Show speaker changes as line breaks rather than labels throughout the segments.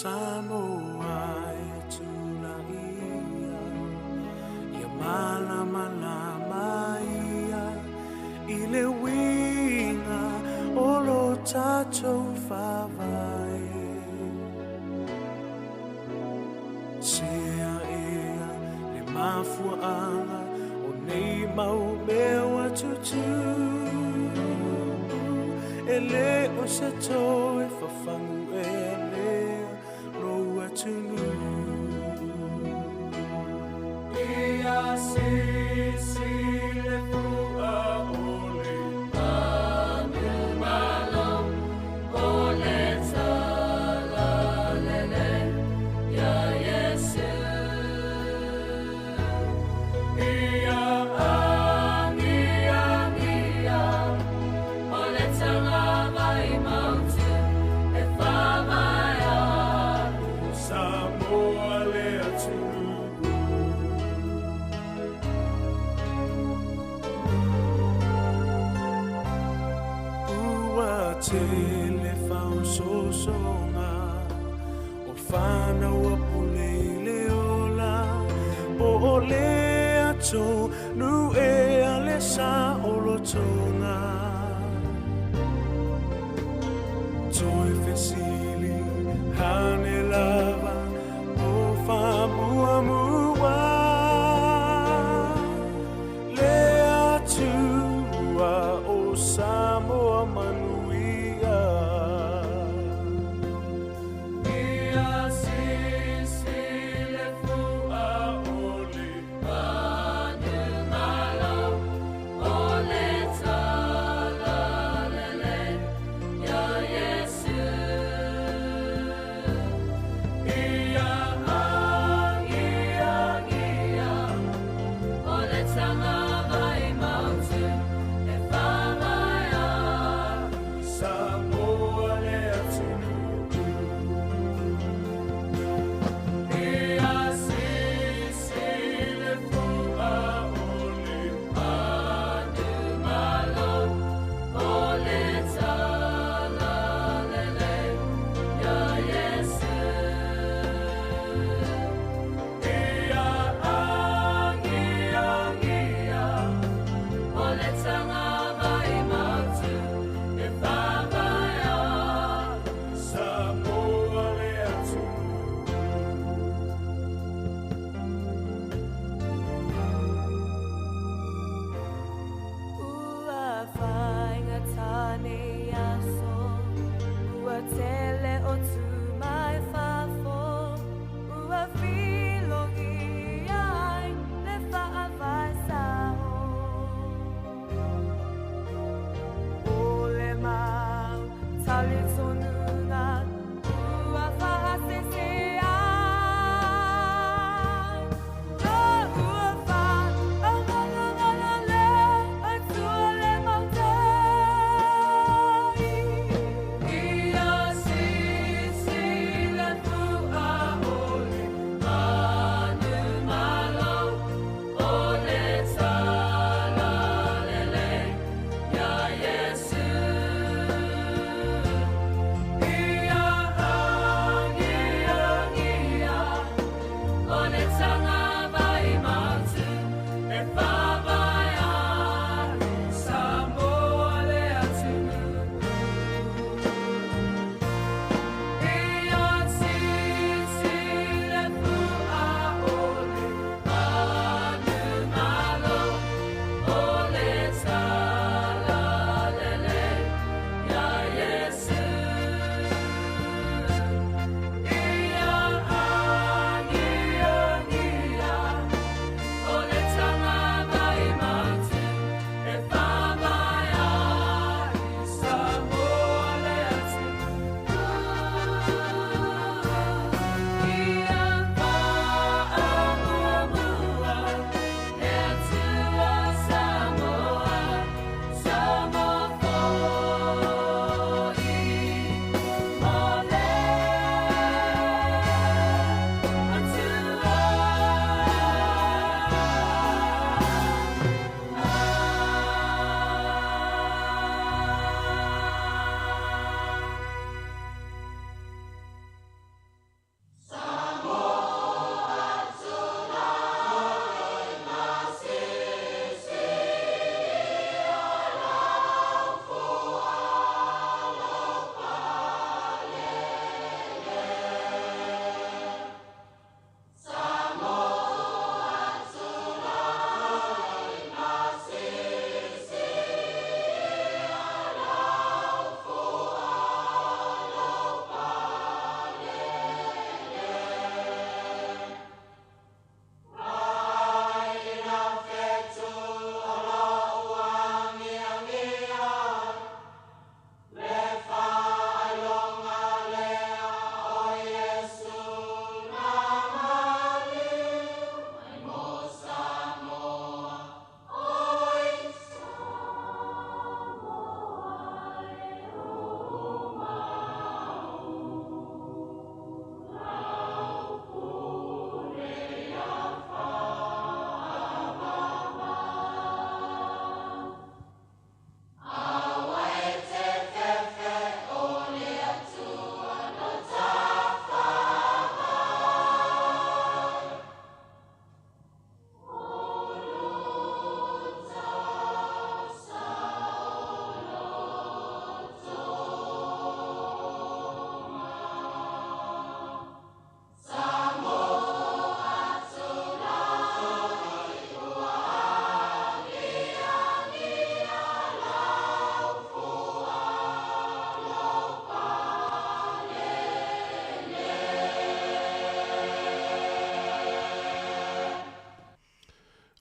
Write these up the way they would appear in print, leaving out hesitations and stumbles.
Samoa e tulaia, ia malamalama ia i le uiga o lo tatou Faavae. Sea ea le mafuaaga o nei mau mea ua tutupu, e le o se toe fafagu ea lea lou atunuu. Ia sisi le fua o le
Manumalo o le talalelei ia Iesu. Ia agiagia o le tagavai mautu e faavae ai.
Samoa le atunuu. Ua tele faaosoosoga o fanau a pule i le ola, po o le atonu ea le saolotoga. Toe fesili ane lava o faamuamua le Atua o Samoa manuia.
Ia sisi le fua o le Manumalo o le talalelei ia Iesu. Ia agiagia o le tagavai mautu e faavae ai.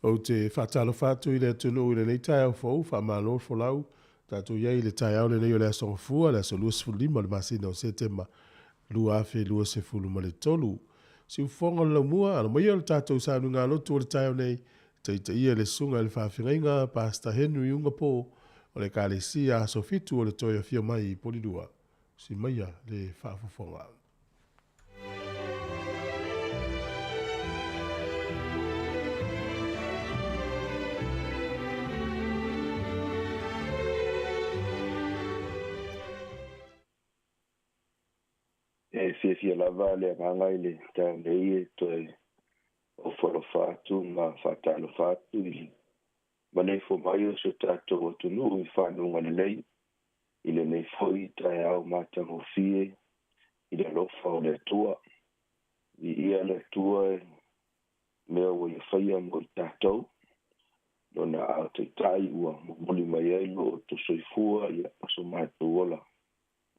Ou te faatalofa atu i le atunuu i lenei taeao fou, faamalo le folau. Tatou i ai i le taeao lenei o le Aso Gafua, le aso 25 o le masina o Setema 2023. Siufofoga o le laumua, alo maia o le tatou sauniga lotu o le taeao nei, taitaia le susuga i le faafeagaiga Pastor Henry Ugapo o le Ekalesia Aso Fitu o le Toe Afio Mai i Polilua. Si maia le faafofoga.
E fiafia lava le agaga i le taeao nei e toe ofo alofa atu ma faatalofa atu i le maleifua mai o si o tatou atunuu i faguga lelei i lenei foi taeao matagofie i le alofa o le Atua. Viia le Atua i mea ua ia faia mo i tatou. Lona aao taitai ua momoli mai ai lo outou soifua ia ma so matou ola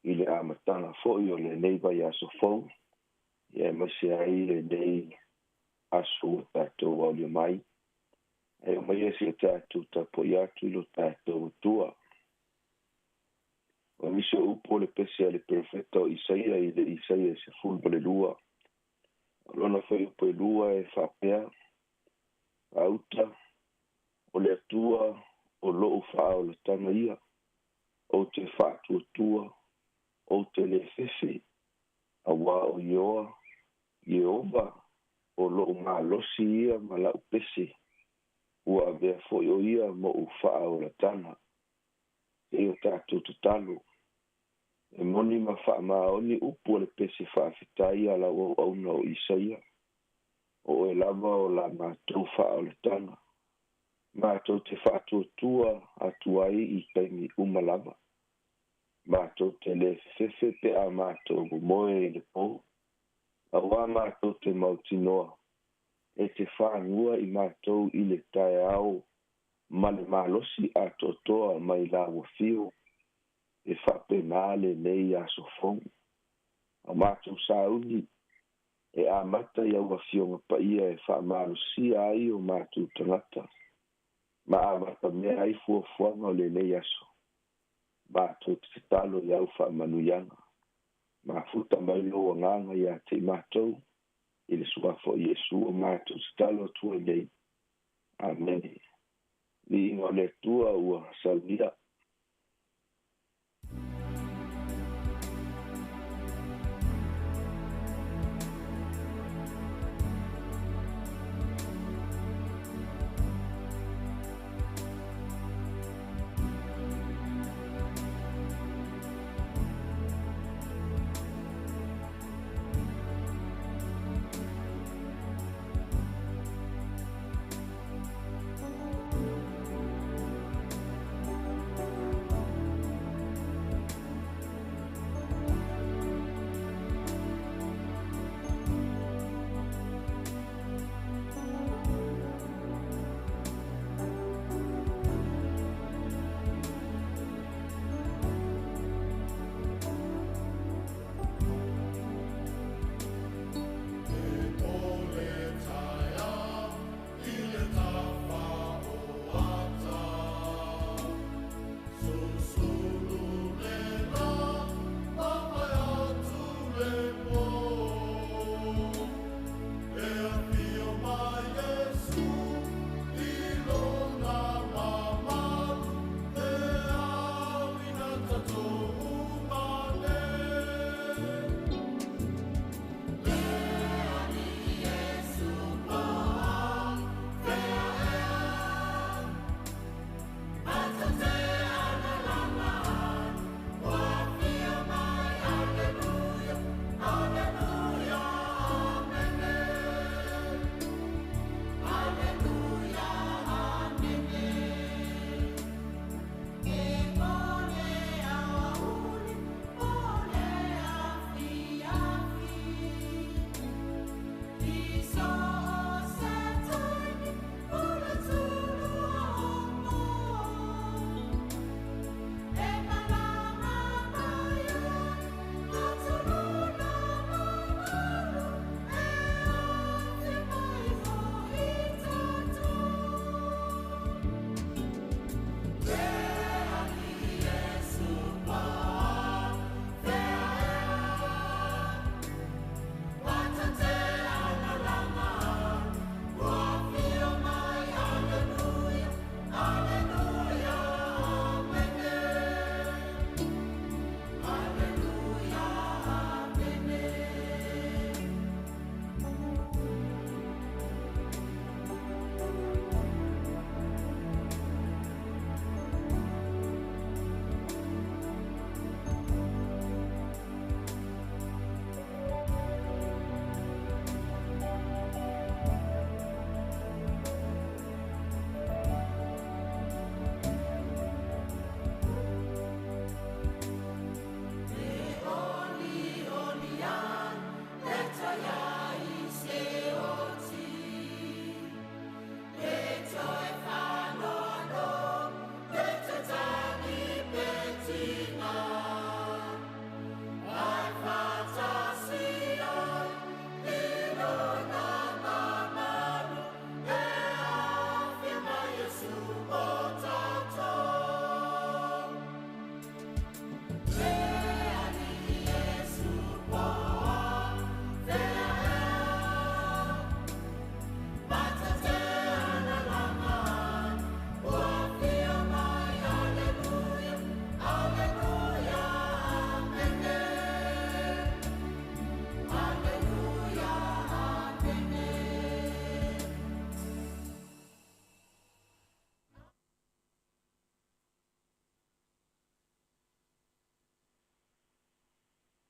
i le amataga foi o lenei vaiaso fou, ia aemaise ai lenei aso ua tatou aulia mai. Ae omaia si o tatou tapuai atu i lo tatou Atua. O nisi o upu o le pese a le perofeta o Isaia i le Isaia 12. O lona fuaiupu e 2 e faapea, Gauta, o le Atua o lou faaolataga ia, ou te faatuatua, ou te le fefe, auā o Ioa, Ieova, o lou malosi ia ma lau pese, ua avea foi o ia moʻu faaolataga. Se i o tatou tatalo. E moni ma faamaoni upu o le pese faafetai a lau auauna o Isaia, o oe lava o la matou faaolataga, matou te faatuatua atu ai i taimi uma lava. Matou te le fefefe pe a matou momoe i le po, auā matou te mautinoa e te fagua i matou i le taeao ma le malosi atoatoa mai lau afio, e faapena lenei aso fou. O matou sauni e amata i au afioga paia e faamalosia ai o matou tagata ma amatamea ai fuafuaga o lenei aso. Matou te tatalo i au faamanuiaga. Mafuta mai lou agaga ia te i matou i le suafa o Iesu o matou tatalo atu ai nei. Amene. Viiga o le Atua ua saunia.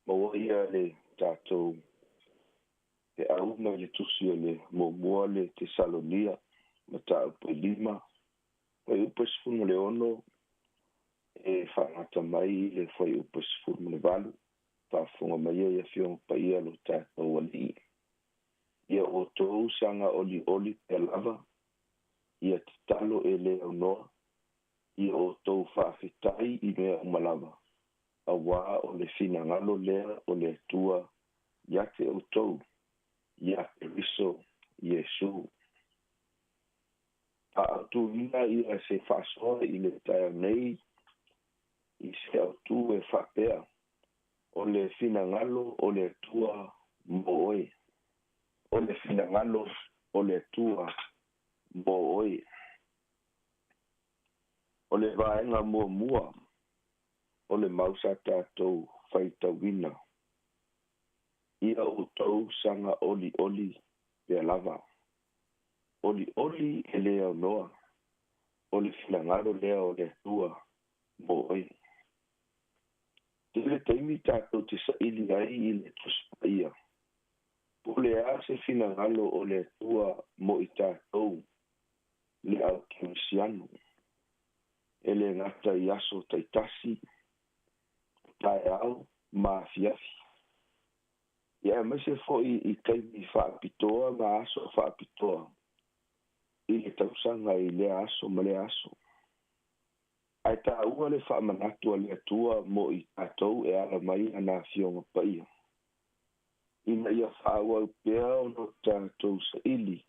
Maua ia le tatou feau mai le tusi o le muamua le Tesalonia, mataupu e 5, fuaiupu e 16 e faagata mai i le fuaiupu e 18. Faafofoga mai ai Afioga Paia lo tatou Alii. Ia outou saga olioli pea lava, ia tatalo e le aunoa, ia outou faafetai i mea uma lava, auā o le finagalo lea o le Atua ia te outou, ia Keriso Iesu. Faaautuina ia se faasoa i le taeao nei i se autū e faapea, o le finagalo o le Atua mo oe. O le finagalo o le Atua mo oe. O le vaega muamua o le mau sa tatou faitauina, ia outou saga olioli pea lava. Olioli e le aunoa, o le finagalo lea o le Atua mo oe. Tele taimi tatou te saili ai i le Tusi Paia, po o le a se finagalo o le Atua mo i tatou le au kerisiano, e le gata i aso taitasi, taeao ma afiafi, ia aemaise foi i taimi faapitoa ma aso faapitoa i le tausaga i lea aso ma lea aso. Ae taua le faamanatu a le Atua mo i tatou e ala mai ana Afioga Paia, ina ia faaauau pea ona tatou saili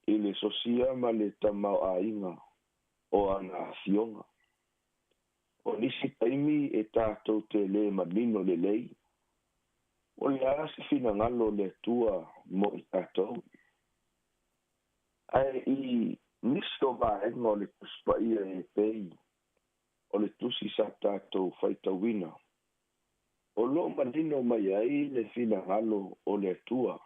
i le sosia ma le tamaoaiga o ana Afioga. O nisi taimi e tatou te lē manino lelei, o le a se finagalo o le Atua mo i tatou. Ae i nisi o vaega o le Tusi Paia e pei o le tusi sa tatou faitauina, o loo manino mai ai le finagalo o le Atua,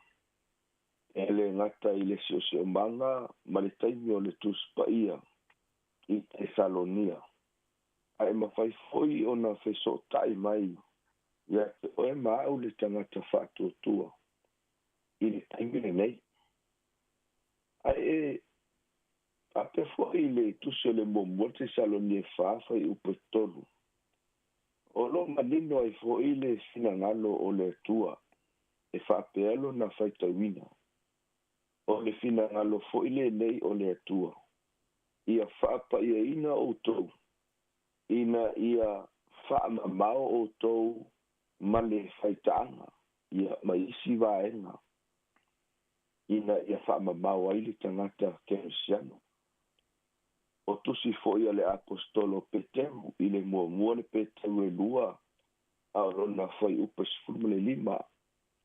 e le gata i le siosiomaga ma le taimi o le Tusi Paia i Tesalonia, ae mafai foi ona fesootai mai ia te oe ma au le tagata faatuatua i le taimi lenei. Ae e faapea foi i le tusi o le muamua Tesalonia 4 fuaiupu e 3, o loo manino ai foi le finagalo o le Atua e faapea lona faitauina. O le finagalo foi lenei o le Atua, ia faapaiaina outou, ina ia faamamao outou ma le faitaaga, ia ma isi vaega, ina ia faamamao ai le tagata kerisiano. O tusi foi a le aposetolo Peteru i le muamua le Peteru e 2, a o lona fuaiupu e 15,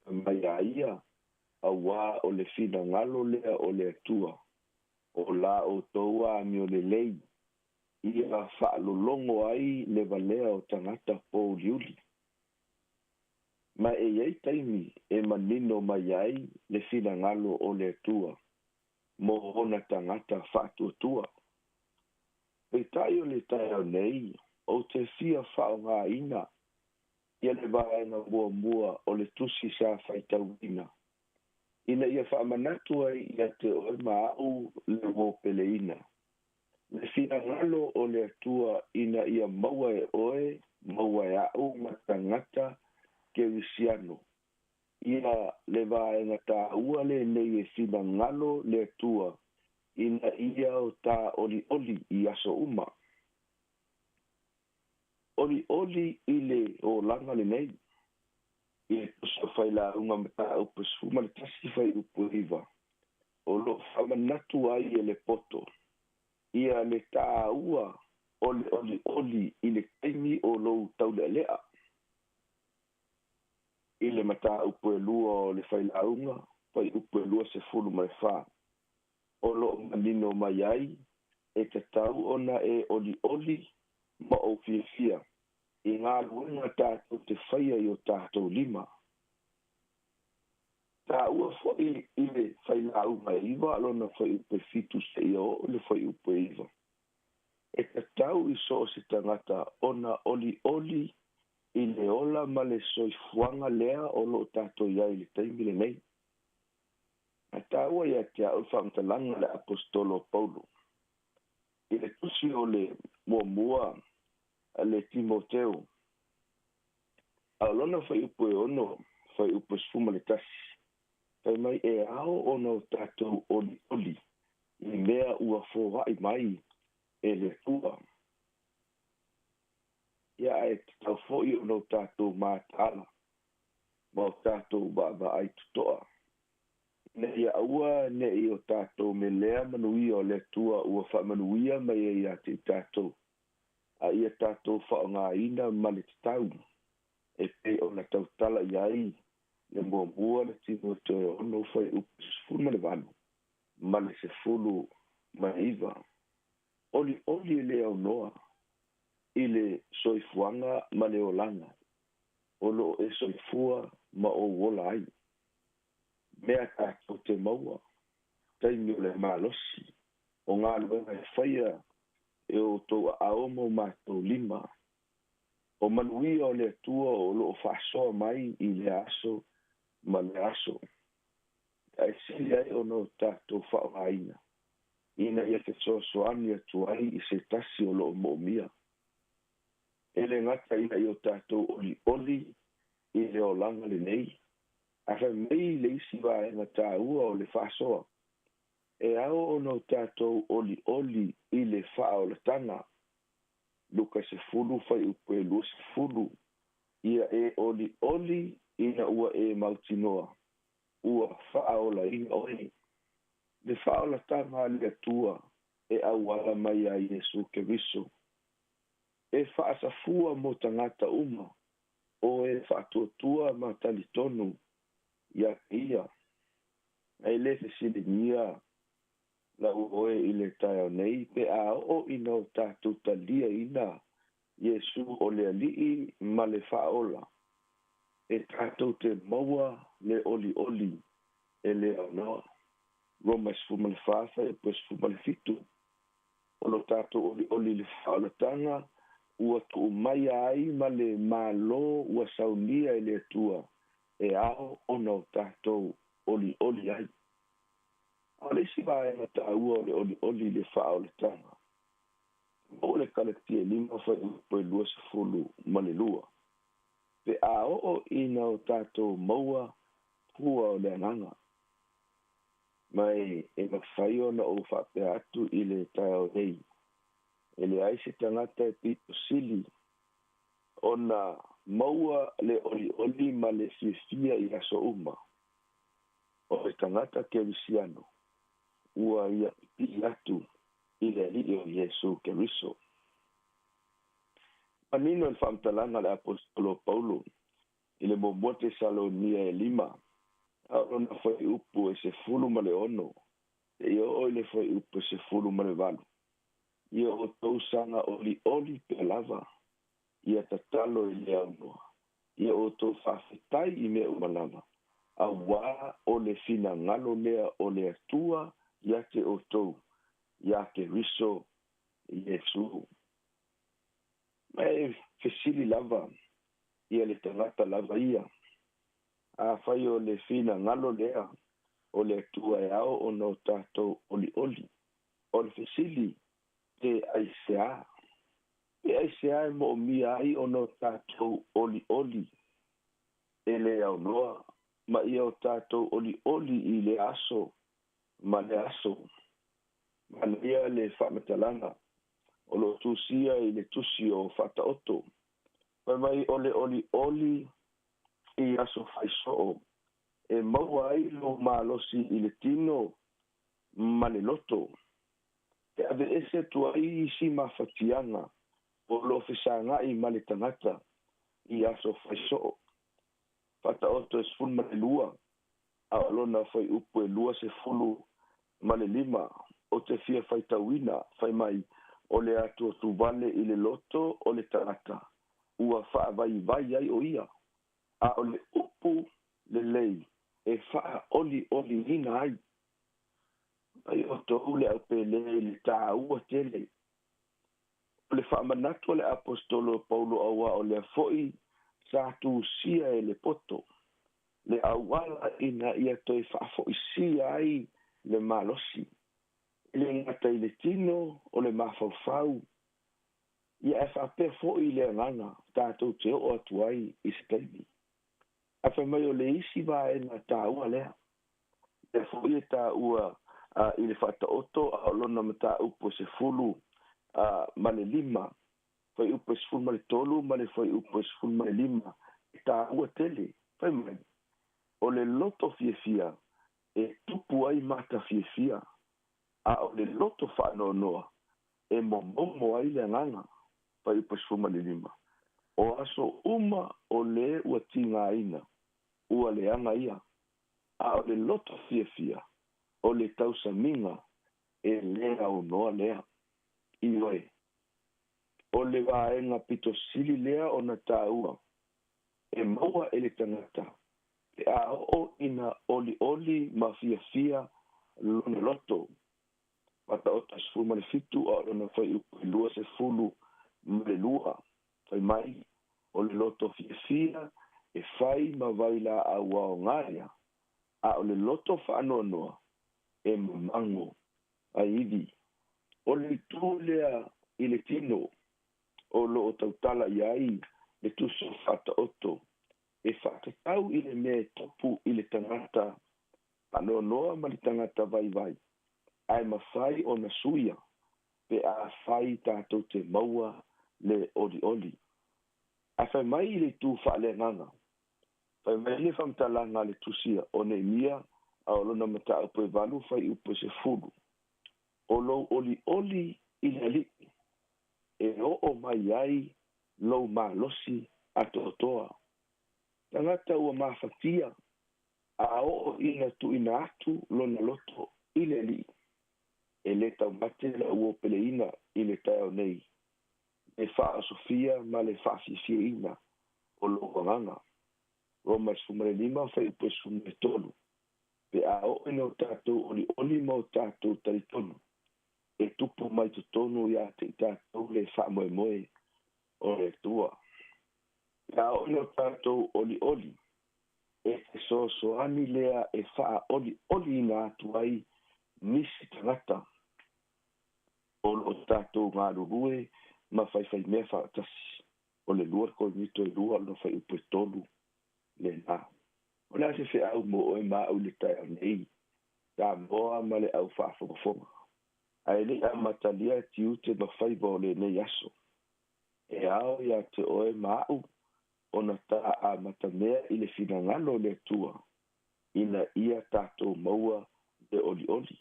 mai a ia, auā o le finagalo lea o le Atua, o la outou amio lelei, ia faalologo ai le valea o tagata pouliuli. Ma e i ai taimi e manino mai ai le finagalo o le Atua mo ona tagata faatuatua. Peitai o le taeao nei, ou te fia faaaogaina ia le vaega muamua o le tusi sa faitauina, ina ia faamanatu ai ia te oe ma au le uōpeleina, le finagalo o le Atua ina ia maua e oe, maua e au ma tagata kerisiano, ia le vaega taua lenei e finagalo le Atua ina ia o tā olioli i aso uma. Olioli i le olaga lenei, i le tusi o Failauga mataupu 11 fuaiupu 9, o loo faamanatu ai e le poto ia le taua o le olioli i le taimi o lou taulealea. I le mataupu e 2 o le Failauga, fuaiupu e 24, o loo manino mai ai e tatau ona e olioli ma ou fiafia i galuega tatou te faia i o tatou lima. Taua foi i le Failauga e 9 lona fuaiupu e 7 seia oo i le fuaiupu e 9, e tatau i so o se tagata ona olioli I le ola ma le soifuaga lea o loo tatou iai i le taimi lenei. Ae tāua ia te a'u le faamatalaga le aposetolo o Paulo i le tusi o le muamua a le Timoteo, a o lona fuaiupu e 6 fuaiupu e 11, fai mai e ao ona o tatou olioli i mea ua foa'i mai e le Atua. Ia ae tatau fo'i ona o tatou mataala ma o tatou vaavaai toto'a ina ia aua ne'i o tatou melea manuia o le Atua ua faamanuia mai ai ia te i tatou, a ia tatou faaaogāina ma le tatau e pei ona tautala i ai le muamua le Timoteo 6 fuaiupu 18 ma le 19. Olioli e le aunoa i le soifuaga ma le olaga o loo e soifua ma ou ola ai, mea tatou te maua taimi o le malosi o galuega e faia e outou aao ma o matou lima, o manuia o le Atua o loo faasoa mai i lea aso ma lea aso, ae sili ai ona o tatou faaaogāina ina ia fesoasoani atu ai i se tasi o loo moomia. E le gata ina ia o tatou olioli i le olaga lenei, ae fai mai le isi vaega tāua o le faasoa, e ao ona o tatou olioli i le faaolataga. Luka 10 fuaiupu e 20, ia e olioli ina ua e mautinoa ua faaolaina oe. Le faaolataga a le Atua e auala mai ia Iesu Keriso, e faasafua mo tagata uma o e faatuatua ma talitonu ia te ia. Ae le fesiligia lau oe i le taeao nei pe a oo ina o tatou taliaina Iesu o le Alii ma le Faaola, e tatou te maua le olioli e le aunoa. Roma 14 fuaiupu 17, o lo tatou olioli i le faaolataga ua tuu mai ai ma le Malo ua saunia e le Atua e ao ona o tatou olioli ai. A o le isi vaega tāua o le olioli i le faaolataga, maua le Kalatia 5 fuaiupu e 22, pe a oo ina o tatou maua hua o le agaga. Mai e mafai ona ou faapea atu i le taeao nei, e leai se tagata e pito sili ona maua le olioli ma le fiafia i aso uma o le tagata kerisiano ua ia pipii atu i le Alii o Iesu Keriso. Manino le faamatalaga a le aposetolo o Paulo i le muamua Tesalonia e 5, a o lona fuaiupu e 16 seia oo i le fuaiupu e 18, ia outou saga olioli pea lava, ia tatalo i le aunoa, ia outou faafetai i mea uma lava, auā o le finagalo lea o le Atua ia te outou ia Keriso Iesu. Ma e fesili lava ia le tagata lava ia, afai o le finagalo lea o le Atua e ao ona o tatou olioli, o le fesili pe aisea? Pe aisea e moomia ai ona o tatou olioli e le aunoa, ma ia o tatou olioli i le aso ma le aso? Manaia le faamatalaga o loo tusia i le tusi o Faataoto, fai mai o le olioli i aso faisoo e maua ai lou malosi i le tino ma le loto, e aveese atu ai isi mafatiaga o loo fesaga'i ma le tagata i aso faisoo. Faataoto e 12, a o lona fuaiupu e 25 ou te fia faitauina, fai mai o le atuatuvale i le loto o le tagata ua faavaivai ai o ia, a o le upu lelei e faaolioliina ai. Ai outou le aupēlē i le tāua tele o le faamanatu a le aposetolo o Paulo, auā o lea fo'i Sa tusia e le poto le auala ina ia toe faafoisia ai le malosi e le gata i le tino o le mafaufau ia e faapea fo'i le agaga tatou te oo atu ai i se taimi. Ae fai mai o le isi vaega taua lea lea fo'i e taua i le faataoto a o lona mataupu e 15 fuaiupu e 13 ma le fuaiupu e 15 e taua tele. Fai mai o le loto fiafia e tupu ai mata fiafia a o le loto faanoanoa e momomo ai le agaga. Fuaiupu e 15 o aso uma o lē ua tigaina ua leaga ia a o le loto fiafia o le tausamiga e lē aunoa lea. Ioe, o le vaega pitosili lea ona taua e maua e le tagata pe a oo ina olioli ma fiafia lona loto. Faataoto 17 a o lona fuaiupu e 22 fai mai o le loto fiafia e fai ma vailaau aoga ia a o le loto faanoanoa e mamago ai ivi. O le itu lea i le tino o loo tautala i ai le tusi o Faataoto e faatatau i le mea e tupu i le tagata faanoanoa ma le tagata vaivai ae mafai ona suia pe a fai tatou te maua le olioli. Ae fai mai i le itu faaleagaga fai mai le faamatalaga a le tusia o Neemia a o lona mataupu e 8 fuaiupu e 10 o lou olioli i le Alii e oo mai ai lou malosi atoatoa. Tagata ua mafatia a oo ina tuuina atu lona loto i le Alii e lē taumate lau opeleina i le taeao nei le faaosofia ma le faafiafiaina o lou agaga. Roma 15 fuaiupu e 13 pe a oo ina o tatou olioli ma o tatou talitonu e tupu mai totonu iā te i tatou le faamoemoe o le Atua. Pe a oo ina o tatou olioli e fesoasoani lea e faaolioliina atu ai nisi tagata o loo tatou galulue ma faifaimea faatasi. O le 2 Korinito e 2 lona fuaiupu e 3 lena. O le a se feau mo oe ma au i le taeao nei Samoa ma le au faafogafoga ae le'i amatalia tiute ma faiva o lenei aso e ao iā te oe ma a'u ona ta amatamea i le finagalo o le Atua ina ia tatou maua le olioli.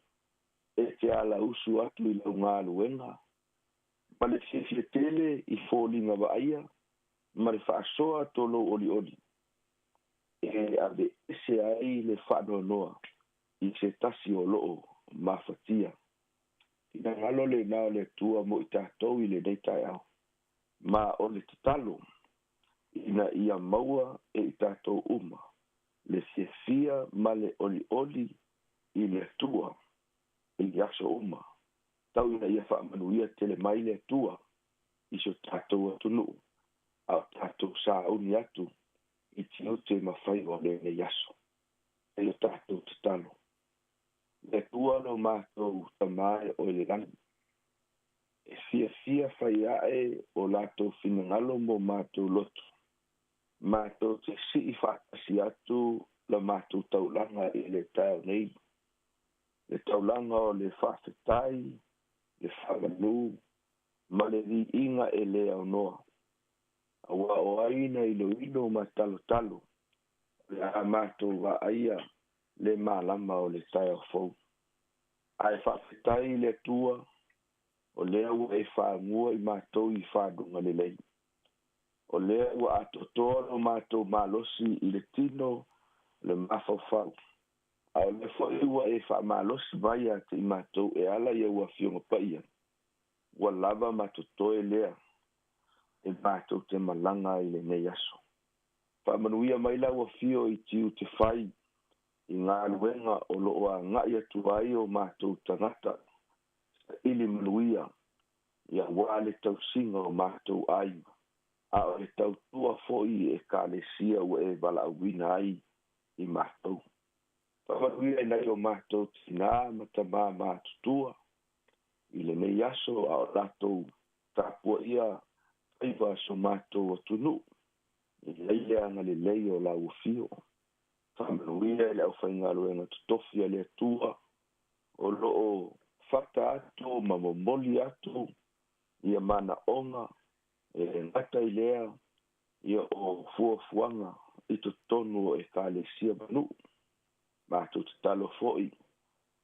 E te alausu atu i lau galuega ma le fiafia tele i foliga vaaia ma le faasoa tolou olioli e aveese ai le faanoanoa i se tasi o loo mafatia. Finagalo lenā o le Atua mo i tatou i lenei taeao ma o le tatalo ina ia maua e i tatou uma le fiafia ma le olioli i le Atua i aso uma tau ina ia faamanuia tele mai le Atua i so tatou atunuu a o tatou sauni atu i tiute ma faiva o lenei aso. E o tatou tatalo. Le Atua lo matou Tamā e oe i le lagi e fiafia fai ae o latou finagalo mo matou loto matou te sii faatasi atu la matou taulaga i le taeao nei le taulaga o le faafetai le faamanu ma le viiga e lē aunoa auā o ai na iloilo ma talotalo o le a matou vaaia le malama o le taeao fou. Ae faafetai i le Atua o lea ua e fagua i matou i faluga lelei o lea ua atoatoa lo matou malosi i le tino le mafaufau a o lea fo'i ua e faamalosi mai iā te i matou e ala i au Afioga Paia ua lava ma totoe lea e matou te malaga i lenei aso. Faamanuia mai lau Afio i tiute fai i galuega o loo aga'i atu ai o matou tagata saili manuia ia auā le tausiga o matou aiga. A o le tautua fo'i i Ekalesia ua e valaauina ai i matou. Faamanuia i nai o matou tinā ma tamā matutua i lenei aso a o latou tapuaia faiva a so matou atunuu e i ai le agalelei o lau afio. Faamanuia i le aufaigaluega totofi a le Atua o lo o fata atu ma momoli atu ia manaoga e le gata i lea ia o fuafuaga i totonu o Ekalesia ma nuu. Matou tatalo foi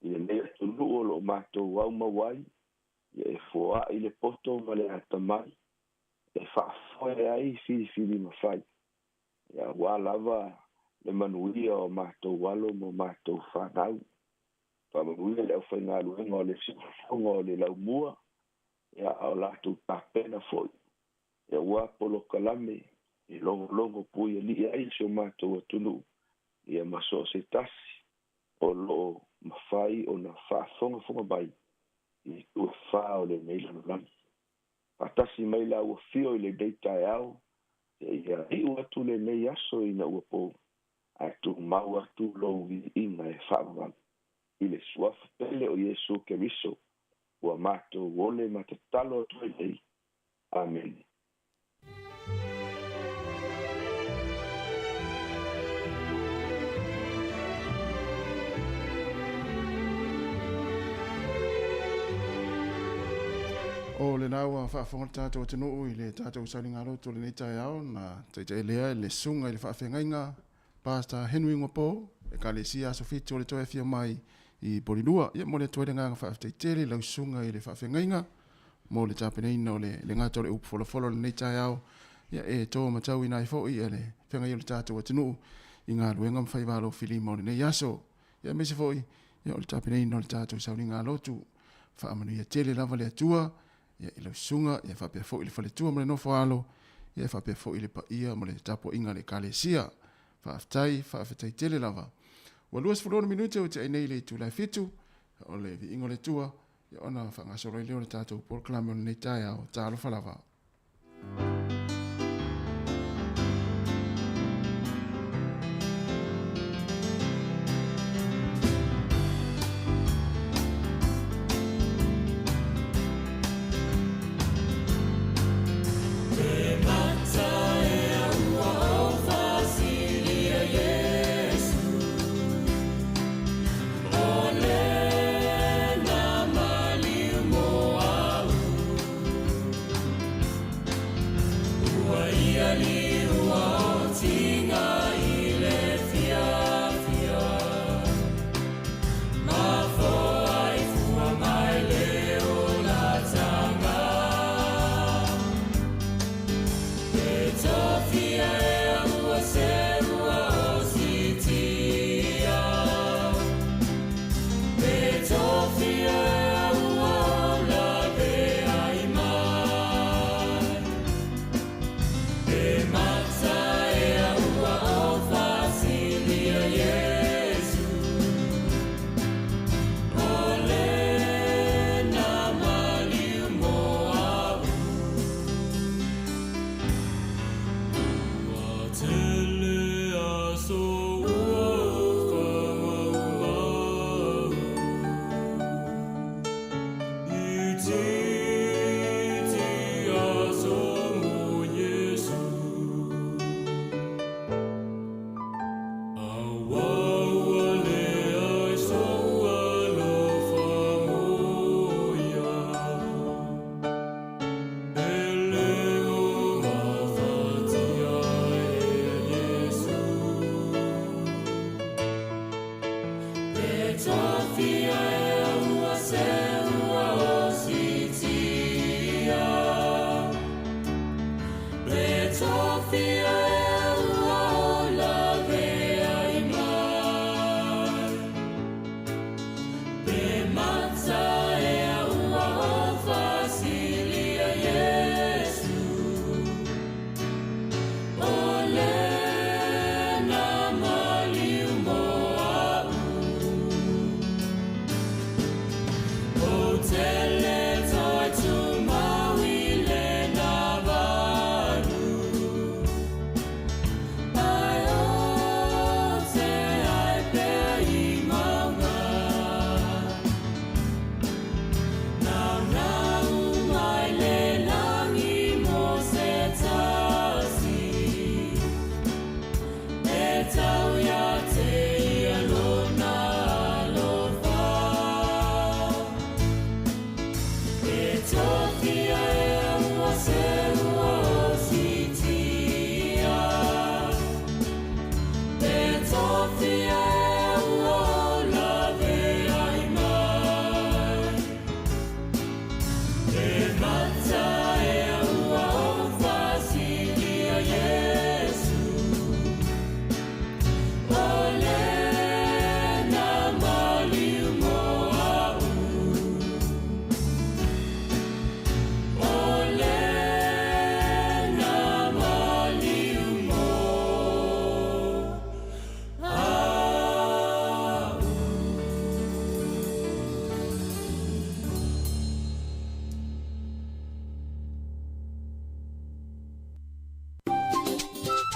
i lenei atunuu o lo o matou aumau ai, ia e foai le poto ma le atamai e faafoe ai filifiliga fai, ia aua lava le manuia o matou alo ma matou fanau. Faamanuia i le aufaigaluega o le siufofoga o le laumua, ia a o latou tapena foi, ia ua polokalame e logologo puialii ai si o matou atunuu, ia ma so o se tasi o lo o mafai ona faafogafoga mai i itu e fā o lenei lalolagi. Faatasi mai la ua fio i lenei taeao, seia iu atu lenei aso ina ua po, ae tumau atu lou viiga e faavavau i le suafa pele o Iesu Keriso ua matou ole ma tatalo atu ai nei. Amene.
O lena ua faafofoga le tatou atunuu i le tatou saoligaloto o lenei taeao na taitaia lea e le susuga i le faafeagaiga Pastor Henry Nguapo, Ekalesia Aso Fitu o le Toe Afio Mai i Polilua. Ia momoli atu ai le agaga faafetai tele i lau susuga i le faafeagaiga mo le tapenaina o le le gata o le upu folafolo o lenei taeao, ia e to matauina ai foi ia le feagai o le tatou atunuu i galuega ma faiva alofilima o lenei aso. Ia aemaise foi ia o le tapenaina o le tatou sauniga lotu. Faamanuia tele lava le Atua ia i lau susuga ia faapea foi le faletua ma le nofo alo ia faapea foi le paia ma le tapuaiga a le Ekalesia. Faafetai, faafetai tele lava. Ua 26 minute ua tiai nei i le itula e 7, o le viiga o le Atua ia ona faagasolo ai lea o le tatou polokalame o lenei taeao. Talofa lava.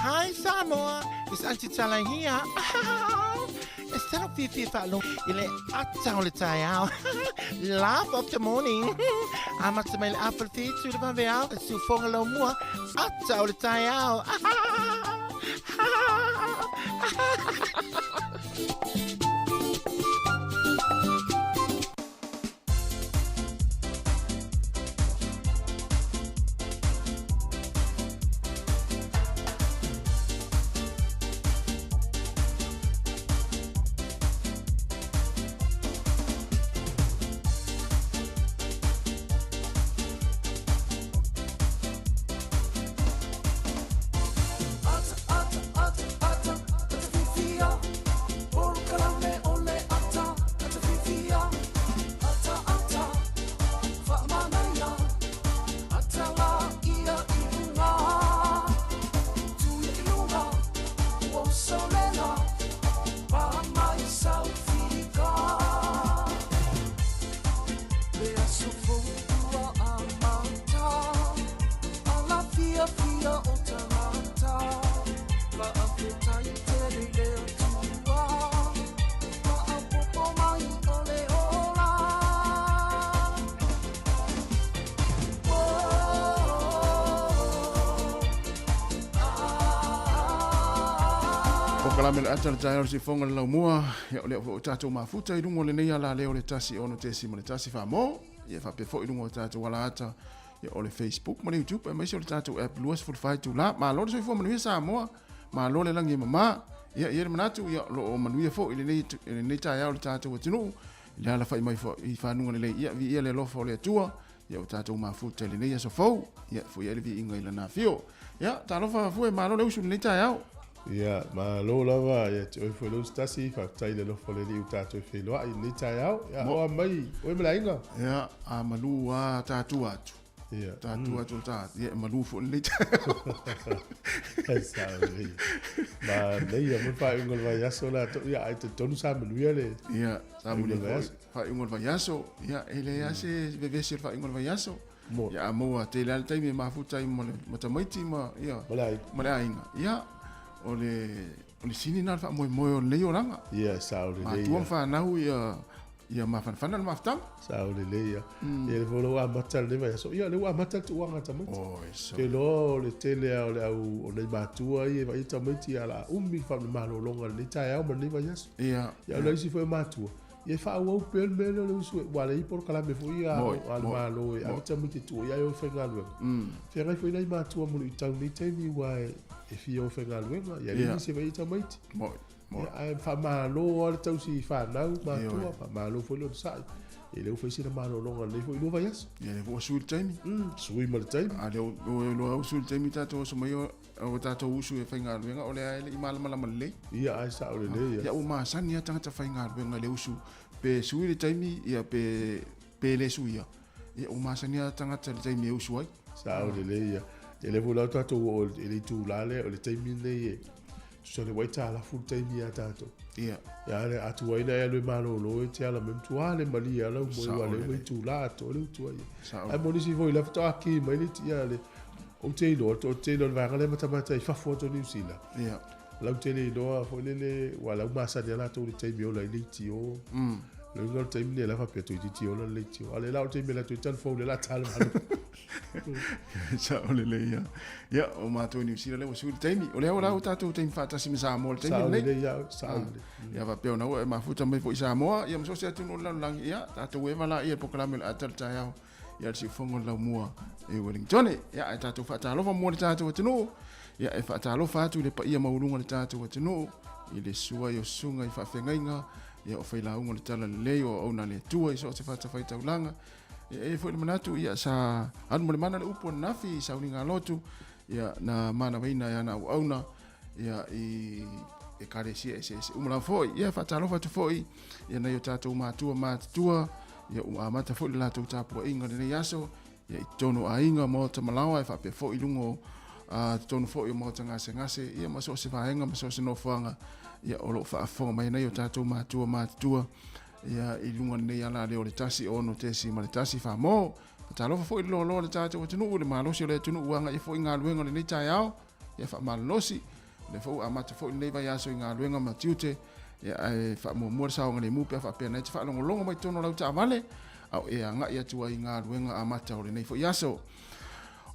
Hi Samoa, it's Aunty Tala here. E tino fiafia faalogo i le ata o le taeao. Laugh of the morning. Amata mai le afa le whitu i le vaveao, e siufoga laumua, ata o le taeao.
Ata, ata, ata, ata, ata fifia. Polokalame o le ata, ata fifia. Ata, ata, faamanaia. Ata la ia i luga. Tuia i luga, ua usolela. Paa mai saufika. Le aso fou ua amata. Ala fiafia o tagata. Faafetai tele i le Atua. Faaopoopo mai o le ola.
Polokalame le ata le taeao le siufoga le laumua ia o lea foi ua tatou mafuta i luga o lenei ala lea o le 1.1 famo ia faapea foi i luga o tatou ala ata ia o le Facebook ma le YouTube aemaise o le tatou app 24 itula. Malo le soifua manuia Samoa, malo le lagi e mamā. Ia e i ai le manatu ia o lo o manuia foi i lenei i lenei taeao le tatou atunuu i le alafai mai foi i fanuga lelei. Ia viia le alofa o le Atua ia ua tatou mafuta i lenei aso fou. Ia foi ai le viiga i lana afio. Ia talofa fue malo le usu i lenei taeao.
Ia, malo lava ia te oe foi le uso tasi, faafetai i le alofa o le Alii ua tatou feiloai i lenei taeao. Ia, oa mai oe ma le aiga.
Ia, a malu a tatua atu.
Ia.
Tatua atu ta, ia e malu foi lenei taeao.
Sao lelei. Manaia mo le faaiuga o le vaiaso latou. Ia, ai talitonu sa manuia le
Ia, sa
faaiuga o
manuia
le
foi
vaiaso.
faaiuga o le vaiaso. Ia, e leai lava se vevesi o le faaiuga o le vaiaso.
Mo.
Ia, a maua tele lava le taimi e mafuta ai ma le ma tamaiti ma ia
Ma le aiga.
ma le aiga. Ia, o le o le sini lena o le faamoemoe o lenei olaga.
Ia, sao lelei.
Matua ma fanau ia ia mafanafana le mafutaga.
Sao lelei ia. Ia le foi ua amata lenei vaiaso. Ia, lea ua amata le tuuaga a tamaiti.
Oi, so.
Te iloa o le tele lava o le au o nai matua ia e vaai tamaiti ia o le a umi le faamalologa i lenei taeao ma lenei vaiaso.
Ia.
Ia o le isi foi o matua, ia e faaauau pea le mea lea o le usu aua leai polokalame foi ia a le Malo e ave tamaiti e tuu i ai o e faigaluega. Feagai foi nai matua ma luitau i lenei taimi aua e fia o e faigaluega, ia leai nisi e vaai i tamaiti. Ia ae faamalo lava le tausi i fanau, matua, faamalo foi le onosai. Ia lea ua fai sina malologa i lenei foi 2 vaiaso.
Ia lea foi ua sui le taimi.
Sui ma le taimi.
A lea ua iloa ua sui le taimi tatou oso mai o tatou usu e faigaluega o lea e le i malamalama lelei.
Ia ae sao lelei ia.
Ia ua masani lava tagata faigaluega i le usu pe sui le taimi ia pe pe le suia. Ia ua masani lava tagata i le taimi e usu ai.
Sao lelei ia. Ia lea foi la ua tatou oo i le itula lea o le taimi lenei e tusa o le aitalafu le taimi ia tatou.
Ia.
Ia le a tuai na e alu e malolo e te ala mai matua le malie a lau moe
Sao
ua le ua
lelei.
itula atoa le utu ai.
Sao.
Ae mo nisi foi la faatoa ki mai le ia le ou te iloa to te iloa le vaega lea matamata i fafo atu o Niu Sila.
Ia.
Lau tele iloa foi lele ua lau masani a latou i le taimi ola i leitio. Le uiga o le taimi nei la faapea toeitiiti ola le leitio. A o lea la o le taimi la toe talafou lea la tala malo.
Sao lelei ia. Ia, o matou i Niu Sila lea ua sui le taimi. O lea ua la ua tatou taimi faatasi ma Samoa i le taimi
Sao
lenei.
lelei ia, sao lelei.
Ia faapea ona ua e mafuta mai foi i Samoa, ia ma so o se atunuu o le lalolagi, ia, tatou eva laia i le polokalame o le ata o le taeao, ia le siufofoga o le laumua i Wellingtone. Ia, ae tatou faatalofa mo le tatou atunuu. Ia, e faatalofa atu i le paia maualuga o le tatou atunuu, i le suai o susuga i faafeagaiga, ia o failauga o le talalelei o auauna a le Atua i so o se fatafaitaulaga. Ia, e i ai foi le manatu, ia, sa alu ma le mana le upu ananafi i sauniga lotu, ia, na manavaina e ana auauna, ia, i ekalesia eseese uma lava foi. Ia, faatalofa atu foi, ia, nai o tatou matua matutua, ia, ua amata foi le latou tapuaiga i lenei aso, ia, i totonu o aiga, maota malaoa, e faapea foi i luga o totonu foi o maota gasegase, ia, ma so o se vaega ma so o se nofoaga, ia, o lo o faafofoga mai ai o tatou matua matutua, ia, i luga o lenei ala lea o le 1.1 Famo. Faatalofa foi i le loaloa o le tatou atunuu, le malosi o le atunuu ua agaia foi i galuega o lenei taeao. Ia faamalolosi. O lea foi ua amata foi lenei vaiaso i galuega ma tiute, ia ae faamuamua le saogalemu pe a faapea na e te faalogologo mai totonu o lau taavale, a o e agai atu ai i galuega amata o lenei foi aso.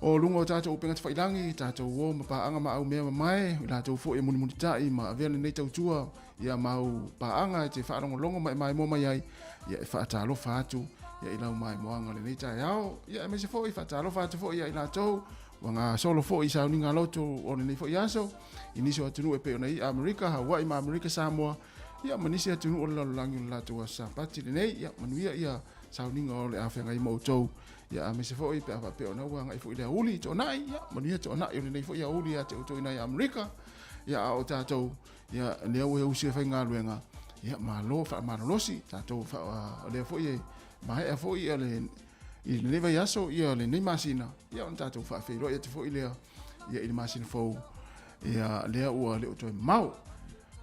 O luga o tatou upega tafailagi, tatou uo ma paaga ma au mea mamae, o i latou foi e mulimulitai ma avea lenei tautua ia mau paaga e te faalogologo ma e maimoa mai ai, ia e faatalofa atu ia i lau maimoaga o lenei taeao, ia aemaise foi faatalofa atu foi ia i latou ua gasolo foi i sauniga loto o lenei foi aso i nisi o atunuu e pei ona i Amerika, Hawaii ma Amerika Samoa, ia ma nisi atunuu o le lalolagi o le latou aso Sapati lenei. Ia manuia ia sauniga o le a feagai ma outou, ia aemaise foi pe a faapea ona ua agai foi i le aoauli i Toonai, ia manuia Toonai o lenei foi aoauli ia te outou i nai Amerika, ia a o tatou ia lea ua e usi e faigaluega, ia malo faamalolosi tatou o lea foi e maea foi ia le i lenei vaiaso ia lenei masina, ia ona tatou faafeiloai atu foi lea ia i le masina fou, ia lea ua le o toe mamao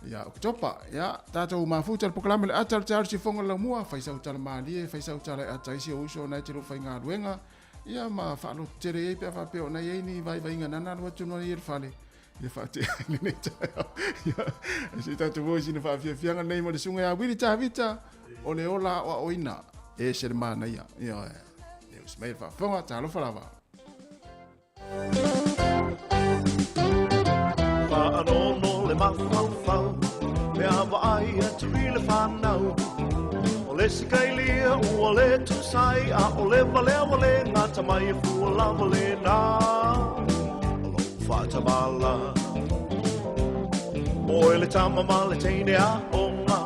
ia Oketopa. Ia tatou mafuta le polokalame le ata o le taeao sifoga le laumua, fai sau tala malie, fai sau tala e ata ai si ou uso na e te lou faigaluega, ia ma faalototele ai pe a faapea ona i ai ni vaivaiga nana alu atu nei i le fale ia faatea i lenei taeao. Ia, se i tatou o i sina faafiafiaga nei ma le susuga ia Wili Tavita o le ola aoaoina e se le manaia. Ia, e usi mai le faafofoga, talofa lava.
Faanono le mafaufau Mea vaai atu i le fanau O le isi kailia ua le tusai A o le valea ua le gata mai e fua lava lena O lou faatamala Oe le tama ma le teine aoga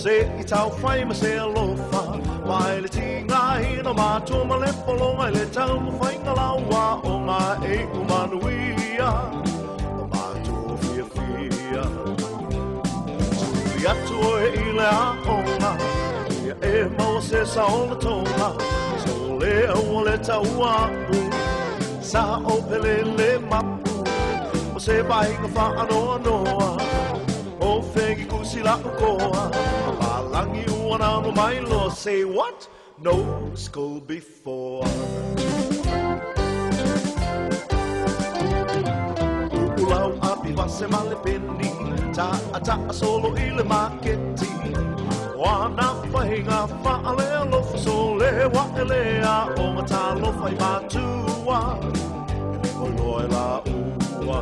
Se i taufai ma se alofa Mai le tigaina o matua ma le pologa I le taumafaiga lau aoga e iu manuia O matou fiafia Tuli atu oe i le aoga Ia e maua se saolotoga Sole aua le taua a'u Sa o pele le mapu O se vaaiga faanoanoa O fegi kusi la'u koa Papalagi ua nanu mai loa Say what? No school before Uu lau api vase ma le peni Ta'a ta'a solo i le maketi O ana faiga faalealofa Sole waele aoga talofa i matua E le koi loa e laua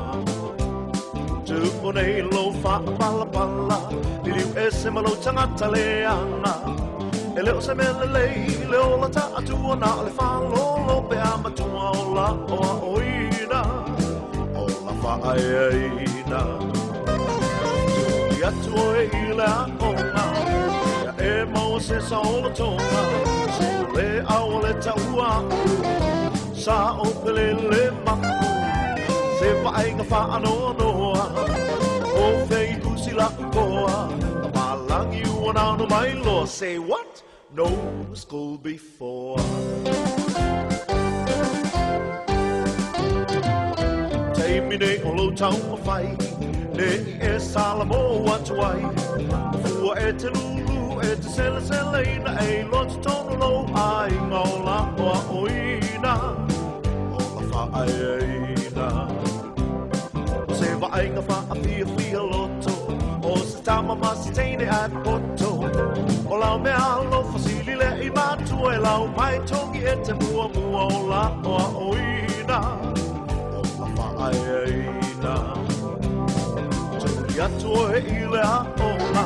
Tupu nei lou faapalapala Liliu ese ma lou tagata leaga E le o se mea lelei le ola taatua Na o le faalolo pe a matua ola aoaoina Ola faaeaina Tuli atu oe i le aoga Ia e maua se saolotoga Sole aua le taua a'u Sa o pele le mapu Se vaaiga faanoanoa O fei kusi la'u koa Papalagi ua nanu mai loa Say what? No school before Taimi nei o lou taumafai Ne i e salamo atu ai Fua e te lūlū e te seleseleina E iloa totonu lou aiga o la aoaoina O la faaeaina O se vaaiga faafiafia loto O se tama ma se teine ae poto O lau mea alofa sili lea i matua E lau mai togi e te muamua o la aoaoina O la faaeaina Tuli atu oe i le aoga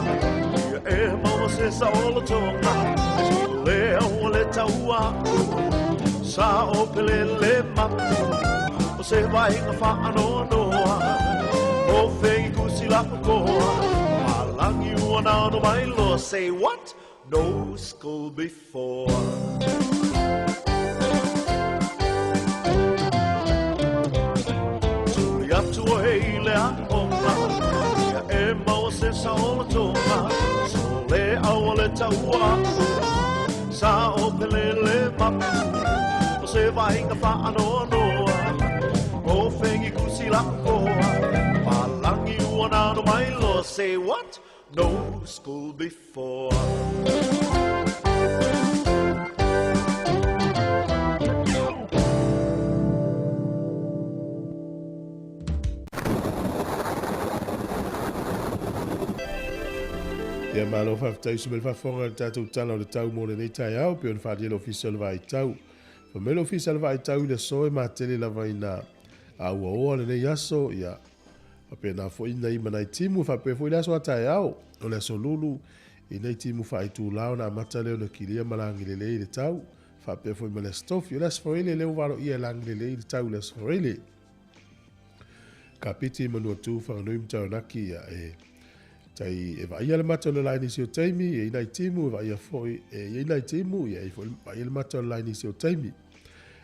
Ia e maua se saolotoga Le aua le taua a'u Sa o pele le mapu O se vaaiga faanoanoa O fei kusi la'u koa Papalagi ua nanu mai loa Say what? No school before Tuli atu oe i le aoga Ia e maua se saolotoga Sole aua le taua a'u Sa o pele le mapu O se vaaiga faanoanoa O fegi kusi la'u koa Papalagi ua nanu mai loa Say what? No school before.
Ia malo faafetai uso mai le faafofoga i le tatou Tala o le Tau mo lenei taeao, pei ona faaalia le Ofisa o le Vaai Tau. Fai mai le Ofisa o le Vaai Tau i le aso e matele lava ina a ua oa lenei aso, ia faapena foi nai ma nai timu, faapea foi le aso a taeao, o le aso lulu, i nai timu faaitula ona amata lea ona kilia ma lagi lelei le tau, faapea foi ma le Aso Tofi. O le Aso Faraile lea ua valoia e lagi lelei le tau i le Aso Faraile. Kapiti, Manuatu, Whanganui ma Taranaki, ia e tai e vaaia le mata o le la i nisi o taimi, e i nai timu, e vaaia foi, e i nai timu, ia e foi vaaia le mata o le la i nisi o taimi.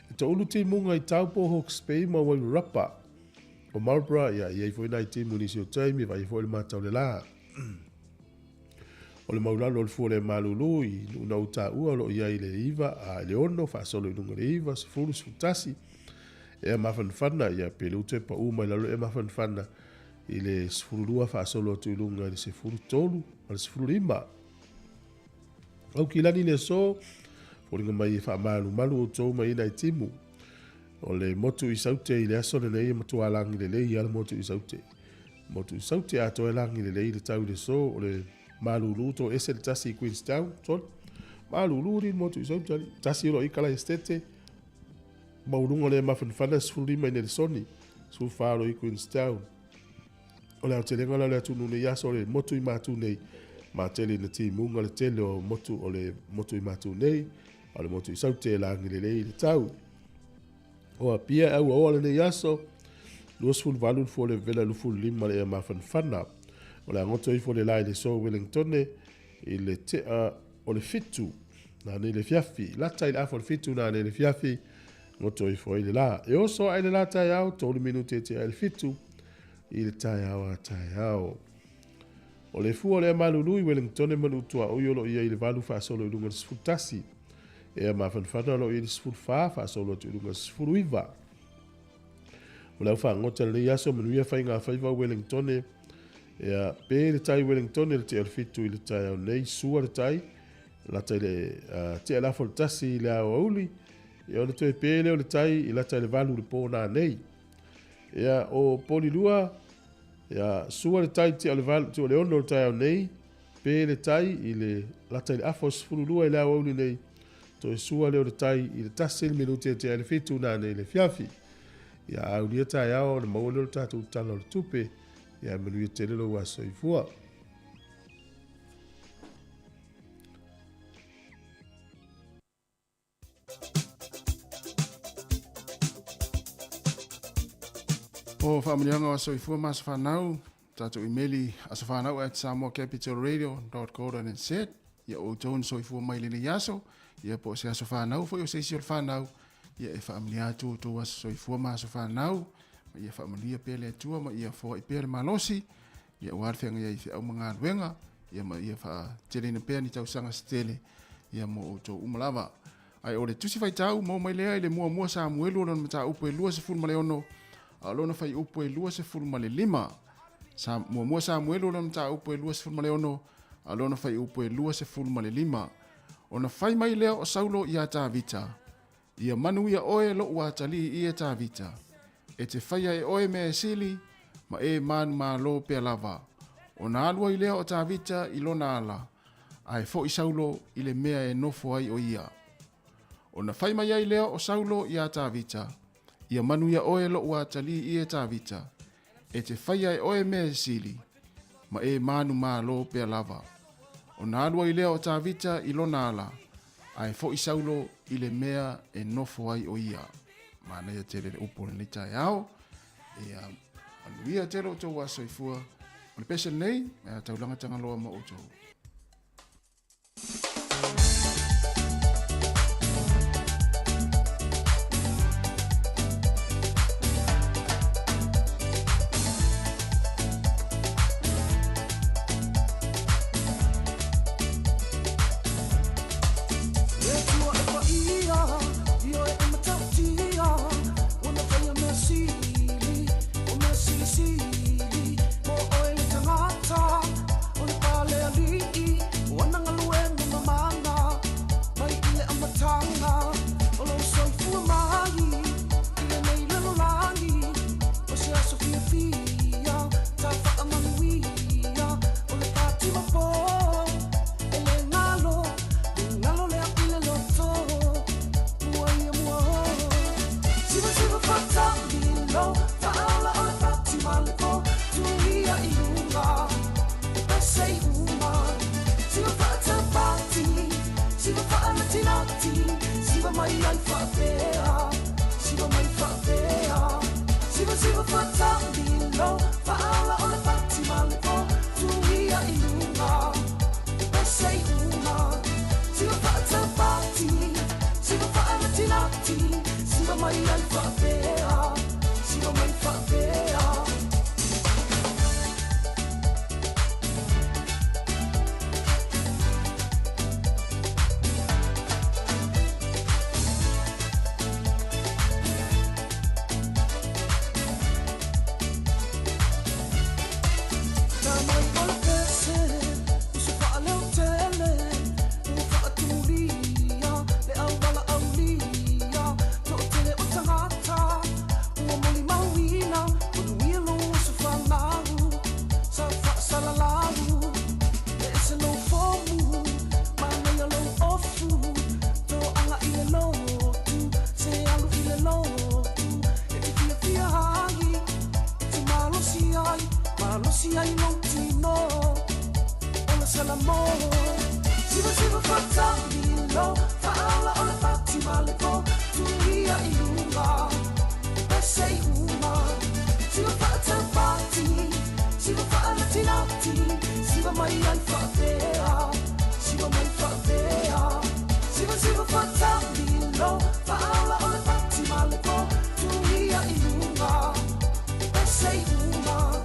E toulu timuga i Taupo, Hawke's Bay ma Wairarapa. O Marlborough, ia e i ai foi nai timu i nisi o taimi, e vaaia foi le mata o le la. O le maulalo o le fua le malulu i nuu na ou taua o lo o i ai i le 9 a i le 6 faasolo i luga i le 9, 10, 11. Ea mafanafana, ia pe le utu e pau mai lalo ea mafanafana i le 12 faasolo atu i luga i le 13 ma le 15. Aukilani le aso, foliga mai e faamalumalu outou mai nai timu. O le motu i Saute i le aso lenei e matua lagi lelei ia le motu i Saute. Motu i Saute atoa e lagi lelei le tau i le aso o le malulu to ese le tasi i Queenstown. Sorry. Malulu ni motu i Saute ali. Tasi o lo i kala estete. Maulunga le mafanafana 15 i Nelson. 14 lo i Queenstown. O le aotelega la o le atunuu nei aso o le motu i matu nei. Matele na timuga le tele o motu o le motu i matu nei. O le motu i Saute e lagi lelei le tau. O Apia e auaoa lenei aso, 28 le fua le vela 25 le ea mafanafana. O le agoto ifo le la i le so Wellingtone i le tea o le 7 na nei le fiafi. Lata i le afa o le 7 na nei le fiafi, goto ifo ai le la. E oso ai le la taeao, 3 minute e tea i le 7 i le taeao a taeao. O le fua o le malulu i Wellingtone ma Nuutuaoi o lo ia i le 8 faasolo i luga i le 11. Ea mafanafana o lo ia i le 14 faasolo atu i luga i le 19. O le au faagota lenei aso manuia faiga faiva Wellingtone. Ea pe le tai Wellingtone le tea o le 7 i le taeao nei, sua le tai, lata i le tea le afa o le tasi i le ao auli, ia ona toe pe lea o le tai i lata i le 8 le pō nā nei. Ia o Polilua, ia sua le tai tea o le 8, tea o le 6 o le taeao nei, pe le tai i le lata i le afa o 12 i le ao auli nei, toe sua lea o le tai i le 1 le minute e tea i le 7 nā nei le fiafi. Ia aulia taeao ona maua lea o le tatou tala o le tupe, ia manuia tele lou aso soifua.
O faamanuiaga o aso soifua ma aso fanau, tatou imeli asofanau@samoacapitalradio.co.nz. Ia outou na soifua mai lenei aso, ia po o se aso fanau foi o se isi o le fanau, ia e faamanuia atu outou aso soifua ma aso fanau, ma ia faamanuia pea le Atua ma ia foai pea le malosi, ia aua le feagai ai i feau ma galuega, ia ma ia faateleina pea ni tausaga se tele, ia mo outou uma lava. Ae o le tusi faitau maua mai lea i le muamua Samuelu o lona mataupu e 26, a o lona fuaiupu e 25. Muamua Samuelu o lona mataupu e 26, a o lona fuaiupu e 25. Ona fai mai lea o Saulo iā Tavita, Ia manuia oe lo'u atalii ie Tavita, e te faia e oe mea e sili, ma e manumalo pea lava. Ona alu ai lea o Tavita i lona ala, ae fo'i Saulo i le mea e nofo ai o ia. Ona fai mai ai lea o Saulo iā Tavita, Ia manuia oe lo'u atalii ie Tavita, e te faia e oe mea e sili, ma e manumalo pea lava. Ona alu ai lea o Tavita i lona ala, ae fo'i Saulo i le mea e nofo ai o ia. Manaia tele le upu o lenei taeao. Ia manuia tele outou aso soifua. O le pese lenei, e taulaga Tagaloa ma outou.
i luga Pese i uma Siva faatapati Siva faanatinati Siva mai ai faapea Siva mai faapea Siva siva faatamilo Faaola o le pati ma le po Tuia i luga Pese i uma Siva faatapati Siva faanatinati Siva mai ai faapea Siva mai faapea. Ta mai o le pese, uso faaleotele, ua faatulia le auala aulia, toatele o tagata, ua molimauina, manuia lou aso fanau, sa faasalalau, e ese lou fomu, manaia lou ofu, toaga i le lotu, se alu i le lotu, e te fiafia ai, e te malosi ai, malosi ai lou tino, o le salamo. Siva siva faatamilo, faaola o le pati ma le po, tuia i luga, pese i uma. Siva faatapati, siva faanatinati, siva mai ai faapea, siva mai faapea. Siva siva faatamilo, faaola o le pati ma le po, tuia i luga, pese i uma.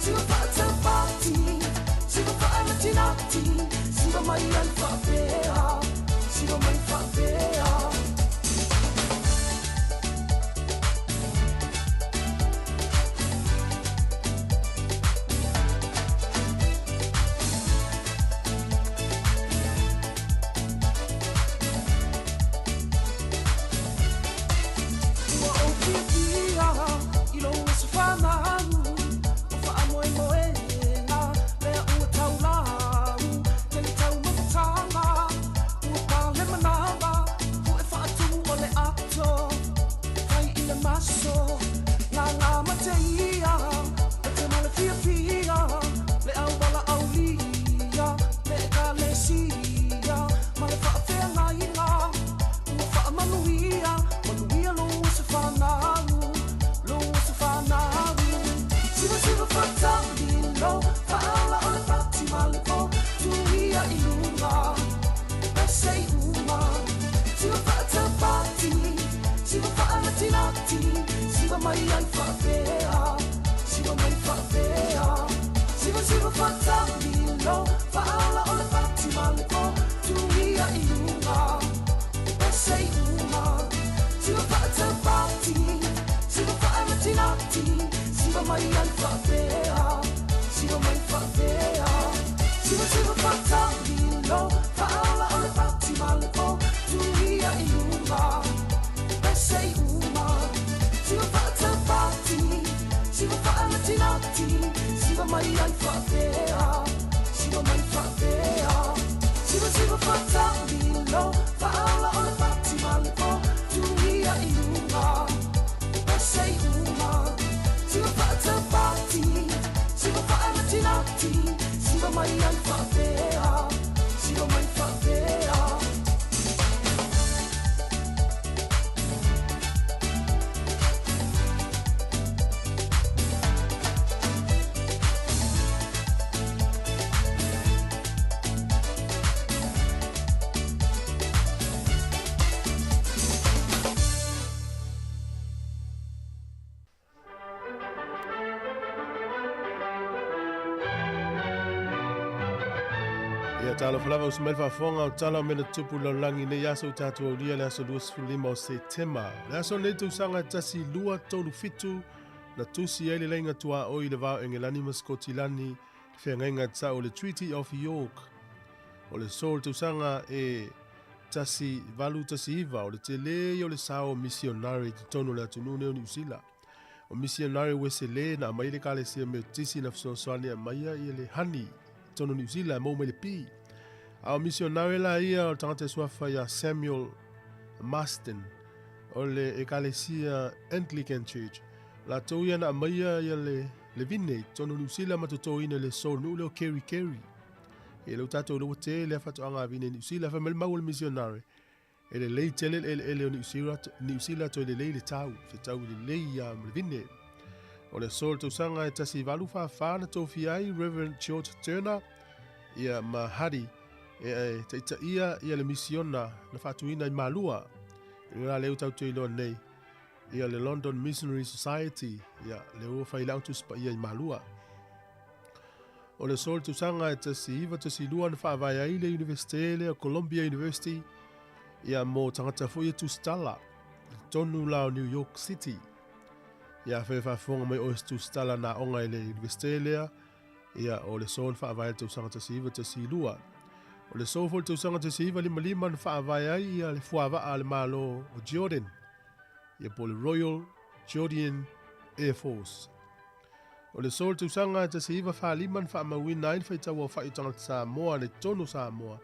Siva faatapati, siva faanatinati, siva mai ai faapea, siva mai faapea. Ua ou fiafia i lou aso fanau, o faamoemoega lea ua taulau, tele taumafataga ua pale manava, pu'e faatumu o le ato, fai i le maso, gaga ma te ia, e te ma le fiafia, le auala aulia, le ekalesia, ma le faafeagaiga, ua faamanuia, manuia lou aso fanau, lou aso fanau. Siva siva faatamilo, faaola o le pati ma le po, tuia i luga, pese i uma. Siva faatapati, siva faanatinati, siva mai ai faapea, siva mai faapea. Siva siva faatamilo, faaola o le pati ma le po, tuia i luga, pese i uma. Siva faatapati, siva faanatinati, siva mai ai faapea, siva mai faapea. Siva siva faatamilo, faaola o le pati ma le po, tuia i luga, pese i uma. Siva faatapati, siva faanatinati, siva mai ai faapea, siva mai faapea. Siva siva faatamilo, faaola o le pati ma le po, tuia i luga, pese i uma. Siva faatapati, siva faanatinati, siva mai ai faapea, siva mai faapea.
Ia talofa lava uso mai le faafofoga o tala o mea na tupu i le lalolagi i nei aso ua tatou aulia le aso 25 o Setema. O le aso lenei tausaga e 1237 na tusi ai le laina tuaoi i le va o Engelani ma Sikotilani le feagaiga tau o le Treaty of York. O le so o le tausaga e 1819 o le tele ia o le sao o misionare i totonu o le atunuu nei o Niu Sila. O misionare Wesele na aumai ai le Ekalesia Metotisi na fesoasoani e aumaia ia le honey i totonu o Niu Sila e maua mai le pi. A o misionare la ia o le tagata e suafa ia Samuel Marsden o le Ekalesia Anglican Church. Latou ia na aumaia ia le le vine i totonu o Niusila ma totoina i le aso i le nuu lea o Kerikeri. Ia lea ua tatou iloa ua tele lava faatoaga a vine i Niusila, fai mai le mau a le misionare, e lelei tele le eleele o Niusila toe lelei le tau, se tau lelei lava ma le vine. O le aso o le tausaga e 1844 na tofia ai Reverend George Turner ia ma Hardy e taitaia ia le misiona na faatuina i Malua. I lena lea ua tatou te iloa nei ia le London Missionary Society, ia lea ua fai lau Tusi Paia i Malua. O le aso o le tausaga e 1912 na faavae ai le Iunivesite lea o Columbia University ia mo tagata foi e tusitala i totonu la o New York City. Ia afai e faafofoga mai oe se tusitala na aoga i le Iunivesite lea, ia o le aso na faavae ai le tausaga 1912. O le aso foi o le tausaga 1955 na faavae ai ia le fuavaa a le Malo o Jordan, ia po o le Royal Jordian Air Force. O le aso o le tausaga e 1945 na faamauina ai le faitauaofai o tagata Samoa nei totonu o Samoa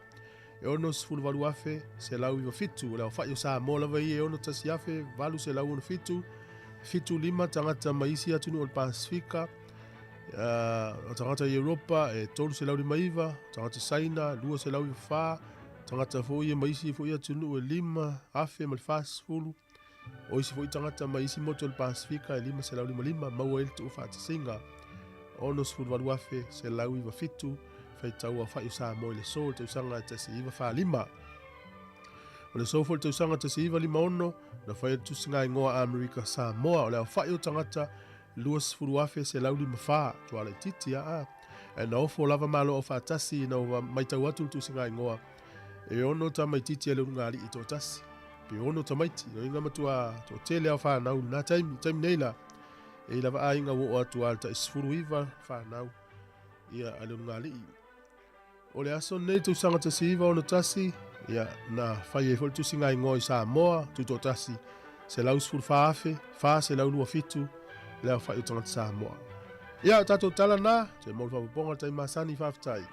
e 68,197. O le aofai o Samoa lava ia e 61,867, 75 tagata mai isi atunuu o le Pasifika, o tagata i Europa e 359, tagata Saina 294, tagata foi ia mai isi foi atunuu e 5,040, o isi foi tagata mai isi motu o le Pasifika e 555, maua ai le tuufaatasiga 68,197 faitau aofai o Samoa i le aso o le tausaga e 1945. O le aso foi o le tausaga 1956 na faia le tusiga igoa a Amerika Samoa, o le aofai o tagata 20,154, tuala itiiti a ae na ofo lava Malo Aufaatasi ina ua matau atu le tusiga igoa e ono tamaitiiti a le ulugalii e toatasi pe ono tamaiti loiga matua toatele ao whanau na taimi taimi nei la e i lava aiga ua oo atu a le tai 19 whanau ia a le ulugalii. O le aso nei tausaga 1961 ia na fai ai foi le tusiga igoa i Samoa tutoatasi 114,427 le aofai o tagata Samoa. Ia, o tatou tala na, toe mau le faaopoopoga o le taimi masani, faafetai.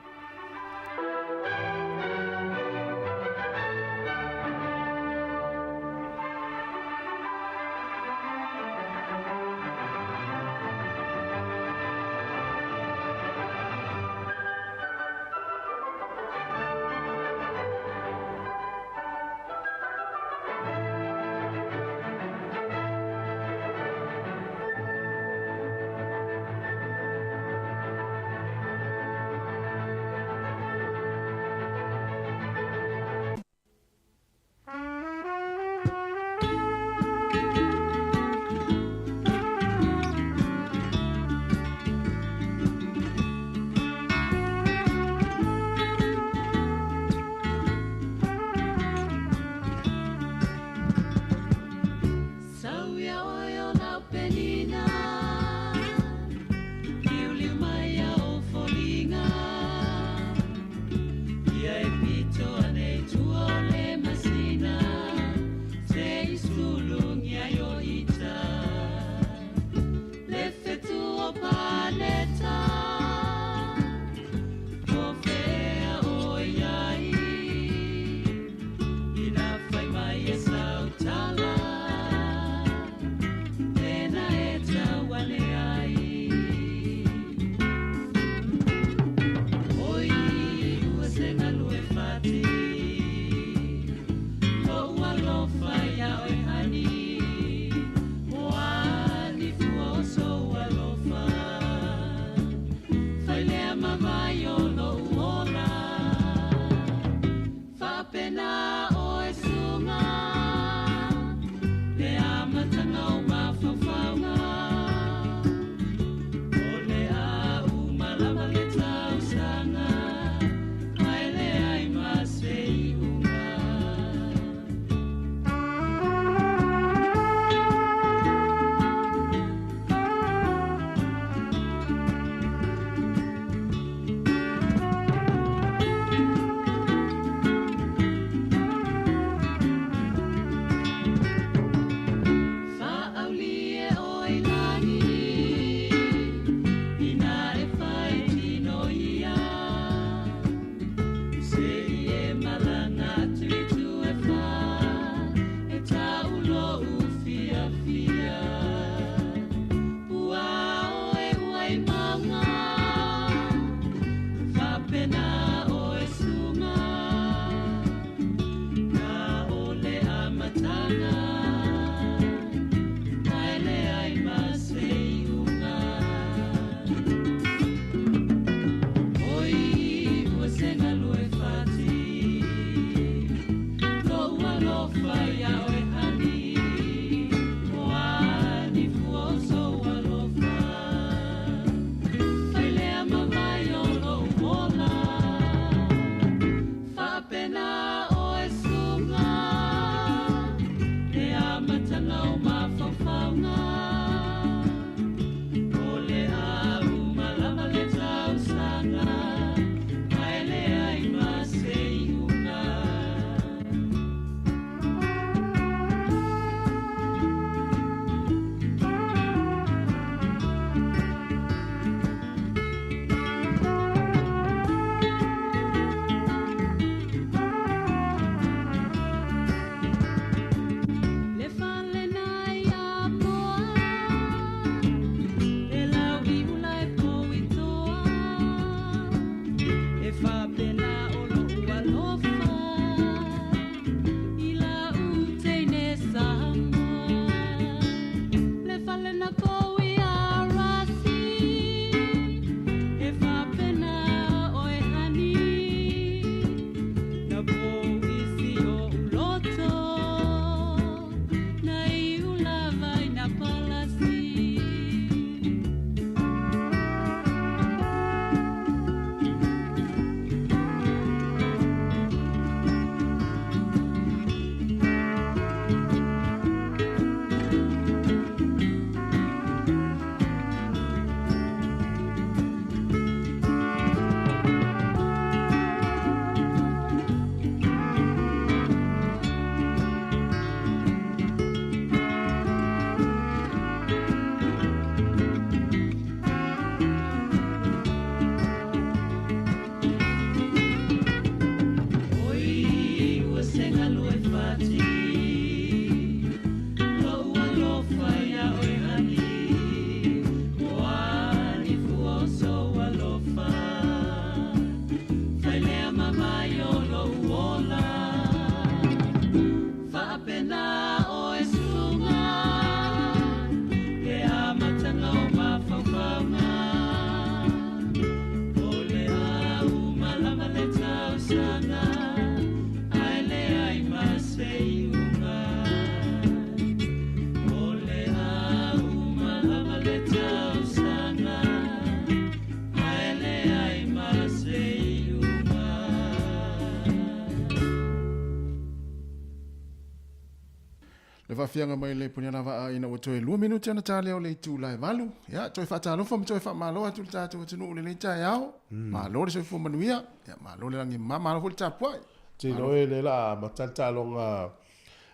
Le faafiaga mai le puniana vaa ina ua toe 2 minute ona talea o le itula e 8. Ia, toe faatalofa ma toe faamalo atu le tatou atunuu i lenei taeao. Malo le soifua manuia, ia malo le lagi mama, malo foi le tapuai.
Te iloa e le la amata le taaloga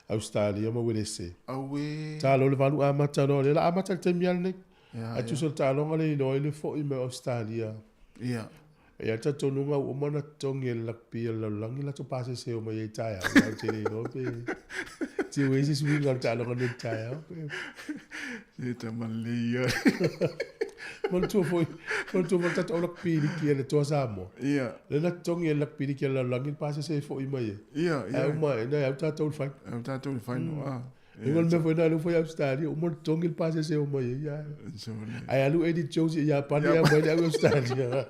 Australia ma Uelese.
Auē.
Talo le 8 amata loa lea la amata le taimi lava lenei.
Ia,
Ae tusa o le taaloga lea iloa ai le foi mai o Australia.
Ia.
E i ai le talitonuga ua uma ona totogi e le lakpi a le lalolagi latou pasese o mai ai i taeao. Ou te le iloa pe tiu ai se isi uiga o le taaloga nei i le taeao.
Se tama lelei ia.
Manatua foi, manatua foi le tatou au lakpi liki a le Toa Samoa.
Ia.
Lea na totogi e le lakpi liki a le lalolagi le pasese e foi mai ai.
Ia, ia.
Ae uma ane na e au tatou i le final.
Au tatou i le final, ah.
Ingo le mea foi na alu foi Australia, uma ona totogi le pasese o mai ai. Ae. Ae alu Eddie Jones i Iapani ae aumai le au i Australia.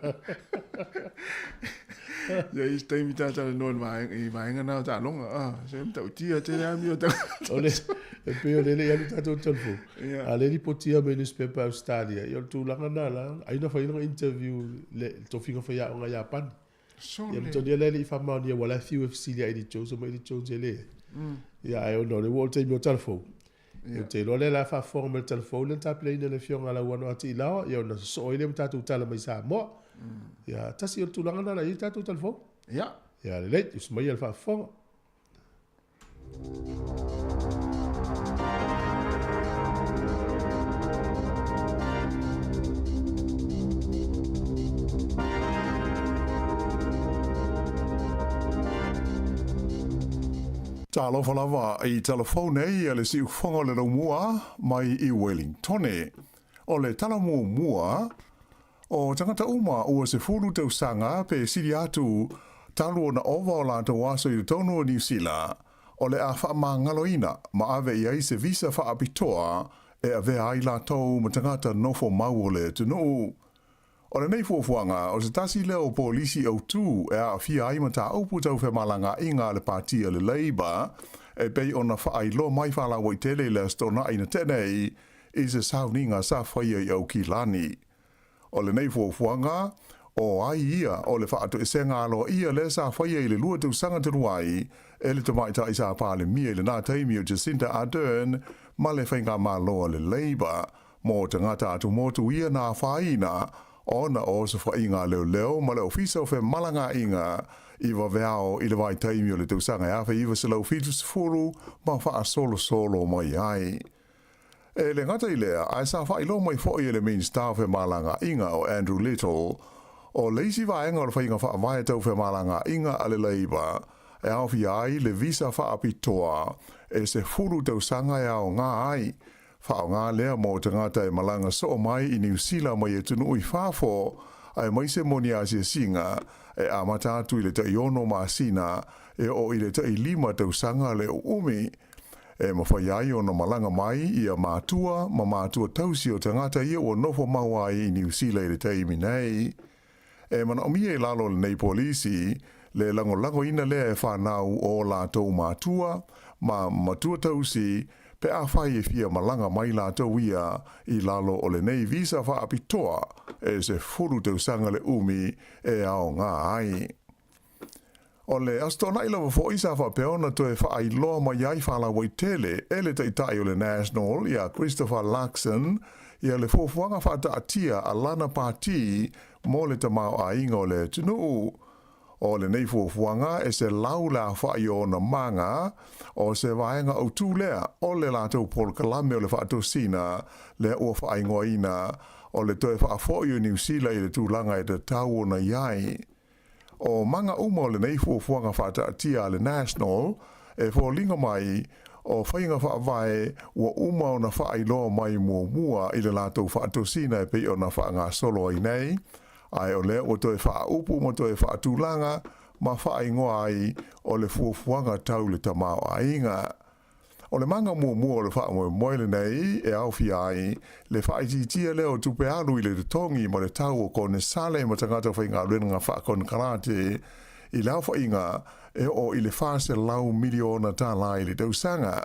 Ia i se taimi ta talanoa i le vaega, i vaega na o taaloga, ah, se matautia tele amio tagata.
O le, e pei o lea e le i alu tatou i le telefoni.
Ia.
A o lea e lipotia mai i newspaper Australia, ia o le tulaga lena la, ai na fai lana interview i le tofiga faiaoga Iapani.
Sole.
Ia ma tonia lea e le i faamaonia ua la e fiu e fesili ia Eddie Jones omai Eddie Jones e leai. Ia ae ona o lea ua oo le taimi o talafou. Ia ou te iloa lea o le a faafofoga mai le talafou lea na tapenaina e le Afioga a Lauano a Tiilaoa, ia ona sosoo ai lea ma tatou tala mai Samoa. Ia tasi o le tulaga lena o le a i ai le tatou talafou.
Ia.
Ia lelei, usu maia le faafofoga.
Talofa lava i talafou nei a le siufoga o le laumua mai i Wellingtone. O le tala muamua, O tagata uma ua 10 tausaga pe sili atu talu ona ova o latou aso i totonu o Niu Sila, o le a faamagaloina ma ave i ai se visa faapitoa e avea ai latou ma tagata nofo mau o le atunuu. O lenei fuafuaga, o se tasi lea o polisi autū e aafia ai mataupu tau femalagaaiga a le Pati a le Labour, e pei ona faailoa mai faalauaitele i le Aso Toonai na tea nei i se sauniga sa faia i Aukilani. O lenei fuafuaga, o ai ia o le faatoesega aloaia lea sa faia i le 2 tausaga talu ai e le tamaitai sa Palemia i lena taimi o Jacinda Ardern ma le faigamalo a le Labour mo tagata atumotu ia na afaina ona o osofaiga a leoleo ma le Ofisa o Femalagaaiga i vaveao i le vaitaimi o le tausaga e 1970 ma faasolosolo mai ai. E le gata i lea, ae sa faailoa mai foi e le Minisita o Femalagaaiga o Andrew Little, o le isi vaega o le faiga faavae tau femalagaaiga a le Labour e aofia ai le visa faapitoa e 10 tausaga e aoga ai Faaaoga lea mo tagata e malaga soo mai i Niu Sila mai atunuu i fafo, aemaise mo ni asiasiga e amata atu i le tai 6 masina e oo i le tai 5 tausaga le uumi. E mafai ai ona malaga mai ia matua ma matua tausi o tagata ia ua nofo mau ai i Niu Sila i le taimi nei. E manaomia i lalo o lenei polisi le lagolagoina lea e fanau o latou matua ma matua tausi pe afai e fia malaga mai latou ia i lalo o lenei visa faapitoa e 10 tausaga le umi e aoga ai. O le Aso Toonai lava foi sa faapea ona toe faailoa mai ai faalauaitele e le Taitai o le National ia Christopher Luxon ia le fuafuaga faataatia a lana pati mo le tamaoaiga o le atunuu. O lenei fuafuaga e 100 le aofai o ona maga, o se vaega autū lea o le latou polokalame o le faatosina lea ua faaigoaina o le toe faafoi o Niu Sila i le tulaga e tatau ona i ai. O maga uma o lenei fuafuaga faataatia a le National e foliga mai o faiga faavae ua uma ona faailoa mai muamua i le latou faatosina e pei ona faagasolo ai nei, ae o lea ua toe faaupu ma toe faatulaga ma faaigoa ai o le fuafuaga tau le tamaoaiga. O le maga muamua o le faamoemoe lenei e aofia ai le faaitiitia lea o tupe alu i le totogi ma le tau o konesale ma tagata faigaluega faakonekarate i le aofaiga e oo i le $400 miliona i le tausaga.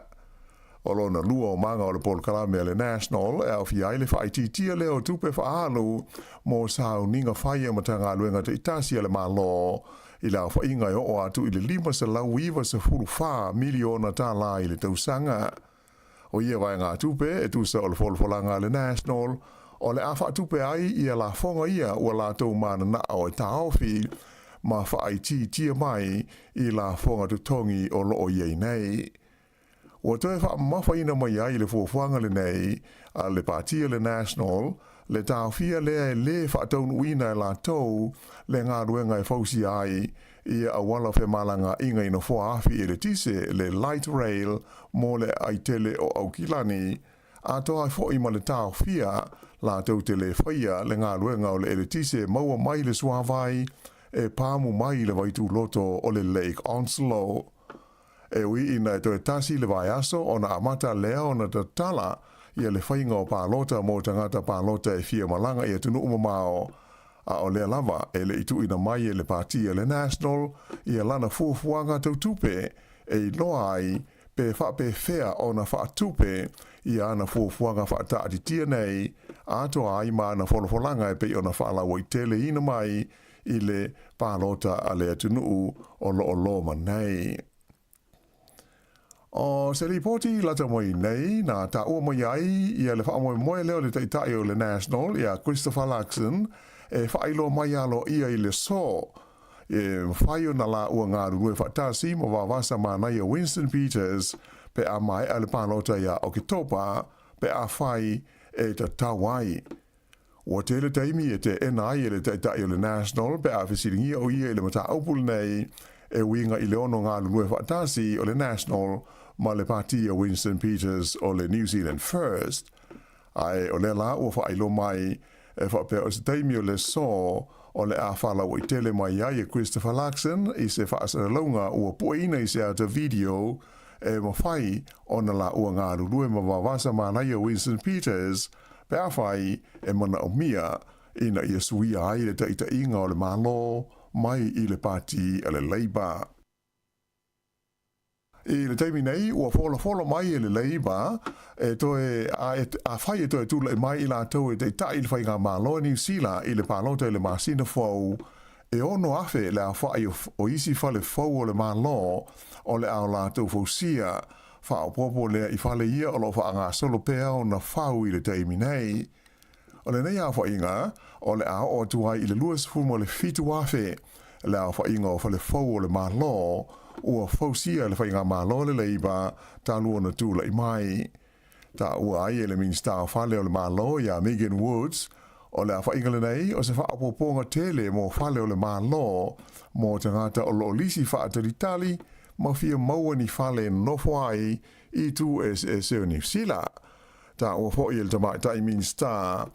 O lona lua o maga o le polokalame a le National e aofia ai le faaitiitia lea o tupe faaalu mo sauniga faia ma Matagaluega taitasi a le Malo i le aofaiga e oo atu i le $594 miliona i le tausaga. O ia vaegatupe e tusa o le folafolaga a le National, o le a faatupe ai ia lafoga ia ua latou mananao e taofi ma faaitiitia mai i lafoga totogi o loo i ai nei. Ua toe faamamafaina mai ai le fuafuaga lenei a le Pati o le National, le taofia lea e lē faataunuuina e latou le galuega e fausia ai ia auala femalagaaiga i nofoa afi eletise, le light rail mo le aitele o Aukilani, atoa ai foi ma le taofia latou te lē faia le galuega o le eletise maua mai le suāvai e pamu mai i le vaituloto o le Lake Onslow. E ui ina e toe tasi le vaiaso ona amata lea ona tatala ia le faiga o palota mo tagata palota e fia malaga i atunuu mamao, a o lea lava e le i tuuina mai e le Pati a le National ia lana fuafuaga tau tupe e iloa ai pe faapefea ona faatupe ia ana fuafuaga faataatitia nei atoa ai ma ana folafolaga e pei ona faalauaiteleina mai i le palota a le atunuu o loo loma nei. O se lipoti lata mai nei na taua mai ai ia le faamoemoe lea o le Taitai o le National ia Christopher Luxon e faailoa mai aloaia i le aso e mafai ona laua galulue faatasi ma vavasa manaia Winston Peters pe a maea le palota ia Oketopa pe afai e tatau ai. Ua tele taimi e teena ai e le Taitai o le National pe a fesiligia o ia i le mataupu lenei e uiga i le ono galulue faatasi o le National ma le Pati a Winston Peters o le New Zealand First. Ae o lea la ua faailoa mai E faapea o se taimi o le aso o le a faalauaitele mai ai e Christopher Luxon i se faasalalauga ua pueina i se ata video e mafai ona laua galulue ma vavasa manaia Winston Peters pe afai e manaomia ina ia suia ai le taitaiga o le Malo mai i le Pati a le Labour. I le taimi nei, ua folafolo mai e le Labour e toe, a, e, afai e toe tula'i mai i latou e taitai le faigamalo a Niu Sila i le palota i le masina fou, e 6,000 le aofa'i o, o isi fale fou o le Malo o le a o latou fausia, faaopoopo lea i fale ia o lo o faagasolo pea ona fau i le taimi nei. O lenei aofa'iga, o le a oo atu ai i le 27,000 le aofa'iga o fale fou o le Malo ua fausia e le Faigamalo a le Leipa talu ona tula'i mai. Taua ai e le Minisita o Fale o le Malo iā Megan Woods, o le aofa'iga lenei o se faaopoopoga tele mo fale o le Malo mo tagata o lo o lisi faatalitali ma fia maua ni fale e nonofo ai i itu eseese o Niu Sila. Taua foi e le Tamaitai Minisita,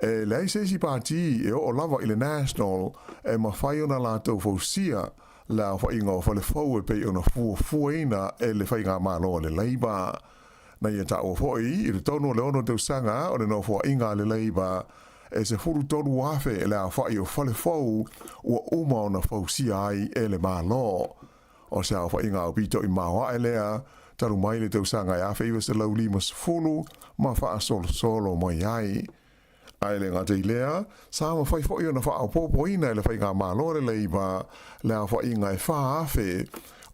e leai se isi pati e oo lava i le National e mafai ona latou fausia le aofaiga o fale fou e pei ona fuafuaina e le Faigamalo a le Labour. Na ia taua foi i totonu o le ono tausaga o le nofoaiga a le Labour, e 13,000 le aofai o fale fou ua uma ona fausia ai e le Malo. O se aofaiga aupito i maoae lea, talu mai le tausaga e 1950 ma faasolosolo mai ai. Ae le gata i lea, sa mafai foi ona faaopoopoina e le Faigamalo a le Leipa le aofaiga e 4,000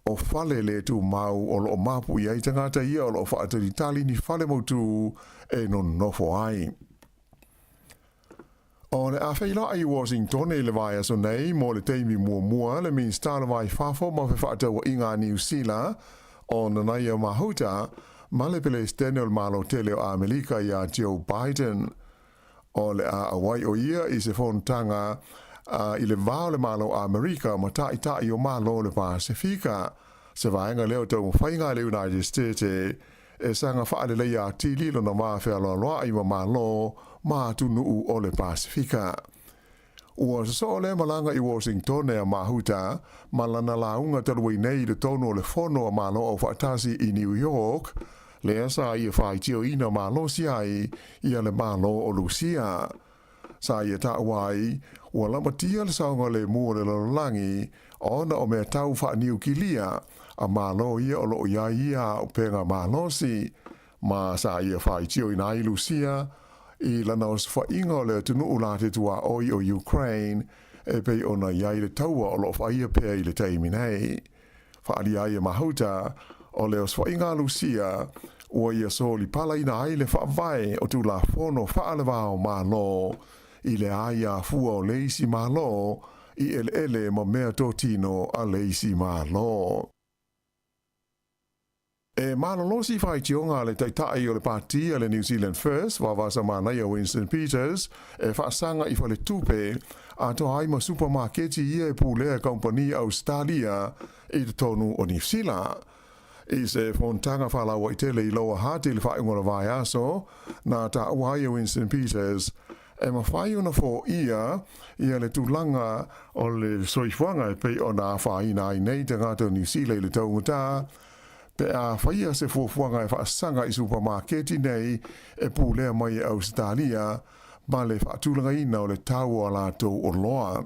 o fale le tumau o lo o mapu i ai tagata ia o lo o faatalitali ni fale mautu e nonofo ai. O le a feiloai i Washington i le vaiaso nei mo le taimi muamua le Minisita o le Vai Fafo ma Fefaatauaiga a Niu Sila, o Nanaia Mahuta, ma le Peresetene o le Malo Tele o Amerika iā Joe Biden. O le a auai o ia i se fonotaga i le va o le Malo o Amerika ma Taitai o Malo o le Pasefika, se vaega lea o taumafaiga a le United States e saga faaleleia atili lona va fealoaloa'i ma Malo ma atunuu o le Pasefika. Ua sosoo lea malaga i Washingtone a Mahuta ma lana lauga talu ai nei i totonu o le Fono a Malo Aufaatasi i New York, lea sa ia faitioina malosi ai ia le Malo o Lusia. Sa ia taua ai, ua lamatia le saogalemu o le lalolagi ona o mea tau faaniukilia a Malo ia o lo o i ai ia auupega malosi, ma sa ia faitioina ai Lusia i lana osofaiga o le atunuu la te tuaoi o Ukraine e pei ona i ai le taua o lo o faia pea i le taimi nei. Faaalia ai e Mahuta, o le osofaiga a Lusia ua ia solipalaina ai le faavae o Tulafono faale-va o Malo i le aia fua o le isi Malo i eleele ma mea totino a le isi Malo. E malolosi faitioga a le Taitai o le Pati a le New Zealand First, Vavasa Manaia Winston Peters, e faasaga i faletupe, atoa ai ma supamaketi ia e pulea e kamupani Ausetalia i totonu o Niu Sila. I se fonotaga faalauaitele i Lower Hutt i le faaiuga o le vaiaso, na taua ai e Winston Peters e mafai ona foia ia le tulaga o le soifuaga e pei ona afaina ai nei tagata o Niu Sila i le taugata, pe a faia se fuafuaga e faasaga i supamaketi nei e pulea mai e Ausetalia ma le faatulagaina o le tau o a latou oloa.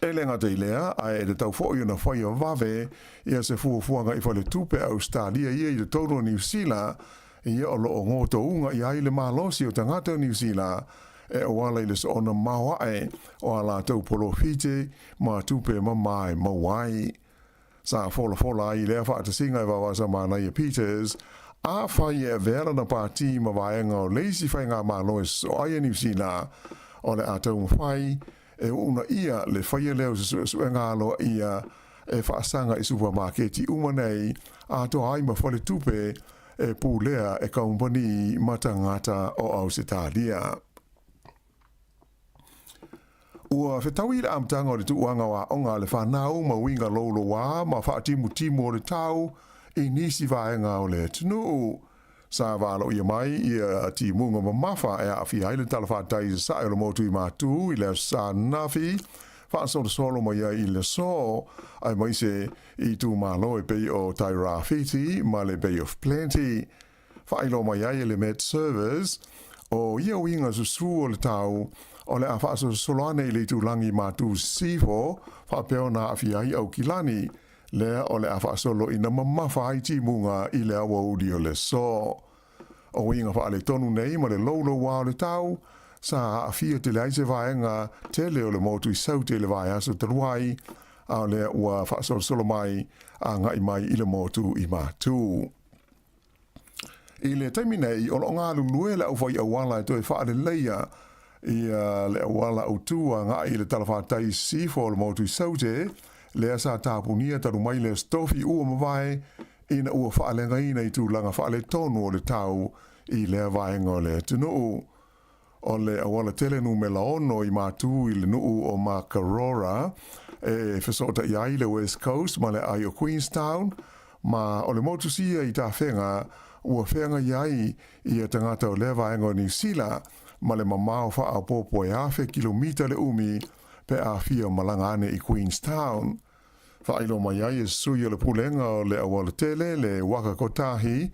E le gata i lea, ae e tatau foi ona faia vave ia se fuafuaga i faletupe a Ausetalia ia i totonu o Niu Sila, ia o lo o gotouga i ai le malosi o tagata o Niu Sila e auala i le soona maoae o a latou polofiti ma tupe mamā e maua ai. Sa folafola ai i lea faatasiga e Vavasa Manaia Peters, afai e avea lana pati ma vaega o le isi faigamalo e sosoo ai e Niu Sila, o le a taumafai e uunaia le faia lea o se suesuega aloaia e faasaga i supamaketi uma nei atoa ai ma faletupe e pulea e kamupani ma tagata o Ausetalia. Ua fetaui le amataga o le tuuaga o aoga a le fanau ma uiga louloua ma faatimutimu o le tau i nisi vaega o le atunuu. Sa valoia mai ia timuga mamafa e aafia ai le talafatai i sasae o le motu i Matu i le Aso Sa ananafi, faasolosolo mai ai i le aso, aemaise i itumalo e pei o Tairāwhiti ma le Bay of Plenty. Faailoa mai ai e le Met Service, o ia uiga susū o le tau, o le a faasolosolo ane i le itulagi i Matu Sisifo, faapea ona aafia ai Aukilani, lea o le a faasolo ina mamafa ai timuga i le aoauli o le aso. O uiga faaletonu nei ma le loulouā o le tau, sa aafia tele ai se vaega tele o le motu i Saute i le vaiaso talu ai, a o lea ua faasolosolo mai agai mai i le motu i Matu. I le taimi nei, o lo o galulue le aufai auala e toe faaleleia ia le auala autu agai i le talafatai i sisifo o le motu i Saute, lea sa tapunia talu mai le Aso Tofi ua mavae ina ua faaleagaina i tulaga faaletonu o le tau i lea vaega o le atunuu. O le auala tele numela 6 i Matu i le nuu o Makarora e fesootai ai le West Coast ma le aai o Queenstown, ma o le motu sia i Tafega ua feagai ai ia tagata o lea vaega o Niu Sila ma le mamao faaopoopo e 1000 kilomita le umi pe a fia malaga ane i Queenstown. Faailoa mai ai e sui o le Pulega o le Aualatele le Waka Kotahi,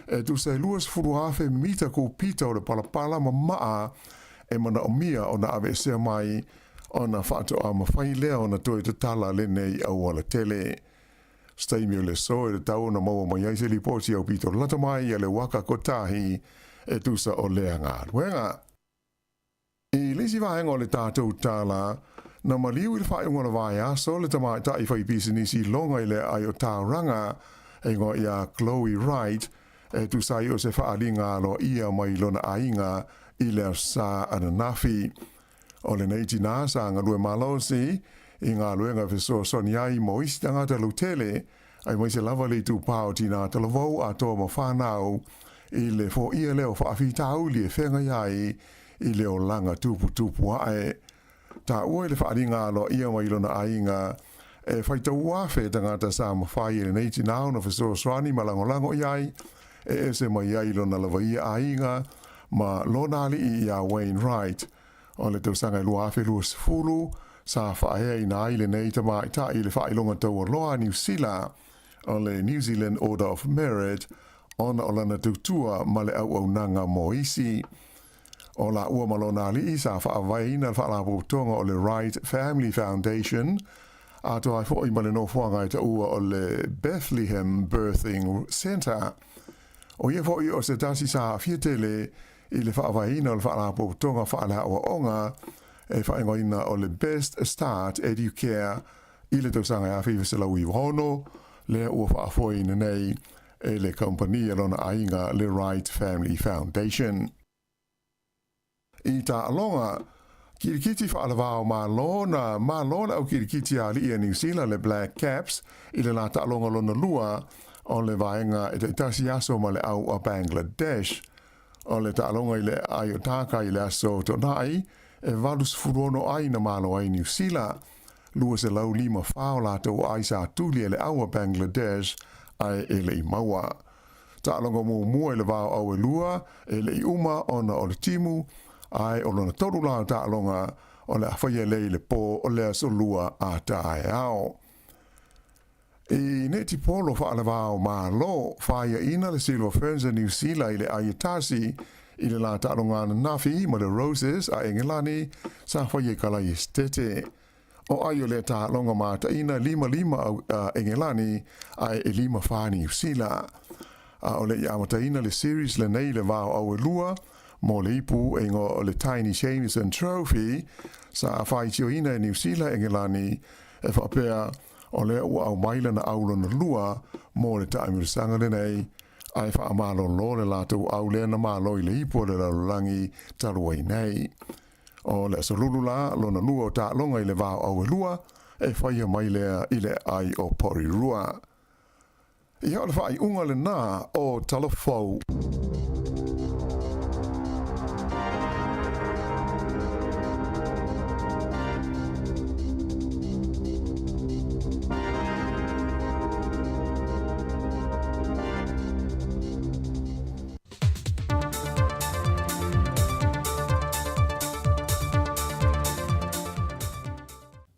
e tusa e 20,000 mita kupita o le palapala ma maa e manaomia ona aveesea mai ona faatoa mafai lea ona toe tatala lenei aualatele. Se taimi o le aso e tatau ona maua mai ai se lipoti aupito lata mai a le Waka Kotahi e tusa o lea galuega. I le isi vaega o le tatou tala, na maliu i le faaiuga o le vaiaso le tamaitai faipisinisi loga i le aai o Tauranga, e igoa ia Chloe Wright, e tusa ai o se faaaliga aloaia mai lona aiga i le Aso Sa ananafi. O lenei tinā sa galue malosi i galuega e fesoasoani ai mo isi tagata lautele, aemaise lava le itupā o tinā talavou atoa ma whanau i le foia lea o faafitauli e feagai ai i le olaga tuputupu ae. Taua i le faaaliga aloaia mai lona aiga e faitau afe tagata sa mafai e lenei tinā ona fesoasoani ma lagolago i ai e ese mai ai lona lavaia aiga ma lona alii iā Wayne Wright. O le tausaga e 2020, sa faaeaina ai lenei tamaitai i le faailoga taualoa a Niu Sila o le New Zealand Order of Merit ona o lana tautua ma le auaunaga mo isi. O laua ma lona alii sa faavaeina le faalapotopotoga o le Wright Family Foundation, atoa ai foi ma le nofoaga e taua o le Bethlehem Birthing Centre. O ia foi o se tasi sa aafia tele i le faavaeina o le faalapotopotoga faaleaoaoga e faaigoaina o le Best Start Educare i le tausaga e 1996, lea ua faafoeina nei e le kamupani a lona aiga le Wright Family Foundation. I taaloga kilikiti faalavao Malo, na malo le au kilikiti a alii a Niu Sila le Black Caps i le la taaloga lona lua o le vaega e taitasi aso ma le au a Bangladesh. O le taaloga i le aai o Dhaka i le aso Toonai e 86 ai na malo ai Niu Sila. 254 o latou ai sa tuli e le au a Bangladesh ae e le i maua. Taaloga muamua i le vao au e lua e le i uma ona o le timu, ae o lona tolu la o taaloga o le a faia lea i le pō o le aso lua a taeao. I netipolo faalavao Malo, faiaina le Silver Ferns a Niu Sila i le ai e tasi i le la taaloga ananafi ma le Roses a Engelani sa faia i Kalai Esetete. O ai o lea taaloga mataina 5-5 au Engelani ae e 5-4 Niu Sila. A o le i amataina le series lenei i le vao au e lua mo le ipu e igoa o le Taini Jamieson Trophy sa faitioina e Niu Sila Engelani e faapea o lea ua aumai lana au lona lua mo le taamilosaga lenei, ae faamalolo le latou au lea na malo i le ipu o le lalolagi talu ai nei. O le aso lulu la lona lua o taaloga i le vao au e lua, e faia mai lea i le aai o Porirua. Ia o le faaiuga lenā o Talafou.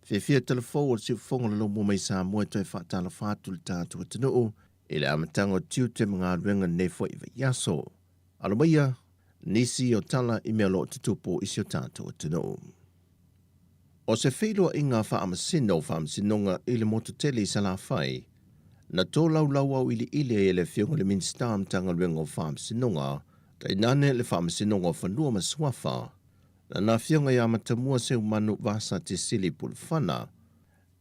Fiafia talafou o le siufofoga o le Laumua mai Samoa e toe faatalofa atu i le tatou atunuu i le amataga o tiute ma galuega i lenei foi vaiaso. Alo maia nisi o tala i mea o lo o tutupu i si o tatou atunuu. O se feiloaiga faamasino o Faamasinoga i le motu tele i Salafai, na tolaulau auiliili ai e le Afioga i le Minisita o Matagaluega o Faamasinoga, tainane le Faamasinoga o Fanua ma Suafa, Lana Afioga ia Matamua Seumanu Vasati Sili Pulufana,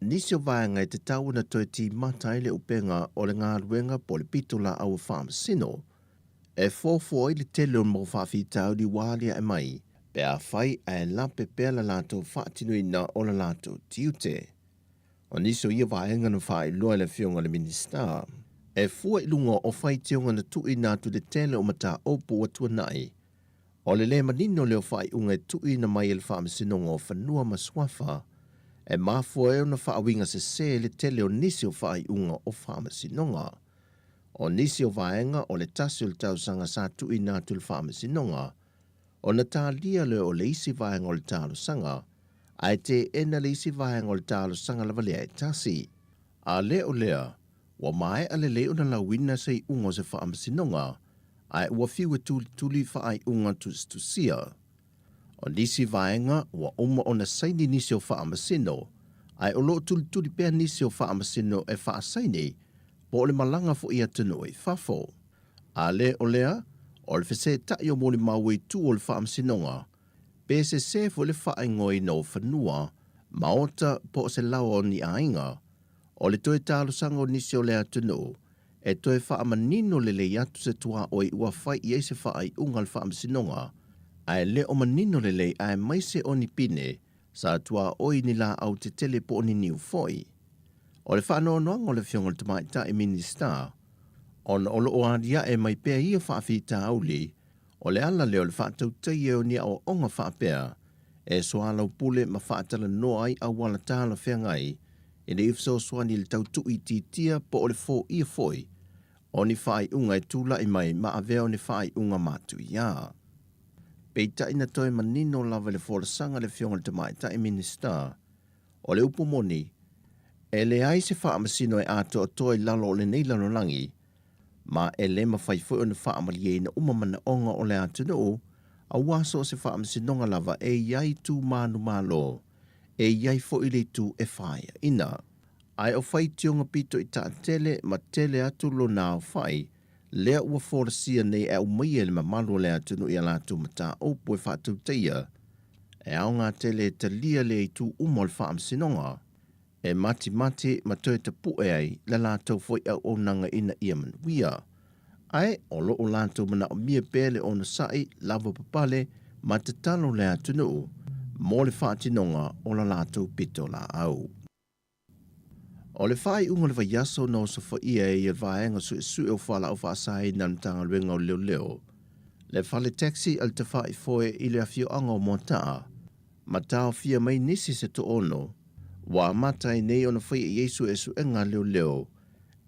nisi o vaega e tatau ona toe timata ai le upega o le galuega po o le pitolaau a Faamasino, e foafoa ai le tele o mau faafitauli ua aliae mai pe afai ae lape pea la latou faatinoina o la latou tiute. O nisi o ia vaega na faailoa e le Afioga i le Minisita, e fua i luga o faitioga na tuuina atu i le tele o mataupu ua tuanai, O le lē manino lea o faaiuga e tuuina mai e le Faamasinoga o Fanua ma Suafa, e mafua ai ona faauiga sesē le tele o nisi o faaiuga o Faamasinoga. O nisi o vaega o le tasi o le tausaga sa tuuina atu i le Faamasinoga, ona talia lea o le isi vaega o le talosaga, ae teena le isi vaega o le talosaga lava lea e tasi. A le o lea, Ua maea lelei ona lauina se iuga o se faamasinoga, ae ua fiu e tulituli faaiuga tusitusia. O nisi vaega ua uma ona saini nisi o faamasino, ae o lo o tulituli pea nisi o faamasino e faasaini po o le malaga foi i atunuu i fafo. A le o lea, o le fesetai o molimau i tua o le faamasinoga, pe sese foi le faaigoaina o fanua, maota po o se laoa o ni aiga, O le toe talosaga o nisi o le atunuu e toe faamanino lelei atu se tuaoi ua fai i ai se faaiuga a le Faamasinoga, ae le o manino lelei aemaise o ni pine sa tuaoi ni laau tetele po o ni niu foi. O le faanoanoaga o le Afioga i le Tamaitai Minisita, ona o lo o aliae mai pea ia faafitauli, o le ala lea o le faatautaia o ni aoaoga faapea e soalaupule ma faatalanoa ai auala talafeagai ina ia fesoasoani i le tau tuuitiitia po o le foia foi o ni faaiuga e tulai mai ma avea o ni faaiuga matuia. Peitai na toe manino lava i le folasaga a le Afioga i le Tamaitai Minisita, o le upu moni, e leai se faamasino e atoatoa i lalo o lenei lalolagi, ma e le mafai foi ona faamalieina uma manaoga o le atunuu, aua so o se faamasinoga lava e i ai tu manumalo, e i ai foi le itu e faeaina. Ae o faitioga pito i taatele ma tele atu lona aofai, lea ua folasia nei e aumaia e le mamalu o le atunuu i a latou mataupu e faatautaia, e aoga tele e talia lea itu uma o le faamasinoga, e matimati ma toe tapue ai la latou foi auaunaga ina ia manuia. Ae o lo o latou manaomia pea le onosai lavapapale ma tatalo le atunuu mo le faatinoga o la latou pitolaau. O le faaiuga o le vaiaso na osofaia ai e le Vaega Suesue o Fualaau Faasaina a le Matagaluega o Leoleo le fale taxi a le Tafaifoe i le afioaga o Moataa ma taofia mai nisi se toono ua amata ai nei ona faia i ai suesuega a leoleo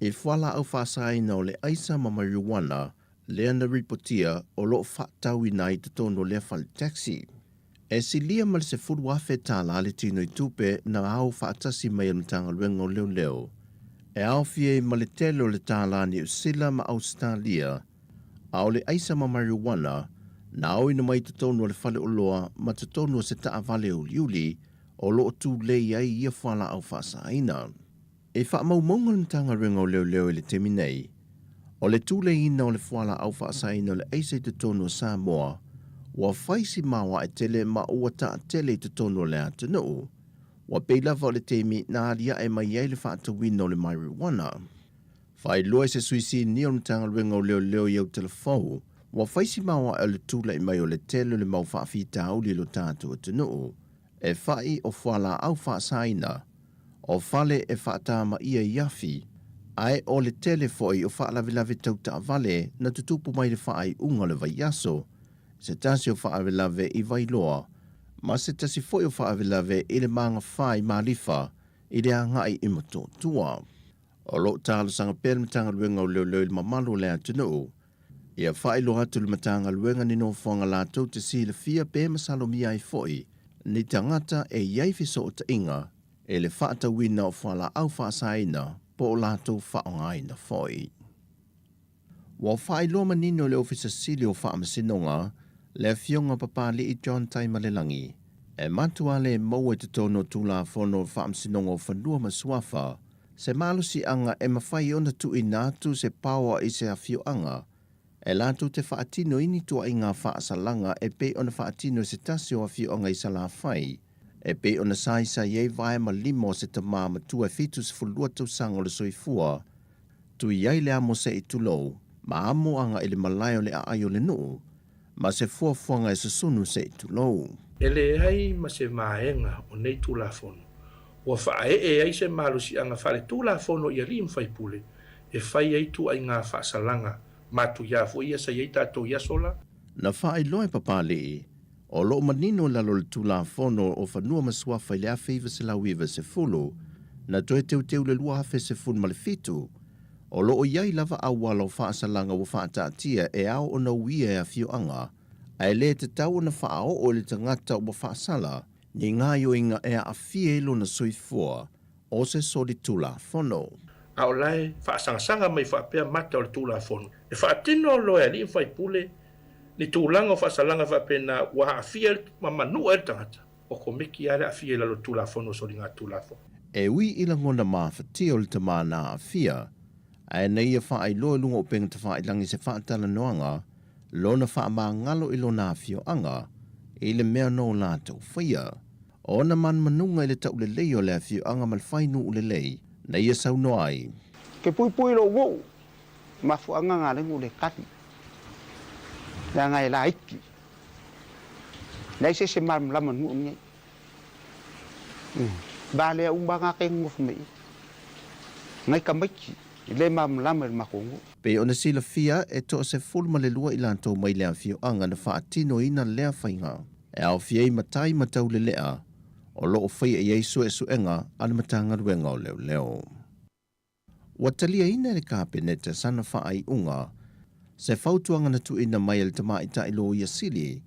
i fualaau faasaina o le aisa ma marijuana lea na ripotia o lo o faatauina ai i totonu o lea fale taxi. E silia ma le $10,000 le tino i tupe na ao faatasi mai e le Matagaluega o Leoleo e aofia ai ma le tele o le tālā Niu Sila ma Ausetalia, a o le aisa ma marijuana na aoina mai i totonu o le faleoloa ma totonu o se taavale uliuli o lo o tulei ai ia fualaau faasaina. I faamaumauga a le Matagaluega o Leoleo i le taimi nei, o le tuleiina o le fualaau faasaina o le aisa i totonu o Samoa ua fai si maoae tele ma ua taatele i totonu o le atunuu, ua pei lava o le taimi na aliae mai ai le faatauina o le marijuana. Faailoa e se sui sinia o le Matagaluega o Leoleo i Autalafou, ua fai si maoae o le tulai mai o le tele o le mau faafitauli i lo tatou atunuu, e fa'i o fualaau faasaina, o fale e faatamaia i afi, ae o le tele foi o faalavelave tau taavale na tutupu mai le faaiuga o le vaiaso, se tasi o faalavelave i Vailoa, ma se tasi foi o faalavelave i le Magafa i Malifa i le agai i Motootua. O lo o talosaga pea le Matagaluega o Leoleo i le mamalu o le atunuu ia faailoa atu i le Matagaluega ni nofoaga latou te silafia pe masalomia ai foi ni tagata e i ai fesootaiga i le faatauina o fualaau faasaina po o latou faaaogaina foi. Ua faailoa manino e le Ofisa Sili o Faamasinoga le Afioga Papali'i John Taimalelagi, e matua le maua i totonu o Tulafono o Faamasinoga o Fanua ma Suafa se malosiaga e mafai ona tuuina atu se paoa i se afioaga e latou te faatino i ni tuaiga faasalaga e pei ona faatino e se tasi o afioaga i Salafai e pei ona saisai ai vae ma lima o se tamā matua e 72 tausaga o le soifua tui ai le amo se'i tulou ma amo agai i le malae o le aai o le nuu ma se fuafuaga e susunu se'i tulou.
E leai ma se vaega o nei Tulafono ua faaee ai se malosiaga faaletulafono i alii ma faipule e fai ai tuaiga faasalaga matuia foi ia sa i ai tatou i aso la.
Na faailoa e Papali'i, o lo o manino i lalo o le Tulafono o Fanua ma Suafa i le 1990, na toe teuteu i le 2017, o lo o i ai lava auala o faasalaga ua faataatia e ao ona uia e afioaga, ae le tatau ona faaoo i le tagata ua faasala ni gaoioiga e aafia ai lona soifua o se solitulafono.
A o la e faasagasaga mai faapea mata o le Tulafono, e faatino loa e alii ma faipule ni tulaga o faasalaga faapena ua aafia ai ma manua ai le tagata, ua komiti lava le aafia i lalo o le Tulafono o Soligatulafono.
E ui i lagona mafatia o le tama na aafia, ae na ia faailoa i luga o upega tafailagi se faatalanoaga lona faamagalo i lona afioaga i le mea na o latou faia. Ona manumanuga i le taulelei o le afioaga ma le fainuu lelei na ia saunoa ai.
Ke puipui lou nuu, mafuaaga na ala ai ona ou le tali, leaga e laiti, leai se isi e malamalama i le nuu lenei. Valea uma lava na te nonofo mai i i. Nai tamaiti e le malamalama i le matou nuu.
Pei ona silafia, e 12 i latou mai le afioaga na faatinoina lea faiga. E aofia ai matai ma taulelea o lo o faia i ai suesuega a le Matagaluega o Leoleo. Ua taliaina e le Kapeneta sana faaiuga se fautuaga na tuuina mai e le Tamaitai Loia Sili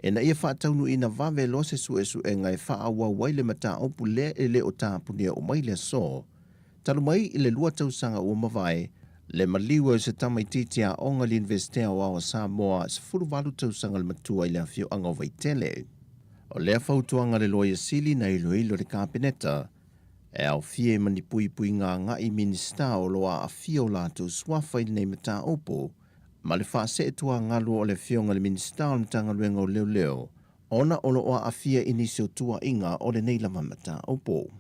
ina ia faataunuuina vave loa se suesuega e faaauau ai le mataupu lea e le o tapunia uma i le aso talu mai i le 2 tausaga ua mavae le maliu ai o se tamaitiiti aoga i le Iunivesite Aoao o Samoa 18 tausaga le matua i le afioaga o Vaitele. O lea fautuaga a le Loia Sili na iloilo e le Kapeneta e aofia ai ma ni puipuiga agai i Minisita o lo o aafia o latou suafa i lenei mataupu ma le faaseetuagalu o le Afioga i le Minisita o le Matagaluega o Leoleo ona o lo o aafia i nisi o tuuaiga o lenei lava mataupu.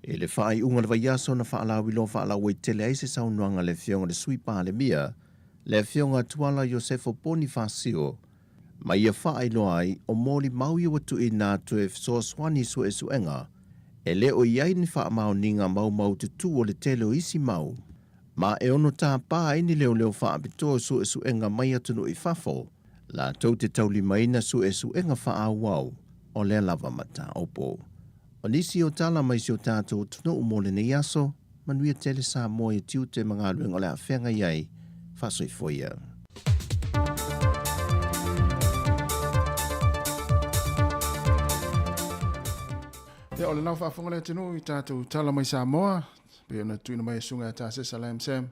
I le faaiuga o le vaiaso na faalauiloa faalauaitele ai se saunoaga a le Afioga i le Sui Palemia, le Afioga Tuala Iosefo Ponifasio, ma ia faailoa ai o molimau ia ua tuuina atu e fesoasoani i suesuega e le o i ai ni faamaoniga maumaututu o le tele o isi mau, ma e ono tapa ai ni leoleo faapitoa o suesuega mai atunuu i fafo latou te taulimaina suesuega faaauau o lea lava mataupu. O nisi o tala mai si o tatou atunuu mo lenei aso, manuia tele Samoa i tiute ma galuega o le a feagai ai, faasoifua ia.
Ia, o lena ua faafofoga le atunuu i tatou tala mai Samoa, pei ona tuuina mai e Susuga ia Tasesa Lam Sam,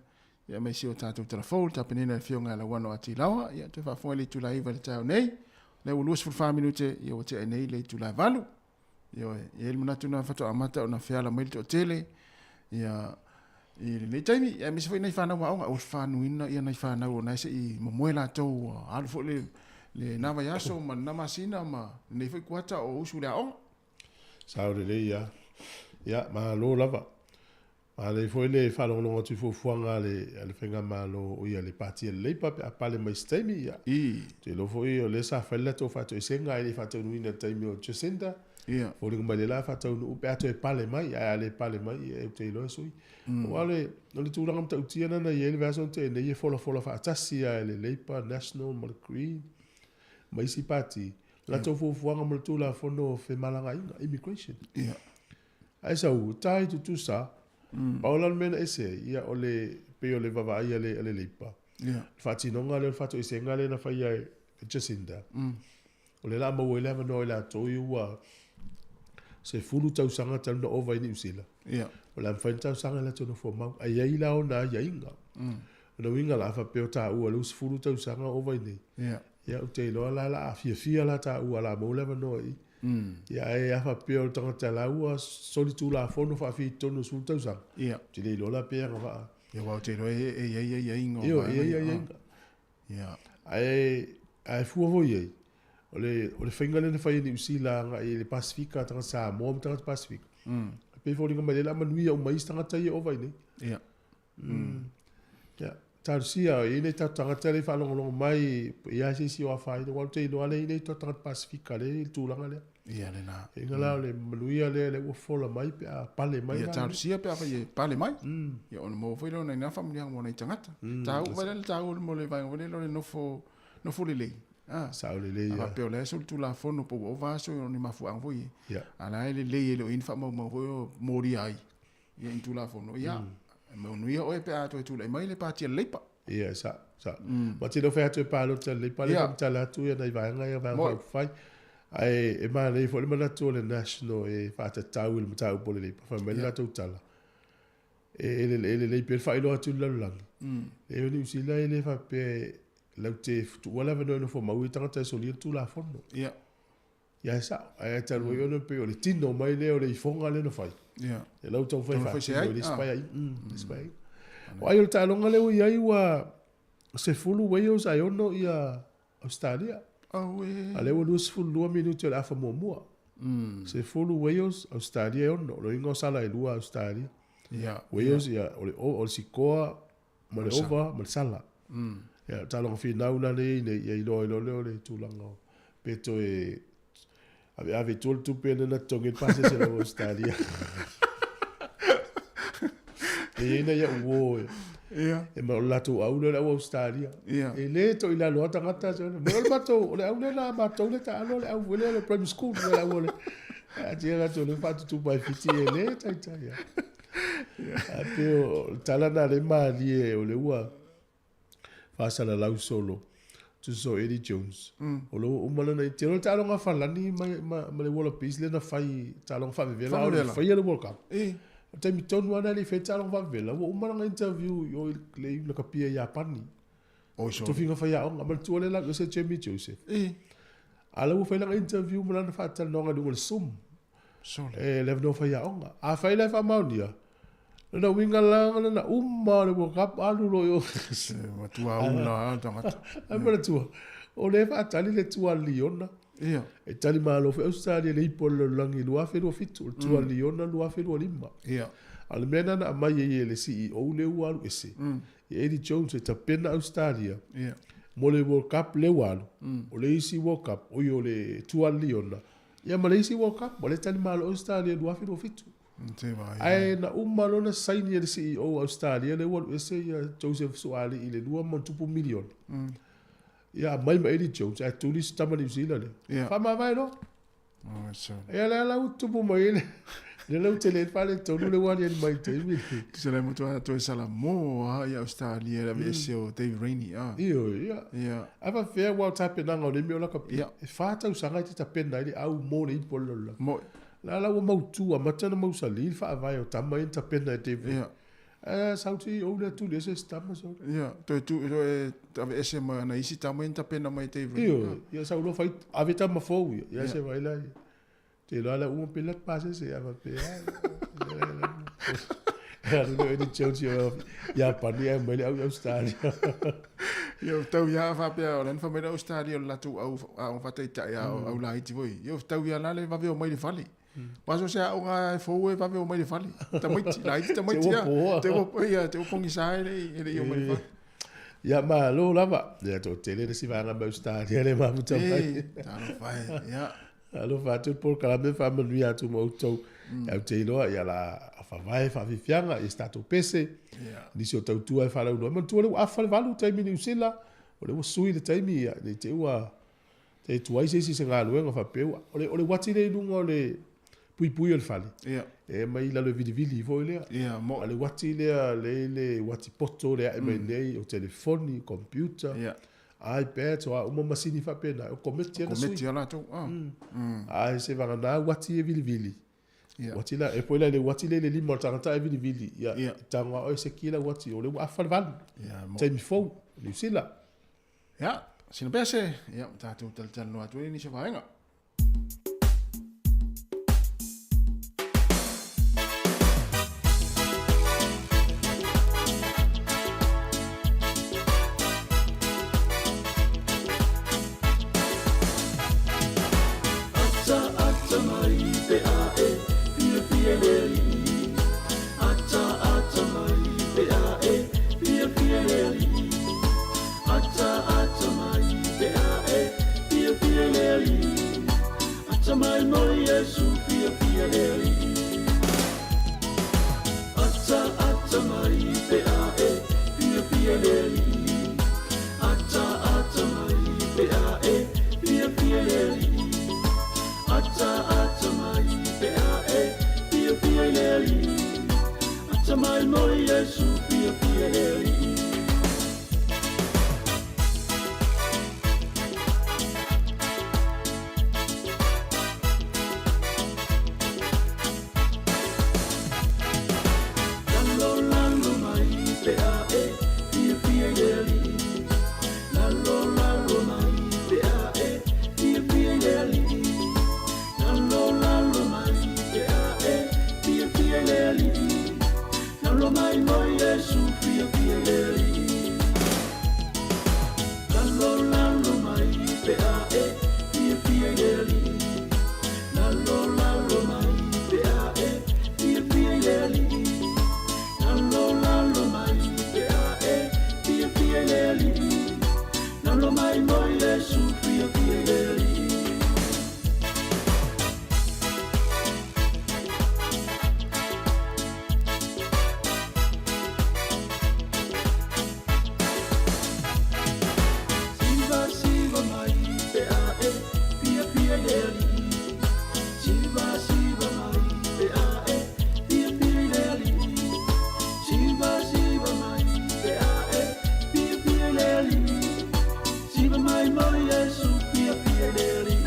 ia mai si o tatou tala fou, le tapenina e le Afioga ia Lauano Atilaoa, ia toe faafofoga i le itula e 9 i le taeao nei, lea ua 24 minute, ia ua tea nei le itula e 8. Ioe, e i ai le manatu na faatoa amata ona feala mai le toatele, ia, i lenei taimi, aemaise foi nai fanau aoga, ua fanuina ia nai fanau o nae se i momoe latou, ua alu foi le, lena vaiaso ma lena masina ma lenei foi kuata o usu i le aoga.
Sao lelei lava. Ia, malo lava. Manaia foi le faalogologo atu i fuafuaga a le, a le Faigamalo, oi a le Pati a le Labour pe a pale mai i se taimi, ia. Ou te iloa foi o lea sa fai le latou faatoesega ae le i faataunuuina i le taimi o Jacinda. Foliga mai lea la faataunuu pe a toe pale mai, ae a le pale mai, ia, ou te iloa e sui. Aua o le, o le tulaga matautia lena na i ai le vaiaso na tea nei, e folafola faatasi lava e le Labour, National ma le Green ma isi pati, latou fuafuaga mo le Tulafono o Femalagaaiga, Immigration. Ae sau, ta i tutusa, pau la le mea na ese ai, ia o le, pei o le vaavaai a le, a le Leipa, le faatinoga lea o le faatoesega lea na faia e Jacinda, o lea o le a maua ai le avanoa i latou ia ua 10 tausaga talu na ova i Niu Sila.
Ia.
O le a mafai ona talosaga i latou nofo mau, ae i ai la ona aiaiga. O le uiga la, a faapea o taua lea ua 10 tausaga o ova i inei,
Ia.
ia ou te iloa la o le a fiafia la taua o le a maua le avanoa i i. Ia ae a faapea o le tagata la ua solitulafono faafitotonu i le 10 tausaga,
Ia.
ou te le iloa la pe agavaa.
Ia aua ou te iloa e i ai aiaiga o
Ioe, e
vaega
i ai
ia.
aiaiga.
Ia.
Ae, ae fua foi i ai, o le, o le faiga lea na fai e Niu Sila agai i le Pasefika, tagata Samoa ma tagata Pasefika, e pei e foliga mai lea o le a manuia uma ai isi tagata ia e ova i inei.
Ia.
Ia, talosia, e i ai nai tatou tagata lea e faalogologo mai, e i ai lava se isi o afaina, aua ou te iloa lea e i ai nai tatou tagata Pasefika lea e i le tulaga lea.
Ia lena.
Faiga la o le manuia lea lea ua fola mai pe a pale mai
Ia
la.
talosia pe afai e pale mai. Ia ona maua foi lea o nai na faamanuiaga mo nai tagata. Taua vai la le taua mo le vaega foi lea o le nofo nofo lelei. Ah.
Sao lelei
A
ia.
faapea o la e solitulafono po ua ova aso o ni mafuaaga foi e.
Ia.
A la e lelei e le o i ai ni faamaumau foi o molia ai. Ia i ni tulafono. Ia. E manuia oe pe a toe tulai mai le pati a le Leipa.
Ia, sa, sa. Ma te le fai atu e palota le Leipa, le
Ia.
faamatala atu ia nai vaega ia, vaega
Moi.
faaupufai. Ae e manaia foi le manatu o le National e faatatau i le mataupu o le Leipa, fai mai le latou tala. E, e, e lelei pea le faailoa atu i le lalolagi. E o Niu Sila e le faapea e lau te tuua le avanoa e nofo mau ai tagata e solia le Tulafono.
Ia.
Ia e sao, ae talu ai ona pei o le tino mai lea o le ifoga lea na fai.
Ia.
E lau taumafai
Taumafai se
faatino
ai,
i le isi
ah.
paeaiga. Le isi paeaiga. O ai o le taaloga lea ua i ai ua 10 Wales ae 6 ia Australia.
Auē.
A lea ua 22 minute o le afa muamua. 10 Wales, Australia e 6. O lona uiga o sala e lua Australia.
Ia.
Wales ia o le o le sikoa ma le ova ma le sala. Ia o taaloga finau la lea i nei ia iloa ai loa lea o le tulaga o pe toe aveave i tua le tupe lea na totogi ai le pasese lava o Australia. E i ai nai au uo e
Ia.
e ma o le latou au lea o le au Australia.
Ia.
E le toilalo lava tagata se ole. O le matou, o le au lea na matou le taalo le au foi lea o le primary school le au o le a tia latou le faatutupu mai Fiti e le taitai. Ae pei o le tala lena lea e malie o le ua faasalalau solo tusa o Eddie Jones. O lo ua uma lana i te iloa le taaloga a Falani ma, ma, ma le Wallabies lea na fai taaloga faavevela a o le
Faavevela.
faia le World Cup.
E.
O le taimi tonu lava lena e le i faia le taaloga faavevela, ua uma lana interview i o i le i lakapia i Iapani.
Oi sole.
Tofiga faiaoga, manatua lea la ese Jamie Joseph.
E.
A la ua fai lana interview ma lana faatalanoaga i luga o le Zoom.
Sole.
E le avanoa faiaoga. A fai la e faamaonia, lona uiga la lana uma o le World Cup alu loa i o.
Se matua ula a tagata.
Ai manatua, o lea e faatali le tua liona.
Ia.
E tali malo foi Australia le ipo o le lalolagi i 2027, o le tua liona 2025.
Ia.
A o le mea lena na aumai ai e le CEO lea ua alu ese, e Eddie Jones e tapena Australia
Ia.
mo le World Cup lea ua alu, o le isi World Cup, oi o le tua liona, ia ma le isi World Cup, o lea e tali malo Australia i 2027.
Te vai.
Ae na uma loa na saini e le CEO o Australia lea ua alu ese ia Joseph Suaalii i le 2 ma tupu miliona. Ia aumai ma Eddie Jones ae tuli si tama Niu Sila lea.
Ia.
Faamavae loa.
Oi sole.
Ia lea la ua tupu mai ai le le lau tele ai le faaletonu le ua aliali mai i le taimi lenei.
Se le matua toe sala mo a ia Australia la ese o Dave Rainey a.
Ioe, ia.
Ia.
Ae faapefea aua o tapenaga o nei mea o lakapi.
Ia.
E 4 tausaga e te tapena ai le au mo le ipu o le lalolagi.
Mo.
La la ua mautu amata ona mausali le faavae o tama ia na tapena e Dave Rainey.
Ia.
Ae sau CEO lea tuli ese se tama sau.
Ia, toe tu toe ave ese ma na isi tama ia na tapena mai Dave Rainey.
Ioe, ia sau loa fai ave tama fou ia. Ia se vaai la ia. Te iloa la uma pe le pasese ia faapea. Alu loa Eddie Jones i Iapani ae mai le au i Australia.
Ia tau ia faapea o le na fai mai le Australia o le latou au aoga faataitai a au laiti foi. Ia tau ia la le vave o mai le fale. Paso se aoga e fou e vave o mai le fale. Tamaiti, laiti tamaiti
Te
ia.
ua poa.
Te ua ia, te ua pogisa e le i o mai le fale.
Ia malo lava. Ia toatele le isi vaega mai Australia le mafuta mai.
E, talofa e, ia.
Alofa atu le polokalame faamanuia atu ma outou. Au te iloa ia la faavae faafiafiaga i se tatou pese.
Ia.
Nisi o tautua e faalauiloa. Manatua lea ua afa le 8 taimi i Niu Sila. O lea ua sui le taimi ia nei te i ua te tuai se isi i se galuega faapea ua. O le, o le uati lea i luga o le puipui o le fale.
Ia.
E mai i lalo e vilivili foi lea.
Ia, mo.
A le uati lea, le le uati poto lea ae mai nei, o telefoni, computer,
Ia.
iPad, o a uma masini faapena. O kometi ia na sui.
Kometi ia latou. Ah.
Ae se vagana uati e vilivili. Uati la, e poi la i le uati lea i le lima o le tagata ae vilivili, ia, e tago lava oe e seki lau uati, o lea ua afa le valu. Taimi fou, Niu Sila.
Ia, sina pese, ia, ma tatou talatalanoa atu ai i nisi o vaega.
Ata ata mai pe a e fiafia i le Alii. Ata ata mai pe a e fiafia i le Alii. Ata ata mai pe a e fiafia i le Alii. Ata mai mo Iesu fiafia i le Alii. Ata ata mai pe a e fiafia i le Alii. Ata ata mai pe a e fiafia i le Alii. Ata ata mai pe a e fiafia i le Alii. Ata mai mo Iesu fiafia i le Alii. Lalo lalo mai pe a e fiafia i le Alii. Lalo lalo mai pe a e fiafia i le Alii. Lalo lalo mai pe a e fiafia i le Alii. Lalo mai mo Iesu fiafia i le Alii. Lalo lalo mai pe a e fiafia i le Alii. Lalo lalo mai pe a e fiafia i le Alii. Lalo lalo mai pe a e fiafia i le Alii. Lalo mai mo Iesu fiafia i le Alii. Siva siva mai pe a e fiafia i le Alii. Siva siva mai pe a e fiafia i le Alii. Siva siva mai pe a e fiafia i le Alii. Siva mai mo Iesu fiafia i le Alii.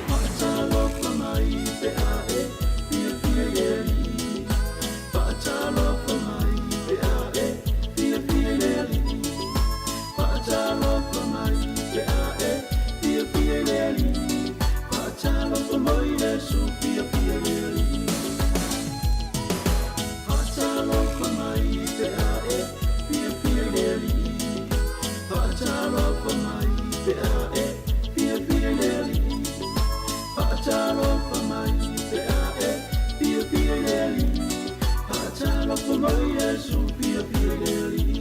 Faatalofa mai pe a e fiafia i le Alii. Faatalofa mai pe a e fiafia i le Alii. Faatalofa mai pe a e fiafia i le Alii. Faatalofa mo Iesu fiafia i le Alii. Faatalofa mai pe a e fiafia i le Alii. Faatalofa mai pe a e fiafia i le Alii. Faatalofa mai pe a e fiafia i le Alii. Faatalofa mo Iesu fiafia i le Alii.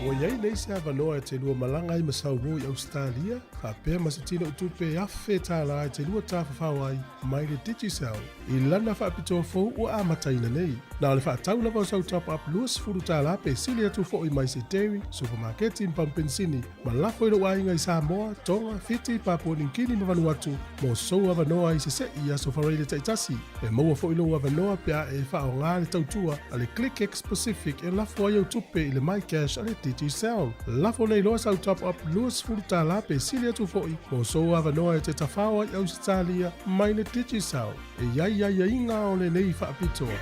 Ua i ai nei se avanoa e te lua malaga ai ma Saumou i Ausetalia, faapea ma se tino tupe $1,000 e te lua tafafao ai mai le Digicel i lana faapitoa fou ua amataina nei. Na o le faatau lava o sau top-up $20 pe sili atu foi mai se dairy, supamaketi ma pamu penisini ma lafo i lou aiga i Samoa, Tonga, Fiti, Papua Niu Kini ma Vanuatu mo sou avanoa i sese'i i aso faraile taitasi. E maua foi lou avanoa pe a e faaaoga le tautua a le ClickX Pacific e lafo ai au tupe i le MyCash a le Digicel. Lafo nei loa sau top-up $20 pe sili atu foi mo sou avanoa e te tafao ai Ausetalia mai le Digicel. E i ai aiaiga o lenei faapitoa.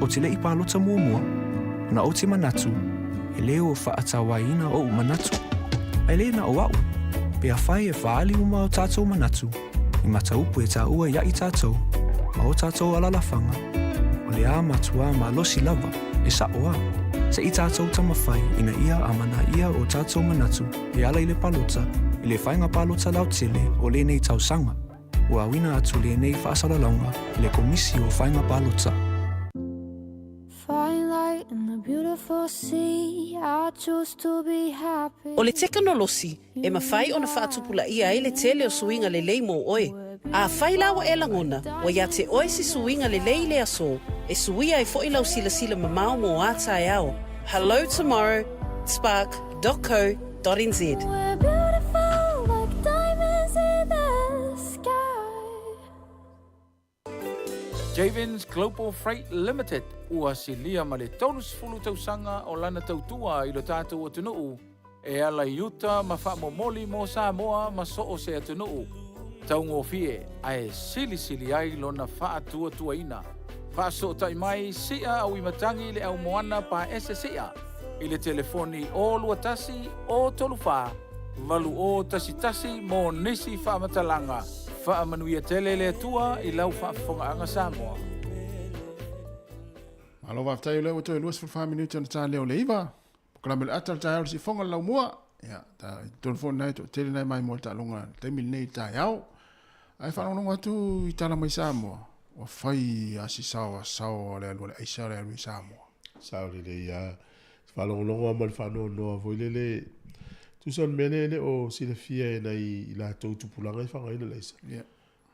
Ou te le i palota muamua, ona ou te manatu, e le o faatauaina oʻu manatu. A e le na o aʻu, pe afai e faaali uma o tatou manatu i mataupu e taua iaʻi tatou ma o tatou alalafaga, o le a matuā malosi lava, e saʻo a. Se i tatou taumafai ina ia amanaia o tatou manatu e ala i le palota i le faiga palota lautele o lenei tausaga. Ua auina atu lenei faasalalauga i le Komisi o Faiga Palota.
beautiful sea. I choose to be happy.
O le tekonolosi e mafai ona faatupulaia ai le tele o suiga lelei mo oe. Afai la ua e lagona, ua ia te oe se suiga lelei i le aso, e suia ai foi lau silasila mamao mo a taeao. Hello tomorrow, spark dot co dot nz.
We're beautiful like diamonds in the sky.
Javens Global Freight Limited ua silia ma le 30 tausaga o lana tautua i lo tatou atunuu e ala i uta ma faamomoli mo Samoa ma so o se atunuu taugofie ae silisili ai lona faatuatuaina. Faasootai mai Sia Auimatagi i le aumoana paese Sia i le telefoni 021 034 8011 mo nisi faamatalaga. Faamanuia tele le Atua i lau faafofogaaga Samoa.
Malo faafetai o lea ua toe 24 minute ona ta lea o le iva. Polokalame o le ata o le taeao le sifoga le laumua. Ia, ta tonu foi nai to tele nai mai mo le taaloga le taimi lenei i le taeao. Ae faalogologo atu i tala mai Samoa, ua fai a si sao a sao a le alu a le aisa le alu i Samoa.
Sao lelei lava. Faalogologo lava ma le faanoanoa foi lele. Tusa o le mea lea e le o silafia e nai i latou tupulaga e faaaogaina le aisa.
Yeah.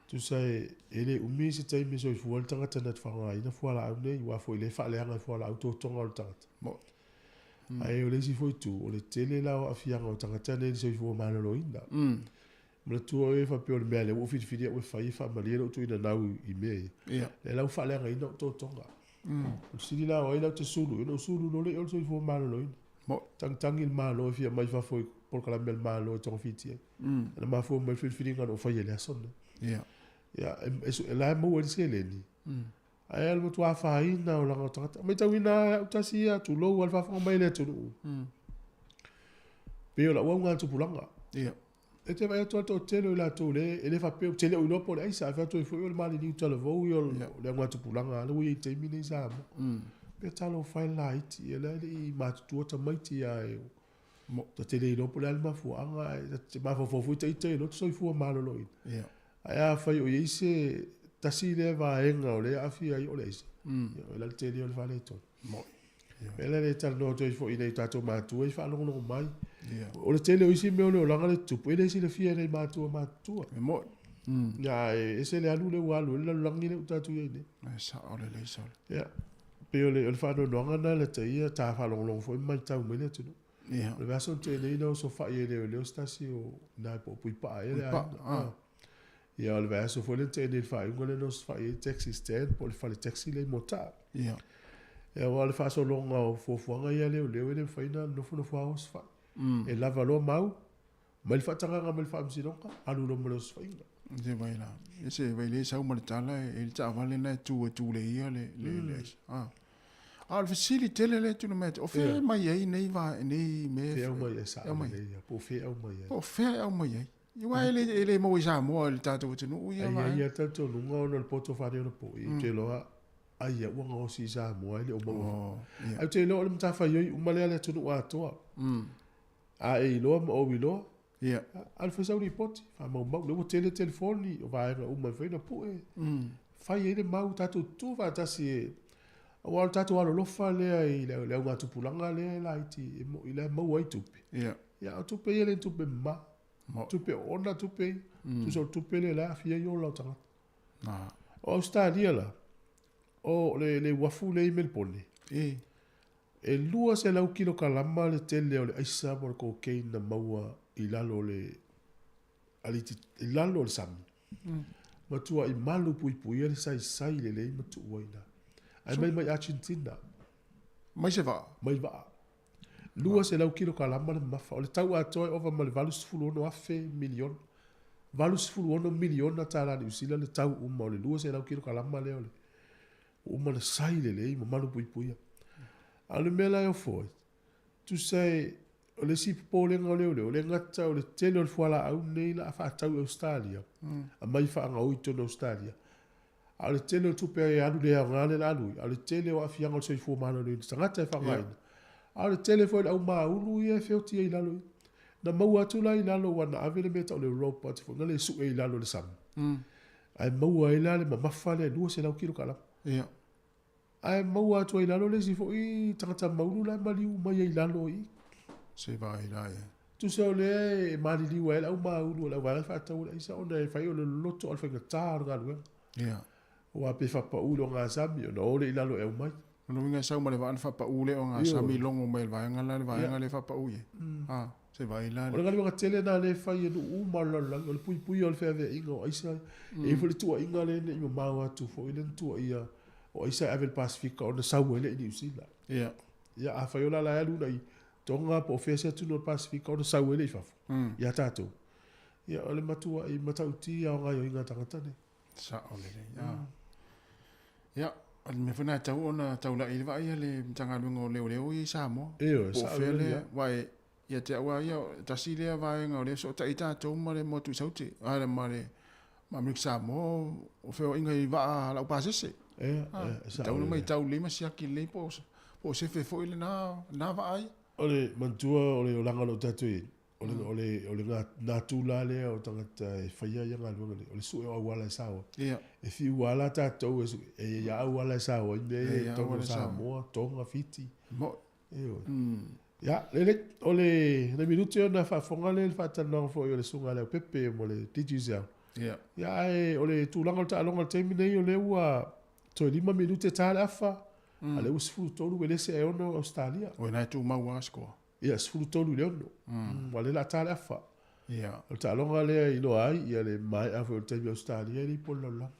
Tusa e le umi se taimi e soifua ai le tagata na te faaaogaina fualaau nei, aua foi lea e faaleaga e fualaau totoga o le tagata.
Mo.
Ae o le isi foi itu, o le tele la o aafiaga o tagata nei i le soifua maloloina. Manatua oe faapea o le mea lea ua ou filifilia au e fai e faamalie lou tuuinanau i mea ia.
Ia.
Lea la ua faaleagaina ou totoga. O le sili la o ai la ou te sulu, ona ou sulu loa lea i o le soifua maloloina.
Mo.
Tagitagi le Malo e fia aumai fafo i polokalame a le Malo e togafiti ai. Na mafua mai le filifiliga na ou faia i le aso lenei.
Ia.
Ia, e, la e maua ai le seleni. Ae o le matua afaina o laga o tagata. Matauina lava au tasi ia, tulou lava le faafofoga mai a le atunuu. Pei o lau auga tupulaga.
Ia.
E te vaai atu lava le toatele o i latou le, e le faapea ou te le o iloa po o le aisa, ae fai atu ai foi o le maliliu talavou ia o le augatupulaga lea ua i ai i le taimi lenei i Samoa. Pe talofa e laiti, ia la e le i matutua tamaiti ae ta te le iloa po o le a le mafuaaga, ae ta te mafaufau foi ita i loto soifua maloloina. Ae afai o i ai se tasi lea vaega o lea e aafia ai o le aisa, ia o le a le tele o le faaletonu. Mea lea e talanoa atu ai foi i nai o tatou matua i faalogologo mai. O le tele o isi mea o le olaga le tutupu, e le silafia e nai matua matutua.
E moi.
Ia, e ese le alu lea ua alu ai le lalolagi lea ua tatou i ai nei.
E sao lelei sole.
Ia, pei o le, o le faanoanoaga lena lata ia, ta faalogologo foi ma matau mai le atunuu.
Ia.
O le vaiaso na tea nei na osofai ai e leoleo se tasi o ina po o Puipaa ea le
Puipaa,
aiga.
ah.
Ia, o le vaiaso foi lea na tea nei i le faaiuga lea na osofai ai le taxi stand po o le fale taxi lea i Moataa.
Ia.
Ia, aua o le faasologa o fuafuaga ia a leoleo e le mafai ona nofonofo lava osofai. E lava loa mau, mai le faatagaga mai le faamasinoga, alu loa ma le osofaiga.
Se vai la. E se vai le sau ma le tala e le taavale lena e tu e tuleia le le le aisa. Ah. A o le fesili tele lea e tuuina mai ia te oe, o fea e mai ai nei va nei mea
Fea e aumai ai,
e aumai ai?
sao lelei ia, po o fea e aumai ai.
Po o fea e aumai ai? Aua e le e le maua i Samoa i le tatou atunuu ia
Ai
vaega.
ai lava talitonuga ona o le poto faaneionapo ou te iloa ai ua gaosi i Samoa e le o maua. Ae ou te iloa o le matafaioi uma lea a le atunuu atoa. A e iloa ma ou iloa, alu fai sau lipoti, faamaumau. Lea ua tele telefoni, o vaega uma e mafai ona pue. Fai ai le mau, tatou tutu faatasi e, aua o le tatou alolofa lea i le augatupulaga lea e laiti e moni la e maua ai tupe. Ia, o tupe ia e le o ni tupe mama. Tupe oona tupe ia. Tusa o le tupe lea o la e aafia ai ola o tagata. O Ausetalia la, o le uafu lea i Melipone, e 200 kilokalama le tele o le aisa ma le cocaine na maua i lalo o le aliti, i lalo o le sami. Matuai malu puipuia le saisai lelei ma tuu ai i ina. Ae mai mai Argentina.
Mai se vaa?
Mai vaa. 200 kilokalama le mamafa. O le tau atoa e ova ma le 86,000 miliona. 86 miliona tala Niu Sila le tau uma o le 200 kilokalama lea o le ua uma ona sai lelei ma malupuipuia. A o le mea la e ofo ai, tusa e, o le isi popolega o leoleo, e le gata o le tele o le fualaau lenei la a faatau i Ausetalia, aumai faagaoi i totonu o Ausetalia, a o le tele o le tupe e alu le aoga lea la alu ai, a o le tele o aafiaga o le soifua maloloina o tagata e faaaogaina, a o le tele foi o le aumaulu ia e feoti ai i lalo i i. Na maua atu la i lalo aua na ave le mea e tau o le robot foi lea e sue i lalo o le sami, ae maua ai la le mamafa lea e 200 kilokalama. Ae maua atu ai i lalo le isi foi tagata maunu la e maliu mai ai i lalo i i.
Se vaai la e.
Tusa o lea e maliliu ai le au maunu a le auvaega faatau o le aisa ona e fai o le loloto a o le faigata o le galuega.
Ia.
Aua pe faapau i le ogasami ona o lea i lalo e aumai.
O lona uiga e sau ma le vaa ona faapau lea ogasami logo mai e le vaega la le vaega lea e faapau i ai. A, se vaai la.
O le galuega tele lena lea e fai e nuu uma o le lalolagi, o le puipuia o le feaveaiga o aisa. E i ai foi le tuuaiga lea ne i mamao atu foi lea na tuuaia o aisa e ave i le Pasefika ona sau ai lea i Niu Sila.
Ia.
Ia afai o la la e alu i Tonga po o fea se atunuu o le Pasefika ona sau ai lea i fafo ia tatou. Ia o le matuai matautia o gaoioiga a tagata nei.
Sao lelei. Mm. Ia, o le mea foi lena e tatau ona taulai i le vaai a le Matagaluega o Leoleo ia i Samoa.
Ioe,
Po o
sao
fea
lelei,
lea,
ia.
aua e, ia te au lava ia, tasi lea vaega o lea e fesootai ai tatou ma le motu i Saute, a, ma le ma Amerika Samoa, o feoaiga i vaa a laupasese.
Ia,
Ah,
ia,
e
sao
tatau ona
lelei.
matau lelei ma siaki lelei po o sefe foi lena, lena vaa ia.
O le manatua o le olaga o lo o tatou i ai, O le, o le, o le natu la lea o tagata e faia ia galuega nei, o le sue o auala e sao ai.
Ia.
E fiu lava la tatou e sue, e i ai lava auala e sao ai mea ia
E
i
i ai
totonu
auala
o
e sao ai.
Samoa, Tonga, Fiti.
Mo'i.
Ioe. Ia, lelei, o le, le minute ona faafofoga lea i le faatalanoaga foi o le Susuga ia Leaupepe mo le Digicel.
Ia.
Ia, ae o le tulaga o le taaloga i le taimi nei, o lea ua toe 5 minute ta le afa, a o lea ua 13 uelese ae 6 Ausetalia.
O lena e tumau lava score.
Ia, 13 i le 6. Aua o lea o le a ta le afa.
Ia.
O le taaloga lea e iloa ai, ia le maea foi o le taimi Ausetalia e le i po i le lalolagi.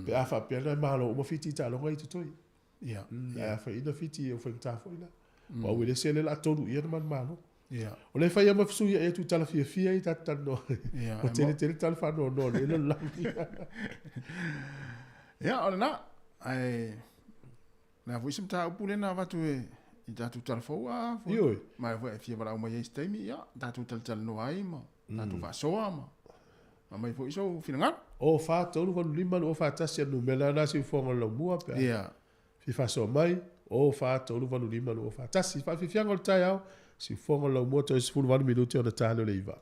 Pe a faapea na e malo uma Fiti i taaloga ia totoe.
Ia.
Ae a faiina Fiti, ia ua faigata foi la. Aua uelese lea o le a tolu i ai na manumalo.
Ia.
O lea e fai lava ma fesuiai atu i tala fiafia ia tatou talanoa ai.
Ia,
Ua tele tele tala faanoanoa o lenei lalolagi.
Ia, o lena. Ae O le a foi se mataupu lea na avatu e i tatou tala fou a foi.
Ioe.
Ma foi e fia valaau mai ai se taimi, ia, tatou talatalanoa ai ma tatou faasoa ma aumai foi sou finagalo.
O 4 3 8 5 2 4 1 a numera lena siufofoga o le laumua pe a
Ia.
fia faasoa mai o 4 3 8 5 2 4 1. Faafiafiaga o le taeao, siufofoga o le laumua toe 18 minute ona ta lea o le 9.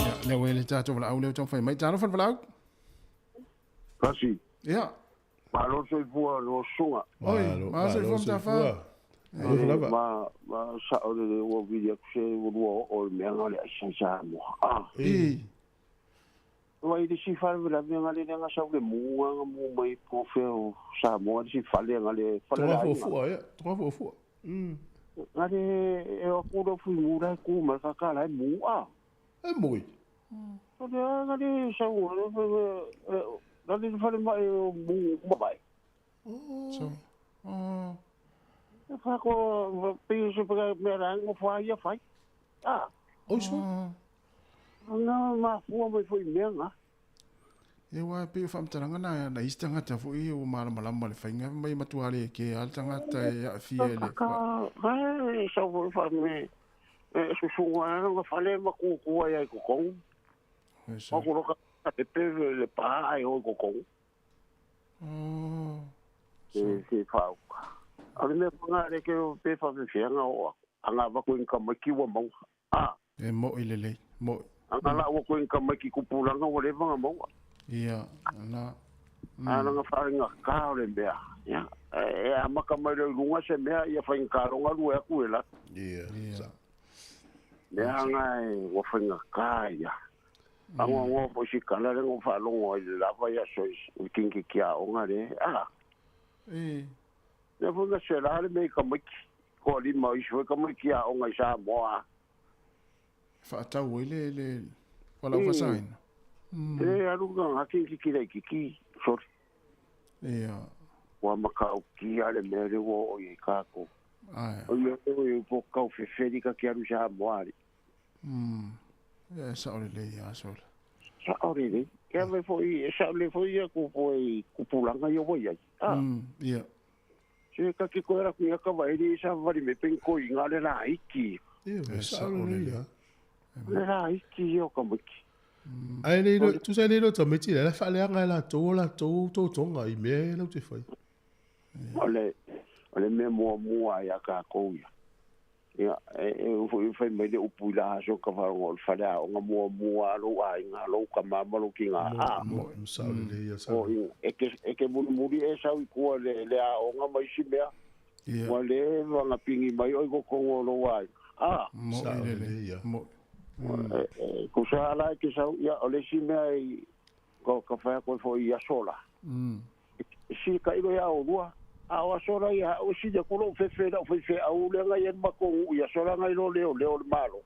Ia, lea ua i ai le tatou valaau lea ua taumafai mai. Talofa le valaau.
Kasi.
Ia.
Malo le soifua lo susuga.
Oi, malo soifua Mataafa.
Ma ma sao le ua vili atu se ua lua oo o le mea nga le aisa i Samoa. Ah.
I.
Ua i le si fale vela mea nga le nga sau le mu nga mu mai po fea o Samoa le si fale nga le fale
Tonga
la
fuafua, ia. Tonga fuafua.
Nga le e o ku lo fui mu la ku ma ka ka la mu a.
E moi.
O le nga le sau le nga le fale mai o mu ma mai.
So. Oh.
E fa ko pe se pa me ra ngo fa ia fai. Ah.
Oi so.
Nga ma fua mai foi mea nga.
E ua e pei o faamatalaga na na isi tagata foi ua malamalama le faiga mai matua le ke a le tagata e aafia i le
Ka ka e sau foi fa me e susuga nga fale ma ku ku ai ai ko ko. O ko ka e pe le pa ai o ko ko.
Oh.
Se se fa. A le mea nga le ke pe fa fe nga o anga va ko inka mai ki wa mau. Ah.
E mo'i lelei, mo'i.
Anga la wa ko inka mai ki kupulanga wa le vanga mau.
Ia, na.
A nga fa nga ka o le mea. Ia. E a maka mai le lunga se mea ia fa inka ronga lu e ku e la.
Ia.
Ia.
Leaga e ua faigata ia. Agoagoa foi sikala le go faalogo ai le lava ia aso i le kinikiki aoga le a. Lea foi na selā le mea i tamaiti, toalima o isi foi tamaiti aoga i Samoa.
Faatau ai le le fualaau faasaina.
E le alu na kinikiki laitiiti, sole.
Ia.
Ua matautia le mea lea ua oo i ai tatou. O le mea foi e po tau fefeli ta te alu i Samoa alii.
Ia e sao lelei lava sole.
Sao lelei. E ave foi, e sao lelei foi ia tupu i tupulaga ia ua i ai. A.
Ia.
Se ta te toe ala atu i ata vaeli i savavali mai pe ni toeaiina le laiti.
Ia, e sao lelei lava.
Le laiti ia o tamaiti.
Ae le iloa, tusa e le iloa tamaiti la e faaleaga e latou o latou totoga i mea e latou te fai.
O le, o le mea muamua ia tatou ia, ia, e foi fai mai le upu i la aso ka faalogo o le faleaoga muamua a lou aiga, lou tama ma lou tina. A,
Sao lelei ia, sao.
O, e te, e te mulimuli e sau i tua le, le aoga ma isi mea, ua leva ona pigi mai oe i totonu o lou aiga. A,
Sao lelei ia.
E tusa la e te sau, ia, o le isi mea i, ka, ka fai atu ai foi i aso la, E silakailo ia olua, a o aso la ia au e sili atu lou fefe i lau faifeau lea na i ai le matou nuu i aso la na i lo leoleo o le Malo.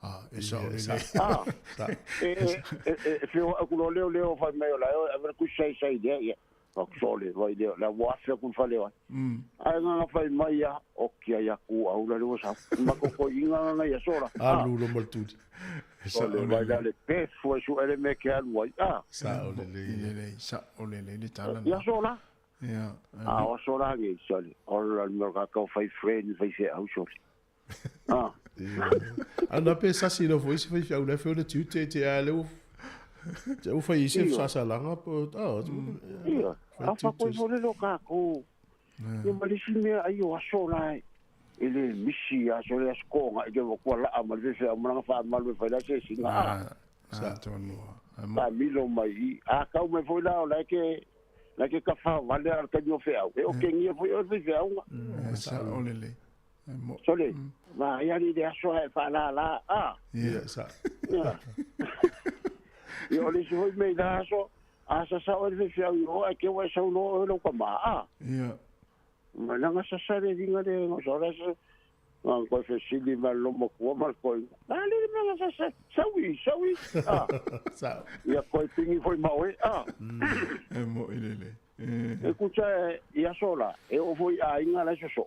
A, e sao lelei.
A, e feoai atu loa leoleo fai mai o la e o e ave le tusi saisai lea, ia, fai atu sole, vai lea, la ua afe atu i le fale o ai. Ae na ona fai mai a, oki ai aku au la le ua sau. Matou toeaiina na na i aso la.
Alu lo ma le tuli.
Sole vai la le pefu e sue le mea e ke alu ai. A.
Sao lelei.
Lelei, sao lelei le tala
I aso la.
Ia.
A o aso la nei, sole. Ola le mea o tatou fai friend, fai feau, sole. A.
A na pe sasi loa foi isi faifeau la e fai o le tiute te a le ua te ua fai isi sasalaga po a.
Ia. A fa koe fole lo kākou. Ia ma le isi mea ai o aso la e e le misi aso le aso konga i ke kua laa ma le fefe au malanga whaamalu e whai la se singa a.
Sa tonua.
Ka milo mai i. A kau mai foi la o la ke la ke ka whawale al ka nio wheau. E o ke ngia foi o le feau nga.
Sa o lele.
Sole, ma ia ni le aso e whaalala a.
Ia, sa.
Ia. Ia o le isi foi mea i la aso, a sasa oe le faifeau i o ae ke ua e sau loa oe lau tama a.
Ia.
Ma langa sasa le linga le ngosa o la sasa. Nga koe fesili ma le lomatua ma le koinga. A le le mea sasa, saui, saui. A.
Sao.
Ia koe pingi foi ma oe. A.
E mo i lele.
E kuta i aso la, e oo foi i aiga la e soso.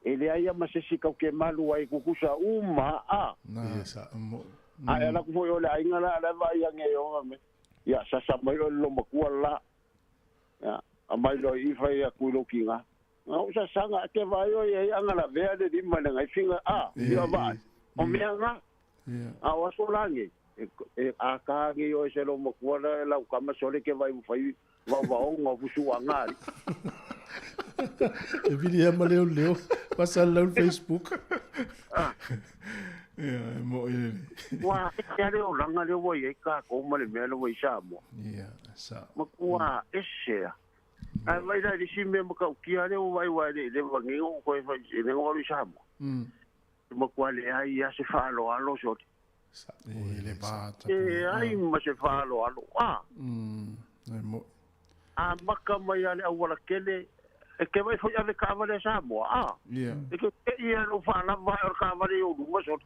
E leai a ma se isi kau ke malu ai kukusa uma a.
Na,
sa.
Mo.
A e ala ku foi o le aiga la la vai ange o me. Ia sasa mai o le lomatua la. Ia, a mai loa i fai aku i lou kiga. Na ou sasaga ake vaai oe ai anga la vea le lima le ngai finga a, ia vaai. O mea nga, a o aso la nge, e a ka nge oe se lo matua la lau kama sole ke vai fai vaovaoga o fusuaga ali.
E vili ia ma leo leo, pasal lau Facebook.
Ia, e mo i lele.
Ua ese ale olaga lea ua i ai kākou ma le mea lea ua i Samoa.
Ia, sa.
Matua ese a. Ae vai la i le isi mea matautia lea ua vaai aua e le i leva nei ona ou toe fai e le alu i Samoa. Matua leai lava se faaaloalo sole.
E le va
E ai ma se faaaloalo. A.
E mo.
Amata mai lava le aualatele, e te vaai foi ave taavale a Samoa, a.
Ia.
E te tei lava lou faalava ae o le taavale i ou luma sole.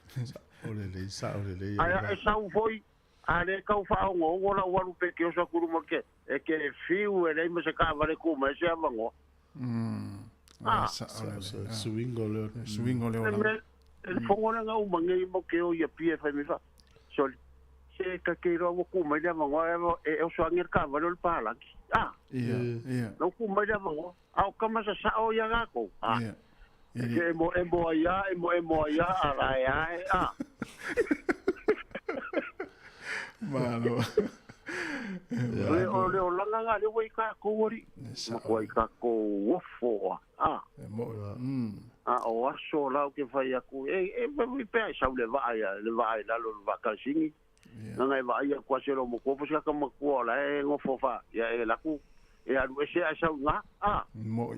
Sao lelei, sao lelei.
Ae a e sau foi, a le tau faaogoogo lau alu pe te oso atu i luma ke, e te fiu e leai ma se taavale tu mai se avanoa.
A. Sao lelei.
Suiga o le.
Suiga o le olaga.
Le fono lea na uma nei mo ke o i Apia e fai mai fa, sole, se ta te iloa ua tu mai le avanoa e oso ane le taavale o le palagi. A.
Ia, ia.
Na ua tu mai le avanoa, a o tama sasao ia latou. A.
Ia.
E emo emo ai a, emo emo ai a, a la e ae, a.
Malo.
Le o le olaga nga lea ua i kākou alii. Matua i kākou ofo a. A.
E mo.
A o aso la ou te fai atu, e, e, e pea e sau le vaa ia, le vaa i lalo le vaa kalasini. Nanga e vaai atu a se lo matua, po se kaka matua o la e ngofo fa, ia e laku, e alu ese ae sau i ngā, a.
Moi.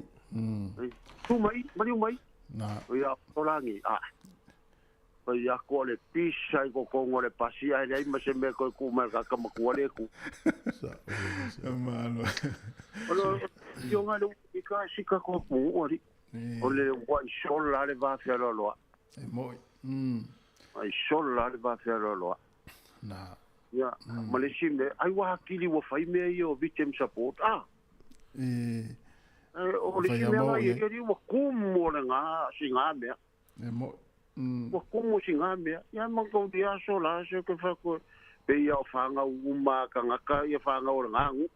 Tu mai, maliu mai.
Na.
O ia o langi, a. Pai aku o le pisa i kokongo o le pasi ai leai ma se mea koe ku mai ka kamatua le ku.
Malo.
O le tionga le i ka sika ko pu o ri. O le wa i sola le va fia loa.
E moi.
Ai sola le va fia loa.
Na.
Ia, ma le si me ai wa hakili wa fai mea ia o victim support. Ah.
E
O le si mea ngai e ri wa kumu le ngā si ngā mea.
E moi.
Ua kumu si ngā mea. Ia ma kau di aso la se ke whako. Pe ia o whangau uma kangaka ia whangau o le ngā ngu.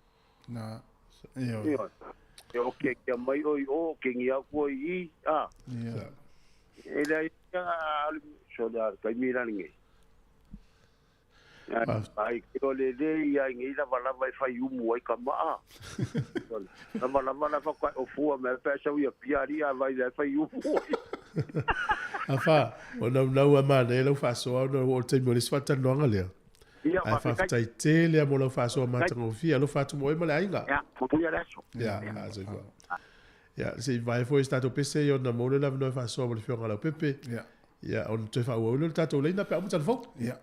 Na. Ia.
Ia. E o ke kia mai oi o, ke ngi au kua i, a.
Ia.
E lea ia, so lea, kai mira nge. Ai, ke o le le ia ngi lava lava e whai umu ai ka maa. Lava lava lava kai o fua me pesa ia piari a vai le whai umu ai.
Afa, o nau nau a mana e lau whaasoa o o le taimi o le sifata noanga lea.
Ia,
Ai whawhitai tele a mo lau whaasoa mātangofia, alo whaatu mo e ma le ainga.
Ia, mapuia le aso.
Ia, a soifua. Ia, se i vai foi se tātou pese i ona maule la vanoa whaasoa mo le whionga lau pepe.
Ia.
Ia, ona toe whaua ule le tātou leina pe amu tana fau.
Ia.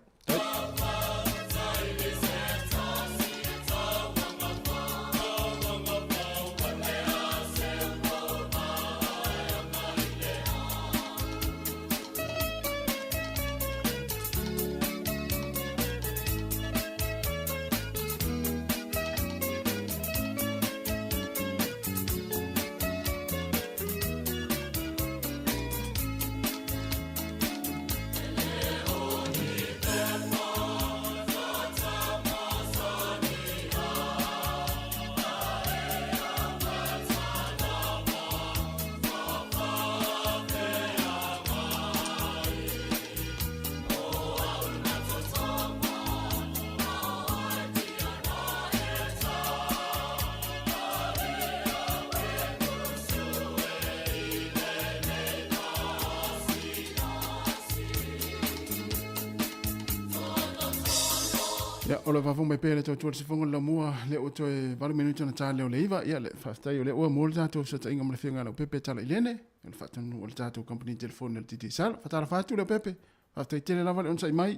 Ia, o le vavong mai pea le tautua le sifongo le lamua, le o toe 8 minuti na tā leo le iwa, ia le whaafitai o le ua mō le tātou sa tainga ma le whianga lau pepe tala i lene, o le whaatanu o le tātou company telefone le Titi Sala, whatara whaatu leo pepe, whaafitai tele lava le onsa i mai.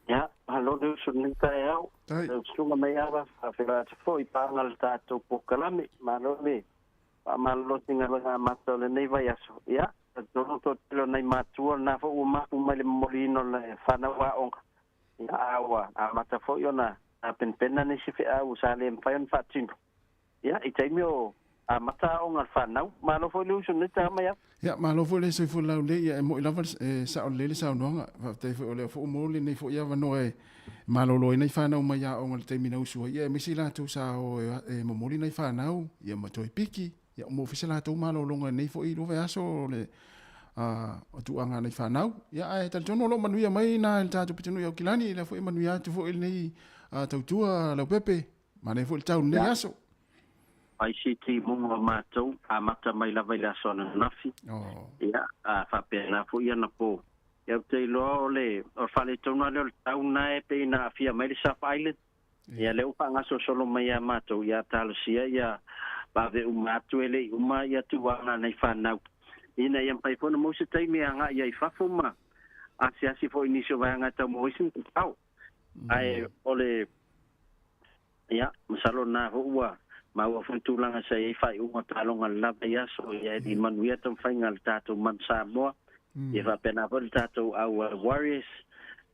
Ia, halo le usu ni tae au, le usunga mai awa, whawhira atu fo i pānga le tātou pokalame, malo me, whaamalo tinga langa mata o le nei vai aso. Ia, tonu tō telo nei mātua, nā fo ua mapu mai le momolino le whanau aonga. Ia awa, a mata fo iona, a penpena ni si whia u sa le mwhai on whaatino. Ia, i taimi o a mata aonga le whanau, malo fo le usu ni taha mai au.
Ia, malo fo le soifua lau le, ia e moi lava e sa o le le saunoanga, whaafitai fo o leo fo o mōle nei fo ia wanoa e malolo i nei whanau mai aonga le taimi na usua. Ia, e misi lātou sa o e momoli nei whanau, ia ma toi piki, ia o mō lātou malolonga nei fo i love aso o le o tuanga nei whanau. Ia, ai talitonu lo manuia mai nā le tātou pitanu i Aukilani, le fo i manuia atu fo i nei tautua lau pepe, ma nei fo i le tau nei aso.
ICT munga mātou, a mata mai lava i le aso ana nafi. Ia, a whapea nā fo ia na pō. Ia te iloa o le, o whale tonu ale o le tau nae pe ina awhia mai le South Island. Ia le upa ngaso solo mai a mātou, ia talosia, ia wave uma atu ele i uma ia tuanga nei whanau. Ina ia mpai fona mo se taimi a ngā ia i whafo ma asi asi fo inisio vai ngā tau mo isin tau. Ai o le, ia, masalo nā ho ua, ma ua fo tūlanga sa i whai unga talonga lava ia so ia e manuia tau whainga le tātou man Samoa. Ia whapena fo le tātou au Warriors.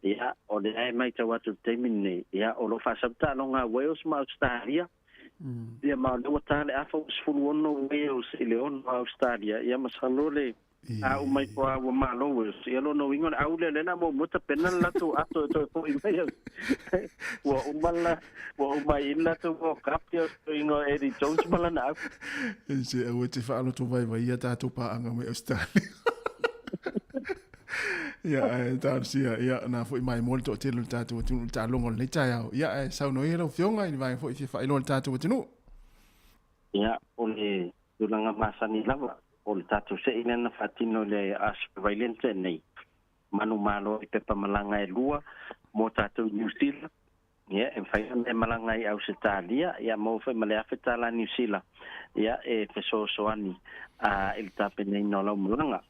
Ia, o le ai mai tau atu taimi nei. Ia, o lo whasau talonga Wales ma Australia. Ia ma o le tale afa o 16 Wales i le ono Australia. Ia masalo le a o mai po a ua malo Wales. Ia lono ingo le au le lena mo muta pena le latu ato e toi po i mai. Ua umala, ua umai ina tu o kap ia ingo Eddie Jones malana au.
E se au e te whaalo tō vai vai ia tātou pāanga mai Australia. Ia, e tārusia, ia, nā fo i mai mō le tō tele le tātou atunu le tālongo le nei taeao. Ia, e sauno e lau fionga i le vai fo i whia whailo le tātou atunu.
Ia, o le tūlanga masani lava, o le tātou se ilena whaatino le Australian nei. Manu malo i pepa malanga e lua, mō tātou New Zealand. Ia, e whai e malanga i Australia, ia mō whai male awhe tāla New Zealand. Ia, e whesosoani a il tāpe nei no lau malanga.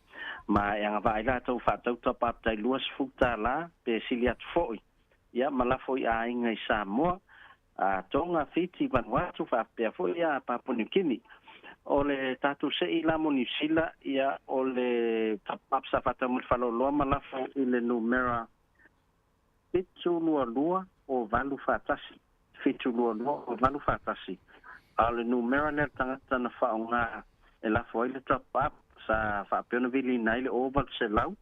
Ma e agava'a ai latou fa'atau top up tai 20 tālā pe sili atu fo'i. Ia ma lafo i aiga i Samoa, a Tonga, Fiti, Vanuatu fa'apea fo'i ia Papua Niu Kini. O le tatou se'i la mo Niu Sila, ia o le top up sa fa'atau mai le faleoloa ma lafo i le numera 722 o 81. 722 o 81. A o le numera lea le tagata na fa'aaogā e lafo ai le top up sa fa'apea ona viliina ai le o 800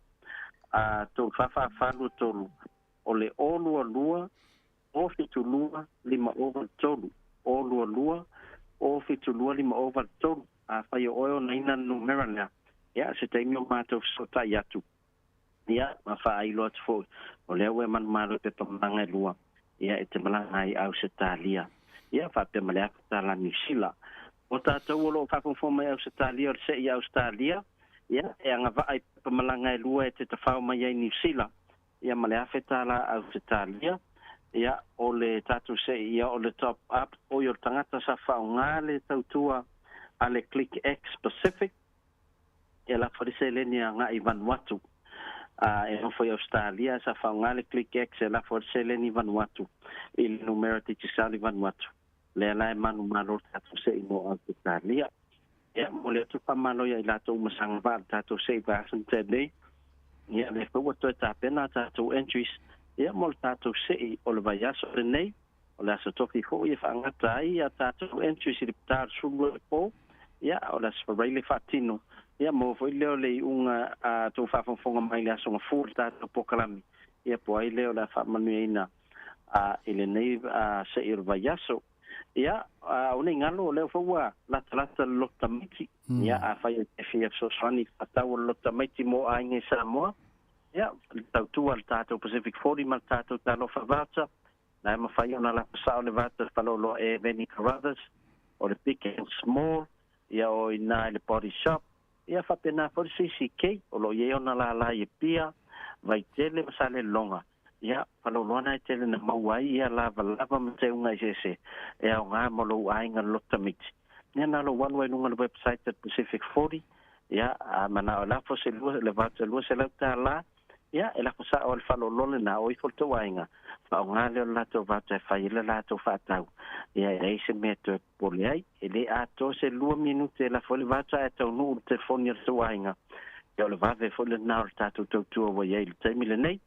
a 344 23 o le o 22 o 72 5 o 83 o 22 o 72 5 o 83. Afai o oe onaina le numera lea, ia se taimi o matou feso'ota'i atu, ia ma fa'ailoa atu fo'i o lea ua e manumalo i pepa malaga e lua, ia e te malaga ai Ausetalia, ia fa'apea ma le afa tālā Niusila. O tatou o lo'o fa'afogafoga mai Ausetalia, o le se'i Ausetalia, ia e agava'a i pepa malaga e lua e te tafao mai ai Niusila, ia ma le afe tālā Ausetalia. Ia o le tatou se'i, ia o le top up oi o le tagata sa fa'aaogā le tautua a le Click X Pacific e lafo le seleni aga'i Vanuatu, a e nofo i Australia sa fa'aaogā le Click X e lafo le seleni Vanuatu i le numera Digicel i Vanuatu lea la e manumalo le tatou se'i mo Australia. Ia mo le atu fa'amalo ia i latou uma sa agava'a le tatou se'i vaiaso na tea nei. Ia le foi ua toe tapena a tatou entries, ia mo le tatou se'i o le vaiaso lenei, o le aso tofi fo'i e fa'agata ai a tatou entries i le pitā o le 12 le pō. Ia o le aso Faraile le fa'atino, ia mo foi lea o le i'uga a tou fa'afogafoga mai le aso gafua le tatou pokalami, ia po ai lea o le a fa'amanuiaina a i lenei se'i o le vaiaso. Ia o nei galo o lea foi ua latalata le loto tamaiti. Ia afai e te fia fesoasoani fa'atau o le loto tamaiti mo aiga i Samoa, ia le tautua le tatou Pacific 40 ma le tatou Talofa Voucher na e mafai ona lafo sa'o le voucher faleoloa e Veni Carruthers, o le Big and Small, ia o i le Body Shop, ia fa'apena foi le CCK o lo'o i ai ona lalā i Apia, Vaitele ma Salelologa. Ia faleoloa na e tele na maua ai ia lavalava ma teuga eseese e aogā mo lou aiga le loto tamaiti. Ia na lou alu ai luga le website a Pacific 40. Ia a mana'o e lafo se lua le voucher 200 tālā, ia e lafo sa'o le faleoloa lenā o ifo le tou aiga fa'aaogā lea o le latou voucher e fai ai le latou fa'atau. Ia e leai se mea toe popole ai, e lē atoa se 2 minute e lafo ai le voucher ae taunu'u le telefoni o le tou aiga. Ia o le vave foi lenā o le tatou tautua ua iai le taimi lenei,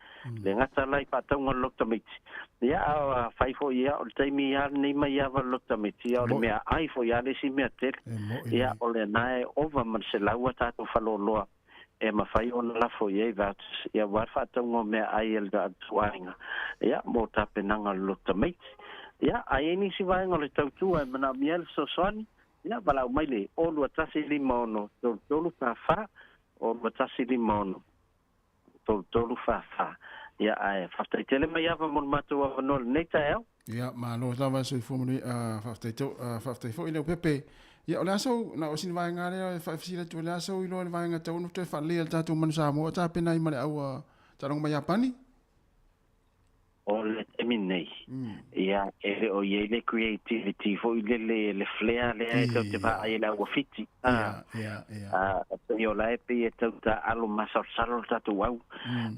le gata lai fa'atauga o le loto tamaiti, ia a fai foi ia o le taimi a lenei mai ava le loto tamaiti, ia o le mea ai foi a le isi mea tele. Ia o lenā e ova ma le 100 a tatou faleoloa e mafai ona lafo i ai vouchers, ia ua le fa'atauga o mea ai e le tuaiga, ia mo tapenaga o le loto tamaiti. Ia ai ai nisi vaega o le tautua e mana'omia le fesoasoani, ia vala'au mai le o 2156 3344, o 2156 3344. Ia ae fa'afetai tele mai ava mo le matou avanoa lenei taeao.
Ia, malo lava, soifua manuia, fa'afetai tau fa'afetai foi Leaupepe. Ia o le aso na o sina vaega lea e fa'afesili atu o le aso iloa le vaega tau ona toe fa'aleleia le tatou manu Samoa tapena ai ma le au taaloga mai Iapani.
O le taimi nei, ia e le o iai le creativity foi lele, le flair lea e tau te vaai le au Fiti.
Ia, ia, ia.
A pei o la e pei e tau ta'alo masalosalo le tatou au.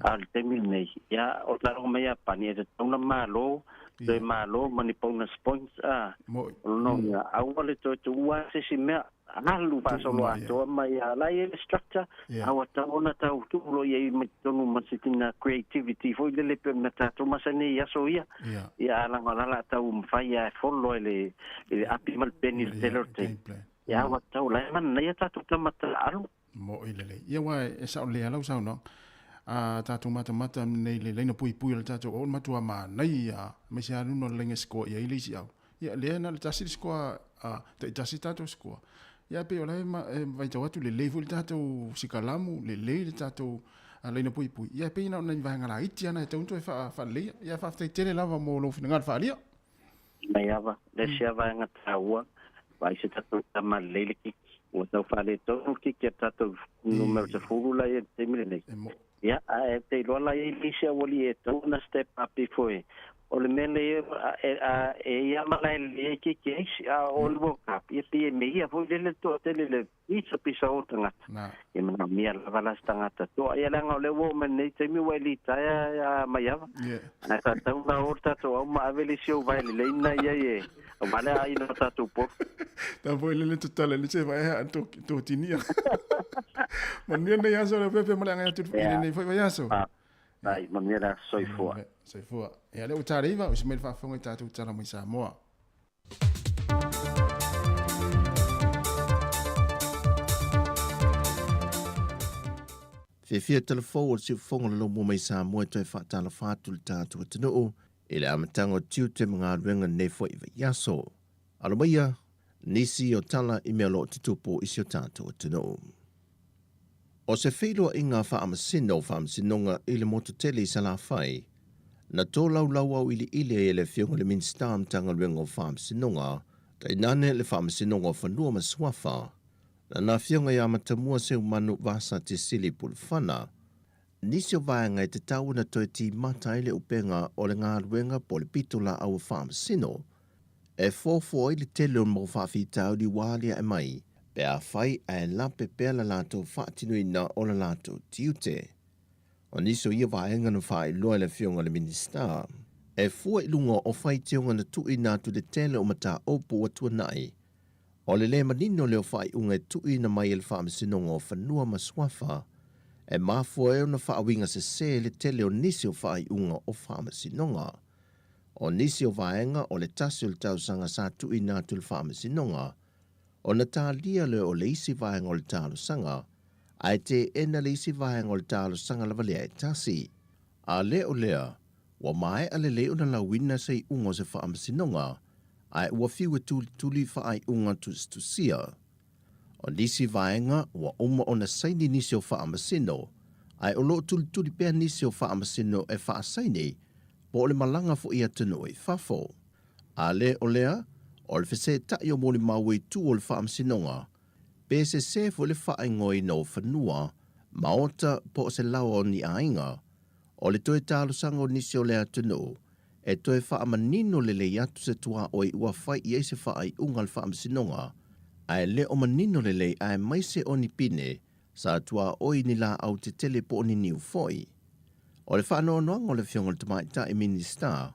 A o le taimi nei, ia o taaloga mai Iapani e tatau na malo, toe malo ma ni bonus points a. O lona aua le toe tuua se isi mea alu fa'asolo atoa mai a la i le structure aua tau ona tau tu'ulo i ai mai totonu ma se tina creativity foi lele pe mea tatou masani i aso ia. Ia alaga o la tau mafai a e follow e le api ma le peni le tele o le taimi. Ia aua tau la e manaia tatou tama ta'alu.
Mo'i lelei. Ia ua e sa'o lea lau saunoaga. A tatou matamata nei le laina puipui o le tatou o matua manaia ia mai se aluno le laina sikoa ia i le isi au. Ia lea na le tasi le sikoa a ta'itasi tatou sikoa. Ia pe o la e vaitau atu lelei foi le tatou sikalamu, lelei le tatou laina puipui. Ia pei na o nai vaega laiti ana e tau toe fa'aleleia. Ia fa'afetai tele lava mo lou finagalo fa'aalia.
Mai ava, le sia vaega taua, vai se tatou tama lelei le kiki. Ua tau fa'aletonu le kiki a tatou numero 10 la ia i le taimi lenei. Ia, ae te iloa la iai lisi auali'i e tau ona step up ifo e O le mea lea e i ai ma la e lelei ai keiki a isi, a o le World Cup, ia pei e mea ia foi lele le toatele i le pisapisa o tagata. Ia manaomia lava la se tagata toa. Ia leaga o lea ua oo mai lenei taimi ua e litaea Maiava. Ae sa tatau ona o le tatou au ma ave le isi ou vae lelei lena i ai e aua le aina o tatou polu.
Tau foi lele tatala le se vae haa to tinia. Manuia lenei aso Leaupepe ma le agai atu i lenei foi vaiaso.
Faafetai, manuia le aso, soifua.
Soifua. Ia lea ua taleiva, o se mai le faafofoga i tatou tala mai Samoa.
Fiafia tala fou o le siufofoga o le laumua mai Samoa e toe faatalofa atu i le tatou atunuu i le amataga o tiute ma galuega lenei foi vaiaso. Alo maia nisi o tala i mea o lo o tutupu i si o tatou atunuu. O se feiloaiga faamasino o Faamasinoga i le motu tele i Salafai, na tolaulau auiliili ai e le Afioga i le Minisita o Matagaluega o Faamasinoga, tainane le Faamasinoga o Fanua ma Suafa, lana Afioga ia Matamua Seumanu Vasati Sili Pulufana, nisi o vaega e tatau ona toe timata ai le upega o le galuega po o le pitolaau a Faamasino, e foafoa ai le tele o mau faafitauli ua aliae mai pe afai ae lape pea la latou faatinoina o la latou tiute. O nisi o ia vaega na faailoa e le Afioga i le Minisita, e fua i luga o faitioga na tuuina atu i le tele o mataupu ua tuanai, o le lē manino lea o faaiuga e tuuina mai e le Faamasinoga o Fanua ma Suafa, e mafua ai ona faauiga sesē le tele o nisi o faaiuga o Faamasinoga. O nisi o vaega o le tasi o le tausaga sa tuuina atu i le Faamasinoga, ona talia lea o le isi vaega o le talosaga, ae teena le isi vaega o le talosaga lava lea e tasi. A le o lea, ua maea lelei ona lauina se iuga o se Faamasinoga, ae ua fiu e tulituli faaiuga tusitusia. O nisi vaega ua uma ona saini nisi o Faamasino, ae o lo o tulituli pea nisi o Faamasino e faasaini po o le malaga foi i atunuu i fafo. A le o lea, o le fesetai o molimau i tu o le Faamasinoga, pe sesē foi le faaigoaina o fanua, maota po o se laoa o ni aiga, o le toe talosaga o nisi o le atunuu e toe faamanino lelei atu se tuaoi ua fai i ai se faaiuga a le Faamasinoga, ae le o manino lelei aemaise o ni pine sa tuaoi ni laau tetele po o ni niu foi. O le faanoanoaga o le Afioga i le Tamaitai Minisita,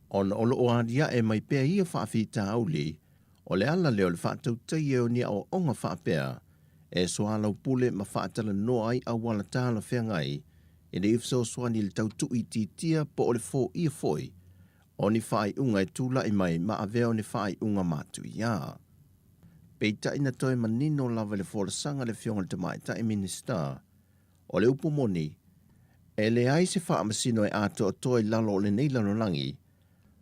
ona o lo o aliae mai pea ia faafitauli, o le ala lea o le faatautaia o ni aoaoga faapea e soalaupule ma faatalanoa ai auala talafeagai ina ia fesoasoani i le tau tuuitiitia po o le foia foi o ni faaiuga e tulai mai ma avea o ni faaiuga matuia. Peitai na toe manino lava i le folasaga a le Afioga i le Tamaitai Minisita, o le upu moni, e leai se faamasino e atoatoa i lalo o lenei lalolagi,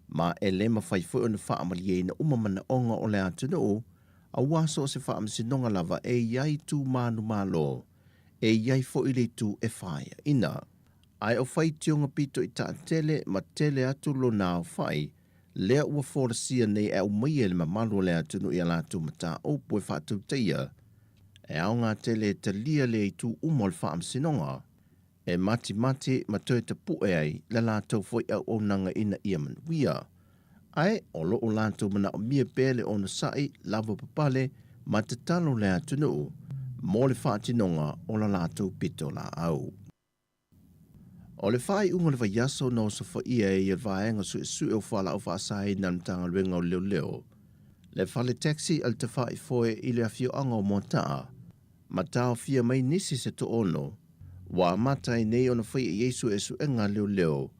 ma e le mafai foi ona faamalieina uma manaoga o le atunuu, aua so o se faamasinoga lava e i ai tu manumalo, e i ai foi le itu e faeaina. Ae o faitioga pito i taatele ma tele atu lona aofai, lea ua folasia nei e aumaia e le mamalu o le atunuu i a latou mataupu e faatautaia, e aoga tele e talia lea itu uma o le faamasinoga, e matimati ma toe tapu'e ai le latou foi auaunaga ina ia manuia. Ae o lo o latou manaomia pea le onosai lavapapale ma tatalo le atunuu mo le faatinoga o la latou pitolaau. O le faaiuga o le vaiaso na osofaia ai e le Vaega Suesue o Fualaau Faasaina a le Matagaluega o Leoleo le fale taxi a le Tafaifoe i le afioaga o Moataa ma taofia mai nisi se toono ua amata ai nei ona faia i ai suesuega a leoleo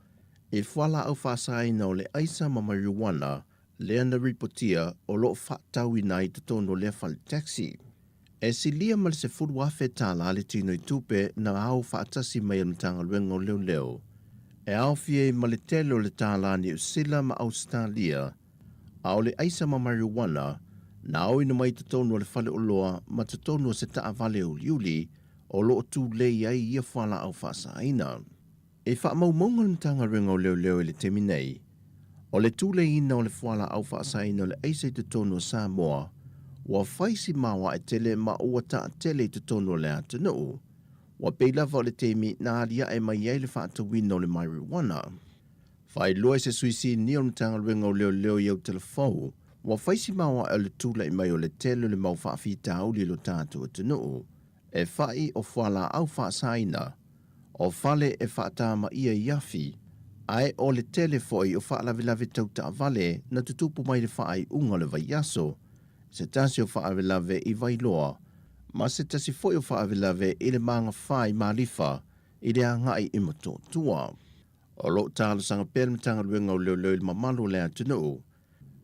i fualaau faasaina o le aisa ma marijuana lea na ripotia o lo o faatauina ai i totonu o lea fale taxi. E silia ma le $10,000 le tino i tupe na ao faatasi mai e le Matagaluega o Leoleo e aofia ai ma le tele o le tālā Niu Sila ma Ausetalia, a o le aisa ma marijuana na aoina mai i totonu o le faleoloa ma totonu o se taavale uliuli o lo o tulei ai ia fualaau faasaina. I faamaumauga le Matagaluega o Leoleo i le taimi nei, o le tuleiina o le fualaau faasaina o le aisa i totonu o Samoa ua fai si maoae tele ma ua taatele i totonu o le atunuu, ua pei lava o le taimi na aliae mai ai le faatauina o le marijuana. Faailoa e se sui sinia o le Matagaluega o Leoleo i Autalafou, ua fai si maoae o le tula'i mai o le tele o le mau faafitauli i lo tatou atunuu, e fa'i o fualaau faasaina, o fale e faatamaia i afi, ae o le tele foi o faalavelave tau taavale na tutupu mai le faaiuga o le vaiaso, se tasi o faalavelave i Vailoa, ma se tasi foi o faalavelave i le magafa i Malifa i le agai i Motootua. O lo o talosaga pea le Matagaluega o Leoleo i le mamalu o le atunuu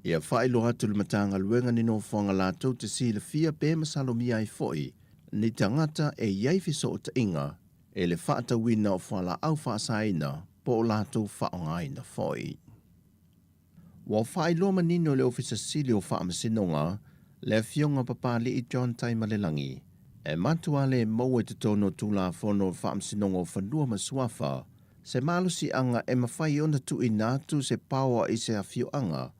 ia faailoa atu i le Matagaluega ni nofoaga latou te silafia pe masalomia ai foi ni tagata e i ai fesootaiga i le faatauina o fualaau faasaina po o latou faaaogaina foi. Ua faailoa manino e le Ofisa Sili o Faamasinoga le Afioga Papali'i John Taimalelagi e matua le maua i totonu o Tulafono o Faamasinoga o Fanua ma Suafa se malosiaga e mafai ona tuuina atu se paoa i se afioaga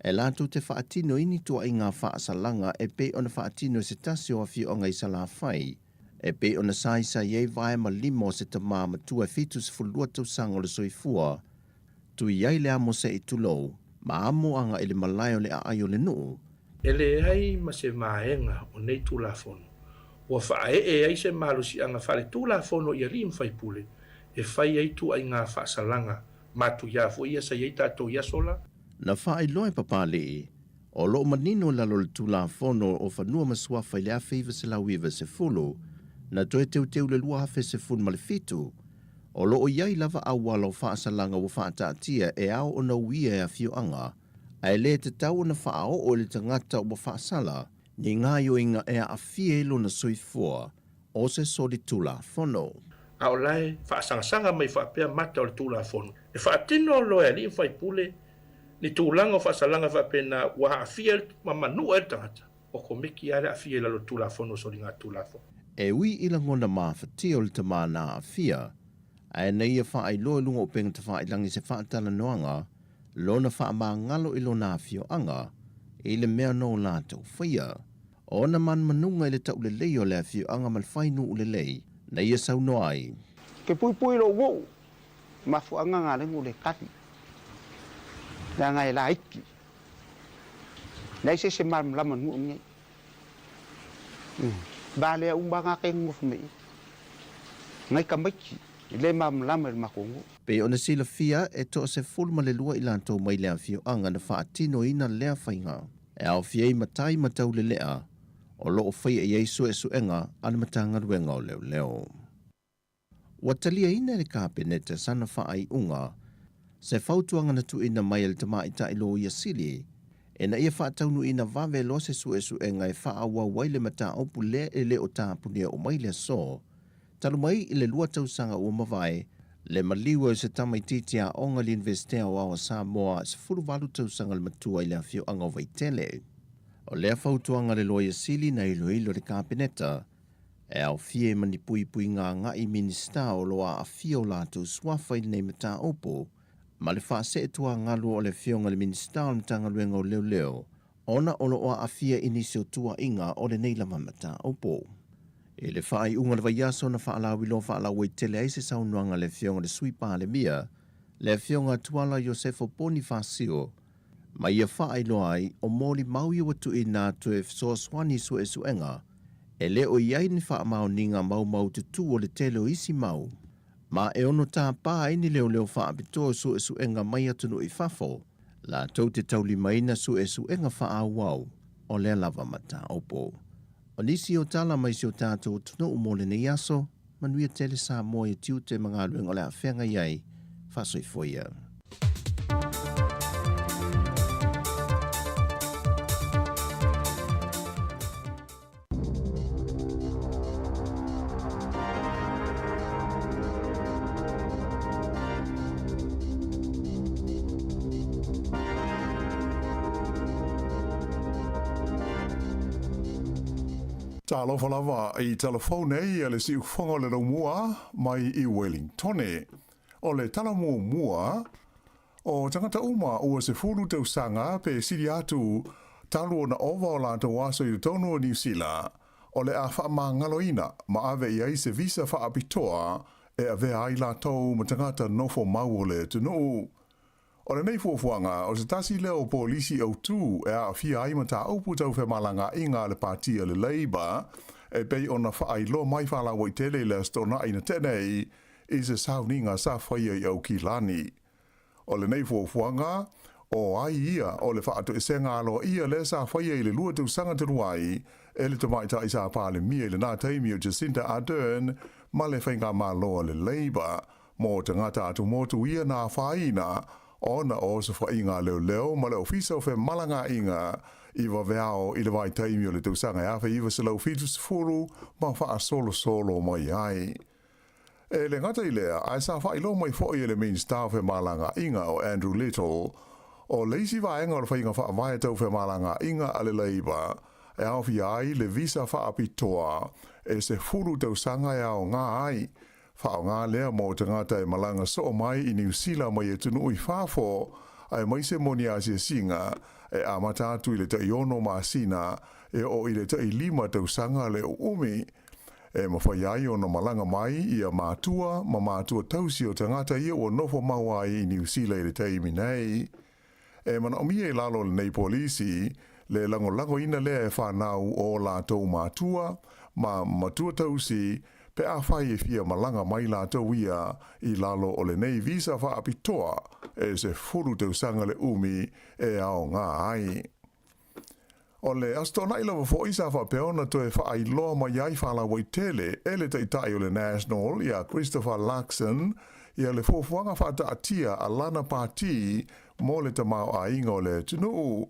e latou te faatino i ni tuaiga faasalaga e pei ona faatino e se tasi o afioaga i Salafai e pei ona saisai ai vae ma lima o se tamā matua e 72 tausaga o le soifua tui ai le amo se'i tulou ma amo agai i le malae o le aai o le nuu.
E leai ma se vaega o nei Tulafono ua faaee ai se malosiaga faaletulafono i alii ma faipule e fai ai tuaiga faasalaga matuia foi ia sa i ai tatou i aso la.
Na faailoa e Papali'i, o lo o manino i lalo o le Tulafono o Fanua ma Suafa i le 1990, na toe teuteu i le 2017, O lo o i ai lava auala o faasalaga ua faataatia e ao ona uia e afioaga, ae le tatau ona faaoo i le tagata ua faasala ni gaoioiga e aafia ai lona soifua o se solitulafono.
A o la e faasagasaga mai faapea mata o le Tulafono e faatino loa e alii ma faipule ni tulaga o faasalaga faapena ua aafia ai ma manua ai le tagata. Ua komiti lava le aafia i lalo o le Tulafono o Soligatulafono.
E ui i lagona mafatia o le tama na aafia, ae na ia faailoa i luga o upega tafailangi se faatalanoaga lona faamagalo i lona afioaga i le mea no latou faia. Ona manumanuga i le taulelei o le afioaga ma le fainuu lelei na ia saunoa ai.
Ke puipui lou uu, mafuaaga galegu le kali, leaga e laiti. Leai se isi e malamalama nuu nei. Ba lea uma nga ke ngofu me i. Ngai tamaiti e le malamalama i le matou nuu.
Pei ona silafia, e 12 i latou mai le afioaga na faatinoina lea faiga. E aofia ai matai ma taulelea o lo o faia i ai suesuega a le Matagaluega o Leoleo. Ua taliaina e le Kapeneta sana faaiuga se fautuaga na tuuina mai e le Tamaitai Loia Sili ina ia faataunuuina vave loa se suesuega e faaauau ai le mataupu lea e le o tapunia uma i le aso talu mai i le 2 tausaga ua mavae le maliu ai o se tamaitiiti aoga i le Iunivesite Aoao a Samoa 18 tausaga le matua i le afioaga o Vaitele. O lea fautuaga a le Loia Sili na iloilo e le Kapeneta E aofia ai ma ni puipuiga agai Minisita o lo o aafia o latou suafa i lenei mataupu ma le faaseetuagalu o le Afioga i le Minisita o le Matagaluega o Leoleo ona o lo o aafia i nisi o tuuaiga o lenei lava mataupu. I le faaiuga o le vaiaso na faalauiloa faalauaitele ai se saunoaga a le Afioga i le Sui Palemia, le Afioga Tuala Iosefo Ponifasio, ma ia faailoa ai o molimau ia ua tuuina atu e fesoasoani i suesuega e le o i ai ni faamaoniga maumaututu o le tele o isi mau, ma e ono tāpā ai ni leoleo faapitoa o suesuega mai atunuu i fafo, latou te taulimaina suesuega faaauau o lea lava mataupu. O nisi o tala mai si o tatou atunuu mo lenei aso, manuia tele Samoa i tiute ma galuega o le a feagai ai, faasoifua ia.
Talofa lava i telefone nei a le siufoga o le laumua mai i Wellingtone. O le tala muamua, o tagata uma ua 10 tausaga pe sili atu talu ona ova o latou aso i totonu o Niu Sila, o le a faamagaloina ma ave i ai se visa faapitoa e avea ai latou ma tagata nofo mau o le atunuu. O lenei fuafuaga, o se tasi lea o polisi autū e aafia ai mataupu tau femalagaaiga a le Pati a le Labour e pei ona faailoa mai faalauaitele i le Aso Toonai na tea nei i se sauniga sa faia i Aukilani. O lenei fuafuaga, o ai ia o le faatoesega aloaia lea sa faia i le 2 tausaga talu ai e le tamaitai sa Palemia i lena taimi o Jacinda Ardern ma le faigamalo a le Labour mo tagata atumotu ia na afaina ona o osofaiga a leoleo ma le Ofisa o Femalagaaiga i vaveao i le vaitaimi o le tausaga e 1970 ma faasolosolo mai ai. E le gata i lea, ae sa faailoa mai foi e le Minisita o Femalagaaiga o Andrew Little, o le isi vaega o le faiga faavae tau femalagaaiga a le Labour e aofia ai le visa faapitoa e 10 tausaga e aoga ai Faaaoga lea mo tagata e malaga soo mai i Niu Sila mai atunuu i fafo, aemaise mo ni asiasiga e amata atu i le tai 6 masina e oo i le tai 5 tausaga le uumi. E mafai ai ona malaga mai ia matua ma matua tausi o tagata ia ua nofo mau ai i Niu Sila i le taimi nei. E manaomia i lalo o lenei polisi le lagolagoina lea e fanau o latou matua ma matua tausi pe afai e fia malaga mai latou ia i lalo o lenei visa faapitoa e 10 tausaga le umi e aoga ai. O le Aso Toonai lava foi sa faapea ona toe faailoa mai ai faalauaitele e le Taitai o le National ia Christopher Luxon ia le fuafuaga faataatia a lana pati mo le tamaoaiga o le atunuu.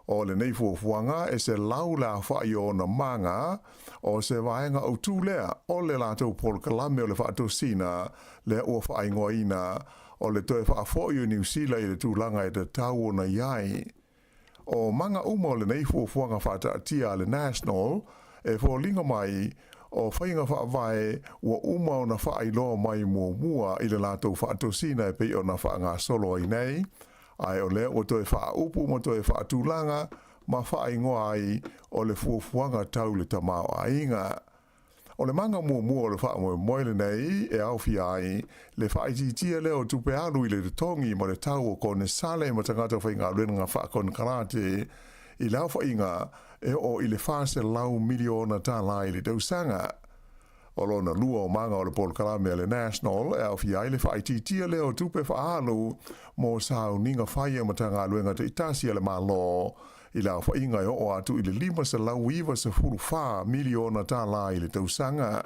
O lenei fuafuaga e 100 le aofai o ona maga, o se vaega autū lea o le latou polokalame o le faatosina lea ua faaigoaina o le toe faafoi o Niu Sila i le tulaga e tatau ona i ai. O maga uma o lenei fuafuaga faataatia a le National e foliga mai o faiga faavae ua uma ona faailoa mai muamua i le latou faatosina e pei ona faagasolo ai nei, ae o lea ua toe faaupu ma toe faatulaga ma faaigoa ai o le fuafuaga tau le tamaoaiga. O le maga muamua o le faamoemoe lenei e aofia ai le faaitiitia lea o tupe alu i le totogi ma le tau o konesale ma tagata faigaluega faakonekarate i le aofaiga e oo i le $400 miliona i le tausaga. O lona lua o maga o le polokalame a le National e aofia ai le faaitiitia lea o tupe faaalu mo sauniga fai a Matagaluega taitasi a le Malo i le aofaiga e oo atu i le $594 miliona i le tausaga.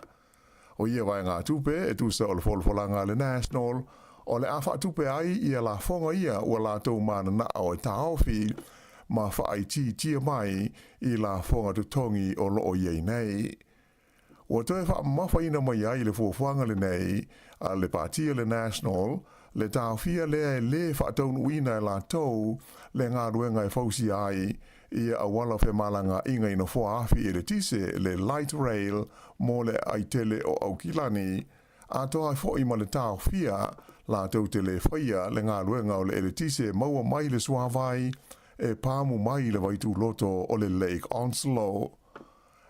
O ia vaegatupe e tusa o le folafolaga a le National, o le a faatupe ai ia lafoga ia ua latou mananao e taofi ma faaitiitia mai i lafoga totogi o loo i ai nei. Ua toe faamamafaina mai ai le fuafuaga lenei a le Pati o le National, le taofia lea e lē faataunuuina e latou le galuega e fausia ai ia auala femalagaaiga i nofoa afi eletise, le light rail, mo le aitele o Aukilani, atoa ai foi ma le taofia latou te lē faia le galuega o le eletise maua mai le suāvai e pamu mai i le vaituloto o le Lake Onslow.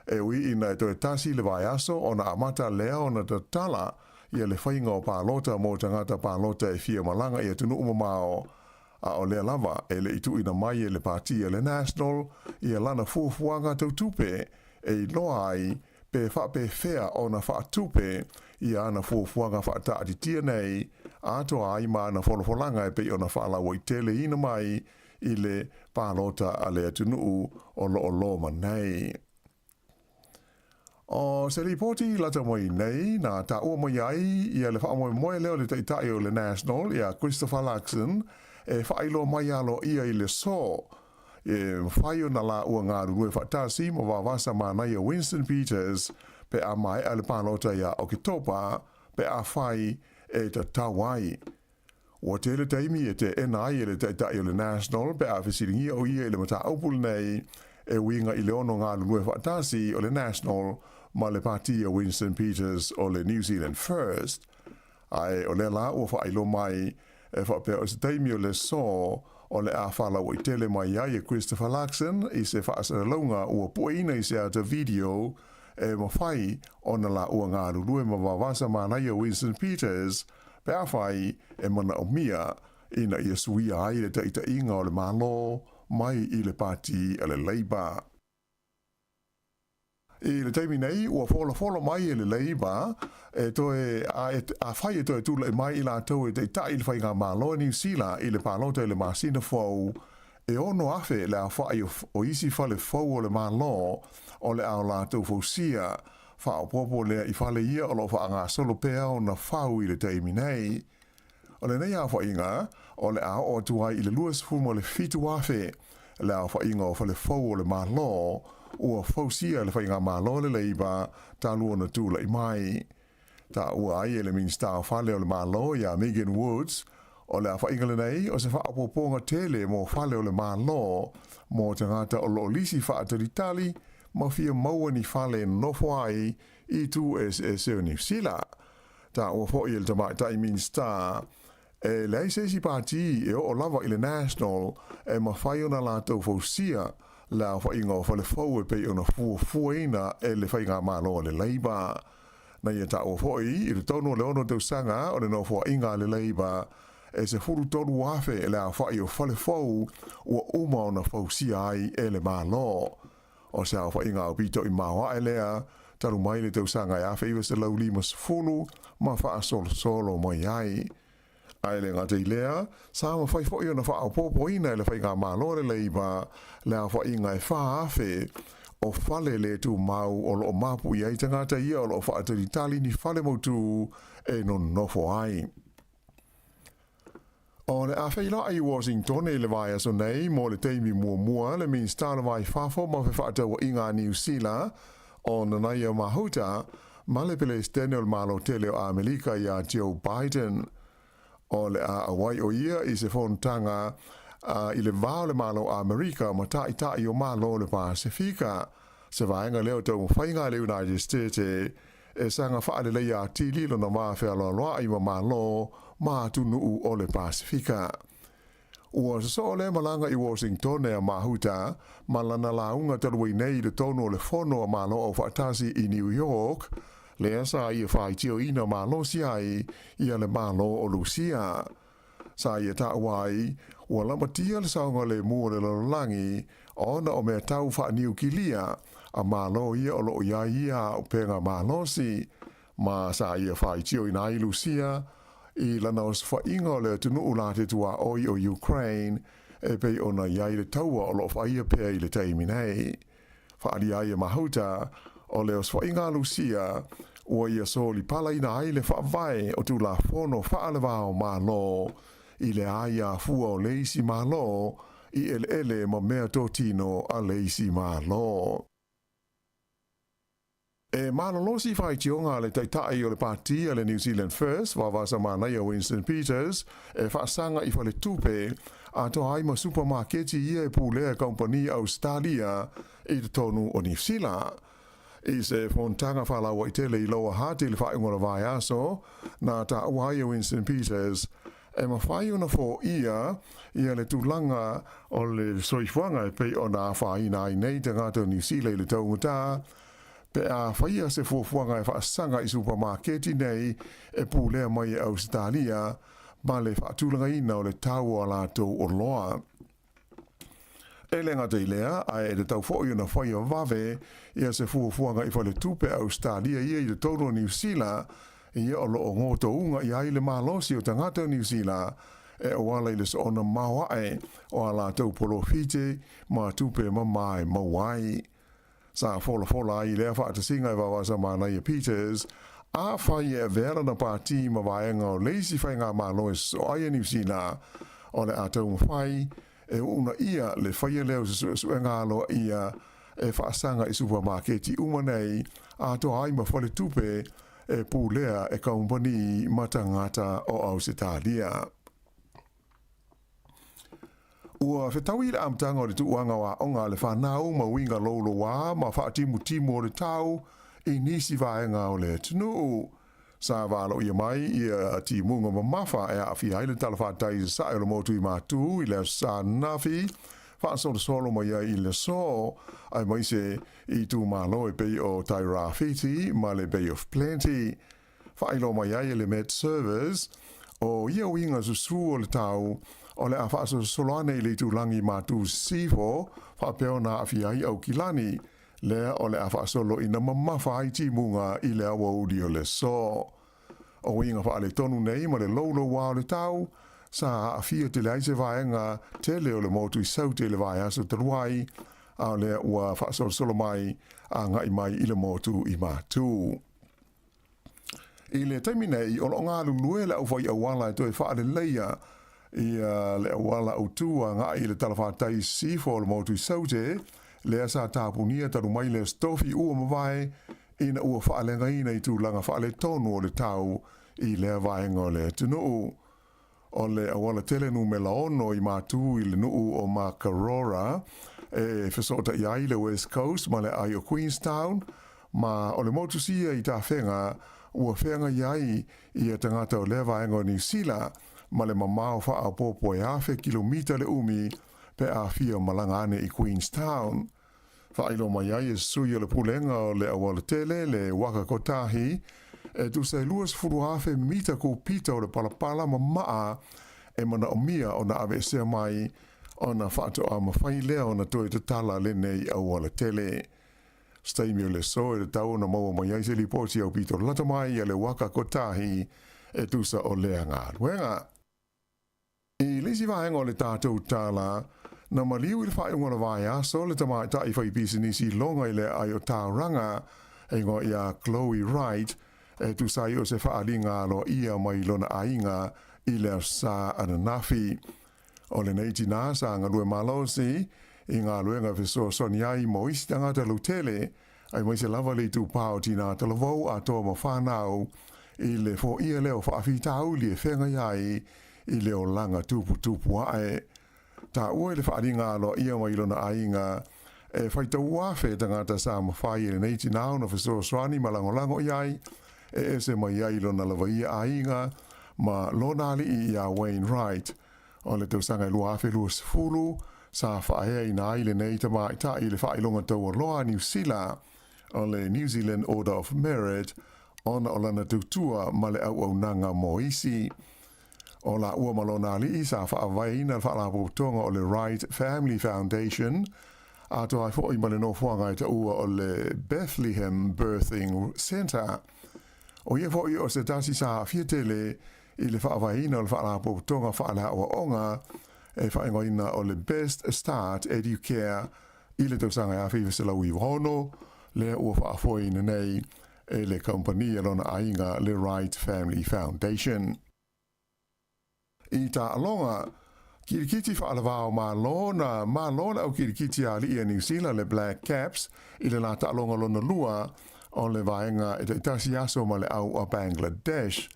E ui ina e toe tasi le vaiaso ona amata lea ona tatala ia le faiga o palota mo tagata palota e fia malaga i atunuu mamao, a o lea lava e le i tuuina mai e le Pati a le National ia lana fuafuaga tau tupe e iloa ai pe faapefea ona faatupe ia ana fuafuaga faataatitia nei atoa ai ma ana folafolaga e pei ona faalauaiteleina mai i le palota a le atunuu o lo o loma nei. O se lipoti lata mai nei na taua mai ai ia le faamoemoe lea o le Taitai o le National ia Christopher Luxon e faailoa mai aloaia i le aso e mafai ona laua galulue faatasi ma vavasa manaia Winston Peters pe a maea le palota ia Oketopa pe afai e tatau ai. Ua tele taimi e teena ai e le Taitai o le National pe a fesiligia o ia i le mataupu lenei e uiga i le ono galulue faatasi o le National ma le pati a Winston Peters o le New Zealand First. Ae o lea la ua faailoa mai e faapea o se taimi o le aso o le a faalauaitele mai ai e Christopher Luxon i se faasalalauga ua pueina i se ata video e mafai ona laua galulue ma vavasa manaia Winston Peters pe afai e manaomia ina ia suia ai le taʻitaʻiga o le Malo mai i le Pati a le Labour. I le taimi nei, ua folafola mai e le Labour e toe, a e, afai e toe tulaʻi mai i latou e taʻitaʻi i le Faigamalo a Niu Sila i le palota i le masina fou, e 6,000 le aofaʻi o, o isi fale fou o le Malo o le a o latou fausia, faaopoopo lea i fale ia o lo o faagasolo pea ona fau i le taimi nei. O lenei aofaʻiga, o le a oo atu ai i le 27,000 le aofaʻiga o fale fou o le Malo ua fausia e le Faigamalo a le Leipa talu ona tulaʻi mai. Taua ai e le Minisita o Fale o le Malo iā Megan Woods, o le aofaʻiga lenei o se faaopoopoga tele mo fale o le Malo mo tagata o lo o lisi faatalitali ma fia maua ni fale e nonofo ai i itu eseese o Niu Sila. Taua foi e le Tamaitai Minisita, e leai se isi pati e oo lava i le National e mafai ona latou fausia le aofaʻiga o fale fou e pei ona fuafuaina e le Faigamalo a le Labour. Na ia taua foi i totonu o le ono tausaga o le nofoaʻiga a le Labour, e 13,000 le aofaʻi o fale fou ua uma ona fausia ai e le Malo. O se aofaʻiga aupito i maoaʻe lea, talu mai le tausaga e 1950 ma faasolosolo mai ai. A e le gata i lea, sa mafai foi ona faaopoopoina e le Faigamalo a le Leipa le aofaʻiga e 4,000 o fale le tumau o lo o mapu i ai tagata ia o lo o faatalitali ni fale mautū e nonofo ai. O le a feiloai i Washington i le vaiaso nei mo le taimi muamua le Minisita o le Vai Fafo ma Fefaatauaiga a Niu Sila, o Nanaia Mahuta, ma le Peresetene o le Malo Tele o Amerika iā Joe Biden. O le a auai o ia i se fonotaga i le va o le Malo o Amerika ma Taitai o Malo o le Pasefika, se vaega lea o taumafaiga a le United States e saga faaleleia atili lona va fealoaloaʻi ma Malo ma atunuu o le Pasefika. Ua sosoo lea malaga i Washingtone a Mahuta ma lana lauga talu ai nei i totonu o le Fono a Malo Aufaatasi i New York, lea sa ia faitioina malosi ai ia le Malo o Lusia. Sa ia taua ai, ua lamatia le saogalemu o le lalolagi ona o mea tau faaniukilia a Malo ia o lo o i ai ia aupega malosi, ma sa ia faitioina ai Lusia i lana osofaiga o le atunuu la te tuaoi o Ukraine e pei ona i ai le taua o lo o faia pea i le taimi nei. Faaalia ai e Mahuta, o le osofaiga a Lusia ua ia solipalaina ai le faavae o Tulafono faale-va o Malo i le aia fua o le isi Malo i eleele ma mea totino a le isi Malo. E malolosi faitioga a le Taitai o le Pati a le New Zealand First, Vavasa Manaia Winston Peters, e faasaga i faletupe, atoa ai ma supamaketi ia e pulea e kaumpani Ausetalia i totonu o Niu Sila. I se fonotaga faalauaitele i Lower Hutt i le faaiuga o le vaiaso, na taua ai e Winston Peters e mafai ona foia ia le tulaga o le soifuaga e pei ona afaina ai nei tagata o Niu Sila i le taugata, pe a faia se fuafuaga e faasaga i supamaketi nei e pulea mai e Ausetalia ma le faatulagaina o le tau o a latou oloa. E le gata i lea, ae e tatau foi ona faia vave ia se fuafuaga i faletupe Ausetalia ia i totonu o Niu Sila, ia o lo o gotouga i ai le malosi o tagata o Niu Sila e auala i le soona maoaʻe o a latou polofiti ma tupe mamā e maua ai. Sa folafola ai i lea faatasiga e Vavasa Manaia Peters, afai e avea lana pati ma vaega o le isi faigamalo e sosoo ai e Niu Sila, o le a taumafai e uunaia le faia lea o se suesuega aloaia e faasaga i supamaketi uma nei atoa ai ma faletupe e pulea e kaumpani ma tagata o Ausetalia. Ua fetaui i le amataga o le tuuaga o aoga a le fanau ma uiga louloua ma faatimutimu o le tau i nisi vaega o le atunuu. Sa valoia mai ia timuga mamafa e aafia ai le talafatai i sasae o le motu i Matu i le Aso Sa ananafi, faasolosolo mai ai i le aso, aemaise i itumalo e pei o Tairāwhiti ma le Bay of Plenty. Faailoa mai ai e le Met Service, O ia uiga susū o le tau, o le a faasolosolo ane i le itulagi i Matu Sisifo, faapea ona aafia ai Aukilani, lea o le a faasoloina mamafa ai timuga i le aoauli o le aso. O uiga faaletonu nei ma le loulouā o le tau, sa aafia tele ai se vaega tele o le motu i Saute i le vaiaso talu ai, a o lea ua faasolosolo mai agai mai i le motu i Matu. I le taimi nei, o lo o galulue le aufai auala e toe faaleleia ia le auala autu agai i le talafatai i sisifo o le motu i Saute, lea sa tapunia talu mai le Aso Tofi ua mavae ina ua faaleagaina i tulaga faaletonu o le tau i lea vaega o le atunuu. O le auala tele numela 6 i Matu i le nuu o Makarora e fesootai ai le West Coast ma le aai o Queenstown, ma o le motu sia i Tafega ua feagai ai ia tagata o lea vaega o Niu Sila ma le mamao faaopoopo e 1000 kilomita le umi pe a fia malaga ane i Queenstown. Faailoa mai ai e sui o le Pulega o le Aualatele le Waka Kotahi, e tusa e 20,000 mita kupita o le palapala ma maa e manaomia ona aveesea mai ona faatoa mafai lea ona toe tatala lenei aualatele. Se taimi o le aso e tatau ona maua mai ai se lipoti aupito lata mai a le Waka Kotahi e tusa o lea galuega. I le isi vaega o le tatou tala, na maliu i le faaiuga o le vaiaso le tamaitai faipisinisi iloga i le aai o Tauranga, e igoa ia Chloe Wright, e tusa ai o se faaaliga aloaia mai lona aiga i le Aso Sa ananafi. O lenei tinā sa galue malosi i galuega e fesoasoani ai mo isi tagata lautele, aemaise lava le itupā o tinā talavou atoa ma whanau i le foia lea o faafitauli e feagai ai i le olaga tuputupu ae. Taua i le faaaliga aloaia mai lona aiga e faitau afe tagata sa mafai e lenei tinā ona fesoasoani ma lagolago i ai e ese mai ai lona lavaia aiga ma lona alii iā Wayne Wright. O le tausaga e 2020, sa faaeaina ai lenei tamaitai i le faailoga taualoa a Niu Sila o le New Zealand Order of Merit ona o lana tautua ma le auaunaga mo isi. O laua ma lona alii sa faavaeina le faalapotopotoga o le Wright Family Foundation, atoa ai foi ma le nofoaga e taua o le Bethlehem Birthing Centre. O ia foi o se tasi sa aafia tele i le faavaeina o le faalapotopotoga faaleaoaoga e faaigoaina o le Best Start Educare i le tausaga e 1996, lea ua faafoeina nei e le kamupani a lona aiga le Wright Family Foundation. I taaloga, kirikiti faalavao Malo na malo le au kirikiti a alii a Niu Sila le Black Caps i le la taaloga lona lua o le vaega e taitasi aso ma le au a Bangladesh.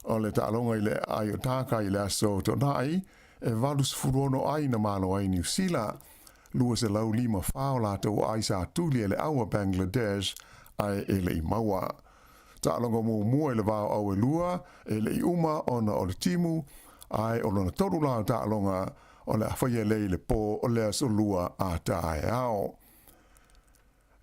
O le taaloga i le aai o Dhaka i le aso Toonai e 86 ai na malo ai Niu Sila. 254 o latou ai sa tuli e le au a Bangladesh ae e le i maua. Taaloga muamua i le vao au e lua e le i uma ona o le timu, ae o lona tolu la o taaloga o le a faia lea i le pō o le aso lua a taeao.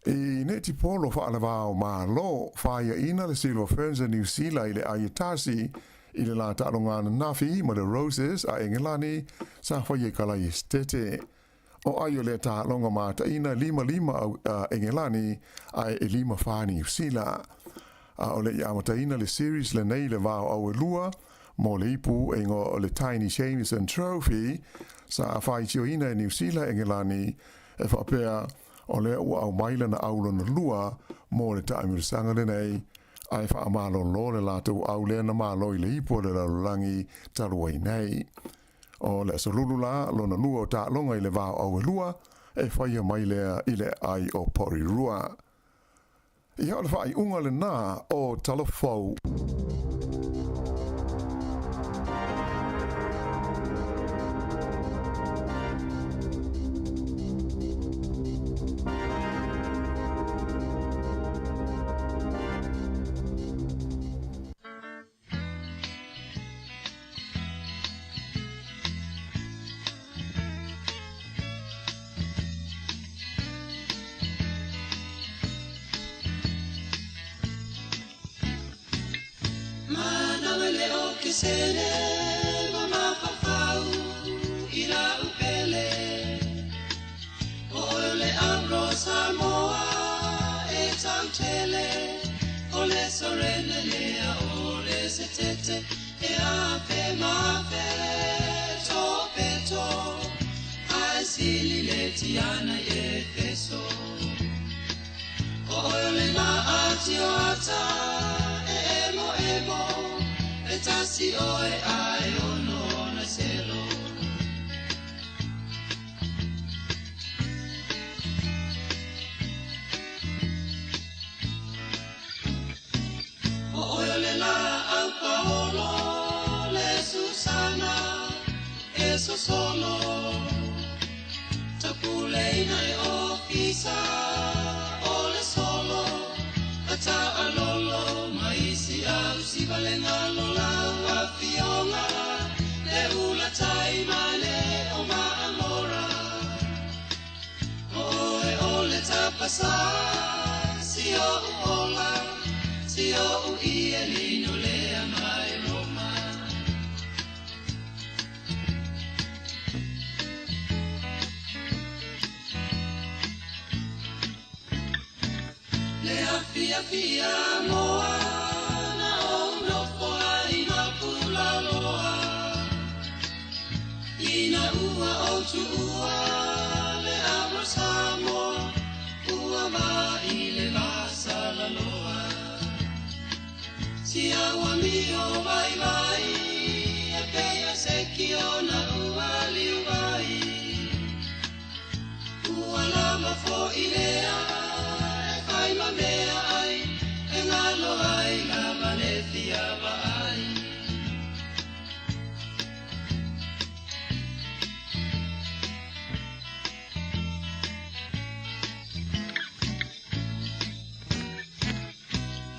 I netipolo faalavao Malo, faiaina le Silver Ferns a Niu Sila i le ai e tasi i le la taaloga ananafi ma le Roses a Engelani sa faia i Kalai Esetete. O ai o lea taaloga mataina 5-5 au Engelani ae e 5-4 Niu Sila. A o le i amataina le series lenei i le vao au e lua mo le ipu e igoa o le Taini Jamieson Trophy sa faitioina e Niu Sila Engelani e faapea o lea ua aumai lana au lona lua mo le taamilosaga lenei, ae faamalolo le latou au lea na malo i le ipu o le lalolagi talu ai nei. O le aso lulu la lona lua o taaloga i le vao au e lua, e faia mai lea i le aai o Porirua. Ia o le faaiuga lenā o Talafou.
sene ma mafaufau i lau pele. O oe o le Avro Samoa e tautele, o le sorene lea o le setete e afe mafe to peto, ae sili le tiana i Efeso. O oe o le la atioata e emo emo, e tasi oe ae ono na selo. O oe o le la au Paolo, le Susana, e sosolo. Tapuleina e ofisa, o le solo, ata alolo, maisi au si valenga lola ua fionga, le ula tai mane o maamora. O oe o le tapasa, si o ola, si o u i e lino lea mai Roma. Le afia fia moa, na o nofo ai ma pula loa. Ina ua o tuua, le avro Samoa, ua va i le vasa la loa. Si aua mio vai vai, e peia se ki ona ua liu vai. Ua lava fo i lea, e fai ma mea ai, e ngalo ai lava le fia va ai.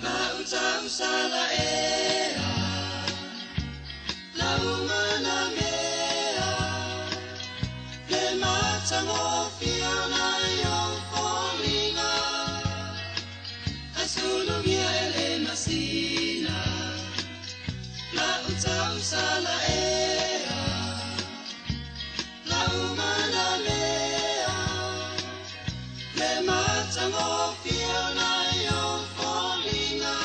La uta usala ea, la umana mea, le matangofia na yo folinga, asulungia ele masina. La uta usala ea, la umana mea, le matangofia na yo folinga,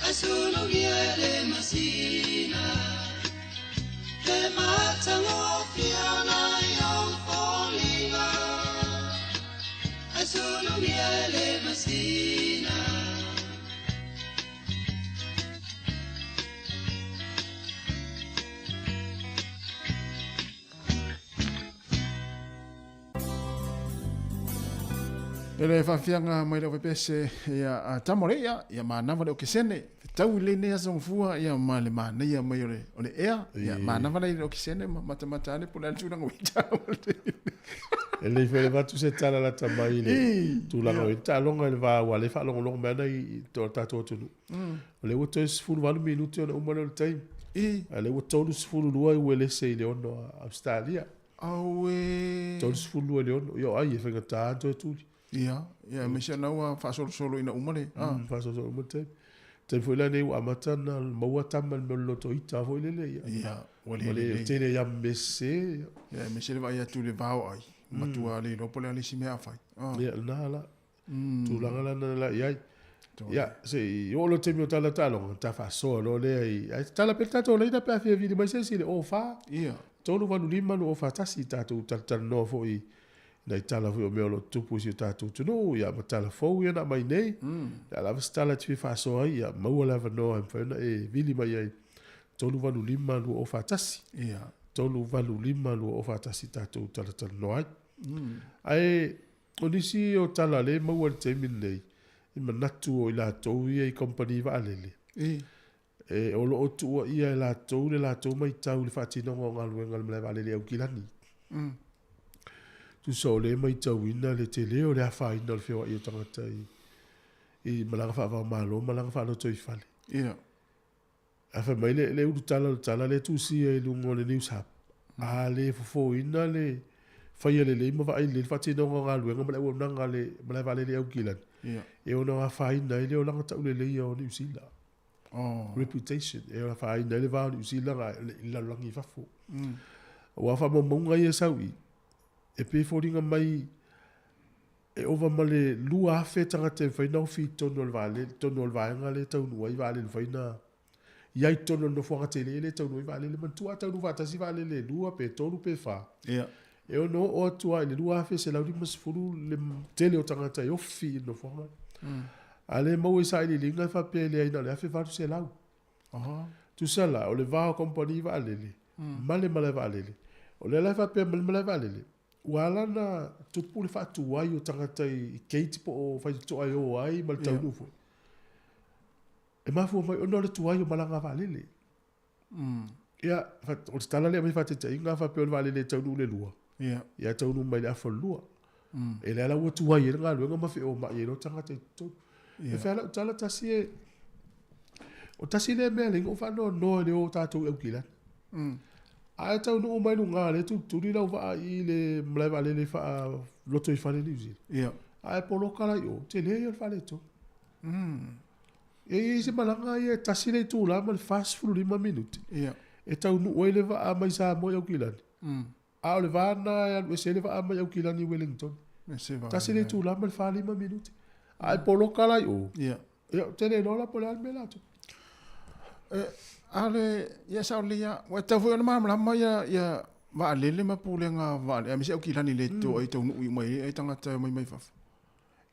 asulungia ele masina. Le matangofia na yo folinga, asulungia ele masina.
E le whawhianga mai lau pepese ia a tamore ia, ia mānawa le o kesene. Te tau i lene aso ngfua ia ma le mānaia mai o le ea. Ia mānawa le o kesene ma matamata ane pule atu tūlanga wita.
E le whele watu se tala la tamai le tūlanga o talonga le vā wa le whaalongolongo mea nei i tō tātou atunu. O le ua toe 18 minuti o na umane o le taimi. A le ua 32 i uelese i le ono a Australia.
Aue.
32 i le ono. Ia o ai e whainga tā toe tūri.
Ia, ia, me se naua whaasolosolo ina umale.
Whaasolosolo umale taimi. Taimi foi la nei ua amata na maua tama le mea o le loto ita foi lele ia.
Ia, ua le
Ua le
lelei.
tele ia mese.
Ia, me se le vai atu le vao ai. Matua le lopo le alisi mea whai.
Ia, nā la. Tūlanga la na la iai. Ia, se i o lo taimi o tala talonga, ta whaasoa lo lea i. Ai, tala pe tātou leina pe awhia vili mai se si le o wha.
Ia.
Tolu walu lima no o wha tasi tātou talatala noa foi nei tala foi o mea o lo tupu i si o tātou tunu, ia ma tala fou ia na mai nei. Ia lava se tala te whaasoa ai, ia maua lava noa e mwhai ona e vili mai ai. Tolu walu lima no o wha tasi.
Ia.
Tolu walu lima no o wha tasi tātou talatala noa ai. Ae, o nisi o tala le maua le taimi nei, i manatu o i lātou ia i kompani waalele. E o lo o tua ia e lātou le lātou mai tau le whaatinonga o ngā luenga le malae waalele au kilani. Tusa o le mai tau ina le te leo le awhaina o le whioa i o tangata i malanga whaavao malo, malanga whaanoto i whale.
Ia.
A whai mai le uru tala o le tala le tūsi e lunga o le News Hub. A le fofo ina le whaia le leima wa ai le whaatinonga o ngā luenga malae uaunanga le malae waalele au kilani.
Ia.
E ona awhaina i le o langa tau le leia o New Zealand.
Oh.
Reputation e ola faaina ai le va o Niu Sila i le lalolagi i fafo. Aua o faamaumauga ia e sau i i, e pei e foliga mai e ova ma le 2,000 tagata e mafai ona ofi i totonu o le vaalele, totonu o le vaega lea e taunuu ai vaalele mafai ona i ai i totonu o le nofoaga tele lea e taunuu ai vaalele. Manatua a taunuu faatasi vaalele e lua pe tolu pe fa, e ono oo atu lava i le 2,150 le tele o tagata e ofi i le nofoaga lea. A le maua i sailiiliga e faapea e leai na o le 1,800. Tusa la, o le va o kamupani vaalele ma le malae vaalele. O lea la e faapea mai le malae vaalele, ua ala ona tupu le faatuai o tagata i gate po o faitotoa e o ai ma le taunuu foi. E mafua mai ona o le tuai o malaga a vaalele. Ia, o le tala lea e aumai faataitaiga, a faapea o le vaalele e taunuu i le 2, ia e taunuu mai i le afa o le 2. E lea la ua tuai ai le galuega ma feomai ai loa tagata i totonu. E fai lava lau tala, tasi e, o tasi lea mea e ala ai ona ou faanoanoa i le o o tatou i Aukilani. A e taunuu mai luga o lea e tulituli lau vaa i le malae vaalele faa-lotoifale i Niu Sila, a e poloka la i o, tele ia o le faaletonu. E i ai se malaga ia e tasi le itula ma le 45 minute e taunuu ai le vaa mai Samoa i Aukilani. A o le va lena e alu ese ai le vaa mai Aukilani i Wellington. Tasi le itula ma le 45 minute. A e poloka la i o, ia, ou te le iloa la po o le a le mea la tupu.
A o le, ia sao lelei lava. Ua tatau foi ona malamalama ia vaalele ma pulega vaalele, aemaise Aukilani i le to ai taunuu uma ai tagata e omai mai fafo.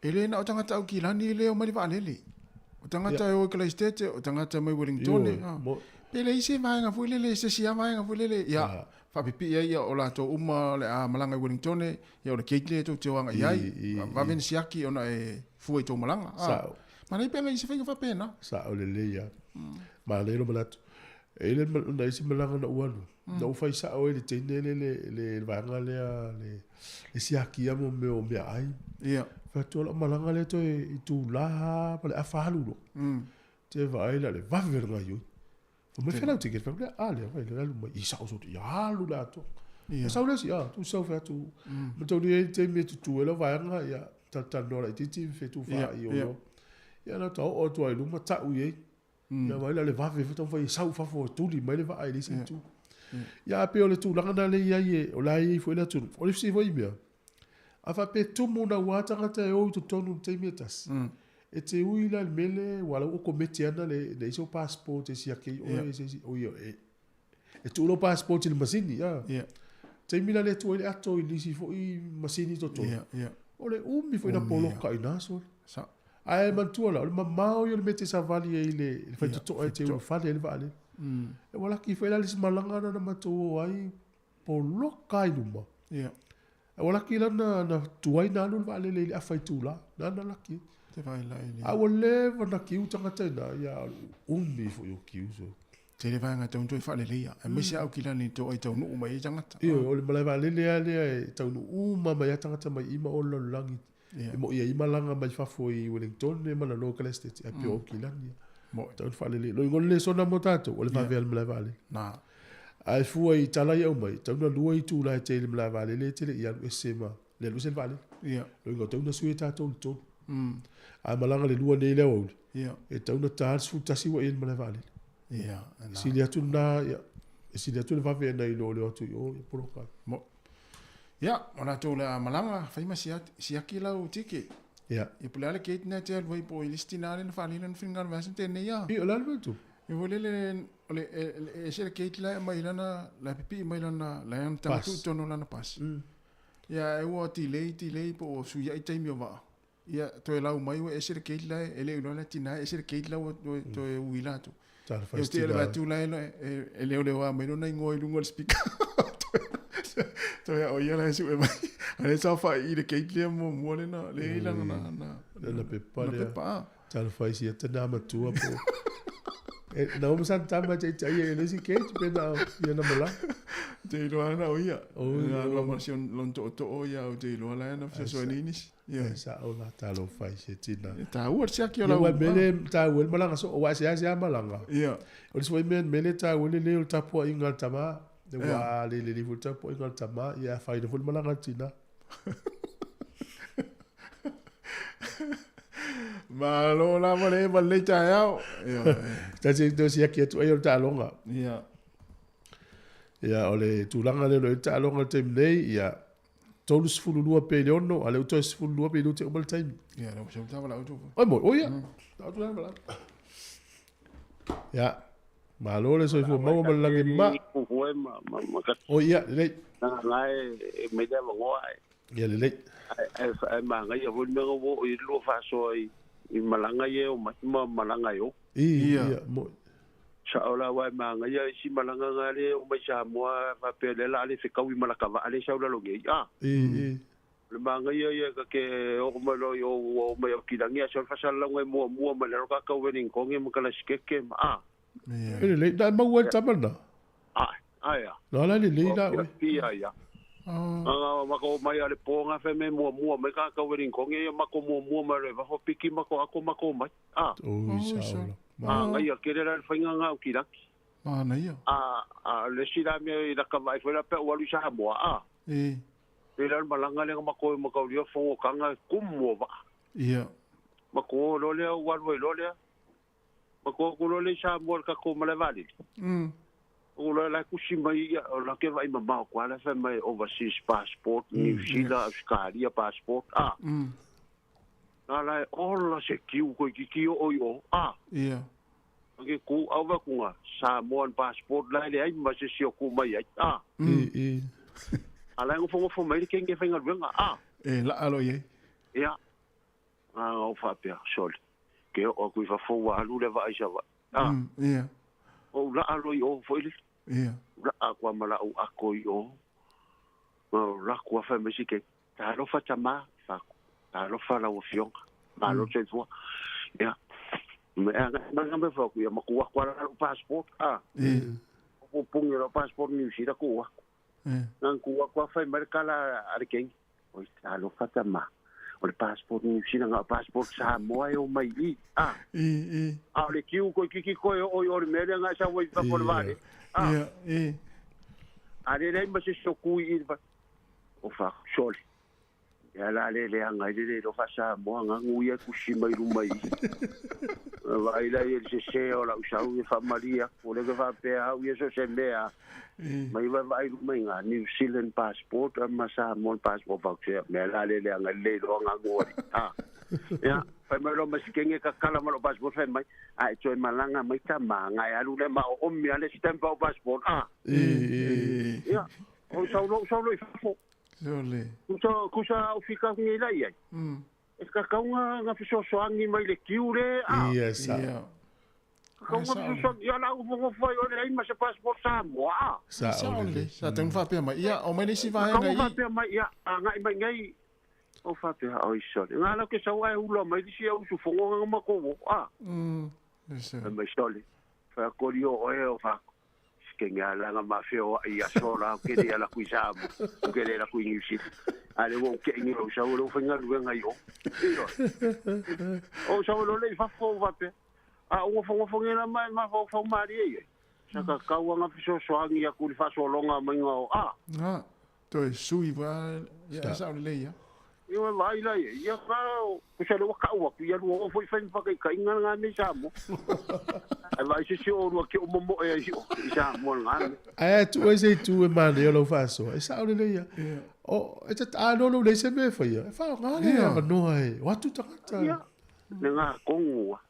E le na o tagata Aukilani lea e omai i le vaalele. O tagata e o i Kalaisitete, o tagata mai Welingtone. Pe leai se vaega foi lele, se isi lava vaega foi lele, ia, faapipii ai o latou uma o le a malaga i Welingtone, ia o le gate lea tou te o agai ai, vave ona siaki ona e fua i tou malaga.
Sao.
Manaia pe ana i ai se faiga faapena.
Sao lelei lava. Manaia lou manatu. E i ai le isi malaga na ou alu, Na ou fai sao ai i le teine le, le, le vaega lea, le, le siakia mo mea o meaai.
Ia.
Fai atu, o lau malaga lea toe itula ma le afa alu loa. Te vaai la le vave o le gaoioi. Fai mai, fea lau ticket? Fai atu, a lea, fai le alu mai. I sao soo, ia alu le atoa. Ia. Sau le isi, a, tu sau fai atu. Ma taunuu i ai le taimi e tutu ai lau vaega, ia, talatalanoa laitiiti, fetufaai o loa. Ia, na ta oo atu lava i luma, tau i ai. Ia vaai la le vave foi taumafai e sau i fafo e tuli mai le vaa i le isi itu. Ia ae pei o le tulaga lena lea e i ai e, o la e i ai foi le atunuu. O le isi foi mea, a faapea e tumu naua tagata e o i totonu i le taimi e tasi, e te ui la i le mea lea ua la ua okometi ana le leai sou passport e siaki ai oe e se isi, oi e, e tuu lou passport i le masini, a. Taimi la lea e tuu ai le ato i nisi foi masini i totonu. O le umi foi na poloka i na sole. Ae manatua la, o le mamao ia o le mea e te savali ai i le faitotoa e te ulufale ai le vaalele. E ua laki foi la le isi malaga lena na matou o ai, poloka ai luma. Ae ua laki la na tuai na alu le vaalele i le afa itula, na na laki ai.
Te vaai la i le...
A ua leva na kiu tagata i ina, ia umi foi o kiu so.
Tele vaega e tatau ona toe faaleleia, aemaise lava Aukilani i to ai taunuu mai ai tagata.
Ioe, o le malae vaalele lava lea e taunuu uma mai lava tagata mai i ma o le lalolagi. E moi ai malaga mai fafo i Wellington ma lalo i Christchurch, ae pei o Aukilani.
Moi.
Tatau ona faalelei. Loiga o le lesona mo tatou, o le vave lava i le malae vaalele.
Na.
Ae fua i tala ia aumai, e tatau ona lua itula e te i le malae vaalele e te le i alu ese ma le alu ese le vaalele. Loiga o tatau ona sui e tatou i le tolu. A malaga le lua nei i le aoauli, e tatau ona ta le 11 ua i ai i le malae vaalele.
Ia,
e sili atu lena, ia, e sili atu le vave nai lo le o atu i o, ia poloka ai.
Mo. Ia, o latou o le a malaga, fai ma siaki lau ticket.
Ia.
Ia po o le a le gate lena e te alu ai po o i le isi tina lea na faaali lona finagalo vaiaso na tea nei a.
Ia, o le a le mea e tupu?
E foi lele, o le, e ese le gate la e aumai lana, la e pipii mai lana, la e ana
Pass.
tuu i totonu o lana pasi. Ia, e ua delay, delay po ua fesuiai taimi o vaa. Ia, toe lau mai ua ese le gate la e le o iloa la tina e ese le gate la ua toe, toe uila atu.
Talofa
Ia,
i
te le
tina.
atu la e leoleoa mai lona igoa i luga o le speaker. Toe ao ia la e sue mai. A lea saofai i le gate lea muamua lea na, lea i lana na, na,
Lana pepa
na
lea.
pepa, ah.
Talofa i sia tina matua po. E, na uma sa tama te te ia le isi gate pe na ia na malaga.
Te iloa na o ia.
Oi,
Na
oi.
lua ma si lon tootoo ia o te iloa la na fesoasoani nisi. Ia.
Ai sao la talofa i sia tina.
E taua le siaki o
Ia
lau.
ua mele taua le malaga so aua e seasea malaga.
Ia.
O le isi foi mea mele taua le lelei o le tapuaiga a le tama.
Ia.
Ua le lelei foi le tapuaiga a le tama ia e afaina foi le malaga a le tina.
Malo lava le eva lenei taeao. Ioe.
Tasi toe siaki atu ai o le taaloga.
Ia.
Ia, o le tulaga lea o lo o i ai le taaloga i le taimi nei, ia, 32 pe i le 6, a o lea ua toe 12 minute uma le taimi.
Ia, lea ua sau le valaau atu.
Oi moi, oi ia. Tau atu le valaau. Ia, malo le soifua maua ma le lagi ma. Oi ia, lelei.
Na e mai le avanoa e.
Ia lelei.
Ae manaia foi le mea na ua oo i ai le lua faasoa i malaga ia e omai ma malaga e o.
Ia, moi.
Sao la aua e manaia isi malaga na lea e oo mai Samoa faapea lea o le a le fetaui ma lata vaa lea e sau i lalo nei. A. O le manaia ia ta te oo mai loa i o ua oo mai Aukilani ae sau le faasalalauga e muamua mai lalo tatou Wellingtone ma Kalasikeke ma a.
E lelei, na e maua ai le tama lena?
Ae, ae a.
Na la lelei la oe.
Ia, ia. Na matou omai lava i le po na fai mai muamua mai tatou Wellingtone ia matou muamua mai loa i fafo piki matou ato matou omai. A.
Oi sao la.
Manaia tele la le faiga na Aukilani.
Manaia.
A, a le isi la mea i lata vaai foi la pe ou alu i Samoa, a. Pei la o le malaga lea na matou o i Mataulia fonotaga e kumu o vaa.
Ia.
Matou o loa lea ou alu ai loa lea. Matou o atu loa lea i Samoa i le tatou malae vaalele. Ou loa la e tusi mai ia, o la ke vaai mamao atu lava la e fai mai overseas passport, New Zealand, Australia passport, a. Na la e ola se kiu toeitiiti oo i o, a.
Ia.
Ke ku au va ku nga Samoan passport la e leai ma se isi o ku mai ai, a. A la e nofonofo mai le kenge faigaluega, a.
E laa loa i ai.
Ia. Na ona ou faapea, sole, ke oo atu i fafo ua alu le vaa i Savaii, a.
Ia.
Ou laa loa i o foi lele.
Ia.
Laa atu lava ma lau ato i o. Na ou alu atu lava fai mai si kenge, Talofa tama, fai atu, talofa lau afioga, malo le soifua. Ia, me a nga me fai atu, ia maku atu lava lau passport, a. O pupungi o lau passport New Zealand ku atu. Nang ku atu lava fai mai le kala a le kenge, oi talofa tama, o le passport New Zealand nga o passport Samoa e omai i, a. A o le kiu koe kiki koe o oi o le mea lea nga e sau ai i fafo o le vaalele, a. A le leai ma se isi o ku i i le va-. O fa sole. Ia la le leaga ai le le iloa faa-Samoa ganu ia e tusi mai luma i i. Vaai la ia i le sese o lau sau ia faamalie atu. O lea ke faapea au ia so o se mea mai vaavaai i luma i ina New Zealand passport ma Samoan passport fau se mea la le leaga ai le le iloa ganu alii. A. Ia, fai mai loa ma si kenge kakala ma lou passport fai mai, a e toe malaga mai tama ga e alu lea ma oomi lava le stamp o passport. A. Ia. O sau loa, sau loa i fafo.
Sole.
Kusa, kusa au whika ngi la iai. E kakau nga, nga fesoasoani mai le kiu le, a.
Ia, sa.
Ia.
Kakau nga fesoasoani, ia la ufongo fai o le ai ma se passport Samoa, a.
Sa
Sa
o
le.
le.
Sa tau faapea mai. Ia, o mai le isi vaega
Kakau
i.
faapea mai, ia, a ngai mai nei, o faapea, oi sole. Nga lau ke sau ae hula mai lisi au usufongo nga makou o, a.
Yes, sir.
Fai mai sole. Fai akoli o oe o fa. Ke ngā langa ma whio i a sola o kere ala kui Samoa, o kere ala kui New Zealand. A le wau ke ingi o sau lo whainga luenga i o. Iyo. O sau lo le i fafo o wape. A o ngofo ngofo ngena mai ma fau fau maari e i. Sa ka kaua ngā whiso soangi a kuri whasolonga mai ngā o. A.
Ngā, toe sui wa, ia sa o le ia.
Ia vai la ia, ia ka, ko se le waka ua, ia lua o foi whai whaka i ka inga ngā me Samoa. Ai vai se se o rua ke o momo e ai o, i Samoa ngā me.
Ae atu ai se itu e manaia o lau faasoa, e sao lelei ia. O, e te a no lou nei se mea e whaia, e whao ngā le
Ia.
avanoa e, o atu tagata.
Ia, le ngā kongu a.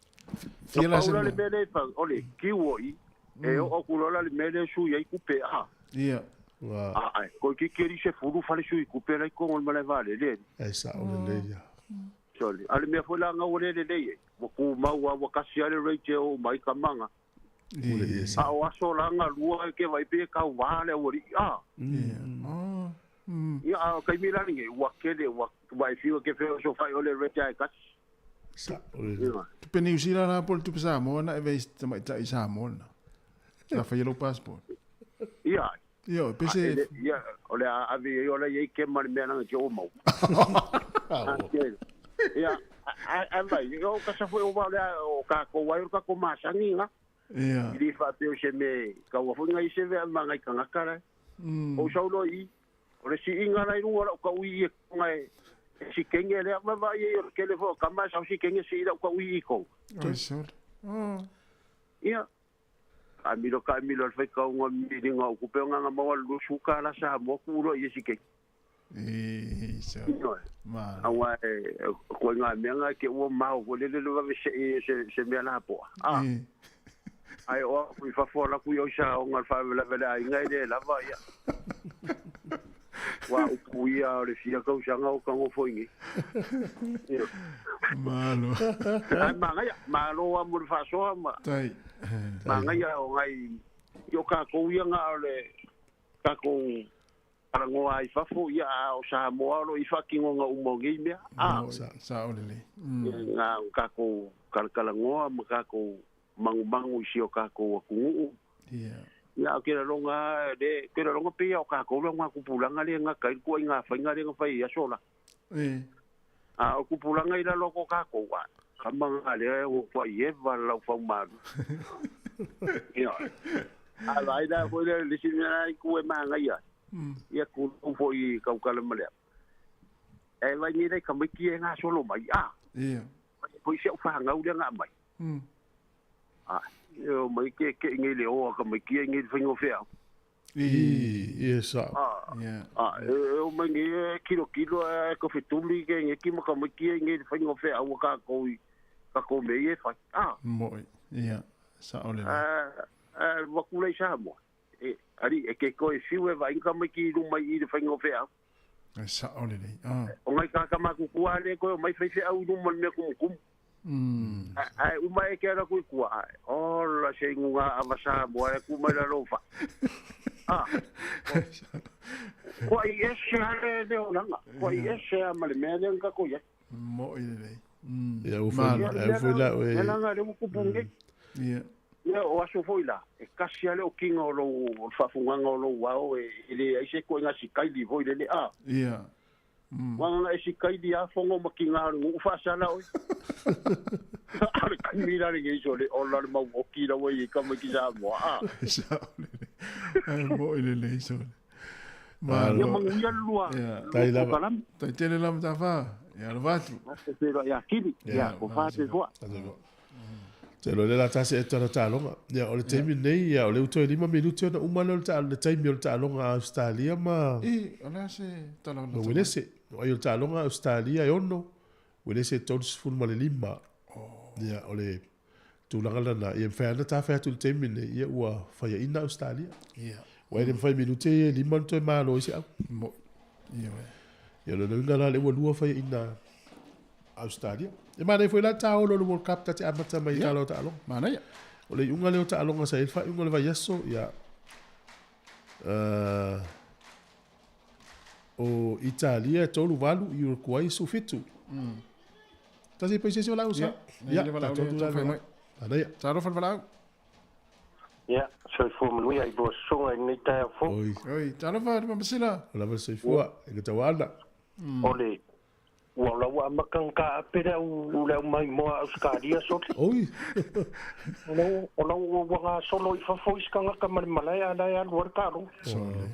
Fia la se
Paula le
mea.
mea le whai, o le kiu o i, e o o kulola le mea le sui ai kupe a.
Ia.
Ua.
A, ai, koe ki keri se furu fale sui kupe lai kongo le malae vale le.
E sao lelei ia.
Sorry. A le mea foi la ngau le le le e. Ua ku mau a ua kasi ale rate o mai ka manga.
Ule ia sa.
A o aso la nga lua e ke vai pe kau wā le ua ri. A.
Ia.
Ia, a kai mi lani nge, ua kele, ua vai fiwa ke wheo so whai o le rate ai kasi.
Sao lelei.
Ia.
Tupe New Zealand la po le tupe Samoa na e vei tamaitai Samoa na. Sa whai lau passport.
Ia.
Ia, pe
A,
se
ele, ia, o le a ave i o le iei ke ma le mea nanga ke o mau. A, ke. Ia, a, a, vai, o ka sa foi o wa le a, o ka ko wai o ka ko masangi nga.
Ia.
I li wha peo se me, ka ua whainga i se vea ma ngai kangaka lai. O sau loa i, o le si inga lai runga lau ka ui e konga e, Si kenge le ma va i o kele fo kama sa si kenge si ila ka ui i kou.
Oi sole. Oh.
Ia. A milo ka milo al fai ka unga mili nga kupe nga nga mawa lu suka la sa mo ku ro i si kenge.
E sole. Ma.
Awa e ko nga mea nga ke ua mau ko lele le vave se se se mea la po. Ah. Ai o ku i fafo la ku i o sa o nga fa vela vela ai ngai le lava ia. Wa upu ia o le fia kausanga o kango foingi.
Malo.
Ai mangaia, malo a mo le faasoa ma.
Tai.
Mangaia o ngai i o kākou ia ngā o le kākou arangoa ai fafo ia a o Samoa o lo i whakingonga uma o ngei mea. Ah,
Sa o lele.
Ngā kākou kalakalangoa ma kākou mangumangu i si o kākou akunuu.
Ia.
Ia, o kera longa, le, kera longa pia o kākou la ngā kupulanga le ngā kai kua i ngā whainga le ngā whai i asola.
E.
A o kupulanga i la loko kākou, a, kama ngā le o kua i eva lau whau maru. Ia. A lai la foi le lisi mea i kue maa ia. Ia ku fo i kaukala malea. E vai ni le kamiki e ngā solo mai. A,
Ia.
foi se o whangau le ngā mai. A, e o mai ke ke ngi le oa ka mai ki ngi whaingo whea.
I, e sa.
A, a, e o mai ngi e kilo kilo e ko whetuli ke ngi ki maka mai ki ngi whaingo whea ua ka kou i ka kou me i e whai. A,
Moi. Ia. Sa o lele.
a, a, wakula i Samoa. E, ari, e ke koe fiu e vai ka mai ki ruma i le whaingo whea.
E sa o lele. Ah.
O ngai kāka mākukua le koe o mai whai whea au ruma le mea kumukumu. Ai uma e ke ala kui kua ai. Ola se ingunga awa Samoa e kumai la lofa. Ah. Kua i ese hale le olanga. Kua i ese a male mea le nga koia.
Moi lele.
Ia, ua foi, ua foi la, e.
Mea langa le ukupunge.
Ia.
Ia, o aso foi la. E kasi ale o kinga o lou, o le faafuganga o lou ao e, e le ai se koe ngasi kaili foi le le a.
Ia.
Wanga e si kaili a fongo ma kinga haru ngu whaasala oi. Ale kaimi la le ngeiso le ola le mau oki la wai e kama ki Samoa. A.
Sa o lele. Ai moi lele sole.
Ia manguia lua.
Ia.
Tai lava.
Tai tele lava ta fa. Ia lo vatu.
Te pera ia kili. Ia, ko whate hoa.
Te lo le la tasi e tara tālonga. Ia, o le taimi nei, ia, o le uto e 5 minuti ona uma le o le ta, le taimi o le tālonga a Australia ma...
E, o le se tala
Ma Welese. O ai o le tālonga a Australia e 6, Welese e 35. Ia, o le tūlanga lana. Ia, mwhai ana tā whai atu le taimi nei, ia ua whaia ina Australia.
Ia.
Ua ere mwhai minuti e 5 no toe mālo i se au.
Mo. Ia, we.
Ia, lo lauinga la le ua lua whaia ina Australia. E mānei foi la tāolo le World Cup ta te amata mai
Ia.
tala o taaloga.
Manaia.
O le iuga lea o taaloga sa i le faaiuga o le vaiaso, ia, o Italia e 38 i Uruguay 17. Tasi paise se o lau sa?
Ia. Ia, le
tātou
tu
la
whai mai.
Anaia.
Talofa le valau.
Ia, soifua manuia i lua susuga i lenei taeao fou.
Oi.
Oi, talofa le mamasila.
O lava le soifua, e ka tauana.
O le ua lau amaka ka ape le au le au mai moa Australia sole.
Oi.
O lau o lau ua ua ngā solo i fafo i sikangaka ma le malae a lae alu ai le kalo.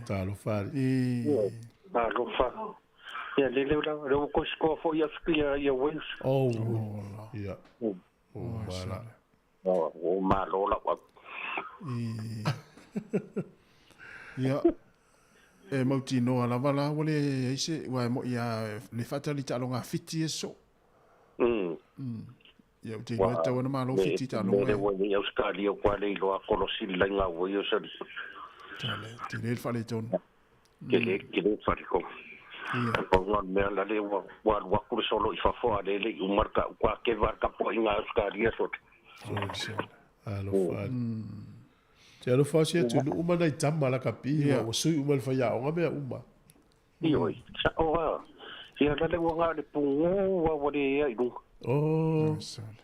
Talofa.
E.
Talofa. Ia le le la le ua koe sikoa foi ia ia Wales.
Oh. Ia. Oh, mala.
O malo lau au.
E. Ia. E mautinoa lava la ua le ai se ua e mo'i a le faatali taaloga fiti e so. Ia ou te iloa e tatau ana malo fiti taaloga
Le
e.
ua i Australia kua le iloa kolosili lai ngā ua i o sali.
Tale, tele le faaletonu.
Ke le ke le whariko.
Ia.
O ngā mea la le ua ua alu aku le solo i fafo a le le i umar ka kua ke var ka po i ngā Australia sote.
Sole.
Alofa. Te alofa si atu nu uma nei tama la kapi,
Ia.
ua sui uma le whaiaonga mea uma.
I oi, sa o a. Ia la le ua ngā le pungu ua ua le ea i lunga.
Oh.
Sole.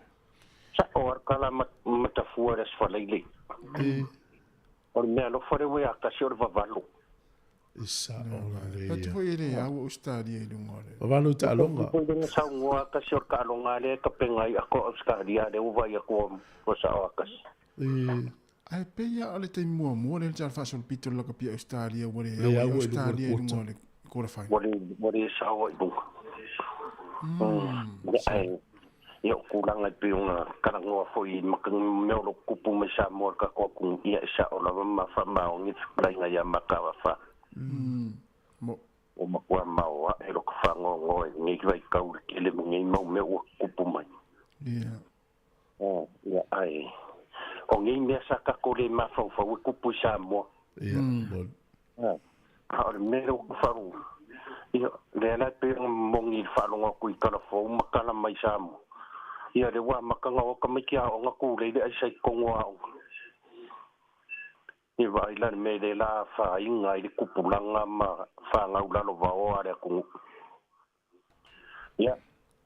Sa o ar kala matafua le asfalai le.
E.
O le mea alofa le ua kasi o le vavalo.
Isa o le
Atu
ia.
foi e le au Australia i luga o le.
Vavalo i taaloga.
Ko le saungoa kasi o le kaalonga le ka penga i ako Australia le ua vai ako o sa o akasi.
E.
Ai pe ia o le taimi muamua le tala faasolopito le lakapia Australia ua le
Le
au
au i luga o le
Australia i luga
quarter.
o le quarter final.
Ua le ua le saoa i lunga. Ai ia o tulaga e pei ona talanoa foi ma mea o lo o tupu mai Samoa i le tatou atunuu, ia e sao lava ma faamaoni le fetalaiga ia Matavafa. Ua matua maoae lo ka faanoanoa i lenei vaitau i le tele ma nei mau mea ua tutupu mai. Ia, ae o nei mea sa tatou le mafaufau e tupu i Samoa. A o le mea lea ua tufalu, ia, lea la e pei ona moni i le faalogo atu i tala fou ma tala mai Samoa, ia lea ua amata ona o tamaiti aoga tulei le aisa i totonu o aoga. E vaai la i le mea lea la afaina ai le tupulaga ma fanau lalovaoa a le atunuu. Ia,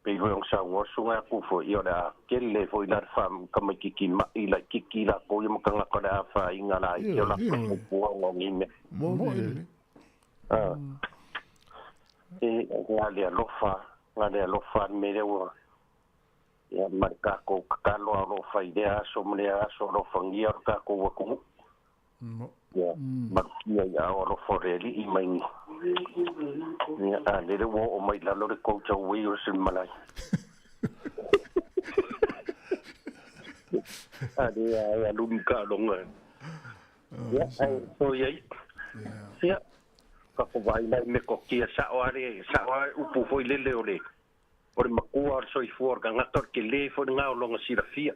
pei foi ona saunoa le susuga ia Tufoe, ia o le a tele foi la le tamaitiiti ma'i laitiiti latou ia ma tagata o le a afaina laiti o latou tupua ona o nei mea.
Moni.
E na le alofa, na le alofa le mea lea ua ia ma le tatou tatalo a o lo o fai i lea aso ma lea aso alofagia lo tatou atunuu. Ia malutia i aao alofa o le Alii mai ni. Ia, a lele ua oo mai i lalo le tou tauei o se malai. A le a e alu ni taaloga. Ia, ae so i ai. Ia, ka ko vaai lai me ko kia sao a le, sao a upu foi lele o le, o le matua o le soifua o le tagata o le tele foi lena o lona silafia.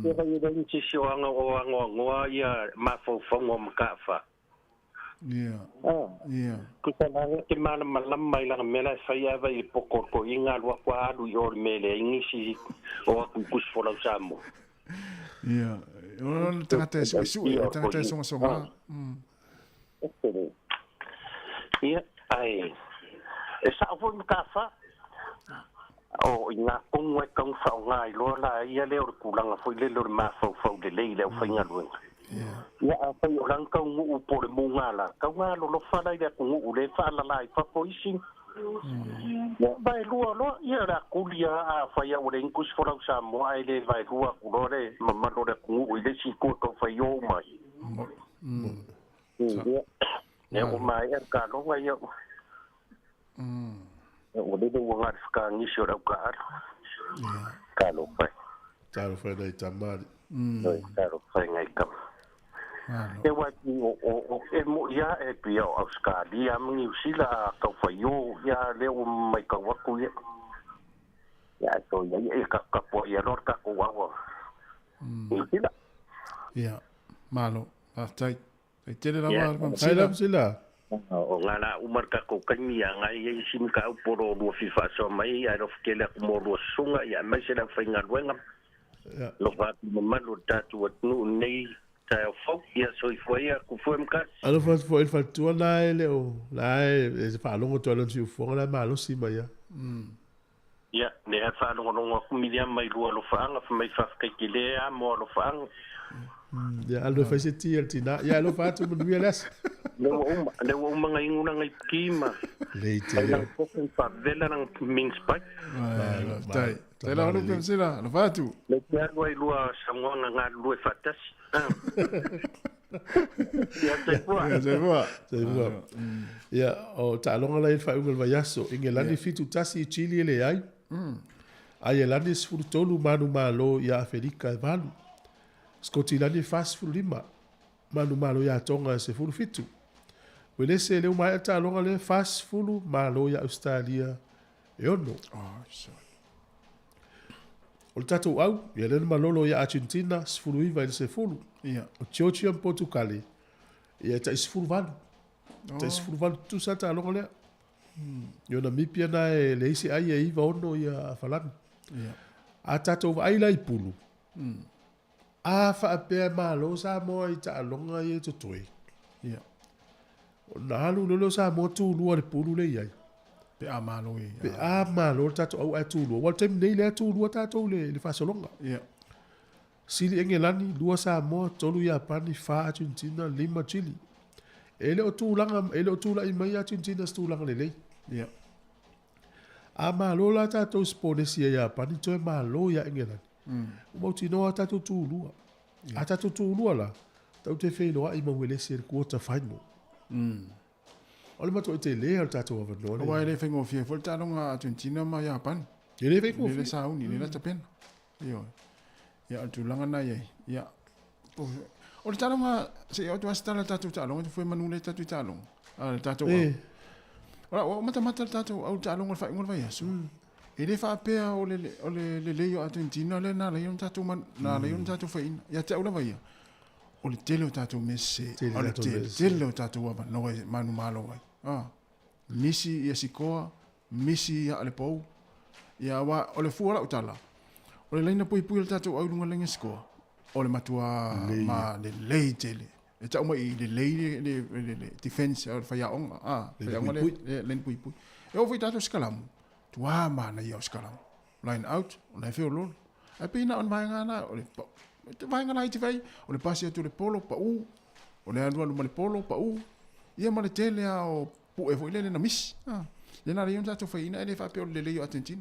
Ia vai e leai ni se isi o aga o anoanoa ia mafaufauga o Mataafa. Tusa la e te malamalama i lana mea la e fai ae vai i le poto o le toeaina alu atu a alu i o i le mea e leai nisi o atu i tusi folau Samoa.
Ia, o le tagata e suesue, o le tagata e sogasoga.
Ia, ae e sao foi Mataafa, o i ina tonu lava e tatau ona faaaoga ai loa la ia lea o le tulaga foi lele o le mafaufau lelei i le aufaigaluega. Ia, afai o lana taunuu po o le mugala, tau na alolofa la i le atunuu lea e faalala i fafo isi. Ia, vaelua loa, ia o le a tuli lava afai lava ua leai ni tusi folau Samoa ae le vaelua atu loa le mamalu o le atunuu i le isi itu e tau fai o uma ai. Ia, lea ua maea le taloga, ia ua lele ua na o le fetagisi o le autaaalo. Talofa e.
Talofa e nai tama alii.
Talofa e nai tama. E aua e moni lava e pei o Ausetalia ma Niu Sila a tau fai o, ia lea ua matau atu ia. Ia ae toe i ai e tapuai loa le tatou aua Niu Sila.
Ia, malo. Faafetai. Tai tele lava le Faafetai
lava Sila.
O ngā rā uma le tatou taimi ia ngai ai isi mataupu o lo o lua fia faasoa mai ai, ae alofa tele atu mo lua susuga ia aemaise le aufaigaluega. Alofa atu i mamalu o le tatou atunuu i lenei taeao fou. Ia soifua ia Tufue ma Kasi.
Alofa atu foi i le faletua na e le o la e faalogo atu lava i lona siufofoga la e malosi mai lava.
Ia, lea e faalogologo atu Miliama i lua alofaaga, fai mai faafetai tele a mo alofaaga.
Ia, alu e fai se ti a le tina. Ia, alofa atu, manuia le aso.
Lea ua uma, lea ua uma na inu lana ipuki ma
Lei
fai
tele.
lana kofi ma faavela lana mince pie.
Malo, faafetai. Faafetai lava Lupe ma Sila, alofa atu.
Lea te alu ai lua saunoaga galulue faatasi. Ia, soifua.
Ia, soifua.
Soifua. Ia, o taaloga la i le faaiuga o le vaiaso, Igelani 7-1 i Chile e leai. Aielani 13 manumalo ia Afelika e 8. Skotilani 45 manumalo ia Tonga e 17. Uelese e le uma ae taaloga lea 40 malo ia Ausetalia e 6. O le tatou au, ia lea na malolo ia Argentina 19 i le 10. O Georgia ma Portugal, ia e tai 18. Tai 18 tutusa taaloga lea. Ia o Namibia na e leai se ai e 9 6 ia Falani. A tatou vaai la i pulu, a faapea e malo Samoa i taaloga ia e totoe, ona alu loa lea o Samoa tulua i le pulu lea e i ai.
Pe a malo i.
Pe a malo le tatou au ae tulua. Aua o le taimi nei lea e tulua tatou i le faasologa. Sili Engelani, 2 Samoa, 3 Iapani, 4 Argentina, 5 Chile. E le o tulaga, e le o tulai mai Argentina i se tulaga lelei. A malo la tatou i Siponesi ia Iapani, toe malo ia Engelani. Ua mautinoa tatou tulua. A tatou tulua la, tatou te feiloai ma Uelese i le quarter final. O le matuai tele o le tatou avanoa.
Aua e le faigofie foi le taaloga a Argentina ma Iapani.
E le faigofie.
E le sauni, e le lata pena. Ioe. Ia, o le tulaga na i ai. Ia, o le taaloga, se i oo atu lava se tala i le tatou taaloga, e fue manu lea tatou i taaloga. A le tatou au. O ua matamata le tatou au i le taaloga i le faaiuga o le vaiaso. E le faapea o le, o le lelei o Argentina lea na ala ai ona tatou, na ala ai ona tatou faiaina. Ia te au lava ia, o le tele o tatou mea sese, o le tele o tatou avanoa e manumalo ai. Ah, misi ia sikoa, misi ia le pou. Ia aua o le fua o lau tala, o le laina puipui o le tatou au i luga o le laina sikoa, o le matua ma lelei tele. E tau mai i lelei le, le, le, le defense o le faiaoga, ah, faiaoga le, le laina puipui. E oo foi i tatou sikalamu, tuā manaia o sikalamu. Line out, o la e feoloolo. Ae pei na o le vaega la, o le te vaega laiti fai, o le pasi atu i le polo, pau, o le alualu ma le polo, pau, ia ma le tele lava o pue foi lele na misi. Ah, lea na ala ai ona tatou faiaina, ae le faapea o le lelei o Argentina.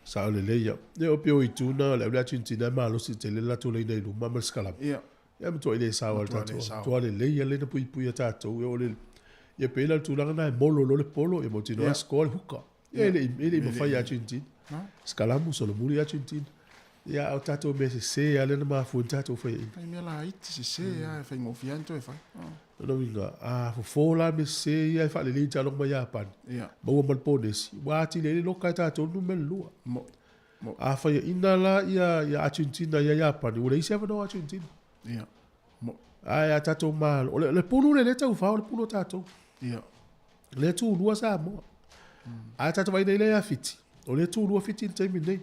Sao lelei ia. Ia o pei o itu na, o le au le Argentina e malosi tele le latou laina i luma ma le sikalamu.
Ia.
Ia matuai le sao lava le tatou. Matua lelei lava le laina puipui a tatou. Ia o le, ia pei la o le tulaga na e molo loa le polo, ia mautinoa score le huka. Ia e le i, e le i mafai e Argentina. Sikalamu, solomuli e Argentina. Ia a o tatou mea sese lava lea na mafua ai ona tatou faiaina.
Nai mea laiti sese lava e faigofie lava ona toe fai.
Lona uiga, a fofo la mea sese ia e faalelei i taaloga ma Iapani, maua ma le ponesi, ua atili ai le loka e tatou le numera lua. A faiaina la ia Argentina ia Iapani, ua leai se avanoa o Argentina. Ae a tatou Malo, o le pulu lea e taufao, o le pulu a tatou. O lea e tulua Samoa. A tatou vaai nei ia Fiti, o lea e tulua Fiti i le taimi nei.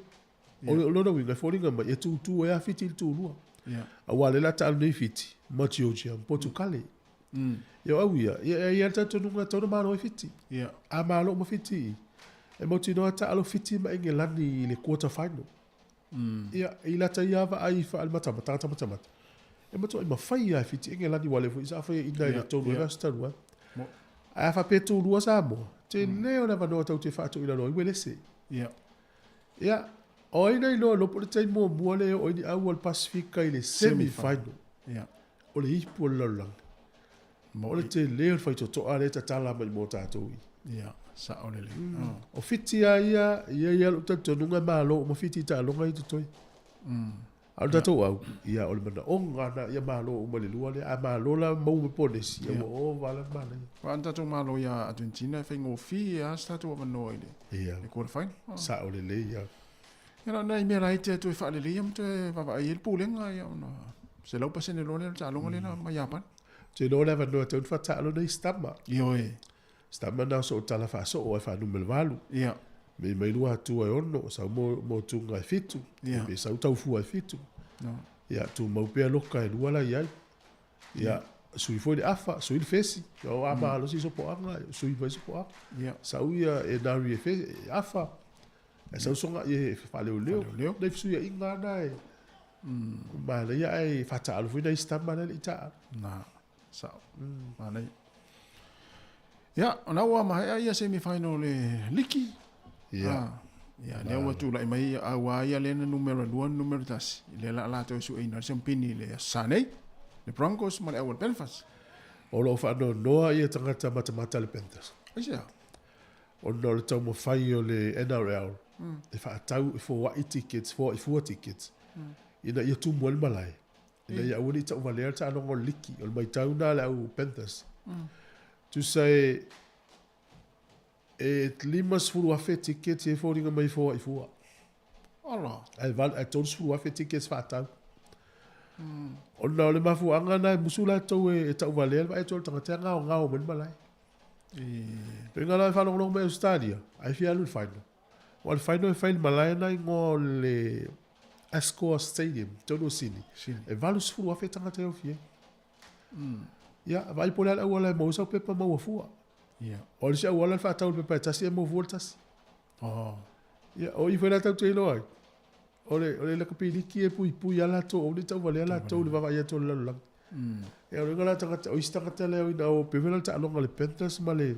O lona uiga, e foliga mai, e tūtū ai a Fiti i le tulua. Aua o lea o le a taalo nei Fiti ma Georgia ma Potukale. Ia o au ia, ia e i ai le talitonuga e tatau ona malo ai Fiti. A malo uma Fiti i, e mautinoa taalo Fiti ma Engelani i le quarter final. Ia, i lata ia vaai faale-matamata, tagata matamata, e matuai mafai lava e Fiti Engelani aua o lea foi sa faiaina i le tolu ai vaiaso talu ai. Ae a faapea e tulua Samoa, tele o le avanoa tatou te faatoilaloa ai Uelese. Ia, o ai na iloa loa po o le taimi muamua lea e oo ai ni au a le Pasefika i le semi final.
Ia.
O le ipu o le lalolagi. O le tele o le faitotoa lea e tatala mai mo tatou i.
Ia, sao lelei.
O Fiti lava ia, e i ai lava lou talitonuga e malo uma Fiti i taaloga ia e totoe. A o le tatou au, ia o le manaoga lena ia malo uma i le lua lea. A malo la maua mai ponesi, ia ua ova la le manaia.
Aua a na tatou malo ia Argentina e faigofie lava se tatou avanoa i le quarter final.
Sao lelei lava.
Ia na o nai mea laiti lava e toe faaleleia ma toe vaavaai ai le pulega ia ona 100% loa lea o le taaloga lea ma Iapani.
Ou te iloa o le avanoa e tatau ona faataalo nei Stama.
Ioe.
Stama na o soo tala faasoo ai faanumera valu.
Ia.
Mei mai Luatua e ono, sau Motuga e fitu.
Ia.
Pe sau Taufua e fitu.
No.
Ia, tumau pea loka e lua la i ai. Ia, sui foi le afa, sui le fesi. Ia, o a malosi sopoaga, sui mai sopoaga.
Ia.
Sau ia e nari e fesi, e afa. Ae sau soga e faaleoleo.
Faaleoleo.
Nai fesuiaiga na e manaia ae faataalo foi nai stama na le i taalo.
Na. Sao. Manaia. Ia, o na ua maea ia semi final o le liki.
Ia.
Ah, ia, lea ua tulai mai aua ia lea na numera 2 na numera 1. Lea la latou e sueina le siampini i le aso Sa nei, le Broncos ma le au a le Panthers.
O lo o faanoanoa ia tagata matamata le Panthers.
Aisea?
Ona o le taumafai o le NRL e faatau, e foai tickets, foai fua tickets, ina ia tumu ai le malae. Ina ia aua ne i tauvalea le taaloga o le liki, o le matau lena a le au Panthers. Tusa e e 50,000 tickets e foliga mai foai fua.
Ala.
Ae ae 30,000 tickets faatau. Ona o le mafuaaga lena e musu latou e tauvalea le vaai atu o le tagata e gaogao mai le malae. Pei la e faalogologo mai Australia, ai fia alu i le final. Aua o le final e fai i le malae lena igoa o le Ascor Stadium, totonu o Sydney. E 80,000 tagata e ofi ai. Ia, vaai po o le a le auala e maua ai sau pepa maua fua. O le isi auala le faatau i le pepa e tasi ae maua fua le tasi. Ia, o i foi la tatou te iloa ai, o le, o le lakapi liki e puipui lava latou, aua ne i tauvalea latou i le vaavaai atu o le lalolagi. Ia, o le uiga la tagata, o isi tagata lea ina o pei foi la le taaloga a le Panthers ma le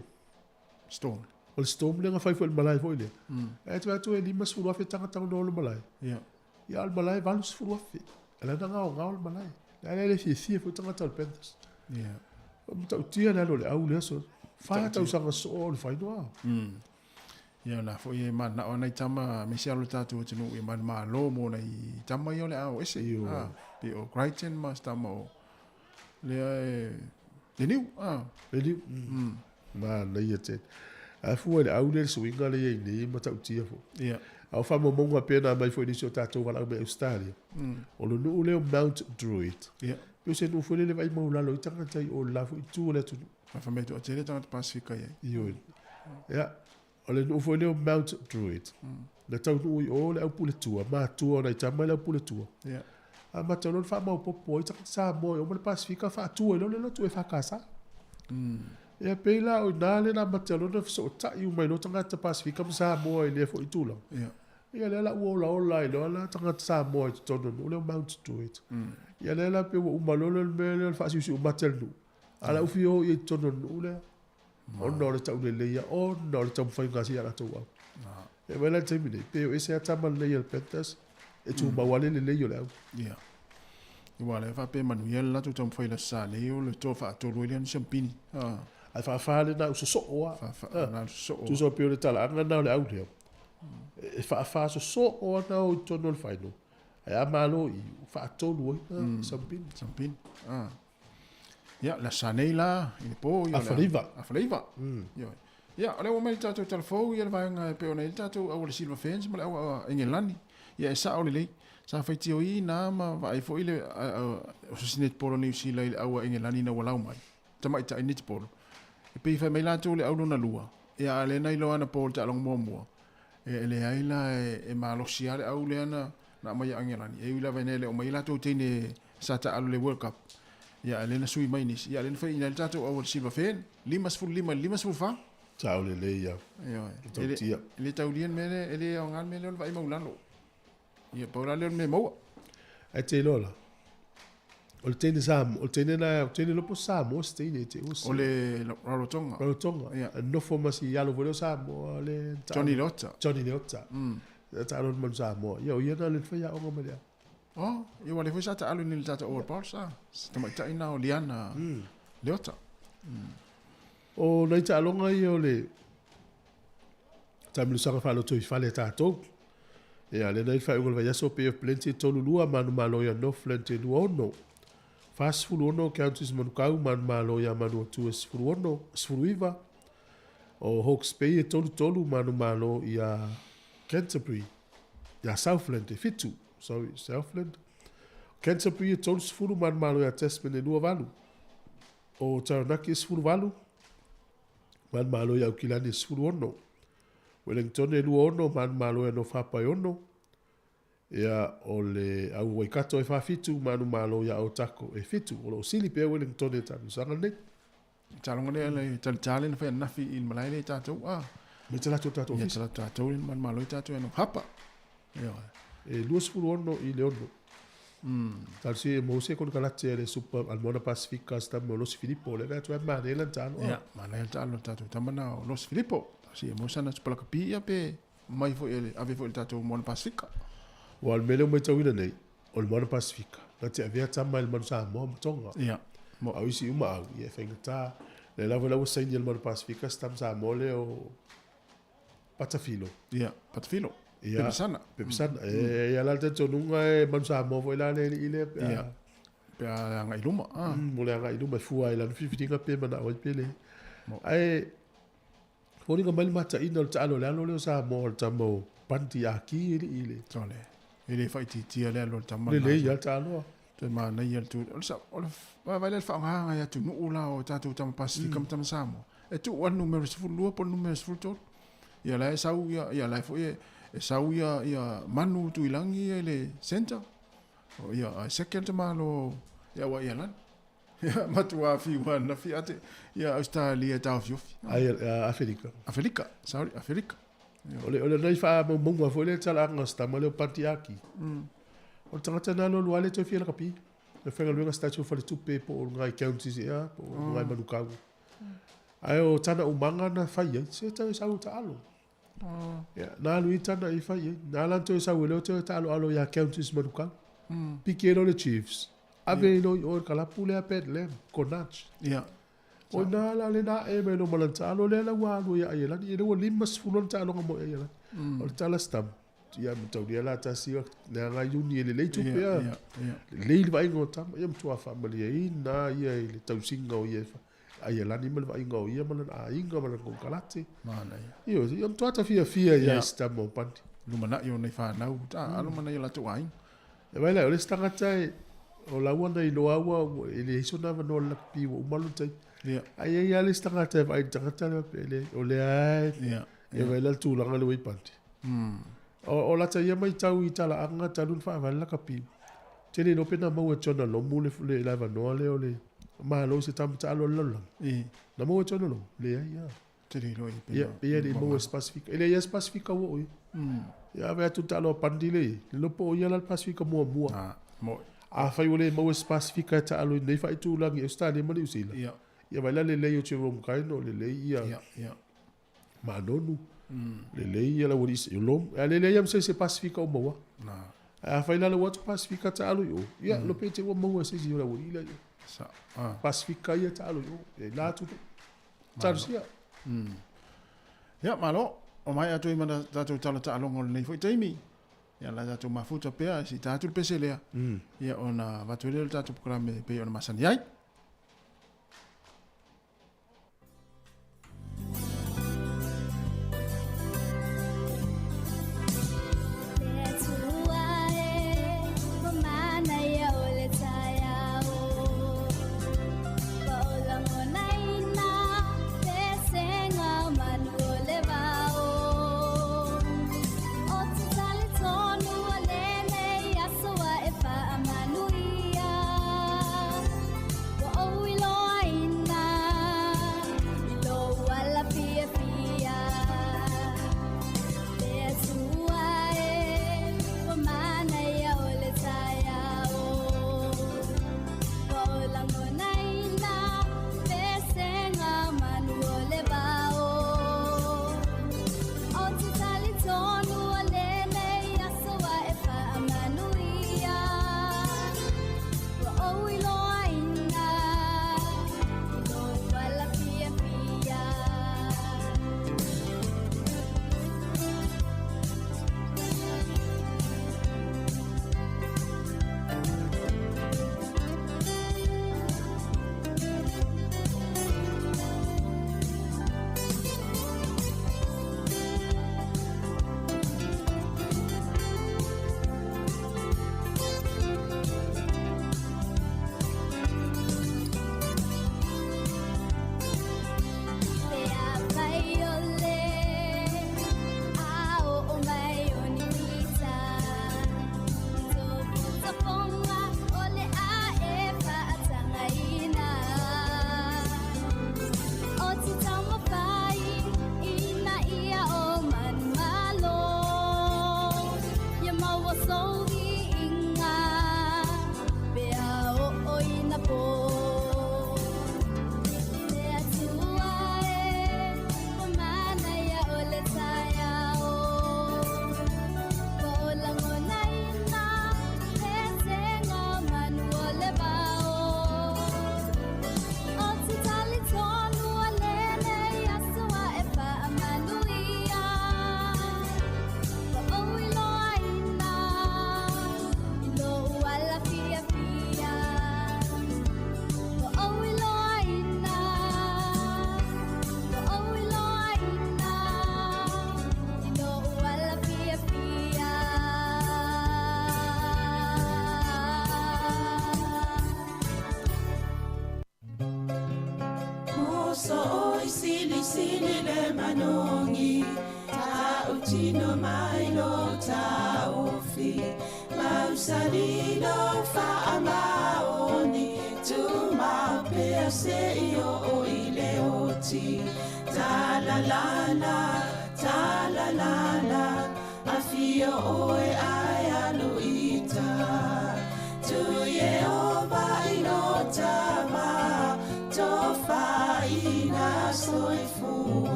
Storm.
O le Storm lea na fai foi i le malae foi lea. Ae te vaai atu e 50,000 tagata ona o le malae. Ia, a o le malae e 80,000. O la na gaogao le malae. La e le fiafia foi tagata o le Panthers. O matautia le alu o le au i le aso. Fa tausaga sosoo o le final a.
Ia o la foi e mananao lava nai tama aemaise alo o le tatou atunuu ia manumalo mo nai tama ia o le a o ese. A, pei o Crichton ma se tama o lea e Leniu. A.
Leniu. Manaia tele. Ae fua i le au lea le suiga lea e i ai nei e matautia foi.
Ia.
A o faamaumauga pea na aumai foi e nisi o tatou valaau mai Ausetalia, o le nuu lea o Mount Druitt,
Ia.
pei o se nuu foi lele e vaai maualalo ai tagata i o i le la foi itu o le atunuu.
Ae fai mai e toatele tagata Pasefika i ai.
Ioe. Ia, o le nuu foi lea o Mount Druitt, na taunuu i o le aupuletua, matua o nai tama i le aupuletua.
Ia.
Amata loa ona faamaopoopo ai tagata Samoa i o ma le Pasefika faatu ai loa le lotu EFKS. Ia pei la o i ina lea na amata loa ona fesootai uma ai loa tagata Pasefika ma Samoa i lea foi tulaga.
Ia.
Ia lea la ua olaola ai loa la tagata Samoa i totonu o le nuu lea o Mount Druitt. Ia lea la pei ua uma loa le mea lea o le faasiusiumate o le nuu. A o la ua fia o i totonu o le nuu lea, ona o le tauleleia, ona o le taumafaiga a si a latou au. E mai la i le taimi nei, pe o ese lava tama lelei a le Panthers, e tumau lava le lelei o le au.
Ia. Aua o lea e faapea e manuia le latou taumafai i le Aso Sa nei, o le toa faatolu ai lea na siampini.
Ae faafa lena au sosoo lava.
Faafa lena au sosoo.
Tusa pei o le talaaga lena o le au lea, e faafa sosoo lava na o i totonu o le final, ae a malo i, ua faatolu ai na siampini.
Siampini. Ia, le Aso Sa nei la, i le po. Ia,
Afaleiva.
Afaleiva. Ioe. Ia, o lea ua mai le tatou talafou, ia le vaega e pei ona i ai le tatou au a le Silver Ferns ma le au a Engelani. Ia, e sao lelei. Sa faitioina na ma vaai foi le o se isi netball o Niu Sila i le au a Engelani ina ua lau mai, tamaitai netball. E pei e fai mai latou le au lona lua, ia a o lea na iloa anapo i le taaloga muamua, e leai la e malosi lava le au lea na aumai a Engelani. E ui lava ina e le o mai latou teine sa taaalo i le World Cup, ia a o lea na sui mai nisi, ia a o lea na faiaina ai le tatou au a le Silver Fern, 55 i le 54.
Sao lelei lava.
Ioe.
Matautia.
E le taulia le mea lea, e le aoga le mea lea o le vaai maulalo. Ia pau la lea o le mea e maua.
Ae te iloa la, o le teine Samoa, o le teine na, o le teine lopo Samoa se teine te ua
O le Rarotonga.
Rarotonga.
Ia.
A nofo ma si alo foi lea o Samoa le
Johnny Leota.
Johnny Leota. Na taalo le manu Samoa. Ia o ia na le faiaoga mai le au.
Oh, ia ua le foi sa taalo i le tatou Old Boss a. Se tamaitai na o Liana Leota.
O nai taaloga ia o le taamilosaga faalotoifale a tatou. Ia, lea na i le faaiuga o le vaiaso, Bay of Plenty e 32, manumalo ia Northland e 26. 46 Counties Manukau, manumalo ia Manuatu e 16, 19. O Hawke's Bay e 33, manumalo ia Canterbury, ia Southland e 7. Sorry, Southland. Canterbury e 30, manumalo ia Tasman e 28. O Taranaki e 18, manumalo ia Aukilani e 16. Wellington e 26, manumalo ia North Harbour e 6. Ia, o le au Waikato e 47, manumalo ia Otago e 7. O lo o sili pea Wellington i le taamilosaga lenei.
Taaloga lea le talitā lea na fai ananafi i le malae lea i tatou a.
Mai te latou tatou
Ia
ofisa.
te latou tatou lea na manumalo ai tatou ia North Harbour. Ioe.
E 26 i le 6. Talosia ia maua se konekarate a le Super a le Moana Pasifika se tama o Losi Filipo lea atu ai manaia lana taalo.
Ia, manaia le taalo a le tatou tama na o Losi Filipo. Talosia ia maua sana tupalakapi ia pe mai foi e ave foi i le tatou Moana Pasifika.
Aua o le mea lea ua matauina nei, o le Moana Pasifika, na te avea tama i le Manu Samoa ma Tonga.
Ia.
A o isi uma au, ia e faigata. Lea lava la ua saini e le Moana Pasifika se tama Samoa lea o Patafilo.
Ia, Patafilo.
Ia,
Pepesana.
Pepesana. E ia la le talitonuga e Manu Samoa foi la le alii lea pe a...
Ia, pe a agai i luma.
Mo le agai i luma e fua ai lana filifiliga pe manao ai pe leai. Ae foliga mai le mataina o le taalo o le alo lea o Samoa o le tama o Bundy Aki e alii le.
Sole. E le faaitiitia le alo o le tama.
Lelei lava le taaloa.
Toe manaia le tu. O le sa, o le vaavaai lea i le faaaogaga i atunuu la o tatou tama Pasifika ma tama Samoa. E tuu lava le numera 12 po o le numera 13. Ia la e sau ia, ia la e foi e, e sau ia, ia Manu Tuilagi ia i le centre. O ia, ae seke le tamalo ia ua ia lani. Ia matua fiu ananafi ate ia Australia e taofiofi.
Ai Aferika.
Aferika, sorry, Aferika.
O le, o le nai faamaumauga foi lea talaaga o se tama lea o Pantiaki. O le tagata na alualu lava le toe fia lakapi. E faigaluega se tatou faletupe po o luga i counties ea, po o luga i Manukau. Ae o tana umaga na fai ai, se toe sau taalo. Ia, na alu i tana i fai ai. Na ala toe sau e leo toe taaloalo ia counties Manukau. Piki ai loa le Chiefs. Ave ai loa i o i le kalapu lea Bethlehem, Connacht.
Ia.
O ina la le na e mai lo ma lana taalo lea la ua alu ai ia Aielani. Ia lea ua 50 ana taaloga mo Aielani. O le tala si tama, ia mataulia la tasi leaga iuni e lelei tupe a. Lelei le vaaiga o tama, ia matua faamalieina lava ia i le tausiga o ia e Aielani ma le vaaiga o ia ma lana aiga ma lana konekarate. Ioe, ia matua ta fiafia ia si tama o Bundy.
Lumanai o nai fanau, alo ma nai o latou aiga.
E vaai la, o le isi tagata e, o la ua na iloa ua, e leai sona avanoa i le lakapi ua uma lona taimi. Ae i ai lava le isi tagata e vaai i le tagata lea faapea, e leai, o lea lava e vaai la le tulaga lea ua i Bundy. O lata ia matau i talaaga talu ona faavae le lakapi, ou te le iloa pe na maua e Jonah Lomu le avanoa lea o le Malo i se tama taalo a le lalolagi. Na maua e Jonah Lomu? Leai lava.
Te le iloa i
pe. Ia, pei e le i maua e se Pasefika. E leai lava se Pasefika ua oo i ai. Ia ave atu le taalo a Bundy lea e i ai, le iloa po o ia la le Pasefika muamua.
Ah, moi.
Afai ua le maua e se Pasefika e taalo i nei faaitulagi i Ausetalia ma Niu Sila, ia vaai la lelei o Jerome Kaino, lelei ia Manonu, lelei ia Laualii Lomu. A le leai lava ma se isi Pasefika o maua. Ae afai la ua atu Pasefika taalo i o, ia mm. lope te ua maua se isi o Laualii la i o.
Sa.
Pasefika ia taalo i o, e la atu. Talosia.
Ia, malo. O mai atu i mana tātou tala taaloga o lenei foi taimi. Ia, la tātou mafuta pea, si tā atu le pese lea. Ia, ona avatu ai lea o le tātou polokalame pei ona masani ai.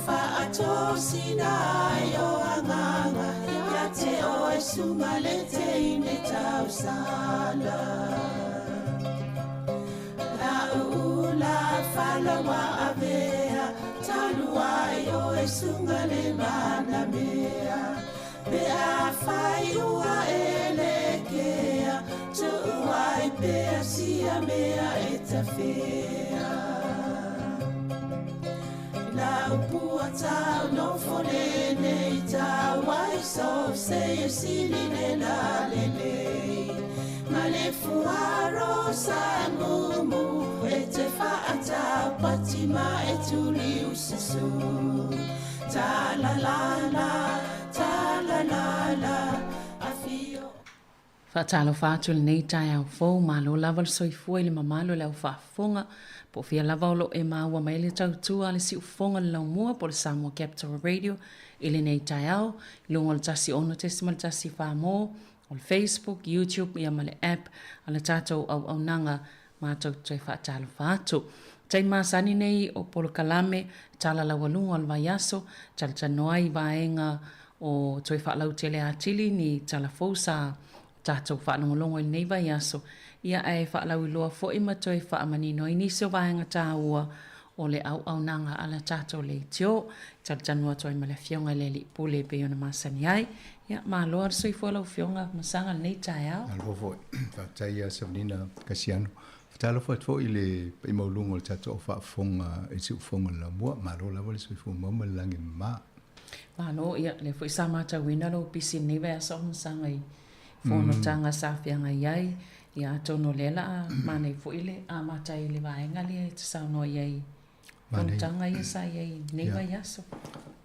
faatosina ai o agaga ia te oe suga le teine tausala. La ula falawa avea talu ai oe suga le manamea. Pe afai ua e lekea tuu ai pea sia mea e tafea. La upua tau nofo lenei tau ai so se e sili le la lelei. Ma le fuaro sa mumu e te whaatau pati ma e tuli usasu. Ta la la la, ta la la la, afio.
Faatalofa atu i lenei taeao fou, malo lava le soifua i le mamalu o le au faafofoga, po o fia lava o lo o e maua mai le tautua a le siufofoga o le laumua po o le Samoa Capital Radio i lenei taeao, i luga o le 106.1 Famo, o le Facebook, YouTube ia ma le app a le tatou auaunaga matou te toe faatalofa atu. Taimi masani nei o polokalame tala laualuga o le vaiaso, talatalanoa ai i vaega o toe faalautele atili ni tala fou sa tatou faalogologo i lenei vaiaso, ia ae faalauiloa foi ma toe faamanino ai nisi o vaega taua o le auaunaga a le tatou leitio. Talatalanoa atu ai ma le Afioga i le Alii Pule e pei ona masani ai. Ia, malo lava le soifua lau Afioga Masaga i lenei taeao.
Malo foi. Faafetai ia Savanina Kasiano. Faatalofa atu foi i le paia maualuga o le tatou au faafofoga i le siufofoga o le Laumua. Malo lava le soifua maua ma le lagi e mama.
Malo, ia, lea foi sa matauina lou pisi i lenei vaiaso o Masaga i fonotaga sa feagai ai. Ia, atonu o lea la a manaia foi le amata ai i le vaega lea e te saunoa i ai i fonotaga ia sa i ai i lenei vaiaso.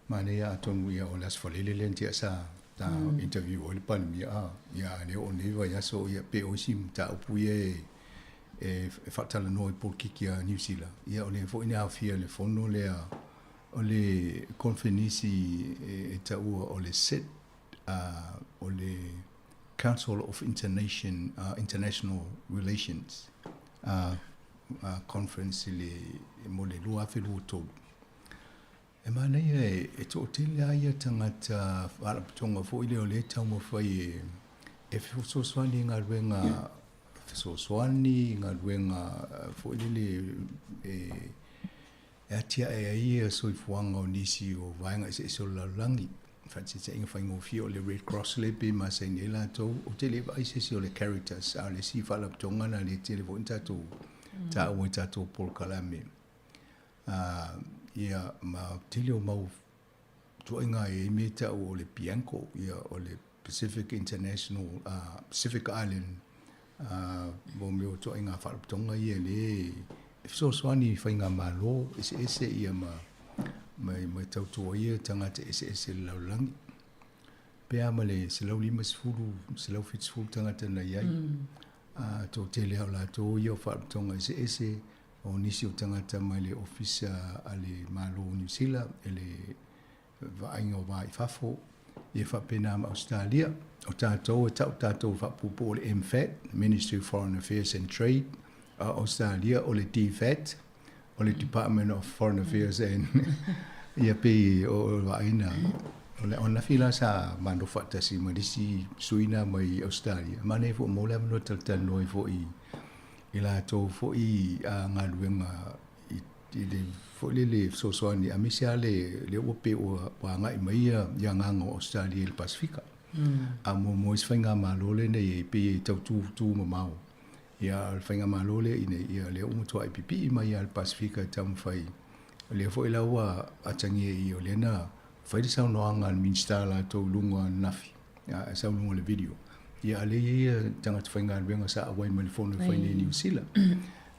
Manaia atonu ia o le Aso Faraile lea na tea sa ta interview ai le Palemia a ia a lea o lenei vaiaso ia pe o isi mataupu ia e faatalanoa i polokiki a Niu Sila ia o lea foi na aofia i le fono lea o le konfenisi e taua o le SIT o le Council of Internation, International Relations Conference i le, mo le 2023. E manaia e toatele lava ia tagata faalapotopotoga foi lea o lea e taumafai e, e fesoasoani i galuega fesoasoani, galuega foi lele e, e atiae ai ia soifuaga o nisi o vaega eseese o le lalolagi. Faataitaiga faigofie o le Red Cross lea pei e masani ai latou, ou te le vaai i se isi o le Caritas, a o le isi faalapotopotoga lena lea e tele foi ona tatou taua i tatou polokalame. Ia ma tele o mau ituaiga e i ai mea e tau o le Bianco, ia o le Pacific International, Pacific Island mo mea o ituaiga faalapotopotoga ia lea e fesoasoani i faigamalo eseese ia ma ma tautua ai tagata eseese i le lalolagi. Pe a ma le 150, 170 tagata na i ai. Toatele lava o latou ia o faalapotopotoga eseese, o nisi o tagata mai le Ofisa a le Malo o Niu Sila i le vaaiga o va i fafo, ia faapena ma Ausetalia. O tatou e tau tatou faapuupuu o le MFAT, Ministry of Foreign Affairs and Trade, a o Ausetalia o le DFAT, o le Department of Foreign Affairs and ia pei o le vaaiga o le ananafi la sa ma nofo faatasi ma le isi sui na mai Ausetalia. Manaia foi mo le avanoa talatalanoa ai foi i latou foi galuega i le foi lele fesoasoani aemaise lava le lea ua pei ua agai mai ia agaga o Ausetalia i le Pasefika. A muamua isi faigamalo lenei e pei e tau tu mamao. Ia le faigamalo lea i inei, ia lea ua matuai pipii mai lava le Pasefika e taumafai. O lea foi la ua atagia i i o lea na fai le saunoaga a le Minisita latou i luga ananafi, a sau i luga o le video. Ia a lea e i ai tagata faigaluega sa auai mai le fono e fai nei i Niu Sila.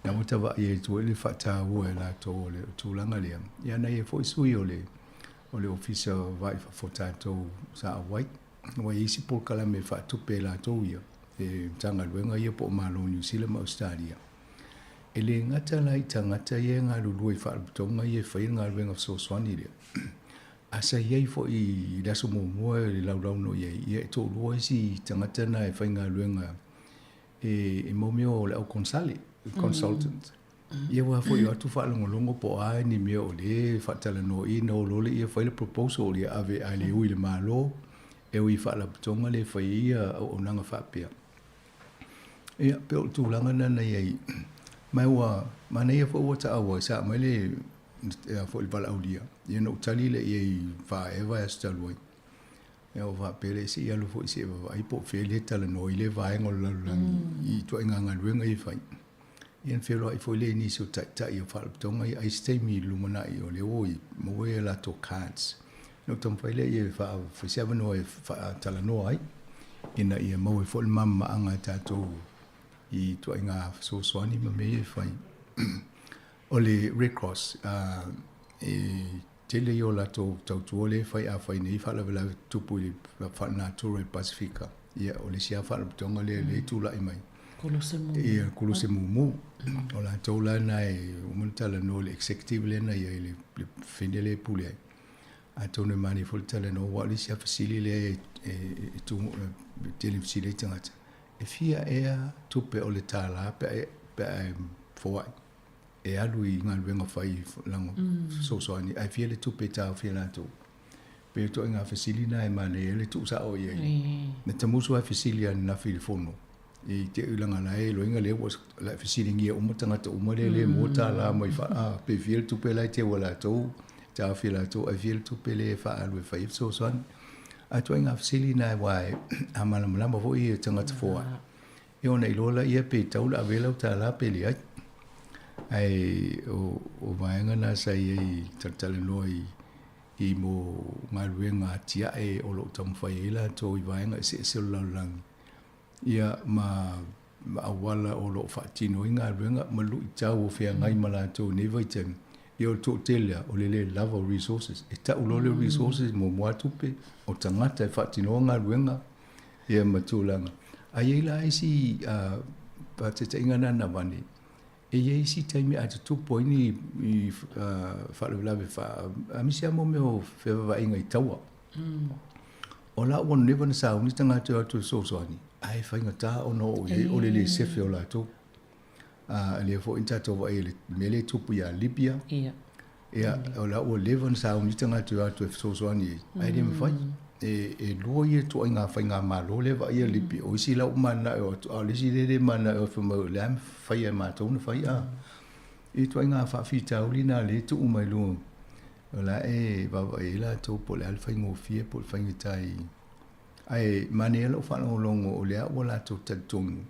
Na ua tavaai ai atu ai le faataua e latou o le tulaga lea. Ia na i ai foi sui o le o le Ofisa o Vai Fafo tatou sa auai. Ua i ai isi polokalame e faatupe e latou ia, e Matagaluega ia po o Malo o Niu Sila ma Ausetalia. E le gata la i tagata ia e galulue i faalapotopotoga ia e faia le galuega fesoasoani lea, a sa i ai foi i le aso muamua i le laulau na i ai, ia e toalua isi tagata na e faigaluega e mo mea o le au konesale, consultant. Ia ua foi o atu faalogologo po o a ni mea o lea e faatalanoa i ona o loa lea fai le proposal o lea ave ae le ui i le Malo e ui i faalapotopotoga lea e fai ai ia auaunaga faapea. Ia, pei o le tulaga lena na i ai. Ma ua manaia foi ua taua ai, sa aumai le foi le valaaulia, ia na ou tali lea i ai i fa ea vaiaso talu ai. Ia ua faapea lea, se i alu foi se i vaavaai po o fea lea e talanoa ai lea vaega o le lalolagi i ituaiga galuega ia e fai. Ia ona feiloai foi lea i nisi o taitai o faalapotopotoga ia, ai se taimi i le lumanai o lea ua maua ia latou cards. Ona ou taumafai lea e fai se avanoa e faatalanoa ai ina ia maua ai foi le malamalamaaga a tatou i ituaiga fesoasoani ma mea ia e fai. O le Red Cross, e tele ia o latou tautua lea e fai a fai nei faalavelave tutupu i le faalenatura i le Pasefika. Ia, o le isi lava faalapotopotoga lea lea e tulai mai.
Kolose mumu.
Ia, kolose mumu. O latou la na e uma ona talanoa i le executive lea na i ai le fine lea e pule ai. Atonu e manaia foi le talanoa aua o le isi lava fesili lea e tele ina fesili ai tagata, e fia ea tupe o le $1 pe a e foai e alu i galuega fai fesoasoani ae fia le tupe e taofi e latou? Pei o ituaiga fesili na e manaia ai le tuusao i ai. Na tamusu lava e fesili ananafi i le fono i te i laga la e loiga lea ua la e fesiligia uma tagata uma lea le maua $1 mai fa a pe fia le tupe la e teu e latou, taofi e latou ae fia le tupe lea e faaalu e fai ai fesoasoani. A ituaiga fesili na aua e a malamalama foi ia tagata foai ia ona iloa laia pe tau le ave lau $1 pe leai. Ae o vaega na sa i ai talatalanoa i i mo galuega atiae o lo o taumafai ai latou i vaega eseese o le lalolagi, ia ma ma auala o lo o faatino ai galuega ma luitau o feagai ma latou i nei vaitaimi. Ia o le toatele lava, o le le lava o resources. E tau loa le resources, muamua lava tupe, o tagata e faatinoa galuega, ia ma tulaga. Ae i ai la isi faataitaiga na na avane, E i ai isi taimi a tutupu ai ni faalavelave aemaise lava mo mea o feavaavaaiga i taua. O la ua never na sauni tagata e o atu e fesoasoani, ae faigata ona oo i ai o le le sefe o latou. A lea foi na tatou vaai i le mea lea e tupu ia Libya. Ia, o la ua leva ona sauni tagata e o atu e fesoasoani i ai, ae le mafai. E lua ia ituaiga faigamalo lea e vaaia Libya. O isi la ua mananao e o atu, a o le isi lea e le mananao e o atu, fai mai o le a faia e matou ona fai. A ituaiga faafitauli na lea e tuu mai luga, o la e vaavaai ai latou po o le a le faigofie po o le faigata i... Ae manaia lau faalogologo o lea ua latou talitonu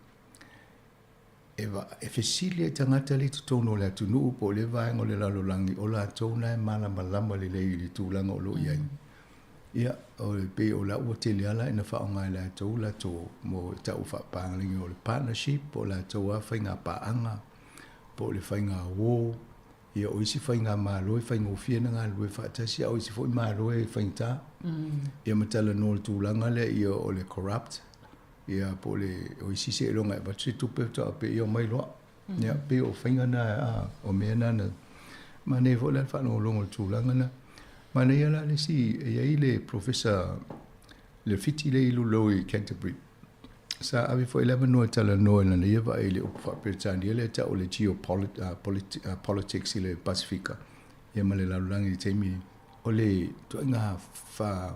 E fesili ai tagata lea i totonu o le atunuu po o lea vaega o le lalolagi, o latou na e malamalama lelei i le tulaga o lo o i ai. Ia, e pei o la ua tele lava la ina faaaoga e latou latou mo e tau faapalagi o le partnership po o latou lava faiga paaga po o le faiga uo. Ia, o isi faigamalo e faigofie ona galulue faatasi, a o isi foi malo e faigata. Ia ma talanoa i le tulaga lea ia o le corrupt Ia, po o le, o isi seiloga e avatu se tupe faatoa pei e omai loa. Ia, pei o faiga na, a, o mea na na manaia foi la le faalogologo i le tulaga na. Manaia la le isi, e i ai le Professor le Fiti lea i Lulou i Canterbury, sa ave foi le avanoa e talanoa i lana ia vaai i le upu faa-Peretania lea e tau o le geopolitics i le Pasefika, ia ma le lalolagi i le taimi o le ituaiga fa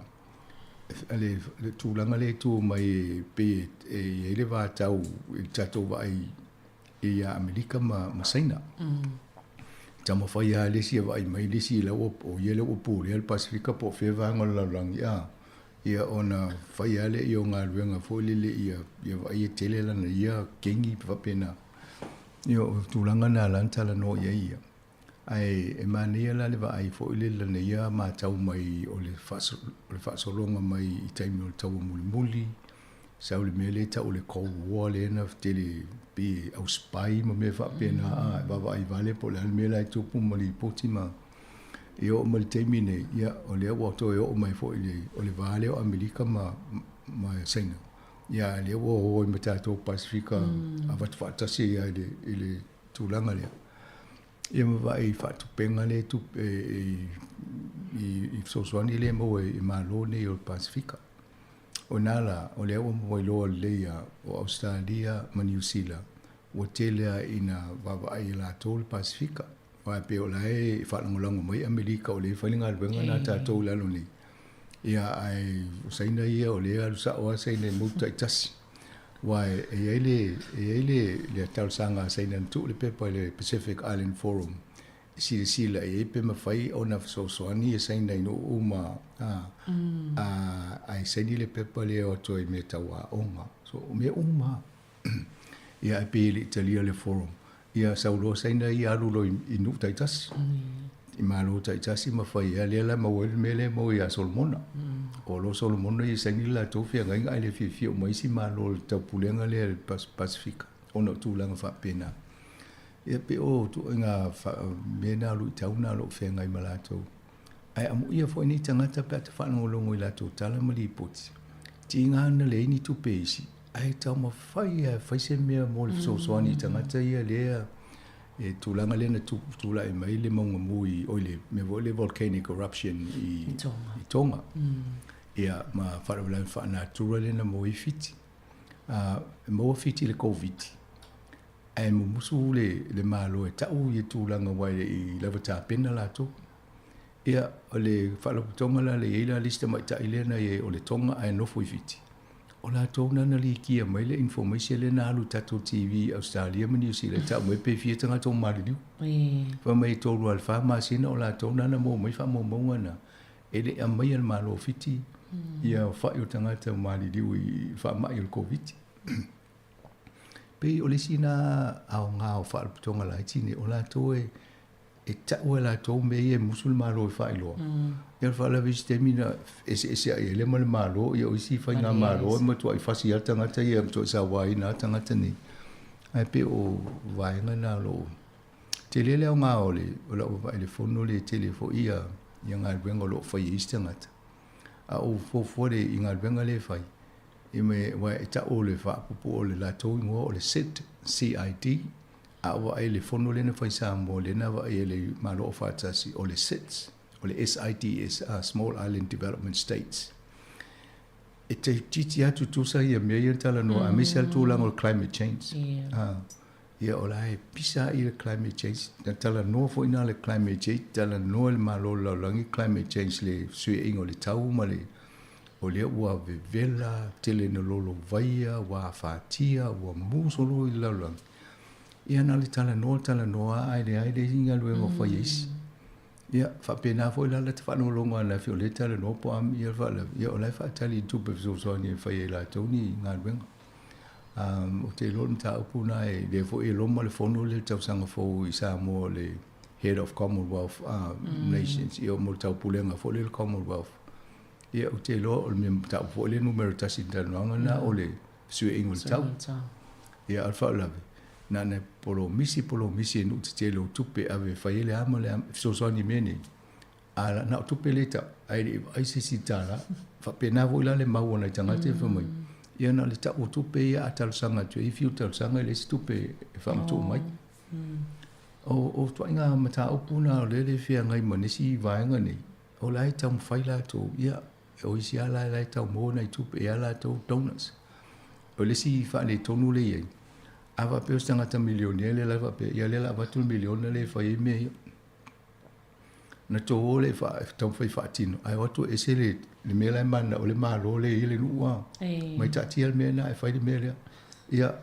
le tulaga lea e tu mai e pei e i ai le vatau i le tatou vaai ia Amerika ma Saina. Taumafai lava le isi e vaai mai le isi la ua, o ia lea ua pulea le Pasefika po o fea vaega o le lalolagi, a, ia ona fai lava lea o galuega foi lele ia vaai e tele lana ia kegi faapena. Ia o tulaga na la na talanoa i ai ia. Ae e manaia la le vaai foi lele lana ia matau mai o le faasologa mai i taimi o le taua mulimuli, sau le mea lea e tau o le Cold War lea na tele pei e au spy ma mea faapena a, e vaavaai vale po o le a le mea la e tupu ma lipoti ma e oo mai le taimi nei, ia o lea ua toe oo mai foi le, o le va lea o Amerika ma Saina, ia a lea ua o ai ma tatou Pasefika avatu faatasi ai lava i le tulaga lea. Ia ma vaai i faatupega lea e tupe i fesoasoani lea e maua i Malo nei o le Pasefika. O ina la, o lea ua maua iloa lelei lava o Ausetalia ma Niu Sila, Ua tele lava ina vaavaai e latou le Pasefika, aua e pei o la e faalagolago mai Amerika o lea e fai le galuega lena a tatou i lalo nei. Ia, ae o Saina ia o lea e alu sao lava Saina i motu taitasi. Aua e i ai le, e i ai le, le talosaga a Saina na tuu le pepa i le Pacific Island Forum e silasila i ai pe mafai ona fesoasoani e Saina i nuu uma a, a, ae saini le pepa lea o atu ai i mea tau aoga. So, o mea uma lava. Ia ae pei e le i talia le forum. Ia sau loa Saina ia alu loa i nuu taitasi. I malo taitasi ma fai ai lea la maua ai le mea lea e maua ia Solomona. O loa Solomona ia saini le latou feagaiga ae le fiafia uma isi malo o le taupulega lea le Pasefika ona o tulaga faapena. Ia pei o ituaiga mea na o luitau na o lo o feagai ma latou. Ae amuia foi nei tagata pe a ta faalogologo i latou tala ma lipoti, tiga ana leai ni tupe isi, ae taumafai lava e fai se mea mo le fesoasoani i tagata ia lea e tulaga lea na tulai mai le mauga mu i oi le mea foi le volcanic eruption i Tonga. I Tonga. Ia ma faalavelave faanatura lea na maua ai Fiti. E maua Fiti i le Koviti. Ae mumusu le, le Malo e tau ia tulaga aua e le i lava tapena latou. Ia, o le faalapotopotoga la lea e i ai la le isi tamaitai lea na i ai o le Tonga ae nofo i Fiti, o latou na na likia mai le information lea na alu i tatou TV i Ausetalia ma Niu Sila e tau mai pe fia tagata ua maliliu. Fai mai e 3 lava i le 4 masina o latou na na maua mai faamaumauga na e le i aumaia e le Malo o Fiti ia fa'i o tagata ua maliliu i le faamai o le Koviti. Pei o le isi lena aoga o faalapotopotoga laiti nei, o latou e e tau e latou mea ia e musu le Malo e faailoa. Ia o le faalavelave i isi taimi na eseeseai ai lea ma le Malo, ia o isi faigamalo e matuai fasi lava tagata ia, matuai sauaina lava tagata nei. Ae pei o vaega na o lo o tele le aoga o le o lau vaavaai i le fono lea e tele foi ia ia galuega o lo o fai e isi tagata. A ou fuafua i galuega lea e fai, aua e tau o le faapuupuu o le latou igoa o le CID, CID, a ou vaai i le fono lea na fai i Samoa, lea na vaai e le Malo Aufaatasi, o le SIDS, o le SIDS, Small Island Development States. E toeitiiti lava tutusa ia mea ia na talanoa, aemaise lava le tulaga o le climate change. Ia o la e pisa i le climate change. Na talanoa foi na le climate change, talanoa le Malo o le lalolagi climate change le fesuiaiga o le tau ma le o lea ua vevela, tele ina lolovaia, ua afatia, ua musu loa i le lalolagi. Ia na o le talanoa, talanoa lava ae leai le isi galuega o fai e isi. Ia, faapena foi la lata faalogologo ananafi o lea e talanoa po o a ia le faalavelave, ia o la e faatali i ni tupe fesoasoani e fai ai e latou ni galuega. Ou te iloa o le mataupu lena e lea foi e loma le fono lea i le tausaga fou i Samoa o le Head of Commonwealth Nations, ia mo le taupulega foi lea o le Commonwealth. Ia, ou te iloa o le mea mataupu foi lea numera tasi i le talanoaga lena o le fesuiaiga o le tau. Ia, a o le faalavelave, na ona polomisi polomisi e nuu tetele o tupe e ave e fai ai le a ma le a, e fesoasoani i mea nei. A na o tupe lea e tau, ae le i vaai se isi $1. Faapena foi la le mau a nai tagata ia fai mai, ia na o le tau o tupe ia a talosaga atu e fiu talosaga e leai se tupe e faamatuu mai. O ituaiga mataupu na o lea e feagai ma nisi vaega nei, o la e taumafai latou, ia, o isi lava la e tau maua nai tupe e a latou donors. O le isi faaletonu lea e i ai, a faapea o se tagata milionea lea la e faapea, ia lea o le a avatu le miliona lea e fai ai mea ia. Ona tou o lea e taumafai e faatino, ae o atu e ese le, le mea la e mananao le Malo lea e i ai le nuu a. Mai taatia le mea lena ae fai le mea lea. Ia,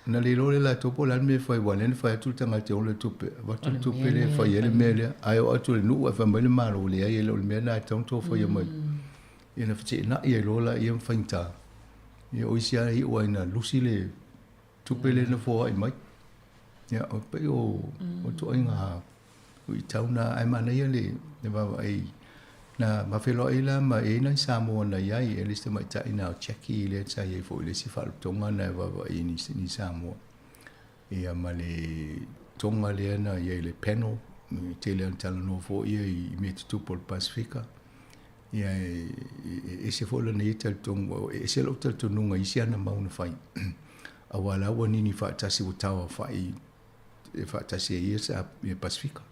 ona le iloa lea e latou po o le a le mea e fai, aua o lea na fai atu le tagata e ola le tupe, avatu le tupe lea e fai ai le mea lea, ae oo atu i le nuu ae fai mai le Malo, leai e le o le mea lena e tatau ona outou faia mai. Ia ona feteenai ai loa lea ma faigata. Ia o isi lava e iu lava ina lusi le tupe lea na foai mai. Ia, o pei o ituaiga luitau na, ae manaia le vaavaai na ma feiloai la ma e i ai nai Samoa na i ai, e le isi tamaitai na o Jackie lea sa i ai foi i le isi faalapotopotoga na e vaavaai i ni Samoa. Ia ma le Tonga lea na i ai i le panel, e tele lava ina talanoa foi ia i mea tutupu o le Pasefika. Ia e ese foi lona ia talitonuga, e ese lou talitonuga i isi ana mau na fai. Aua la ua nini faatasi ua tauaofai e faatasi ai ia sa ia Pasefika.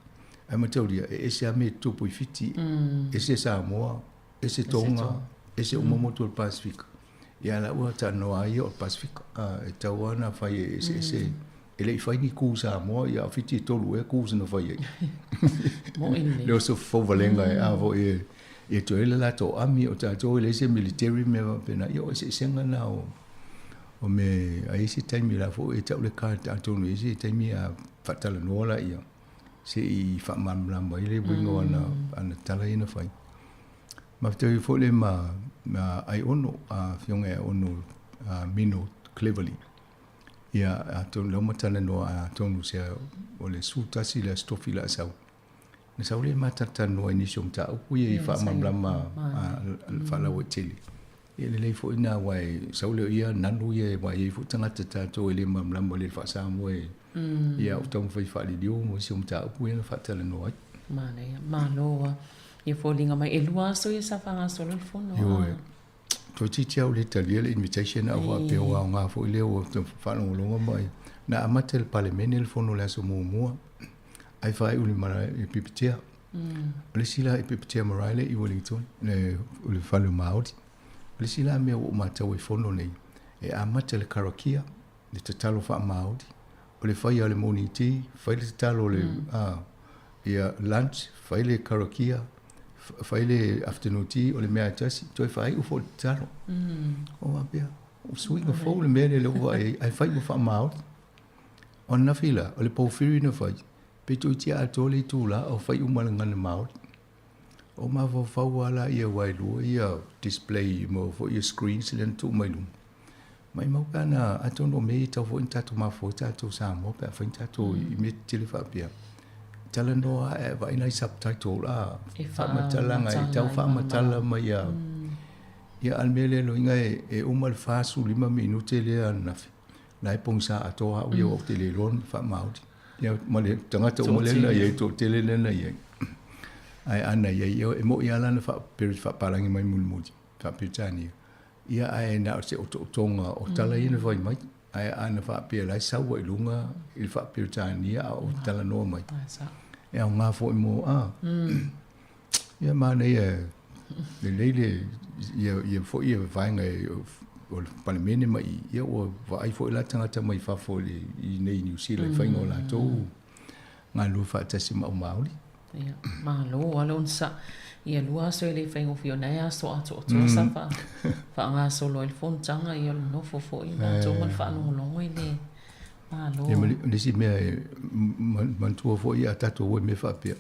Ae mataulia, e ese lava mea e tutupu i Fiti, ese Samoa, ese Tonga, ese uma motu o le Pasefika. Ia la ua talanoa ai ia o le Pasefika. E tatau lava ona fai e eseese. E le i fai ni coup Samoa, ia a o Fiti e tolu ea coups na fai ai.
Mo'i lelei.
Le o se fauvalega e a foi e e toe ai le latou army, o tatou e leai se military ma mea faapena, ia o eseesega na o o mea a i ai se taimi o la foi e tau le card atonu e i ai se taimi a faatalanoa laia se i faamalamalama ai le uiga o ana ana tala ia na fai. Mafetai foi le ma ma Aiono, a Afioga ia Aiono Mino Cleverly. Ia, atonu lea ua matalanoa atonu se o le 11 i le Aso Tofi la sau. Na sau lea matalatalanoa i nisi o mataupu ia i faamalamalama faalauaitele. Ia lelei foi na aua e sau lea o ia nanu ia aua e i ai foi tagata tatou e le malamalama i le faa-Samoa e ia o taumafai faaliliu ma isi o mataupu ia na faatalanoa ai.
Manaia, malo a. Ia foliga mai e lua aso ia sa faagasolo le fono.
Ioe. Toeitiiti lava ua le talia le invitation a ua faapea ua aoga foi lea ua faalogologo mai. Na amata i le Palemene le fono i le aso muamua ae faaiu i le malae i Pipitea. O le isi la i Pipitea marae lea i Wellington, le fale o Māori. O le isi la mea ua ou matau ai i fono nei, e amata i le karakia, le tatalo faa-Māori, o le fai o le morning tea, fai le tatalo le ia lunch, fai le karakia, fai le afternoon tea, o le mea lava e tasi, toe faaiu foi le tatalo. O faapea, o suiga fou le mea lea ua vaai ai, ae fai ua faa-Māori. O ananafi la, o le pōwhiri na fai, pe toeitiiti atoa le itula o fai uma i le gagana Māori. O mafaufau lava laia aua e lua ia display mo foi ia screens lea na tuu mai luma. Maimau pe ana, atonu o mea ia e tatau foi ona tatou mafaufau ai tatou Samoa pe a fai ni tatou i mea tetele faapea. Talanoa ae vaai nai subtitle a, faamatalaga e tau faamatala mai a. Ia a o le mea lea loiga e uma le 45 minute lea ananafi, la e pogisa atoa au ia aua ou te le iloa ona faamaoli. Ia ma le tagata uma lea na i ai, toatele lea na i ai. Ae ana i ai, e moni lava la na faapalagi mai mulimuli, faa-Peretania. Ia ae na o se otootoga o tala ia na fai mai. Ae ana faapea la e sau ai i luga i le faa-Peretania a o talanoa mai. E aoga foi mo, a. Ia manaia lelei le ia ia foi ia vaega o le Palemene ma i, ia ua vaai foi la tagata mai fafo i i nei i Niu Sila i faiga o latou galulue faatasi ma au Māori.
Ia, malo lava le onosai. Ia lua aso e le faigofie ona e aso atoatoa sa faagasolo ai le fonotaga, ia o le nofo foi latou ma le faalogologo i le Malo.
Ia ma le isi mea e manatua foi a tatou o i mea faapea,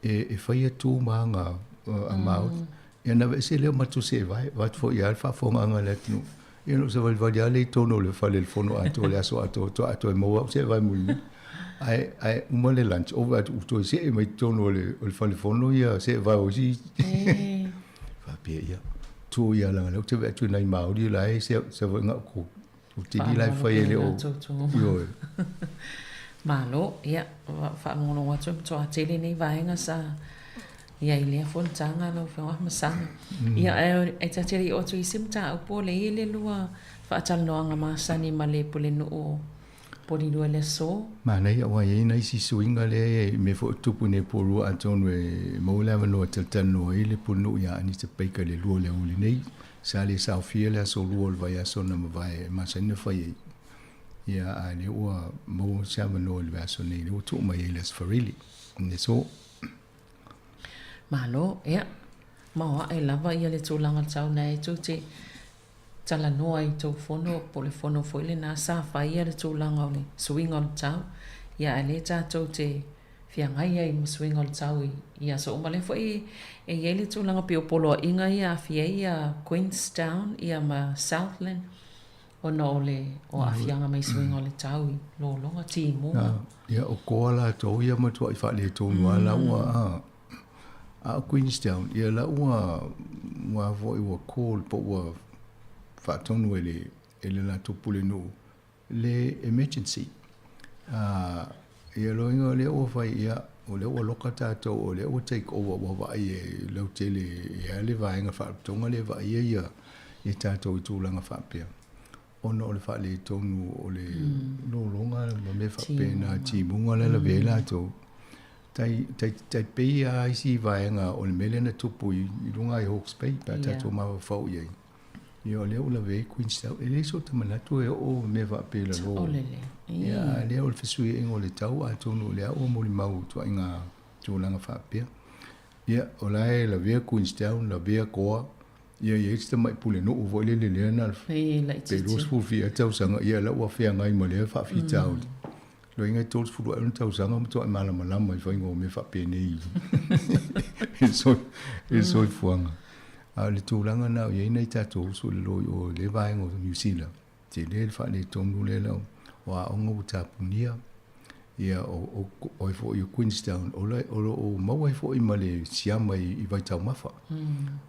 e faia tu ma aga a Māori. Ia ona aveese lea o matou seevae, vaeatu foi lava le faafofogaaga a le atunuu. Ia ona ou savalivali lava lea i totonu o le fale o le fono atoa i le aso atoa, faatoa toe maua au seevae mulimuli. Ae uma le lunch, ou vaai atu ua toe see mai totonu o le fale fono ia seevae o isi. Faapea, ia, tuu ia leaga o lea ou te vaai atu i nai Māori la e savaiga o O tini la e fai e le o ioe.
Malo, ia, faalogologo atu e matoa tele nei vaega sa i ai lea fonotaga lau Afioga Afamasaga. Ia, ae e ta te le i oo atu i isi mataupu o lea e i ai le lua faatalanoaga masani ma le Pulenuu o Porirua i le aso.
Manaia aua e i ai nai isi suiga lea i mea foi o tupu nei Porirua atonu e maua le avanoa e talatalanoa ai le Pulenuu ia Anita Baker i le 2 o le aoauli nei. Sa le saofia le aso lua o le vaiaso na mavae e masani ona fai ai, ia, a lea ua maua se avanoa i le vaiaso nei, lea ua tuu mai ai i le Aso Faraile, le aso.
Malo, ia, maoae lava ia le tulaga tau na e tou te talanoa i tou fono, po o le fono foi lena sa fai ia le tulaga o le suiga o le tau, ia ae lea tatou te feagai ai ma suiga o le tau i aso uma. O lea foi e i ai le tulaga pei o poloaiga ia aafia ai ia Queenstown ia ma Southland ona o le o aafiaga mai suiga o le tau i lologa, timuga.
Ia o koa latou ia matuai faaletonu lava la ua a. A o Queenstown ia la ua ua foi ua call po ua faatonu e le e le latou pulenuu le emergency. A, ia loiga o lea ua fai, ia, o lea ua loka tatou, o lea ua take over, ua vaai e lautele e a le vaega faalapotopotoga lea e vaaia ia, ia tatou i tulaga faapea, ona o le faaletonu o le lologa ma mea faapena, timuga la e lavea ai latou. Tai, tai, tai pei lava isi vaega o le mea lea na tupu i, i luga i Hawke's Bay, pe a tatou mafaufau i ai. Ia o lea ua lavea ai Queenstown. E leai so ta manatu e oo mea faapea i lalo.
Saolele.
Ia, a lea o le fesuiaiga o le tau, atonu o lea ua molimau i ituaiga tulaga faapea. Ia, o la e lavea Queenstown, lavea Goa, ia e i ai si tamai pulenuu foi lele lea na o le pe 20 ea tausaga, ia la ua feagai ma lea faafitauli. Loiga e 36 ona tausaga matuai malamalama i faiga o mea faapenei i le soifuaga. A o le tulaga lena o i ai nai tatou uso i lalo i o i lea vaega o Niu Sila, tele le faaletonu lea lau o aoga ua tapunia. Ia, o ai foi o Queenstown, o lo o maua ai foi ma le siama i vaitaumafa.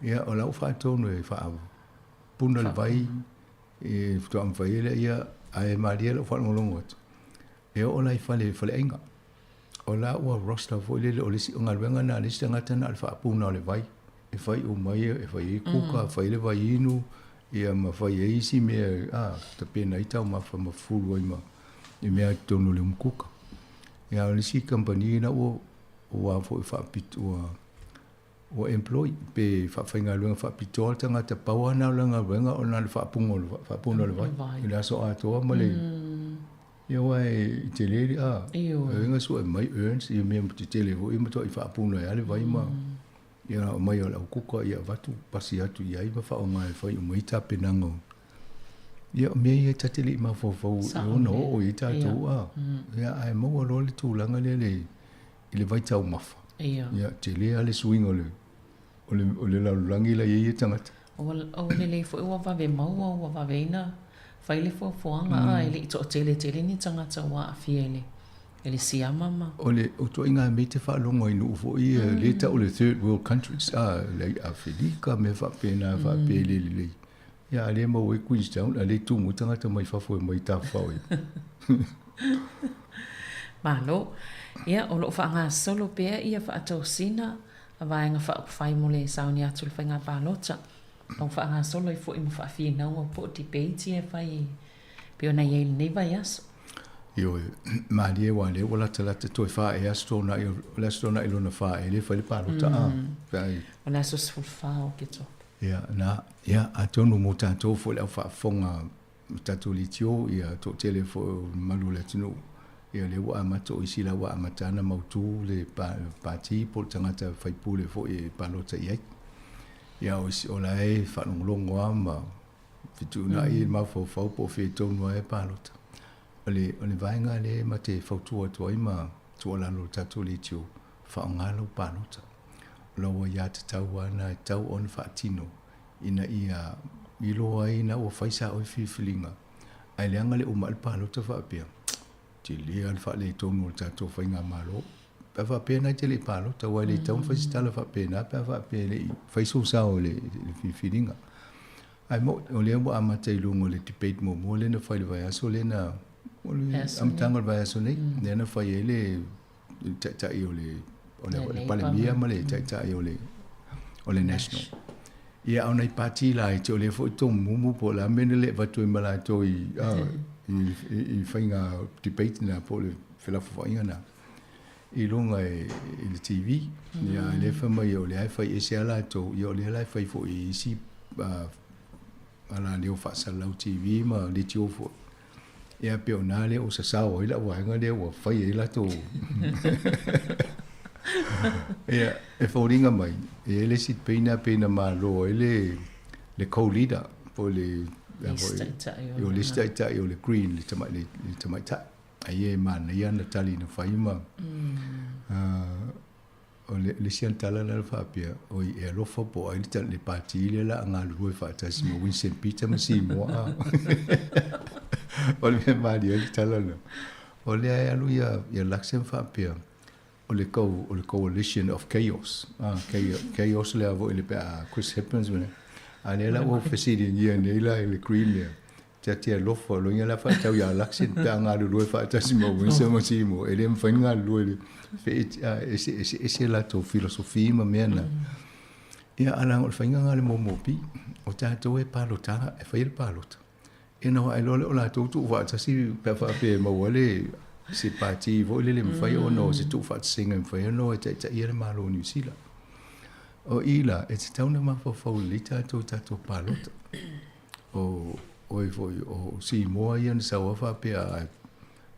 Ia, o la ua faatonu e faapuna le vai e faatoa mafai ai lea, ia, ae malie lau faalogologo atu, e oo la i fale, faleaiga. O la ua roster foi lele, o le isi, o galuega na a le isi tagata na o le faapuna o le vai, e fai uma ai, e fai ai kuka, fai le vaiinu, ia ma fai ai isi mea, a, tapena ai taumafa ma fufulu ai ma i mea i totonu o le umukuka. Ia, o le isi kamupani la ua, ua foi faapito, ua, ua employ pe faafaigaluega faapitoa le tagata pau lava na o lana galuega o na o le faapuga o le faapuna o le vai i le aso atoa ma le ia aua e tele le a e sue mai urns ia mea tetele foi matuai faapuna ai lava le vai ma ia aumai o le aukuka ia avatu pasi atu i ai ma faaaoga e fai uma ai tapenaga o ia o mea ia ta te le i mafaufau e ono oo i ai tatou a ia ae maua loa le tulaga lea le i le vaitaumafa.
Ia.
Ia, tele lava le suiga o le, o le, o le lalolagi la i ai ia tagata.
Ua, ua lelei foi ua vave maua, ua vave ai na fai le fuafuaga, mm. a e le i toatele tele ni tagata ua aafia i le, i le siama ma.
O le, o ituaiga mea e te faalogo ai i nuu foi ia, mm. lea e tau o le third world countries, a, le Afelika, mea faapena, mm. faapea le lelei. Ia, a lea e maua ai Queenstown, a lea e tumu ai tagata mai fafo e omai tafafao ai.
Malo. Ia, o lo o faagasolo pea ia faatosina a Vaega Faaupufai mo le sauni atu i le faiga palota. O faagasolo ai foi ma faafinauga po o debates ia e fai e pei ona i ai i lenei vaiaso.
Ioe, malie aua o lea ua latalata toe fa ea aso Toonai, o le aso Toonai lona fa ea lea e fai le palota a. Pe ai.
O le aso 14 o Oketopa.
Ia, na, ia, atonu mo tatou foi le au faafofoga o tatou leitio, ia, toatele foi o mamalu o le atunuu, ia, lea ua amata, o isi la ua amata ona mautu le pati po o le tagata faipule foi e palota i ai. Ia, o isi, o la e faalogologo lava ma fetuunai le mafaufau po o fea tonu lava e palota. O le, o le vaega lea ma te fautua atu ai ma tuualalo i le tatou leitio, faaaoga lau palota. O lau aiatatau lava lena e tatau ona faatino ina ia iloa ai ina ua fai sa oe filifiliga. Ae leaga le uma ai le palota faapea, tele lava le faaletonu o le tatou faigamalo. Pe a faapea na te le i palota, aua e le tatau ona fai se tala faapena pe a faapea e le i fai sou sao i le filifiliga. Ae moni, o lea ua amata i luga o le debate muamua lea na fai i le vaiaso lea na, o le amataga o le vaiaso nei, lea na fai ai le taitai o le o le, le Palemia ma le taitai o le o le National. Ia a o nai pati laiti o lea foi tomumu po o le a mea na le avatu ai ma latou i, i, i, i faiga debate na po o le felafolafoaiga na i luga i, i le TV. Ia lea fai mai o lea e fai ese lava latou, ia o lea la e fai foi i isi alaleo faasalalau TV ma leitio foi. Ia pei o na lea ua sasao ai lau vaega lea ua fai ai latou. Ia, e foliga mai, e i ai le isi peina pei na malo ai le, le co-leader po o le, o le isi taitai o le Green, le tamai, le, le tamaitai. Ai e manaia ana tali na fai ma, O le isi ana tala lea na faapea, oi e alofa po o ai le, le pati lea la a galulue faatasi ma Winston Peter ma Simoa. A. O le mea malie ai le tala lea. O lea e alu ia, ia Luxem faapea, o le, co, o le coalition of chaos. A, chaos lea foi le pe a Chris Hipkins ma le. A lea la ua fesiligia nei la i le Green lea. Ta te alofa, loiga la faatau ia Luxon pe a galulue faatasi ma Winston ma Seymour, e le mafai ona galulue le fe ese ese ese latou filosofi ma mea na. Ia a leaga o le faiga lena a le MOMOP, o tatou e palota, e fai le palota. Ia ona vaai loa lea o latou tuufaatasi pe a faapea e maua le se pati foi lele e mafai ona o se tuufaatasiga e mafai ona o e taitaia le Malo o Niu Sila. O i la, e tatau ona mafaufau lelei tatou i tatou palota. O oi foi o Simoa ia na sau a faapea a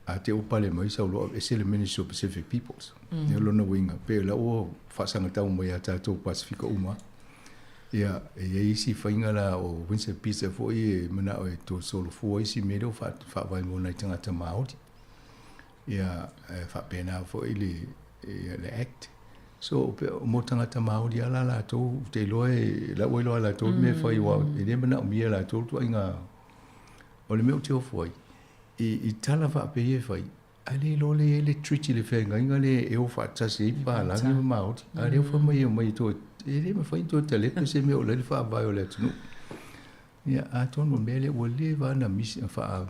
a te ua pale mai sau loa aveese le Ministry of Pacific Peoples. Ia lona uiga pe o la ua faasagatau mai ia tatou Pasefika uma. Ia e i ai isi faiga la o Winston Peters foi e manao e toe solofua isi mea lea ua faavae mo nai tagata Maori. Ia e faapena foi le ia le Act. So pe mo tagata Maori lava la latou ou te iloa e la ua iloa e latou le mea e fai aua e le manaomia e latou le ituaiga o le mea ou te ofo ai i tala faapea e fai, ae le iloa lea e i ai le treaty le feagaiga lea e o faatasi ai palagi ma Maori. A lea ua fai mai e omai e toe, e le mafai ona toe talepe se mea o la e i le faavae o le atunuu. Ia, atonu o le mea lea ua leva lava ona misi, faa,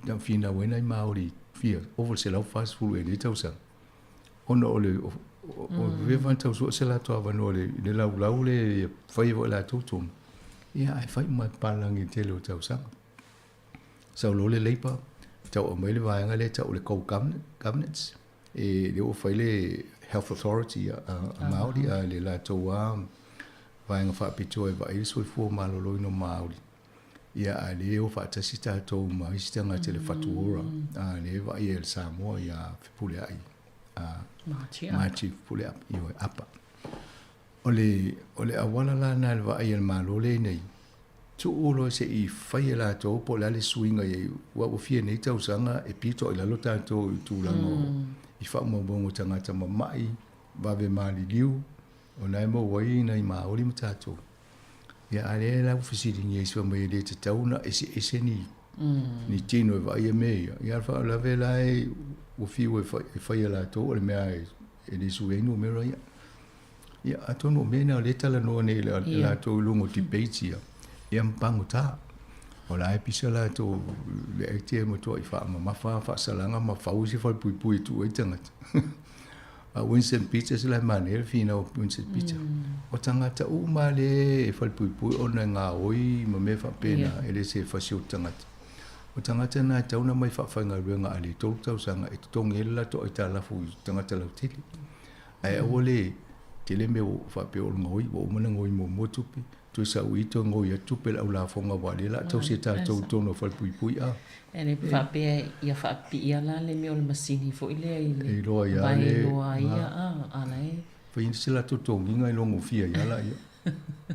na finau ai nai Maori fia ova i le 140 ea i lenei tausaga, ona o le o leva ona tau sue se latou avanoa i le laulau lea e fai ai foi e latou tonu, ia ae fai uma e palagi i le tele o tausaga. Sau loa le Labour, tau aumai le vaega lea e tau o le Co-Governance, e lea ua fai le Health Authority a Māori, a le latou lava vaega faapitoa e vaai le soifua maloloina o Māori. Ia, a lea e o faatasi tatou ma isi tagata i le Whatu Ora, a lea e vaai e le Samoa ia Fepuleai, a Marti Fepuleai, ioe, Apa. O le, o le auala la lena i le vaai a le Malo lea nei, tuu loa se i fai e latou po o le a le suiga i ai, aua ua fia nei tausaga e pito ai lalo tatou i tulaga o i faamaumauga o tagata mamai, vave maliliu, o lena e maua ai nai Maori ma tatou. Ia, a lea la ua fesiligia isi fai mai e le tatau ona eseese ni, ni tino e vaaia mea ia. Ia, a o le faalavelave la e ua fiu e fai e latou o le mea e le sui ai numera ia. Ia, atonu o mea na o lea e talanoa nei e latou i luga o debates ia, ia ma pagota. O la e pisa latou le Act ia e matuai faamamafa faasalaga ma fau isi falepuipui e tuu ai tagata. A Winston Peters la e manaia le finau o Winston Peters. O tagata uma lava lea e falepuipui ona e gaoi ma mea faapena, e le se fasi o tagata. O tagata na e tatau ona omai faafaigaluega a le 3 tausaga e totogi ai le latou aitalafu i tagata lautele. Ae aua le tele mea ua faapea o le gaoi, ua uma ona gaoi muamua tupe, toe sau i toe gaoi atu tupe le au lafoga aua o lea o le a tausi e tatou i totonu o falepuipui a.
E le faapea ia faapiia la le mea o le masini foi lea i le iloa ia le iloa ai ia a a la e
fai se latou totogiga i logofia ia la ia.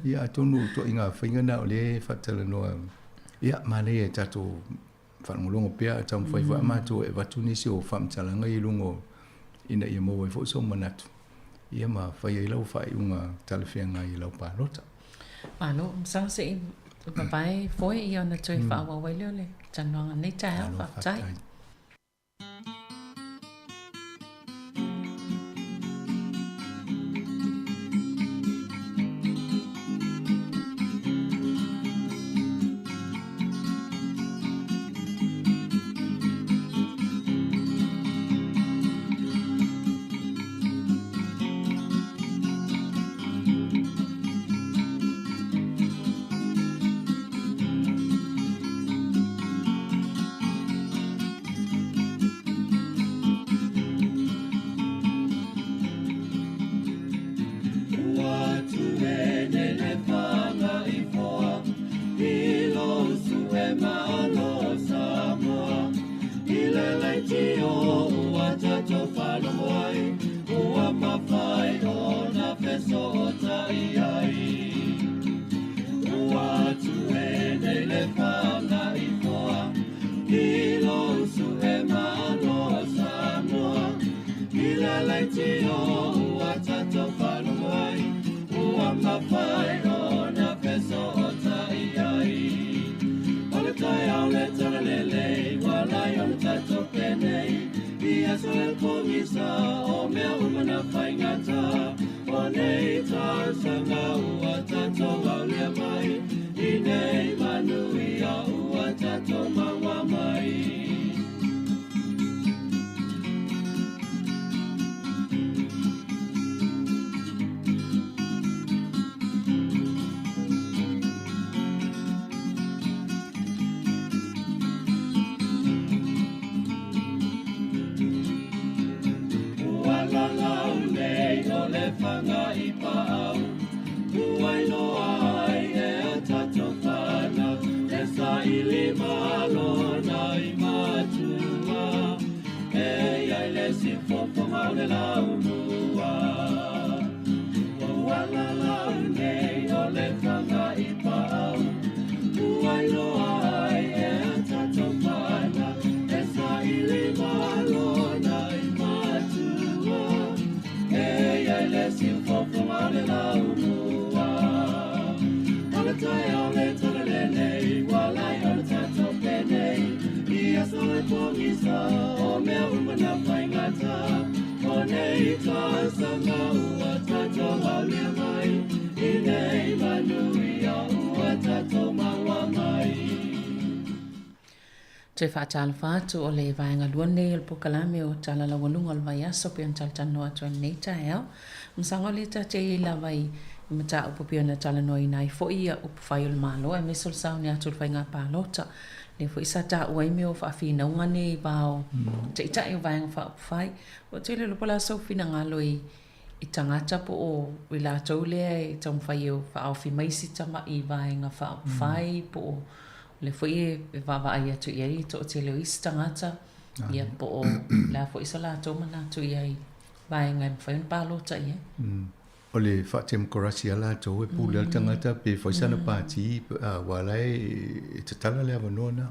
Ia atonu o ituaiga faiga na o lea e faatalanoa ia manaia e tatou faalogologo pea a taumafai foi a matou e avatu nisi o faamatalaga i luga o ina ia maua ai foi sou manatu ia ma fai ai lau faaiuga talafeagai i lau palota.
Malo, masalo se i vavae foe ia ona toe faaauau ai lea o le talanoaga i lenei taeao. Faafetai.
malo nai matua E iai le siufofoga o le laumua Ua uala lau nei o le faga'i paau Ua iloa ai e a tatou mana E saili malo nai matua E iai le siufofoga o le laumua O le taeao le tala lenei Ua lai o le tatou penei I aso e pogisa O mea uma na faigata O nei tausaga ua tatou aulia mai I nei manuia ua tatou maua mai.
Toe faatalofa atu o le vaega lua lenei o le polokalame o Tala Laualuga o le Vaiaso pei ona talatalanoa atu ai lenei taeao. Masaga o lea tatou te i ai lava i mataupu pei ona talanoaina ai foi ia upufai o le Malo aemaise o le sauni atu o le faiga palota. Lea foi sa taua ai mea o faafinauga nei i va o Taitai o Vaega Faaupufai. Ua tele iloa po o le a sou finagalo i i tagata po o i latou lea e taumafai e faaofi mai si tamai vaega faaupufai po o lea foi e vaavaai atu i ai le toatele o isi tagata, ia po o le a foi so latou manatu i ai vaega e mafai ona palota i ai.
O le faatemokarasi a latou e pule ai le tagata pe fai sana pati aua la e tatala le avanoa na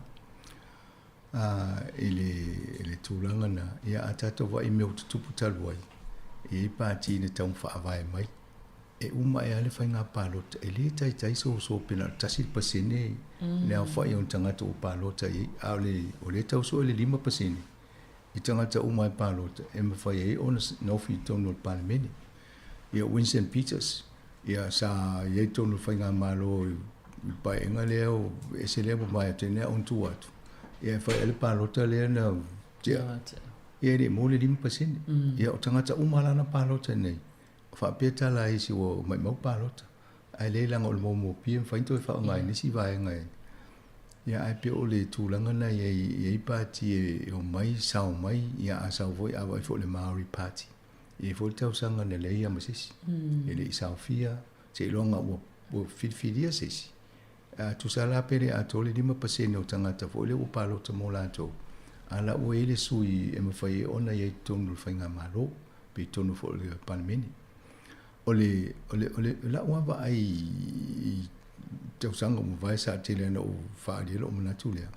i le tulaga na. Ia a tatou vaai i mea ua tutupu talu ai, e i ai pati na tau faavae mai, e uma ae lava le faiga palota, e le taitai soso pe na o le 1% le aofai o ni tagata ua palota i ai, a o lea e tau sue le 5% i tagata uma e palota e mafai ai ona nofi i totonu o le Palemene. Ia Winston Peters, ia sa i ai totonu o le faigamalo i le paeaiga lea o ese lea mamae atu ai nei a ona tua atu. Ia e fai ai le palota lea na tea. Ia e le i maua le 5%. Ia o tagata uma la na palota nei, faapea tala a isi ua maimau palota. Ae leai leaga o le momopia e mafai ona toe faaaoga i nisi vaega e Ia ae pei o le tulaga na i ai i ai pati e omai sao mai, ia a sao foi a vaai foi i le Maori Party. E i ai foi le tausaga na leai lava ma se isi. E le i saofia, seiloga ua ua filifilia se isi. A tusa la pe le atoa le 5% o tagata foi lea ua palota mo latou, a la ua i ai le sui e mafai ai ona i ai i totonu o le faigamalo pe i totonu foi o le Palemene. O le, o le, o le, lau lava vaai i tausaga ua mavae sa tele lava ina ou faaali ai lou manatu lea,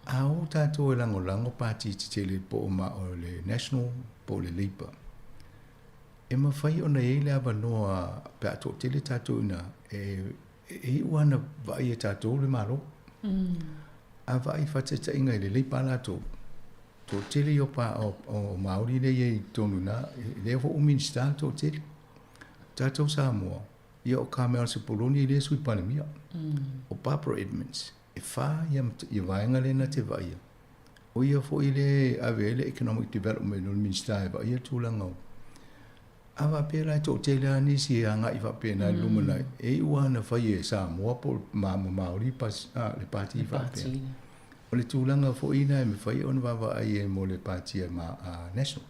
a o tatou e lagolago pati tetele po o ma, o le National po o le Labour, e mafai ona i ai le avanoa pe a toatele tatou i ina e, e iu lava ina vaai e tatou le Malo. A vaai faataitaiga i le Labour a latou, Toatele ia o pa o, o Māori lea i ai i totonu i ina, lea foi ua Minisita le toatele. Tatou Samoa, ia o Carmel Sepuloni lea e Sui Palemia. O Barbara Edmonds, e whā ia, ia vaega lea na te vaaia. O ia foi lea e ave ai le Economic Development o le Minisita e vaaia le tulaga o A faapea la e toatele lava nisi e agai faapena i le lumanai, e iu lava ina fai e Samoa po o ma Maori le pati faapea. O le tulaga foi lena e mafai ona vaavaai ai mo le pati a National.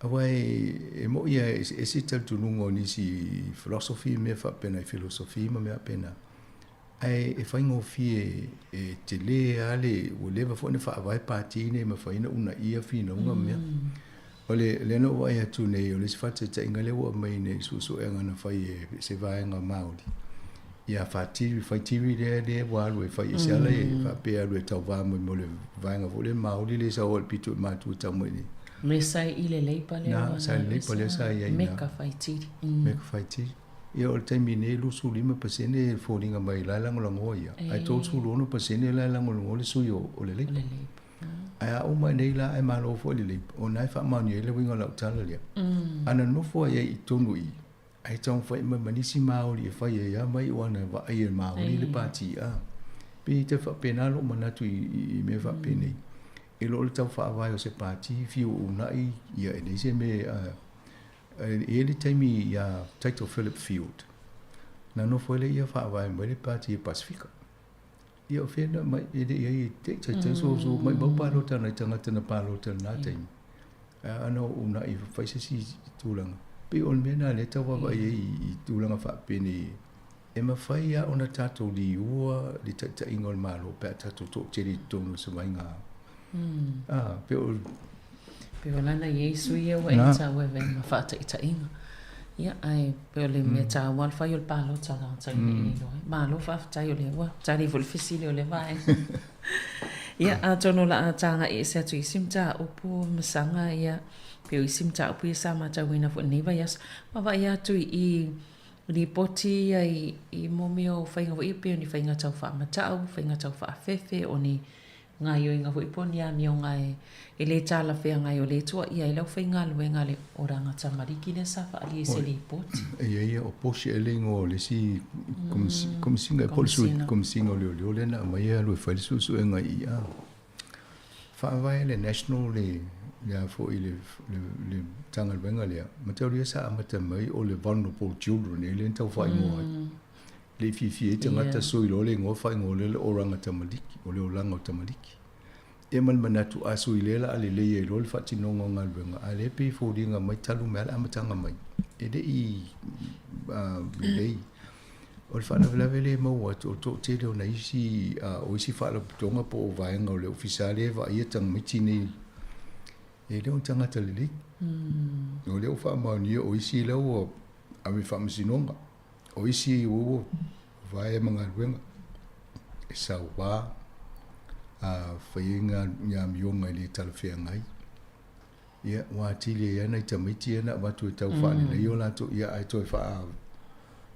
Aua e moni lava e eseese talitonuga o nisi i philosophy ma mea faapena, i philosophy ma mea faapena, ae e faigofie e tele lava le, ua leva foi ona faavae pati nei e mafai ona uunaia finauga ma mea. O le, lea na ou vaai atu nei, o le isi faataitaiga lea ua aumai nei i suesuega na fai e se vaega Māori, ia Whatiri, Whaitiri lea, lea ua alu e fai ese ala e faapea e alu e tauva mai mo le vaega foi lea Māori lea sau ai le pito i matua tau mai nei.
Me sa i le Labour lea
ua Na, sa i le Labour lea sa i ai
ina. Meka Whaitiri.
Meka Whaitiri. Ia o le taimi nei, 25% e foliga mai la e lagolagoa ia, ae 36% la e lagolagoa le sui o le Labour. Ae a uma nei la ae malo foi le Labour, o na e faamaonia ai le uiga o lau tala lea. A na nofo ai ai i totonu i i, ae taumafai mai ma nisi Māori e fai ai lava mai o ana vaai e Māori le pati a. Pei e tau faapena lou manatu i mea faapenei. E le o le tau faavae o se pati fiu uunai ia e leai se mea e i ai le taimi iā Taito Philip Field, na nofo ai lea ia faavae mai le pati e Pasifika. Ia o fea na mai e le i ai e te taitai so so mai mau palota nai tagata na palota i lena taimi. A ana o uunai fai se isi tulaga. Pei o le mea lena lea e tau vaavaai ai i tulaga faapenei. E mafai lava ona tatou liua le taitaiga o le Malo pe a tatou toatele i totonu o se vaega, ā, pe o.
Pei o lana i ai sui ia ua e taua e avea ma faataitaiga. Ia, ae pei o le mea taua le fai o le palota tagata ina ia iloa ai. Malo faafetai o lea ua tali foi le fesili o lea vaega. Ia, atonu o le a tagai ese atu i isi mataupu masaga, ia, pei o isi mataupu ia sa matauina foi i lenei vaiaso. Vaavaai atu i i Lipoti ia i mō mea o faiga foi ia pei o ni faiga tau faamatau, faiga tau faafefe, o ni gaoioiga foi po o ni amioga e le talafeagai o lea e tuuaia ai le aufaigaluega a le Oranga Tamariki lea sa faaalia i se lipoti.
Ia ia, o Portia e le igoa o le isi Komesina po o le Komesina o Leoleo lea na aumai e alu e fai le suesuega i i. Faavae le National le le a foi le le Matagaluega lea, mataulia sa amata mai o le Vulnerable Children e lea na tau faaigoa ai. Le i fiafia ai tagata sui loa le igoa faaigoa lea le Oranga Tamaliki, o le olaga o tamaliki. Ia ma le manatu a sui lea la a lelei ai loa le faatinoga o galuega, a lea pei e foliga mai talu mai lava le amataga mai, e le i lelei. O le faalavelave lea e maua atu, o le toatele o nai isi, o isi faalapotopotoga po o vaega o le Ofisa lea e vaaia tamaiti nei, e le o ni tagata lelei. O lea ua faamaonia o isi la ua ave i faamasinoga, o isi ua vaea ma galuega, e saua, a fai ai ni amioga e le talafeagai. Ia, ua atili ai lava nai tamaiti ia na avatu e tau faalelei o latou, ia ae toe faa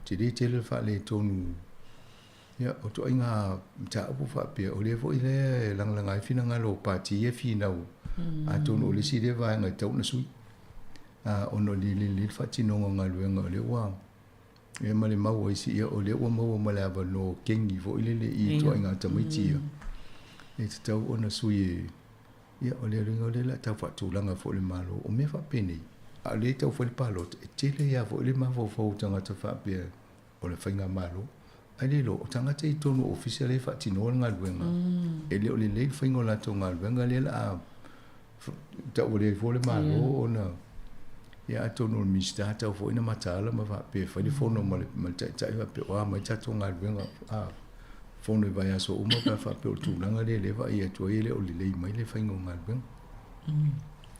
tele tele le faaletonu. Ia, o ituaiga mataupu faapea, o lea foi lea e lagalaga ai finagalo o Pati ia e finau, atonu o le isi lea vaega e tatau ona sui, ona o le lelei le faatinoga o galuega o lea ua ia ma le mau a isi, ia o lea ua maua ma le avanoa kengi foi lele i ituaiga tamaiti ia, e tatau ona sui e Ia, o le uiga o lea o le a tau faatulaga foi le Malo. O mea faapenei, a o lea e tau fai le palota, e tele lava foi le mafaufau o tagata faapea o le faigamalo. Ae le iloa, o tagata i totonu o ofisa lea e faatinoa le galuega, e le o lelei le faiga o latou galuega lea o le a tauvalea ai fua le Malo ona... Ia atonu o le Minisita tau foi na mataala ma faapea e fai le fono ma le taitai faapea o a mai tatou galuega a fono i vaiaso uma pe a faapea o le tulaga lea lea e vaai atu ai e le o lelei mai le faiga o galuega.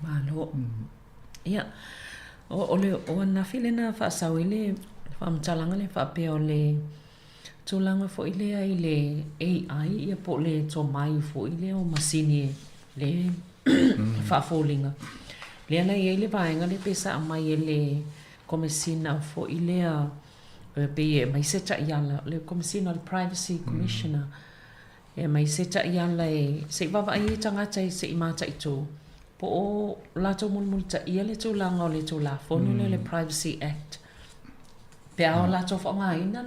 Malo. Ia, o le o ananafi lea na faasau ai le faamatalaga lea faapea o le tulaga foi lea i le AI ia po o le tomai foi lea o masini le faafoliga. Lea na i ai le vaega lea pei sa aumai e le Komesina foi lea pei e aumai se taiala, le Komesina o le Privacy Commissioner, e aumai se taiala e se i vaavaai ai tagata se i mataitu po o latou mulimulitaia le tulaga o le Tulafono lea o le Privacy Act pe a o latou faaaogaina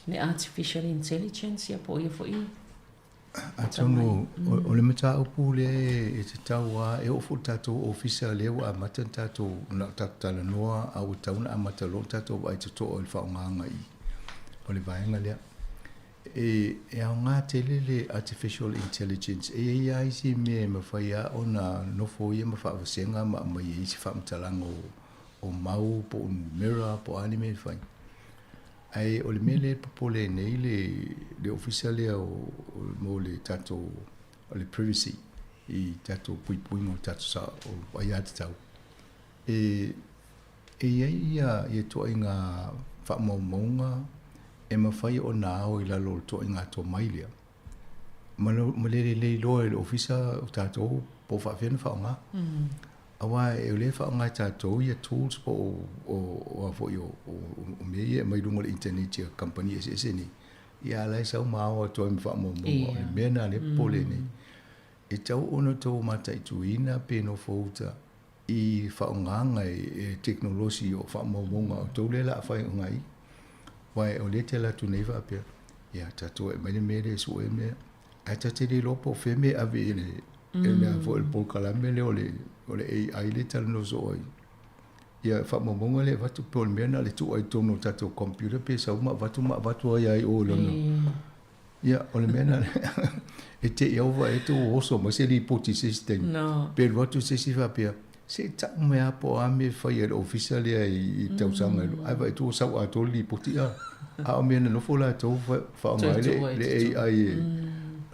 le artificial intelligence ia po o ia foi
Atonu o le mataupu lea e tatau lava, e oo foi i le tatou ofisa lea ua amata ona tatou, na o tatou talanoa a ua tatau ona amata loa ona tatou vaai totoa i le faaaogaina i o le vaega lea. E, e aoga tele le artificial intelligence, e i ai lava isi mea e mafai lava ona nofo ia ma faavasega ma aumai ai isi faamatalaga o, o mau po o numera po o a ni mea e fai. Ae o le mea lea e popole ai nei le, le ofisa lea o, mo le tatou, o le privacy i tatou puipuiga o tatou sa, o aiatatau, e, e i ai ia, ia ituaiga faamaumauga e mafai ona ao i lalo o le ituaiga tomai lea, ma, ma le lelei loa e le ofisa o tatou po o faapefea ona faaaoga. Aua o lea e faaaoga e tatou ia tools po o a foi o mea ia e aumai i luga o le internet a kamupani eseese nei, ia a o la e sau ma ao atu ai ma faamaumauga. O le mea lena lea e popole ai nei. E tatau ona outou mataituina pe nofo uta i faaaogaga e tekonolosi o faamaumauga a outou lea o le a faaaoga i i. Aua o lea e te alu atu nei faapea, ia tatou aumai le mea lea e sue mea. Ae ta te le iloa po o fea mea e ave i le e le a foi le polokalame lea o le o le AI lea e talanoa soo ai. Ia faamaumauga lea e avatu po o le mea na o le tuu ai i totonu o tatou computer pe sau ma avatu ma avatu ai lava i o i lona. Ia o le mea na e te i au vaai atu ua oso mai se lipoti i se isi taimi. Pe alu atu se isi faapea. Se i tau mai lava po o a mea e fai e le ofisa lea i tausaga e lua, ae vaai atu ua sau atoa le lipoti a. A o mea na nofo latou faaaoga ai le AI e.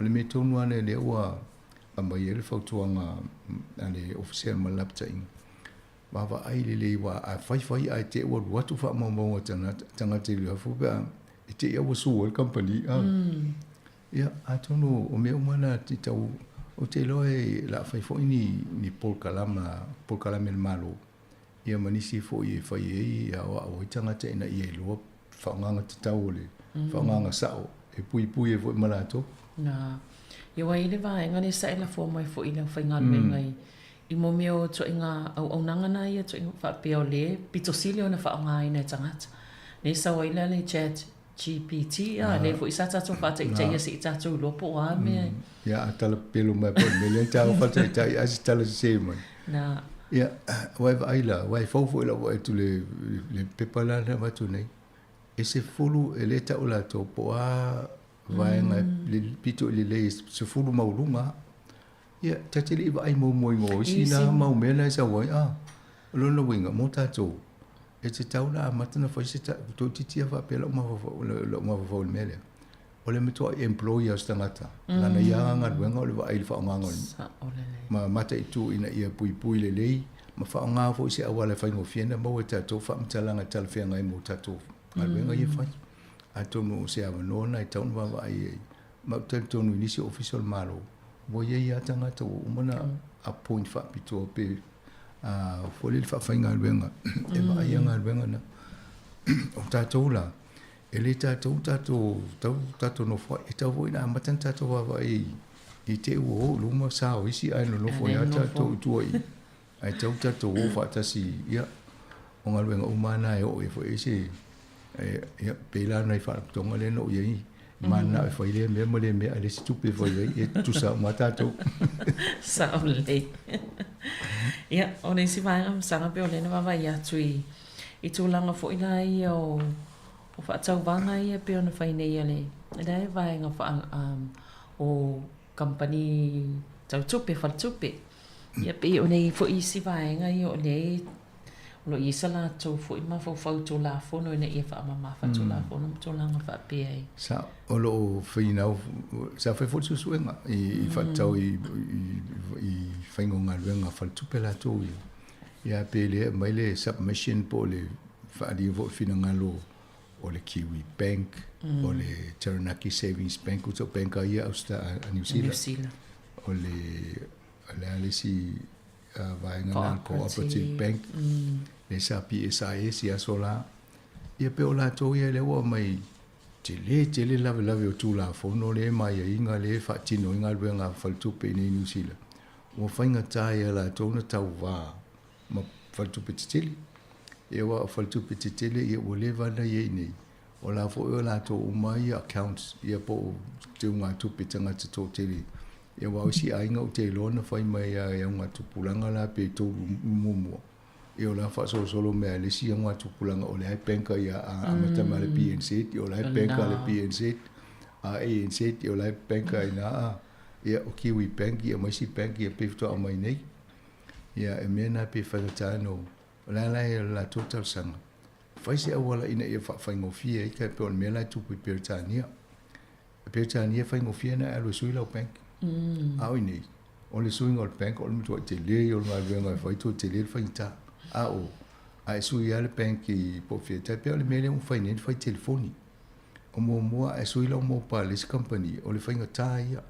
O le mea tonu lava lea lea ua aumai ai le fautuaga a le Ofisa ma le Lapataiga, vaavaai lelei aua a fai fai ae te i ua alu atu faamaumauga a tagata i le fafo pe a e te i lava ua sue ai le kamupani a. Ia, atonu o mea uma na i tau, ou te iloa e la fai foi ni, ni polokalama, polokalame a le Malo, ia ma nisi foi e fai ai e aoao ai tagata ina ia iloa faaaogaga tatau o le faaaogaga sao e puipui ai foi ma latou.
Na. Ia ua i ai le vaega lea sa e lafoa mai foi i le aufaigaluega i, i mo mea o ituaiga auaunaga na ia ituaiga faapea o le pito sili ona faaaogaina e tagata. Lea e sau ai la le chat GPT, a, lea foi sa tatou faataitaia se i tatou iloa po o a mea.
Ia, a tala pelo mai po o le mea lea taua faataitai ae se tala sese mai.
Na.
Ia, aua e vaai la, aua e fou foi lau vaai atu le, le pepa la na avatu nei. E 10, e le tau latou po o a vaega le pito i lelei e 10 maualuga. Ia, ta te le i vaai muamua i o isi la mau mea na e sau ai, a. O lona uiga, mo tatou, e tatau ona amata ona fai se ta, toeitiiti lava faapea lau mafaufau, lau mafaufau i le mea lea. O le matuai employ lava o se tagata, lana ia lava galuega o le vaai i le faaaogaga o le, ma mataitu ina ia puipui lelei ma faaaoga foi se auala e faigofie ona maua e tatou faamatalaga e talafeagai mo tatou galuega ia e fai. Atonu o se avanoa lena e tatau ona vaavaai i ai. Ma ou te talitonu i nisi ofisa o le Malo, ua i ai lava tagata ua uma ona appoint faapitoa pe foi lele faafaigaluega e vaaia galuega na. O tatou la, e le tatou tatou tau tatou nofo ai, e tatau foi ona amata ona tatou vaavaai i te i ua o i luma sa o isi ae nonofo ai lava tatou i tua i i. Ae tatau tatou o faatasi, ia, o galuega uma lava na e oo ai foi i ai se Ia, pei la nai faalapotopotoga lea na ou i ai, mananao e fai lea mea ma lea mea, ae leai se tupe e fai ai, e tutusa uma lava tatou.
Sao lelei. Ia, o le isi vaega masaga pei o lea na vaavaai atu i, i tulaga foi la ia o, o faatauvaga ia pei ona fai nei a le, la e vaega faa, um, o kamupani tau tupe, faletupe. Ia pei o nei foi isi vaega ia o lea o lo o i ai sa latou foi mafaufau i Tulafono ina ia faamamafa Tulafono ma tulaga faapea ai.
Sa, o lo o finau, sa fai foi le suesuega i faatatau i faiga o galuega a faletupe latou ia. Ia pe le aumai le submission po o le faaalia foi o finagalo o le Kiwi Bank, o le Taranaki Savings Bank, o bank a ia a New Zealand. O le, o le a le isi vaega na Cooperative Bank, le sa PSIS i aso la. Ia pe o latou ia lea ua aumai tele tele lavelave o Tulafono lea ma aiaiga lea e faatino ai galuega a faletupe i inei i Niu Sila. Ua faigata ia latou ona tauva ma faletupe tetele. Ia aua o faletupe tetele ia ua leva ona i ai nei, o la foi o latou uma ia accounts ia po o teugatupe tagata toatele. Ia aua o isi aiga ou te iloa na fai mai lava e augatupulaga la pe tolu muamua. Ia o la faasolosolo mai lava e le isi augatupulaga o lea e bank ia a amata mai le BNZ, ia o la e bank le BNZ, a ANZ, ia o la e bank ai ina, ia o Kiwi Bank ia ma isi bank ia pei faatoa aumai nei. Ia, e mea na pe faigata no, o le a la e latou talosaga, fai se auala ina ia faafaigofie ai, tai pei o le mea la e tupu i Peretania. I Peretania e faigofie ona e alu e sui lau bank. A o i inei, o le suiga o le bank o le matuai tele ia o le galuega e fai, toe tele le faigata. A o, a e sui lava le bank i po o fea, tai pei o le mea lea ua fai nei, na fai telefoni. O muamua a e sui lau mobile i le isi kamupani, o le faigata ia.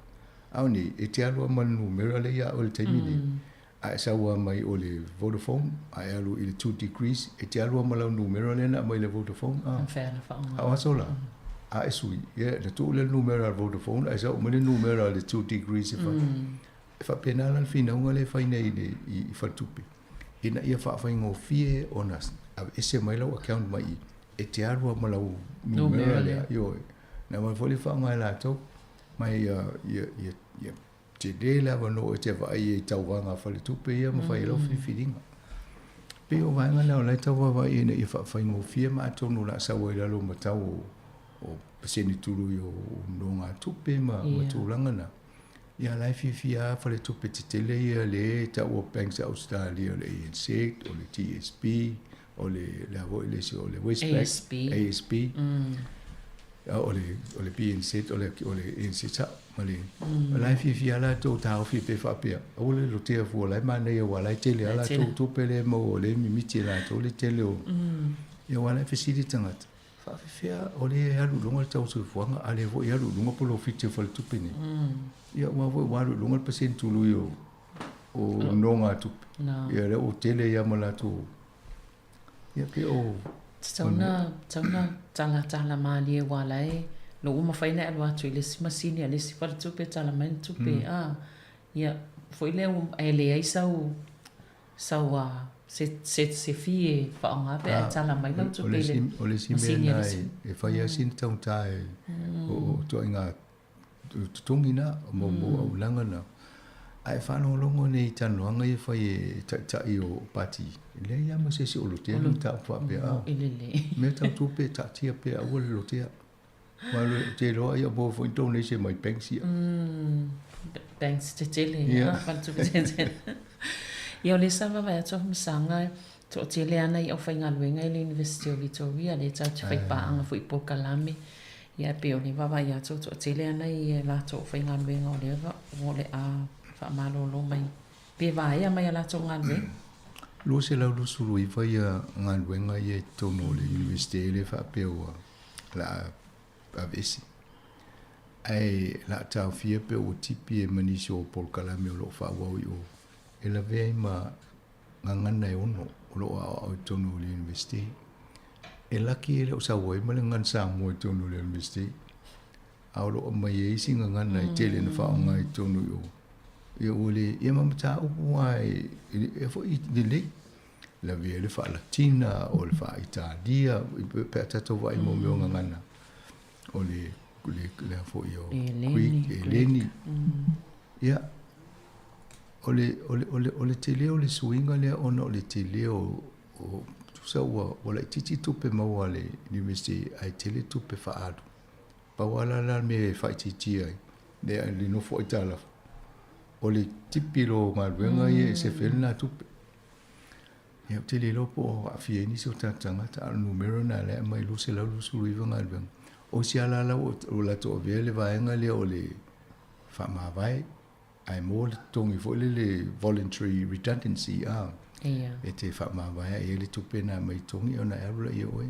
A o nei, e te alu lava ma le numera lea ia oe i le taimi lenei, a e sau lava mai o le Vodafone, a e alu i le 2 degrees, e te alu lava ma lau numera lea na aumai i le Vodafone, a. A o aso la, a e sui, ia, na tuu lea le numera a le Vodafone, ae sau mai le numera a le 2 degrees e fai. E faapena la le finauga lea e fai nei i faletupe, ina ia faafaigofie ona aveese mai lau account mai i, e te alu lava ma lau numera lea, ioe. Na aumai foi lea faaaoga e latou. Ma ia, ia, ia, ia tele le avanoa e te vaai ai i tauvaga a faletupe ia ma fai ai lau filifiliga. Pei o vaega na o la e tau vaavaai ina ia faafaigofie ma atonu o le a sau ai i lalo ma tau o, o pasene tului o nogatupe ma, ma tulaga na. Ia la e fiafia lava faletupe tetele ia lea e taua banks a Ausetalia o le ANZ, o le TSB, o le le a foi le isi o le Westpac,
ASB,
ASB, o le o le BNZ, o le o le ANZ sao ma le o la e fiafia lava latou taofi pe faapea aua le lotea fua o la e manaia aua o la e tele lava latou tupe lea e maua o lea e mimiti e latou le tele o ia aua o la e fesili tagata Faafefea o lea e alu i luga le tau soifuaga, a lea foi e alu i luga polofiti o faletupe nei. Ia aua foi ua alu i luga le pasene tului o o nogatupe. Ia lea ua tele ai lava ma latou ia pe o
Tatau na, tatau na talatala malie aua la e lo ua mafai ona e alu atu i le isi masini a le isi faletupe tala mai le tupe a. Ia foi lea ua e leai sau sau a se se se fee e faaaoga pe a e tala mai lau tupe i le
O le isi mea
masini a
lena
le isi.
e fai lava sina taugata e o ituaiga totogi na mo auaunaga na. Ae faalogologo nei i talanoaga ia e fai e taitai o pati, e leai lava ma se isi o lotea le mataupu faapea, a mea tau tupe taatia pea aua le lotea. Aua ou te iloa ia maua foi ni donation mai banks ia.
Banks tetele, ia, faletupe tetele. Ia o lea sa vaavaai atu au Masaga, toatele lava nai aufaigaluega i le University of Victoria lea tatou te faipaaga foi i polokalame. Ia e pei o lea e vaavaai atu ua toatele lava nai latou aufaigaluega o lea o le a faamalolo mai pe vaea mai a latou galuega.
229 ia galuega ia i totonu o le University lea faapea ua la a aveese. Ae la a taofia pe ua tipi e ma nisi o polokalame o lo o faaauau i o e lavea ai ma gagana e ono o lo o aoao i totonu o le University. E laki e le o sau ai ma le gagana Samoa i totonu o le University, a o lo o aumai ai isi gagana e tele ina faaaoga i totonu i o. Ia ua le, ia ma mataupu lava e, e foi lelei. Lavea ai le faa-Latina, o le faa-Italia, pe a tatou vaai i mea o gagana, o le, le, le a foi o Greek, Eleni. Ia, o le, o le, o le, o le tele o le suiga lea ona o le tele o, o tusa ua, ua laitiiti tupe maua a le University ae tele tupe faaalu. Pau lava la le mea e faaitiitia ai, lea le nofo aitalafu, o le tipi loa o galuega ia e sefe ai lena tupe. Ia, ou te le iloa po o aafia ai nisi o tatou tagata, a o le numera lena o lea e aumai 229 galuega. O isi lava la ua latou avea le vaega lea o le faamavae, ae maua le totogi foi lele voluntary redundancy, a, e te faamavae lava e i ai le tupe lena mai totogi ona e alu laia o oe.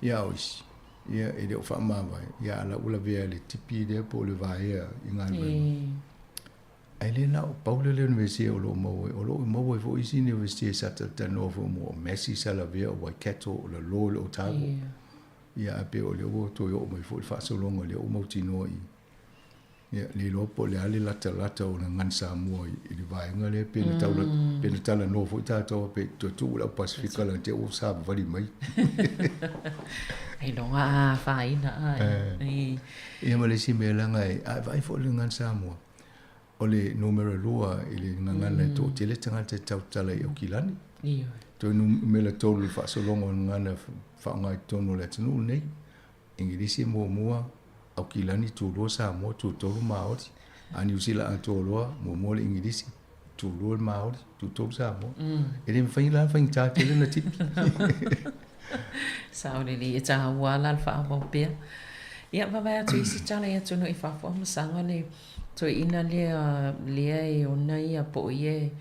Ia, a o isi, ia, e le o faamavae, ia, a o la ua lavea i le tipi lea po o le vaea i galuega. Ae le na o pau lea o le Universite o lo o maua ai, o lo o maua ai foi isi Universite sa talatalanoa foi mo o Massey sa lavea, o Waikato, o Lalor i le Otago. Ia ae pei o lea ua toe oo mai foi le faasologa lea ua mautinoa i ia le iloa po o le a le latalata o le gagana Samoa i le vaega lea pe na taula pe na talanoa foi tatou pe toe tuu i le au Pasefika leaga te i ua savavali mai.
Ailoga a afaina a.
Ia ma le isi mea leaga e a e vaai foi i le gagana Samoa O le numera lua i le gagana e toatele tagata e tautala i Aukilani. Toe numera tolu i le faasologa o gagana faaaoga i totonu o le atunuu lenei. Igilisi e muamua, Aukilani, tulua Samoa, tutolu Maori. A Niu Sila atoa loa, muamua le Igilisi, tulua le Maori, tutolu Samoa. E le mafai la ona faigata tele ona tipi.
Sao lelei, e taua la le faaauau pea. Ia, vaavaai atu i isi tala i atunuu i fafo, masaga le Toeaina lea lea e ona ia po o ia e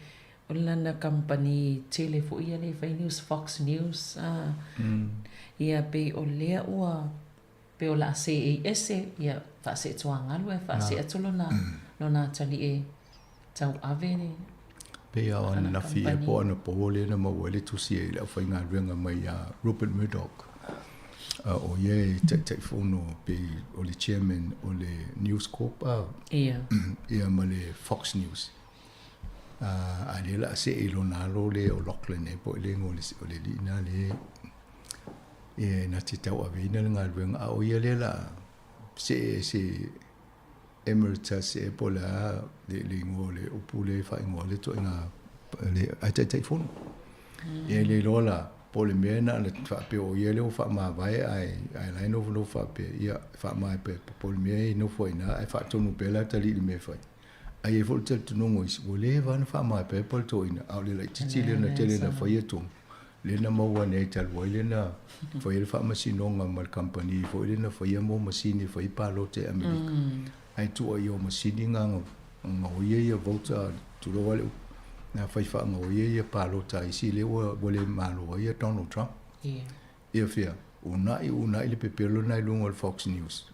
o lana kamupani tele foi ia lea e fai news Fox News a ia pei o lea ua pei o le a seei ese ia faaseetuagalu ae faasee atu lona lona atalii e tauave le
Pei lava o ananafi ea po o anapo lea na maua ai le tusi i le aufaigaluega mai ia Rupert Murdoch. O ia e Taitaifono pei o le Chairman o le News Corp a ia ma le Fox News. A lea o le a see i lona alo lea o Lachlan ea po o le igoa o le alii lena lea e na te tauaveina le galuega a o ia lea o le a see ese Emeritus ea po o le a le igoa o le upu lea e faaigoa ai le ituaiga le Taitaifono. Ia e le iloa la po o le mea na ona faapea o ia lea ua faamavae ae ae la e nofonofo faapea, ia faamaea pea po o le mea e nofo ai i ina ae faatonu pea le atalii i le mea e fai. Ae i ai foi le talitonuga o isi, ua leva lava ona faamaepaepa le toeaina, a o le laitiiti lea na tele na faia tonu, lea na maua ane ai talu ai lea na faia le faamasinoga ma le kamupani foi lea na faia mo masini e fai palota i Amerika. Ae tuuaia o masini na gaoia ia votes, tulou lava le upu, na fai faagaoia ia palota a isi lea ua le malo ai ia Donald Trump. Ia fia, uunai uunai le pepelo lena i luga o le Fox News.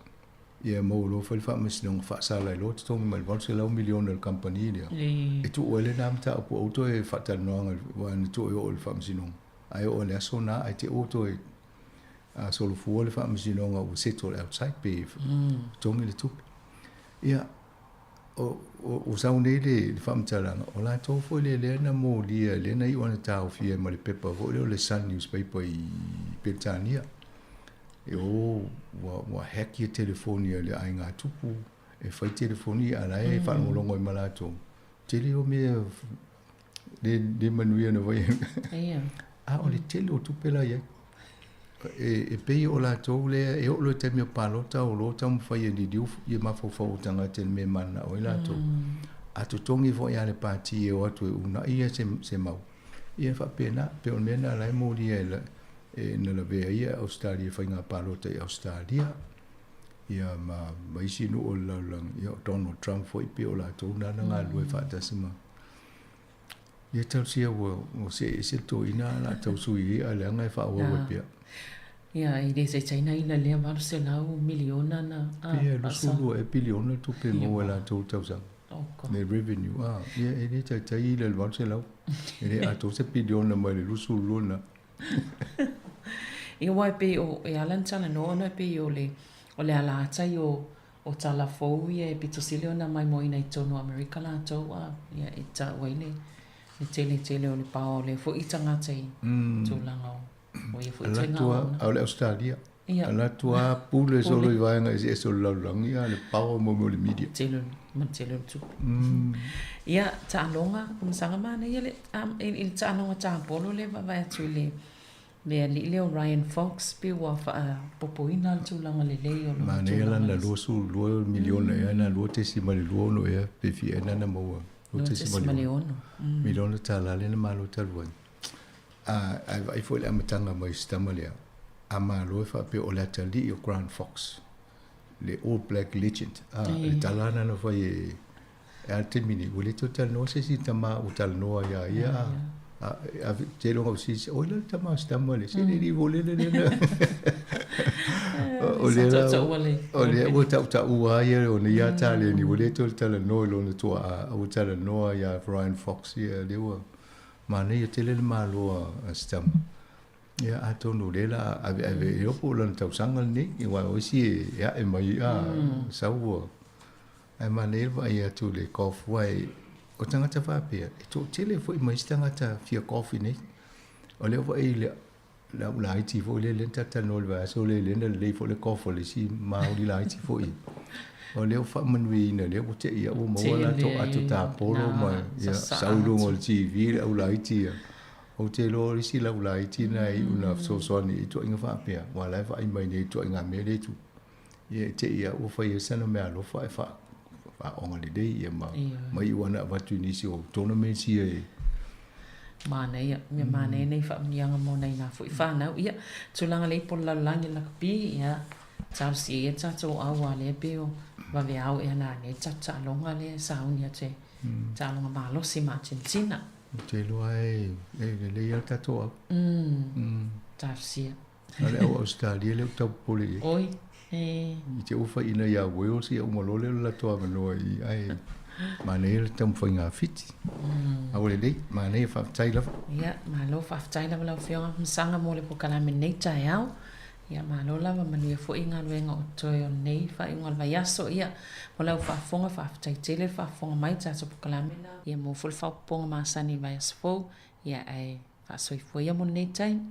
Ia maua loa fai le faamasinoga faasala ai loa totogi mai le 800 miliona e le kamupani lea. E tuu ai lena mataupu aua toe faatalanoaga aua na toe oo i le faamasinoga. Ae oo i le aso lena ae te i ua toe solofua le faamasinoga ua settle outside pe totogi le tupe. Ia, ua sau nei le faamatalaga, o latou foi lea lea na molia, lea na iu lava ina taofia ai ma le pepa foi lea o le Sun newspaper i Peretania. E o ua hack ia telefoni a le aiga tupu e fai telefoni a o la e faalogologo ai ma latou. Tele o mea le manuia na fai. A o le tele o tupe la e i ai. E pei o latou lea e oo loa i le taimi o palota o lo o taumafai e liliu ia mafaufau o tagata i le mea e mananao ai latou. A totogi foi lava e le pati e o atu e uunai ia se mau, ia e faapena. E pei o le mea lena o la e molia e e na lavea ai e Ausetalia i faiga palota i Ausetalia, ia ma ma isi nuu o le lalolagi, ia o Donald Trump foi pei o latou na na galulue faatasi ma ia talosia ua ua see ese le toeaina a o le a tau sui ai ae leaga e faaauau ai pea.
Ia, e le taitai na ina lea 800 miliona na
Ia, e 22 ea piliona tupe e maua e latou i le tausaga. Le revenue, a, ia e le taitai ila i le 800. E le atoa se piliona mai le 22 lena.
Ia aua e pei o, e ala ona talanoa ona e pei o le, o le alatai o, o tala fou ia e pito sili ona maimoaina i totonu o Amerika latou a, ia e taua ai le, le tele tele o le paoa o lea foi tagata i tulaga o, o ia foi ituaiga auauna.
A o le Ausetalia. Ia. Alu atu lava pule solo i vaega eseese o le lalolagi, a o le power mo mea o le media.
Tele, ma le tele o le tupe. Ia, taaloga, masaga manaia le, i le taaloga tapolo lea e vaavaai atu i le, le alii lea o Ryan Fox, pei ua faapopoina le tulaga lelei o lona
tulaga. Manaia lana 22 miliona ea, na 2.26 ea, pe fia ea na maua.
2.6
miliona tala lea na malo talu ai. Ae vaai foi i le amataga mai o si tama lea, a malo e faapea o le atalii o Grant Fox, le All Black legend. A, le tala lena na fai e, e a le taimi nei, ua le toe talanoa se isi tama ua talanoa ia ia, a, a, seiloga o sisi, oi la le tama o si tama lea, se le alii foi lele lea na. O lea la, o lea ua tautaua lava ia o nei a taleni, ua le toe talanoa i lona tuaa, a ua talanoa ia Ryan Fox, ia lea ua, Manaia tele le malo a si tama. Ia atonu o lea la aveave e iloa po o lana tausaga lenei, aua o isi e ae mai a sau ua. Ae manaia le vaai atu i le golf aua o tagata faapea, e toatele foi ma isi tagata fia golf i nei. O lea foi i le le au laiti foi lea lea na talatalanoa i le vaiaso lea lea na lelei foi le golf a le isi Māori laiti foi. O lea ua faamanuiaina lea ua te i ua maua latou ato tapolo ma ia sau i luga o le TV le au laiti ia. Ou te iloa o le isi lau laiti lena e iu ina fesoasoani i ituaiga faapea, aua o la e vaai mai nei i ituaiga mea lea e tupu. Ia e te i lava ua fai ai sana meaalofa e faaaoga lelei ia ma ma iu lava ina avatu i nisi o tournaments ia e
Manaia, mea manaia nei faamanuiaga mo nai nā foi whānau. Ia, tulaga lei po le lalolagi le lakapi, ia, talosia ia tatou au a lea pe o vave ao ea la nei tatou taaloga lea e sauni atu e taaloga malosi ma Argentina.
Ou te iloa e lelei lava le tatou au.
Talosia.
Na o le au Ausetalia lea ou tau popole i ai.
Oi, e.
I te ua faiina ia Wales ia uma loa lea o le latou avanoa i i, ae manaia le taumafaiga a Fiti. A ua lelei, manaia faafetai lava.
Ia, malo faafetai lava lau Afioga Masaga mo le polokalame i lenei taeao. Ia, malo lava, manuia foi galuega o totoe o lenei faaiuga o le vaiaso. Ia, mo lau faafofoga, faafetai tele le faafofoga mai i le tatou polokalame. Ia, maua foi le faaopoopoga masani i le vaiaso fou. Ia, ae Faasoifua ia mo lenei taimi.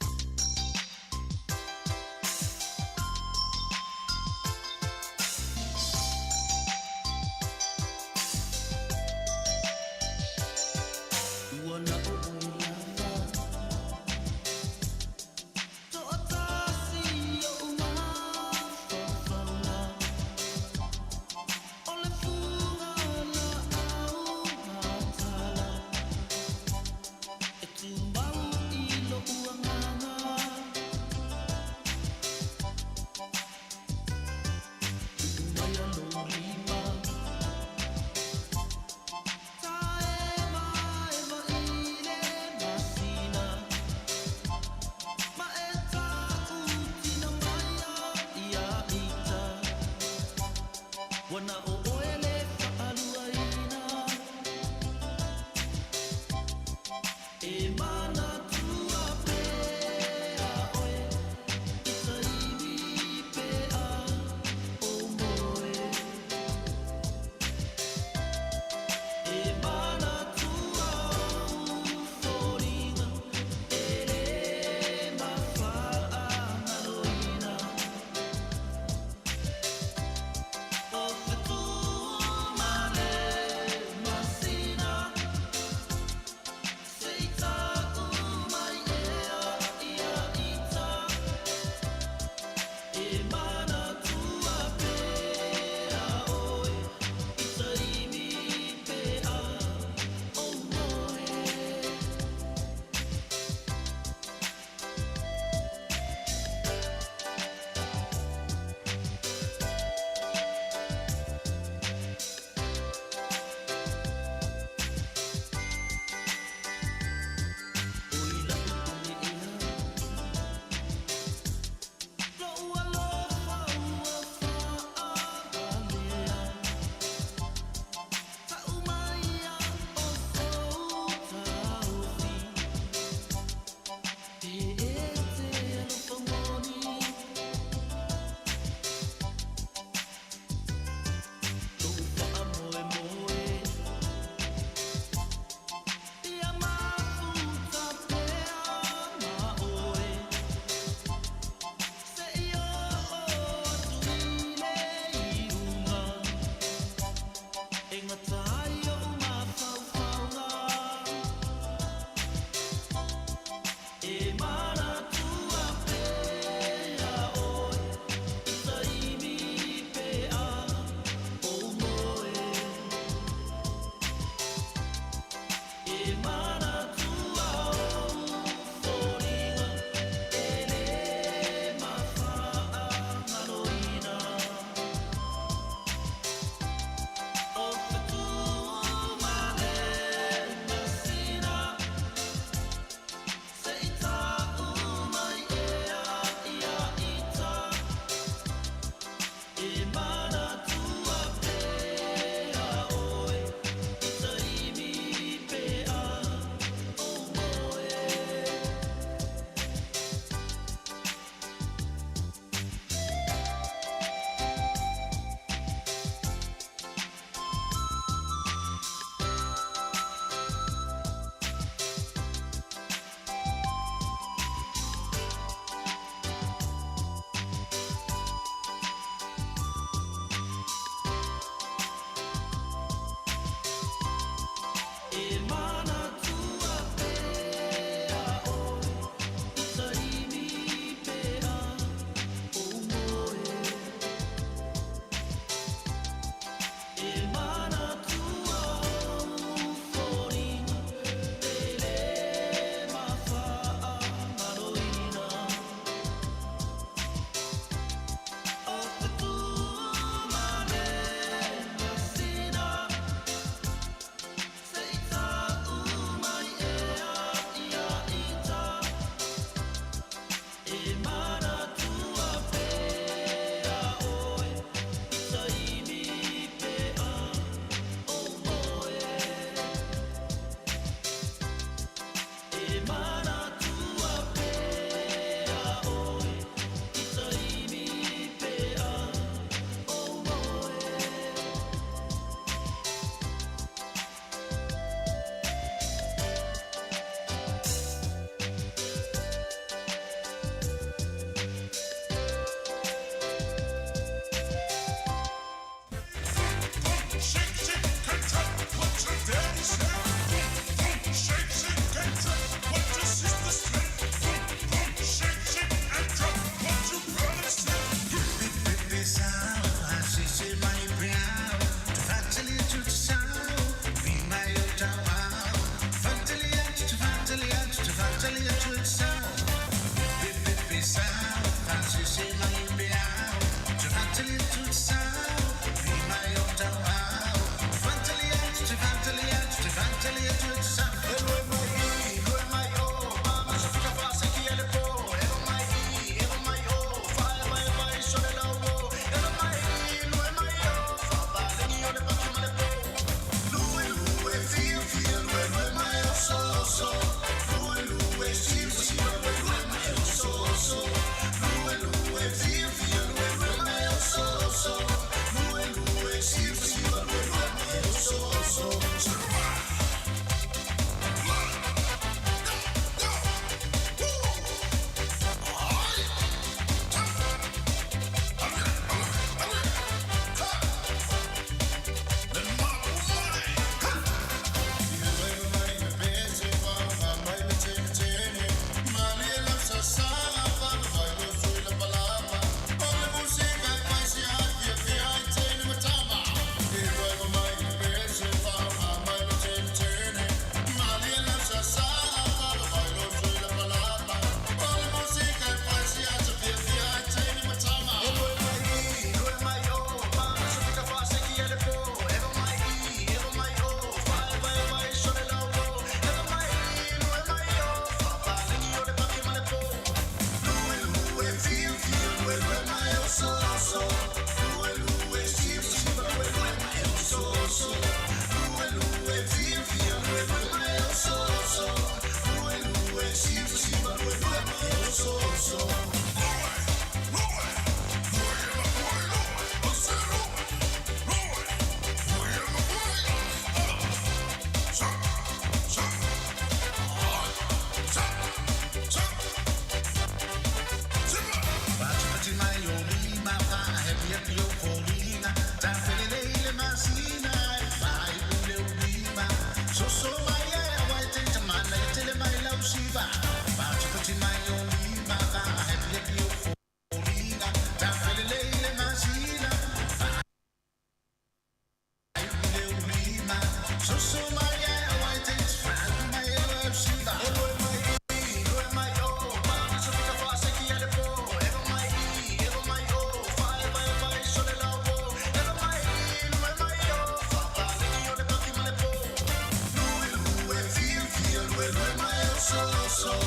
oso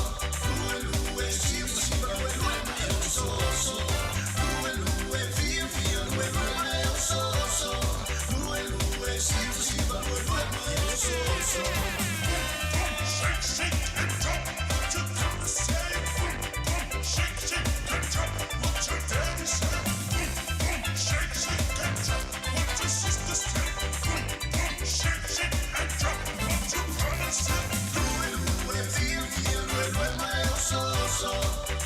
Lue lue siva siva lue lue ma e oso oso Lue lue fia fia lue lue ma e oso oso Lue lue siva siva lue lue ma e oso oso Shake, shake and drop what your mama say. Boom, boom, shake, shake and drop what your daddy say. Boom, boom, shake, shake and drop what your sister say. Boom, boom, shake, shake and drop what your brother say. Lue, lue, fia, fia, lue, lue, ma e oso, oso.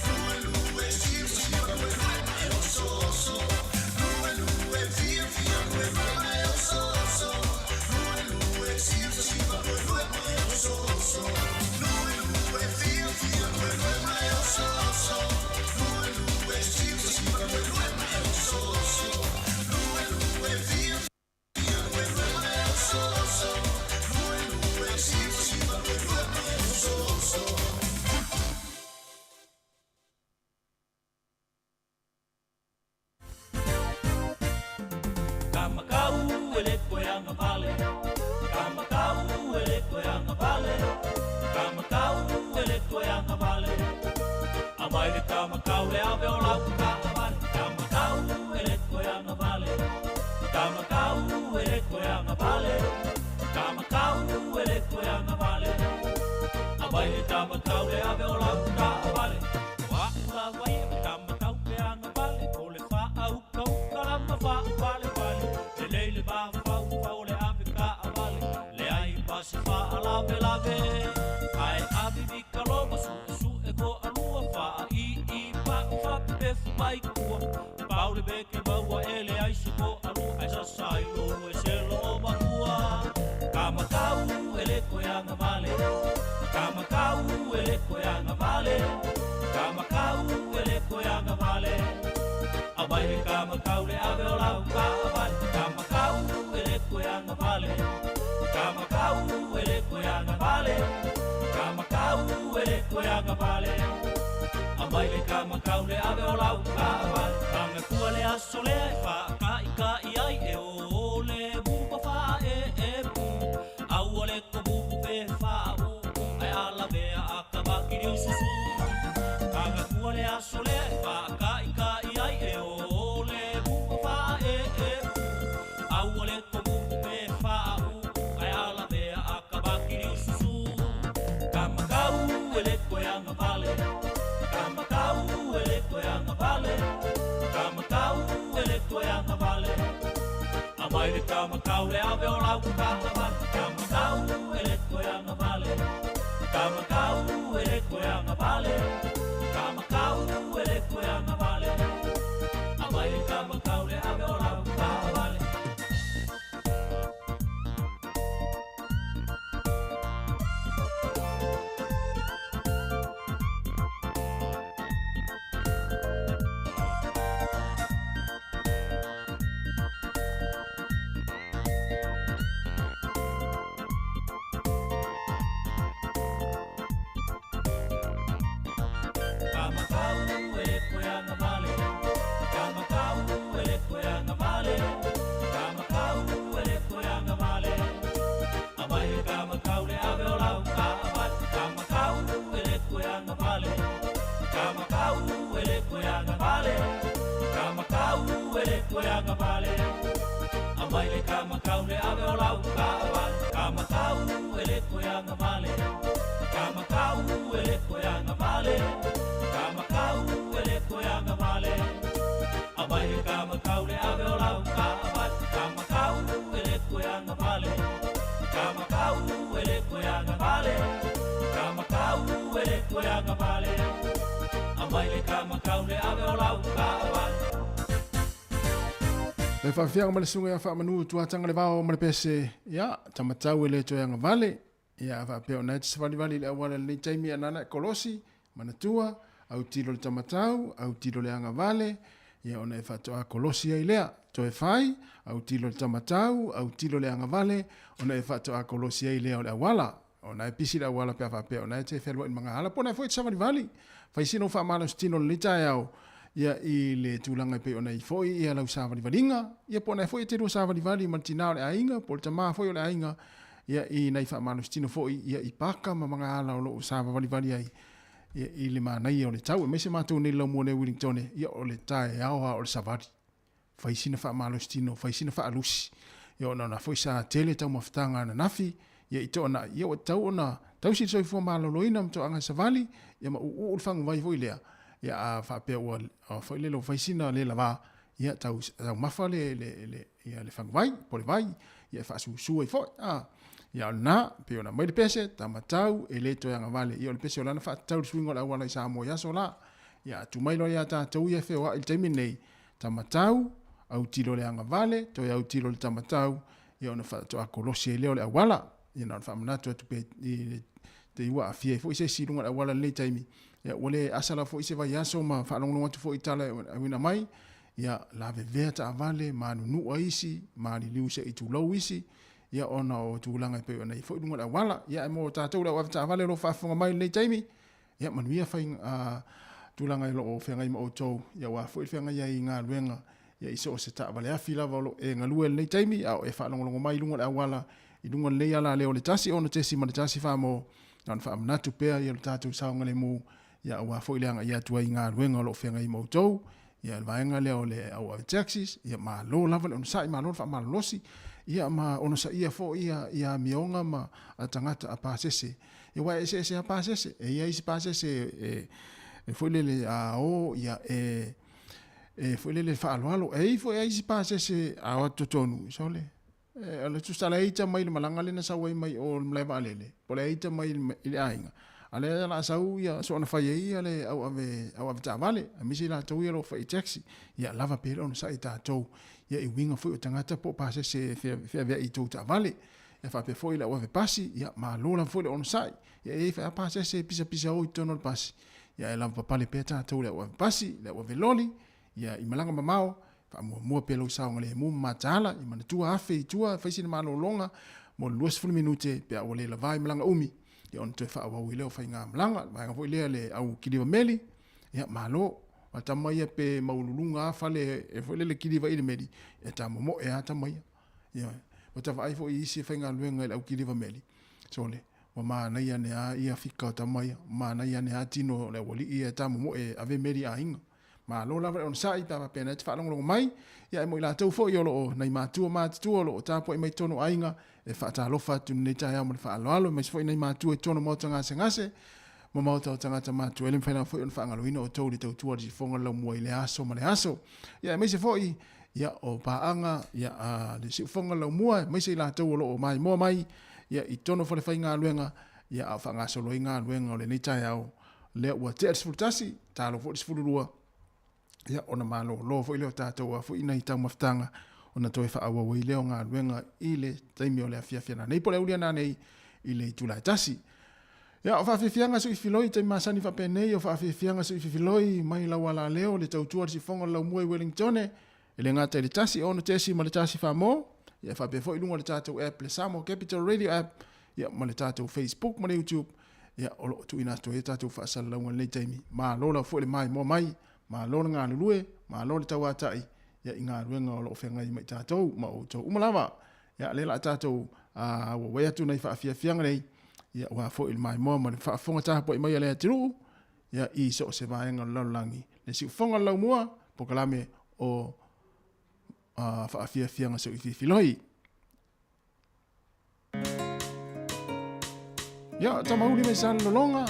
Lue, lue, siva, siva, lue, lue, ma e oso, oso. Lue, lue, fia, fia, lue, lue, ma e oso, oso. Lue, lue, siva, siva, lue, lue, ma e oso, oso. Lue, lue, fia, fia, lue, lue, ma e oso, oso. Lue, lue, siva, siva, lue, lue, ma e oso, oso. Lue, lue, fia, fia, lue, lue, ma e oso, oso. Lue, lue, siva, siva, lue, lue, ma e oso, oso.
Kamakau e le koeanga vale. Kamakau e le koeanga vale. Kamakau e le koeanga vale. Amai le kamakau le ave o lau ka vale. Kamakau e le koeanga vale. Kamakau e le koeanga vale. Kamakau e le koeanga vale. Amai le kamakau le ave o lau ka vale. Wa ula vai e kamakau peanga vale. O le fa au kau kalama fa vale vale. Le leile va fau fau le ave ka vale. Le ai pasi fa alave lave. Ai avi vi kaloma su su e ko alua fa i i pa fa pe fu mai kua. Pau le beke maua ele ai se ko alua ai sa sai lo e se lo makua. Kamakau ele koeanga vale. Kamakau ele koeanga vale. Kamakau ele koeanga vale. Amai le kamakau le ave o lau ka vale. Kamakau ele koeanga vale. Kamakau ele koeanga vale. Kamakau ele koeanga vale. Amai le kamakau le ave o lau ka vale. Anga kua le aso lea e wha ka i ka i ai e o le bupa wha e e pu. Au o le ko bupu pe wha u u ai ala mea a ka makiri o susu. Anga kua le aso lea e wha ka i ka i ai e o le bupa wha e e pu. Au o le ko bupu pe wha u u ai ala mea a ka makiri o susu. Kamakau e le koeanga vale. Kamakau e le koeanga vale. Kamakau e le koeanga vale. Amai le kamakau le ave o lau ka vale. Kamakau e le koeanga vale. Kamakau e le koeanga vale. Kamakau e le koeanga vale. Amai le kamakau le ave o lau ka vale. Kamakau e le koeanga vale. Kamakau e le koeanga vale. Kamakau e le koeanga vale. Amai le kamakau le ave o lau ka vale. Kamakau e le koeanga vale. Kamakau e le koeanga vale. Kamakau e le koeanga vale. Amai le kamakau le ave o lau ka vale. Kamakau e le koeanga vale. Kamakau e le koeanga vale. Kamakau e le koeanga vale. Amai le kamakau le ave o lau ka vale. Kamakau e le koeanga vale. Kamakau e le koeanga vale. Kamakau e le koeanga vale. Amai le kamakau le ave o lau ka vale.
Le faafiaga ma le suga ia faamanu tuatanga le vao ma le pese ia tamatau e le toeaga vale ia faapea ona e te savalivali i le auala i lenei taimi anana e kolosi manatua autilo le tamatau autilo le agavale ia ona e faatoa kolosi ai lea toe fai autilo le tamatau autilo le agavale ona e faatoa kolosi ai lea o le auala ona e pisi le auala pe a faapea ona e te fealuai i magahala po o na e foi te savalivali fai sina ua faamalositino i lenei taeao ia i le tulaga e pei ona i foi ia lau savalivaliga ia po o na e foi e te lua savalivali ma le tinā o le aiga po o le tamā foi o le aiga ia, i nai faamalositino foi, ia, i paka ma magaala o loo savavalivali ai, ia, i le manaia o le tau. Aemaise matou nei i le laumua nei o Wellingtone, ia, o le taeao lava o le savali. Fai sina faamalositino, fai sina faalusi, ia, ona ona foi sa tele taumafataga ananafi, ia, i toanai, ia, ua tatau ona tausi le soifua maloloina ma toaga savali, ia, ma uuu le faguvai foi lea, ia, a faapea ua foi lele ua fai sina le lava, ia, tau taumafa le le le ia le faguvai po o le vai, ia, e faasusu ai foi, a. Ia, o lena, pei ona aumai le pese, tamatau, e le toe agavale, ia, o le pese o lana faatatau i le suiga o le auala i Samoa i aso la. Ia, a tumai loa ia tatou ia e feoai i le taimi lenei, tamatau, autilo i le agavale, toe autilo i le tamatau, ia ona faatoa kolosi ai lea o le auala. Ia na ona faamanatu atu pea i le te ua aafia ai foi se isi i luga o le auala i lenei taimi, ia ua le asa lava foi se vaiaso ma faalogologo atu foi i tala e auina mai, ia lavevea taavale, manunua isi, maliliu se i tulou isi, ia ona o tulaga e pei ona i ai foi i luga o le auala. Ia ae mo tatou le au avetaavale o lo o faafofoga mai i lenei taimi, Ia manuia fai tulaga i loo feagai ma outou, ia aua foi le feagai ai i galuega, ia i so o se taavale afi lava o lo o e galue i lenei taimi, a o e faalogologo mai i luga o le auala, i luga o lenei ala lea o le 1 6.1 Samoa, na ona faamanatu pea ia lo tatou saogalemu, ia aua foi le agai atu ai i galuega o lo o feagai ma outou, ia le vaega lea o le au ave taxis, ia malo lava le onosai, malo le faamalolosi, ia ma onosaia foi ia, ia amioga ma a tagata a pasese. Ia aua e eseese lava pasese, e i ai isi pasese e, e foi lele a o, ia e, e foi lele faaaloalo, e i ai foi isi pasese a o atu totonu, sole, e, o le tusa le ita mai le malaga lea na sau ai mai o le malae vaalele, po o le ita mai i le aiga, a lea o le a sau ia soona fai ai ia le au ave, au ave taavale, aemaise i latou ia o lo o fai i taxi, ia lava pea le onosai i tatou, ia i uiga foi o tagata po o pasese e feaveai i tou taavale. Ia faapea foi le au ave pasi, ia malo lava foi le onosai. Ia e i ai foi lava pasese e pisapisa o i totonu o le pasi, ia ae lavapapale pea tatou i le au ave pasi, le au ave loli, ia i malaga mamao, faamuamua pea lou saogalemu ma mataala, ia manatua afe i tua, fai sina malologa mo le 20 minute pe a ua le lava i malaga umi, ia ona toe faaauau ai lea o faiga malaga. Le vaega foi lea le au kiliva meli, ia malo. A tama ia pe maualuluga lava fale e foi lele kiliva i le meli, e tamomoe lava tama ia. Ioe. Ua ta vaai foi i isi e faigaluega i le au kiliva meli, sole, ua manaia ane lava ia fika o tama ia, ua manaia ane lava tino o le aualii ia e tamomoe e ave meli i aiga. Malo lava le onosai pe a faapena e te faalogologo mai, ia ae mo i latou foi o lo o nai matua matutua o lo o tapuai mai totonu o aiga, e faatalofa atu i lenei taeao ma le faaaloalo, aemaise foi nai matua i totonu o maota gasegase ma maota o tagata matutua. E le mafai lava foi ona faagaloina outou i le tautua a le sifoga o le laumua i lea aso ma le aso. Ia aemaise foi ia, o paaga ia, a le siufoga laumua, aemaise i latou o lo o maimoa mai ia, i totonu o falefaigaluega, ia, a o faagasolo ai galuega o lenei taeao, lea ua tea le 11, talo foi le 12, ia, ona malolo foi lea o tatou a foi nai taumafataga, ona toe faaauau ai lea o galuega i le taimi o le afiafi nanei po o le auli nanei i le itula e tasi. Ia, o faafiafiaga suifiloi i taimi masani faapenei, o faafiafiaga suififiloi mai lau alaleo le tautua le sifoga o le laumua i Wellingtone, e le gata i le 1 6 ma le 1 4 ia faapea foi i luga o le tatou app le Samoa Capital Radio app, ia ma le tatou Facebook ma le YouTube, ia o lo o tuuina atu ai tatou faasalalauga i lenei taimi. Malo lava foi le maimoa mai, malo le galulue, malo le tauatai, ia i galuega o lo o feagai ma i tatou ma outou uma lava. Ia, lea la a tatou auauai atu nai faafiafiaga nei, ia, aua foi le maimoa ma le faafofoga tapuai mai a le atunuu, ia, i so o se vaega o le lalolagi. Le siufofoga o le laumua, polokalame o faafiafiaga soififiloi. Ia, Tamauli mai Salelologa.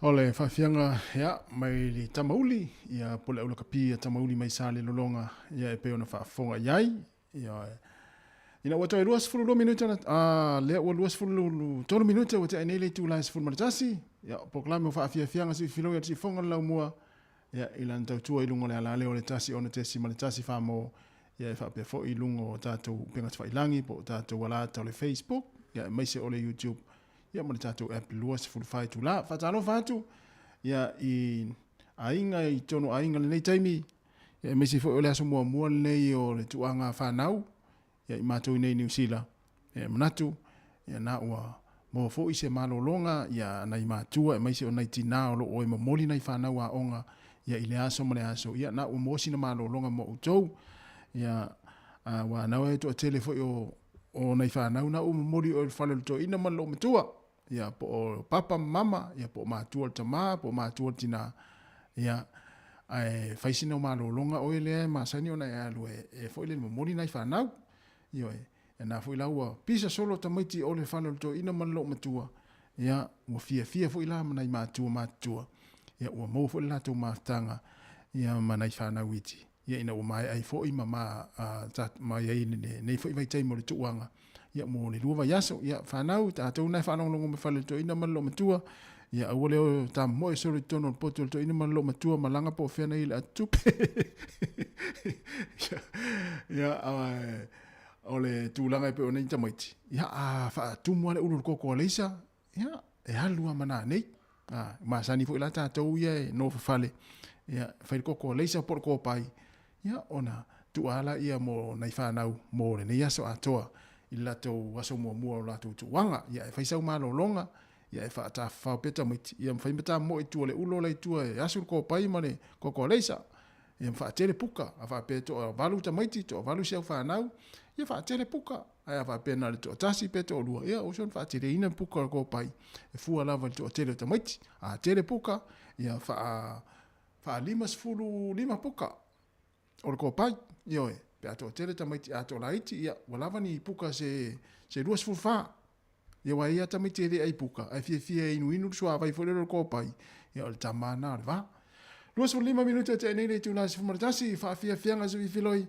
O le faafiaga ia mai le Tamauli ia po le aulakapi a Tamauli mai Salelologa ia e pei ona faafofoga i ai ia ina ua toe 22 minute na a lea ua 23 minute ua tea nei le itula e 11 ia polokalame o faafiafiaga siifiloi a le siufofoga o le laumua ia i lana tautua i luga o le ala lea o le 106.1 famo ia e faapea foi i luga o tatou upega tafailagi po o tatou alata o le Facebook ia aemaise o le YouTube ia ma le tatou app 24 itula. Faatalofa atu ia i aiga i tonu aiga lenei taimi ia aemaise foi o le aso muamua lenei o le tuaga whanau ia i matou i nei Niu Sila. Ia manatu ia na ua maua foi se malologa ia nai matua aemaise o nai tinā o lo o e momoli nai whanau aoga ia i le aso ma le aso ia na ua maua sina malologa mo outou ia a ua nau e toatele foi o o nai whanau na ua momoli o le fale o le toeaina ma le loomatua ia po o papa ma mama ia po o matua le tama po o matua le tina ia ae fai sina malologa oe lea e masani ona e alu e, e foi le momoli nai whanau ioe e na foi la ua pisa solo tamaiti o le fale o le toeaina ma le loomatua ia ua fiafia foi la ma nai matua matutua ia ua maua foi le latou mafutaga ia ma nai whanau iti ia ina ua maea ai foi ma ma ta mai ai lenei foi vaitaimi o le tuuaga ia mo le lua vaiaso ia whanau tatou na e faalogologo mai fale o le toeaina ma le loomatua ia aua le o tamomoe solo i totonu o le poto o le toeaina ma le loomatua malaga po o fea nei le atutupe ia, ia o le tulaga e pei ona i tamaiti ia a faatumu lava le ulu o le koko a Leisa ia e alu lava ma nanei. A, masani foi la tatou ia e nofo fale, ia fai le koko a Leisa po o le kopai, ia ona tuua lea ia mo nai whanau mo lenei aso atoa i le latou aso muamua o latou tuuaga. Ia e fai sau malologa, ia e faatafafao pea tamaiti, ia ma fai ma tamomoe i tua o le ulo la i tua e asu le kopai ma le koko a Leisa. Ia ma faatele puka, a faapea e toavalu tamaiti, toavalu si au whanau, ia faatele puka. Ae a faapea na o le toatasi pe toalua, ia ua soona faateleina puka o le kopai, e fua lava i le toatele o tamaiti. A tele puka, ia faa, faa 55 puka o le kopai, ioe, pe a toatele tamaiti, a toalaiti, ia ua lava ni puka se, se 24. Ia aua e i ai lava tamaiti e le ai puka, ae fiafia e inuinu le suavai foi lele o le kopai, ia o le tama lena o le va. 25 minute tea nei le itula e 11, faafiafiaga sefifiloi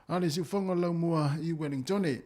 a le siufoga o le laumua i Wellingtone.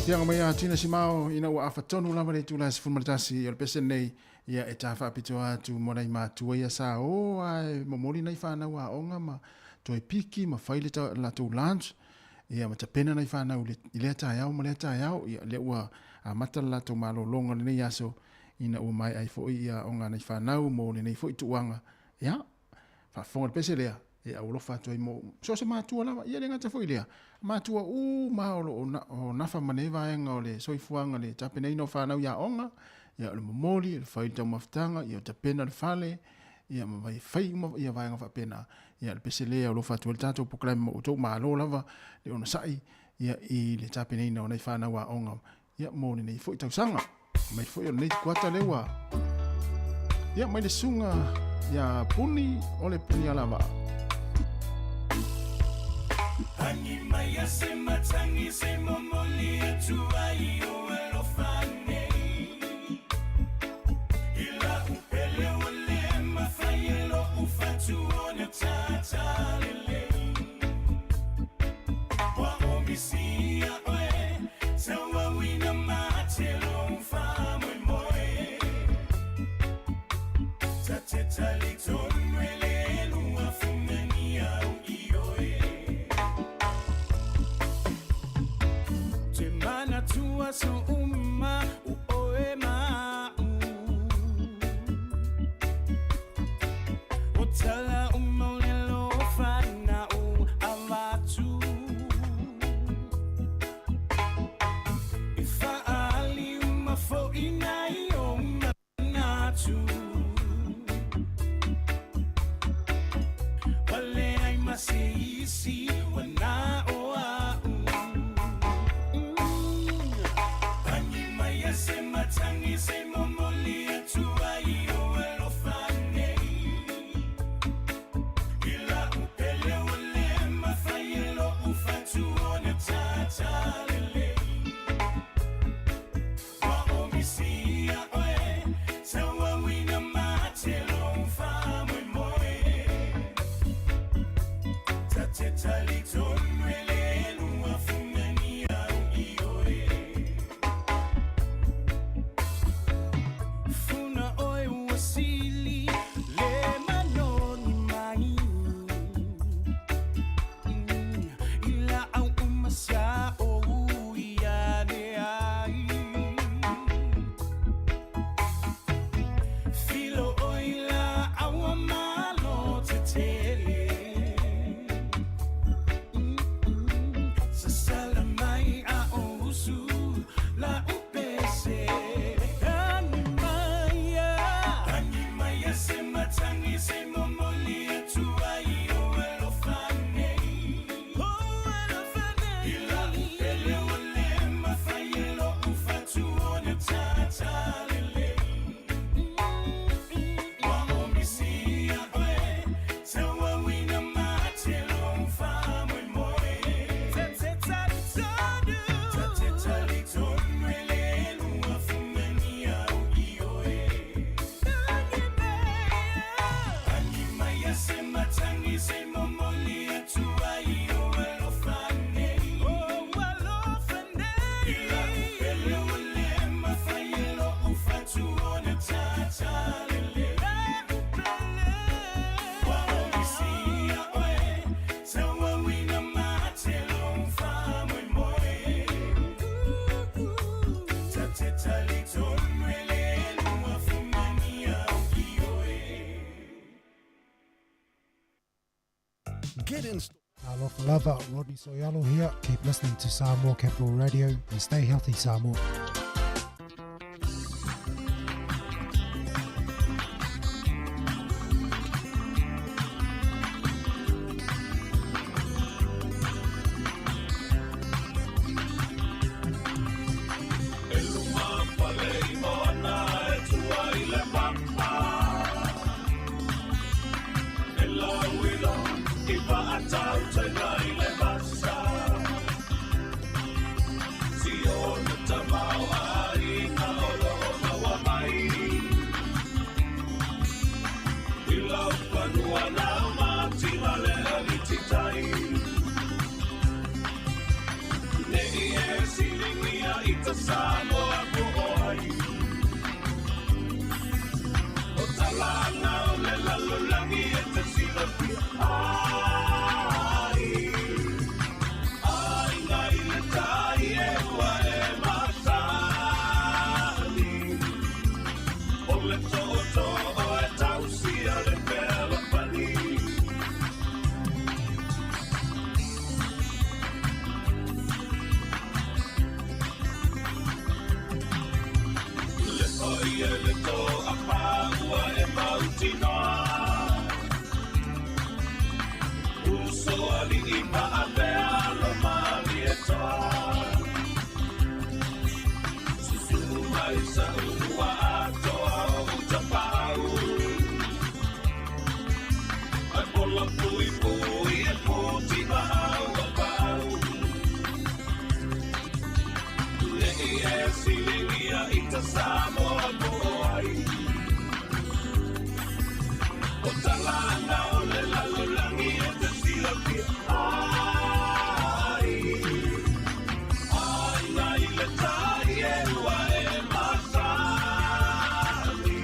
Afiaga mai a Tina Simao ina ua afatonu lava le itula e 11 o le pese lenei ia e ta faapitoa atu mo nai matua ia sa o ae momoli nai fanau aoga ma toe piki ma fai le latou lunch ia ma tapena nai fanau i lea taeao ma lea taeao ia lea ua amata le latou malologa lenei aso ina ua maea ai foi ia aoga a nai fanau mo lenei foi tuuaga ia faafofoga le pese lea e aualofa atu ai mo so o se matua lava. Ia le gata foi i lea, matua uma o lo o nafa ma nei vaega o le soifuaga, le tapenaina o fanau i aoga, ia o le momoli, o le fai i le taumafataga, ia o tapena le fale, ia ma vai fai uma ia vaega faapena. Ia o le pese lea e alofa atu ai le tatou polokalame ma outou malo lava le onosai ia i le tapenaina o nai fanau aoga ia mo lenei foi tausaga. Mai foi o lenei kuata lea ua ia mai le suga ia Puni o le Puni Alavaa.
Agi mai a se matangi se momoli atu ai o alofa nei. I lau pele ua le mafai e lo'u fatu ona tata lelei. Ua omisia oe tauauina mate lou faamoemoe. Ta te talitonu e le lua fugani au i oe. Te manatua so uma o oe ma'u. O tala uma o le alofa na'u avatu. E fa'aali uma fo'i nai o manatu. Ua leai ma se isi ua na o a'u. Agi mai a se matangi se momoli atu ai o alofa nei. I lau pele ua le mafai e lo'u fatu ona tata lelei. Ua omisia oe tauauina mate lou faamoemoe. Ta te talitonu e le lua fugani au i oe. Funa oe ua sili le manoni mai. I laau uma sa o ui ane ai. Filo o i la aua malo te tele. Sasala mai a o usu la upese. Agi mai a. Agi mai a se matangi se momoli atu ai o alofa nei. O alofa nei. I lau pele ua le mafai e lo'u fatu ona tata lelei. Ua omisia oe tauauina mate lou faamoemoe. Ta te talitonu. Ta te talitonu e le lua fugani au i oe. Agi mai a se matangi se momoli atu ai o alofa nei. O alofa nei. I lau pele ua le mafai e lo'u fatu ona tata lelei. Ua omisia oe tauauina mate lou faamoemoe. Ta te talitonu e le lua fugani au i oe.
Get in.
Alofa lava, Rodney So'oialo here. Keep listening to Samoa Capital Radio and stay healthy, Samoa.
E luma pale i moana e tua i le papa. E lauilo i vaatautenga i le vasa. Siona tamau aiga o lo o maua mai. I lau fanua lau mativa le alititai. Nei e silingia
e le to'a ua e mautinoa. Uso ali'i ma'avea lo malietoa. Susulu mai sa'u ua atoa o'u tapa'au. Ae pola puipui e putiva'au o pa'au. Ne'i e siligia i ta Samoa po o ai. O talana o le lalolagi e te silafia ai. Aiga i le tai e ua e masani.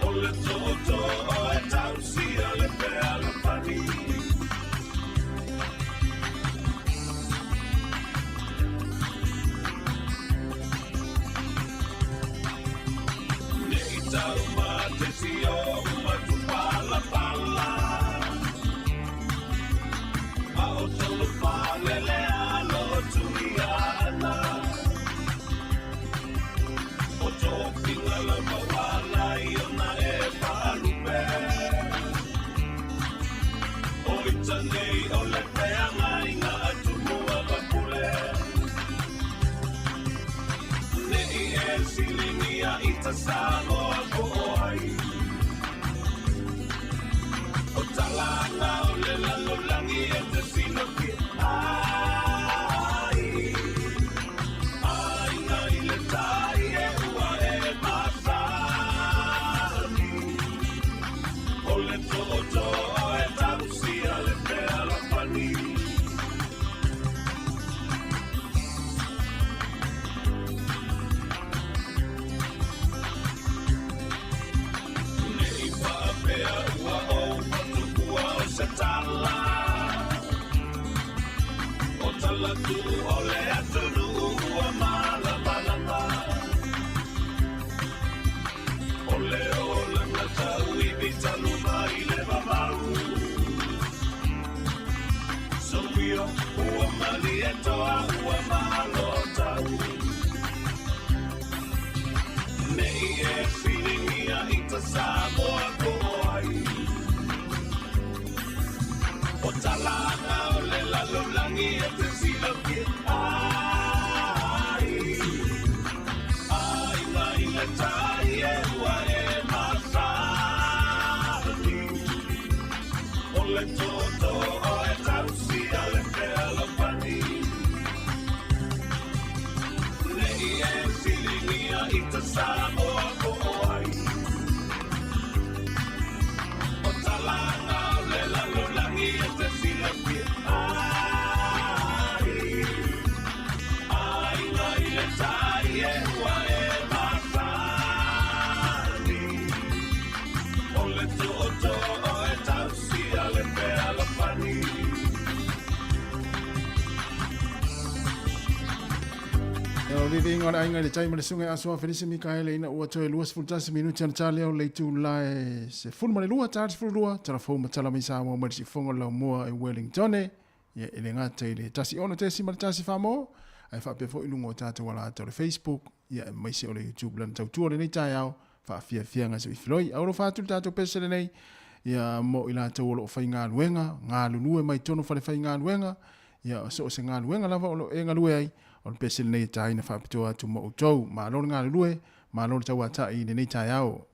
O le tootoo e tausia le fealofani. Ne'i tau matesi o matupalapala. A o tolu falele alo tuiana. O tofiga la mauala i ona e faalupe. O ita nei o le feagaiga a Tumua ma Pule. Ne'i e siligia i ta Samoa po o ai. O talana o le lalolagi e te silafia ai. Aiga i le tai e ua e masani. O le tootoo e tausia le fealofani. Ne'i faapea ua ou fatu'ua o se tala. O talatu'u o le atunu'u ua malamalama. O le olaga tauivi talu mai le vavau. So'uio ua malietoa ua malotau. Ne'i e siligia i ta Samoa po o ai. O talana o le lalolagi e te silafia ai. Aiga i le tai e ua e masani. O le tootoo e tausia le fealofani. Ne'i e siligia i ta Samoa po o ai. O talana o le lalolagi e te silafia ai. Aiga i le tai e ua e masani. O le tootoo e tausia le fealofani.
O viviga o le aiga i le tai ma le suga e asoa Felisi Mikaele ina ua toe 21 minuti ana tali au le itu lae se fulu ma le lua tala 12 tala fou ma tala mai Samoa mai le siufofoga o le laumua e Wellingtone ia e le gata i le 16.1 Samoa ae faapea foi i luga o tatou alata o le Facebook ia aemaise o le YouTube lana tautua o lenei taeao faafiafiaga soifiloi. Alofa atu le tatou pese lenei ia mo i latou o lo o faigaluega galulue mai totonu o fale faigaluega ia so o se galuega lava o lo o e galue ai o le pese lenei e taina faapitoa atu mo outou. Malo le galulue, malo le tauata'i i lenei taeao.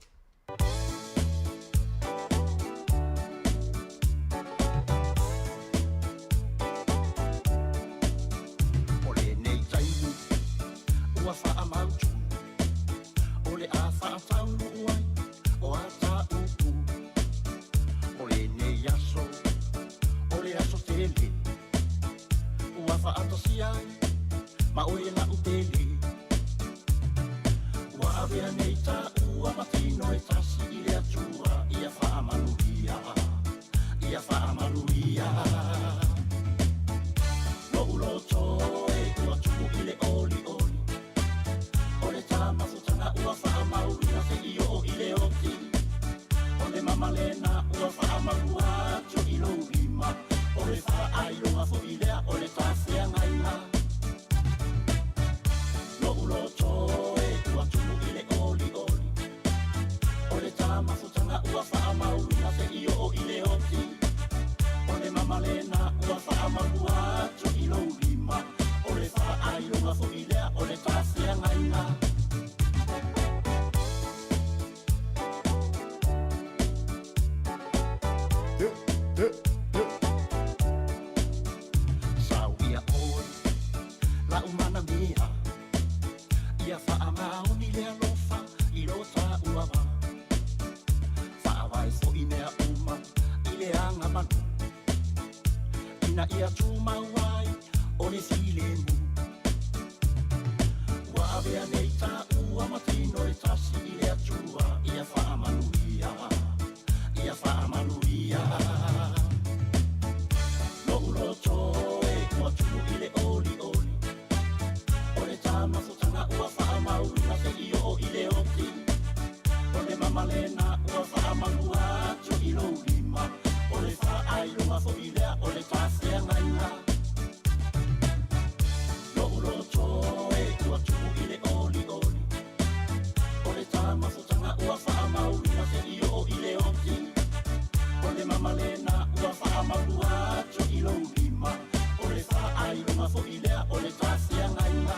O lenei taimi ua faamautu, o le a faataunuu ai o a tāupu. O lenei aso, o le aso tele, ua faatasia ai ma oe la'u pele. Ua avea nei tāua ma tino e tasi i le Atua, ia faamanuia, ia faamanuia. Lo'u loto e ua tumu i le olioli, o le tamafutaga ua faamauina se'i oo i le oti. O le mamalena ua faamaua atu i lou lima, o le faailoga fo'i lea o le tafeagaiga. Lo'u loto e ua tumu i le mama lena ua fa'amalua atu i lou lima o le fa'ailoga fo'i lea o le tafeagaiga. Sauia ʻoe la'u manamia ia fa'amaoni le alofa i lo tāua va fa'avae fo'i mea uma i le aga manu ina ia tumau ai o le filemu ua avea nei tāua ma tino e tasi i le Atua ia fa'amanuia ia fa'amanuia lo'u loto e ua tumu i le olioli o le tamafutaga ua fa'amauina se'i o'o i le oti o le mamalena ua fa'amalua atu i lou lima o le fa'ailoga fo'i lea o le tafeagaiga lo'u loto e ua tumu i le olioli o le tamafutaga ua fa'amauina se'i o'o i le oti o le mamalena ua fa'amalua atu i lou lima o le fa'ailoga fo'i lea o le tafeagaiga.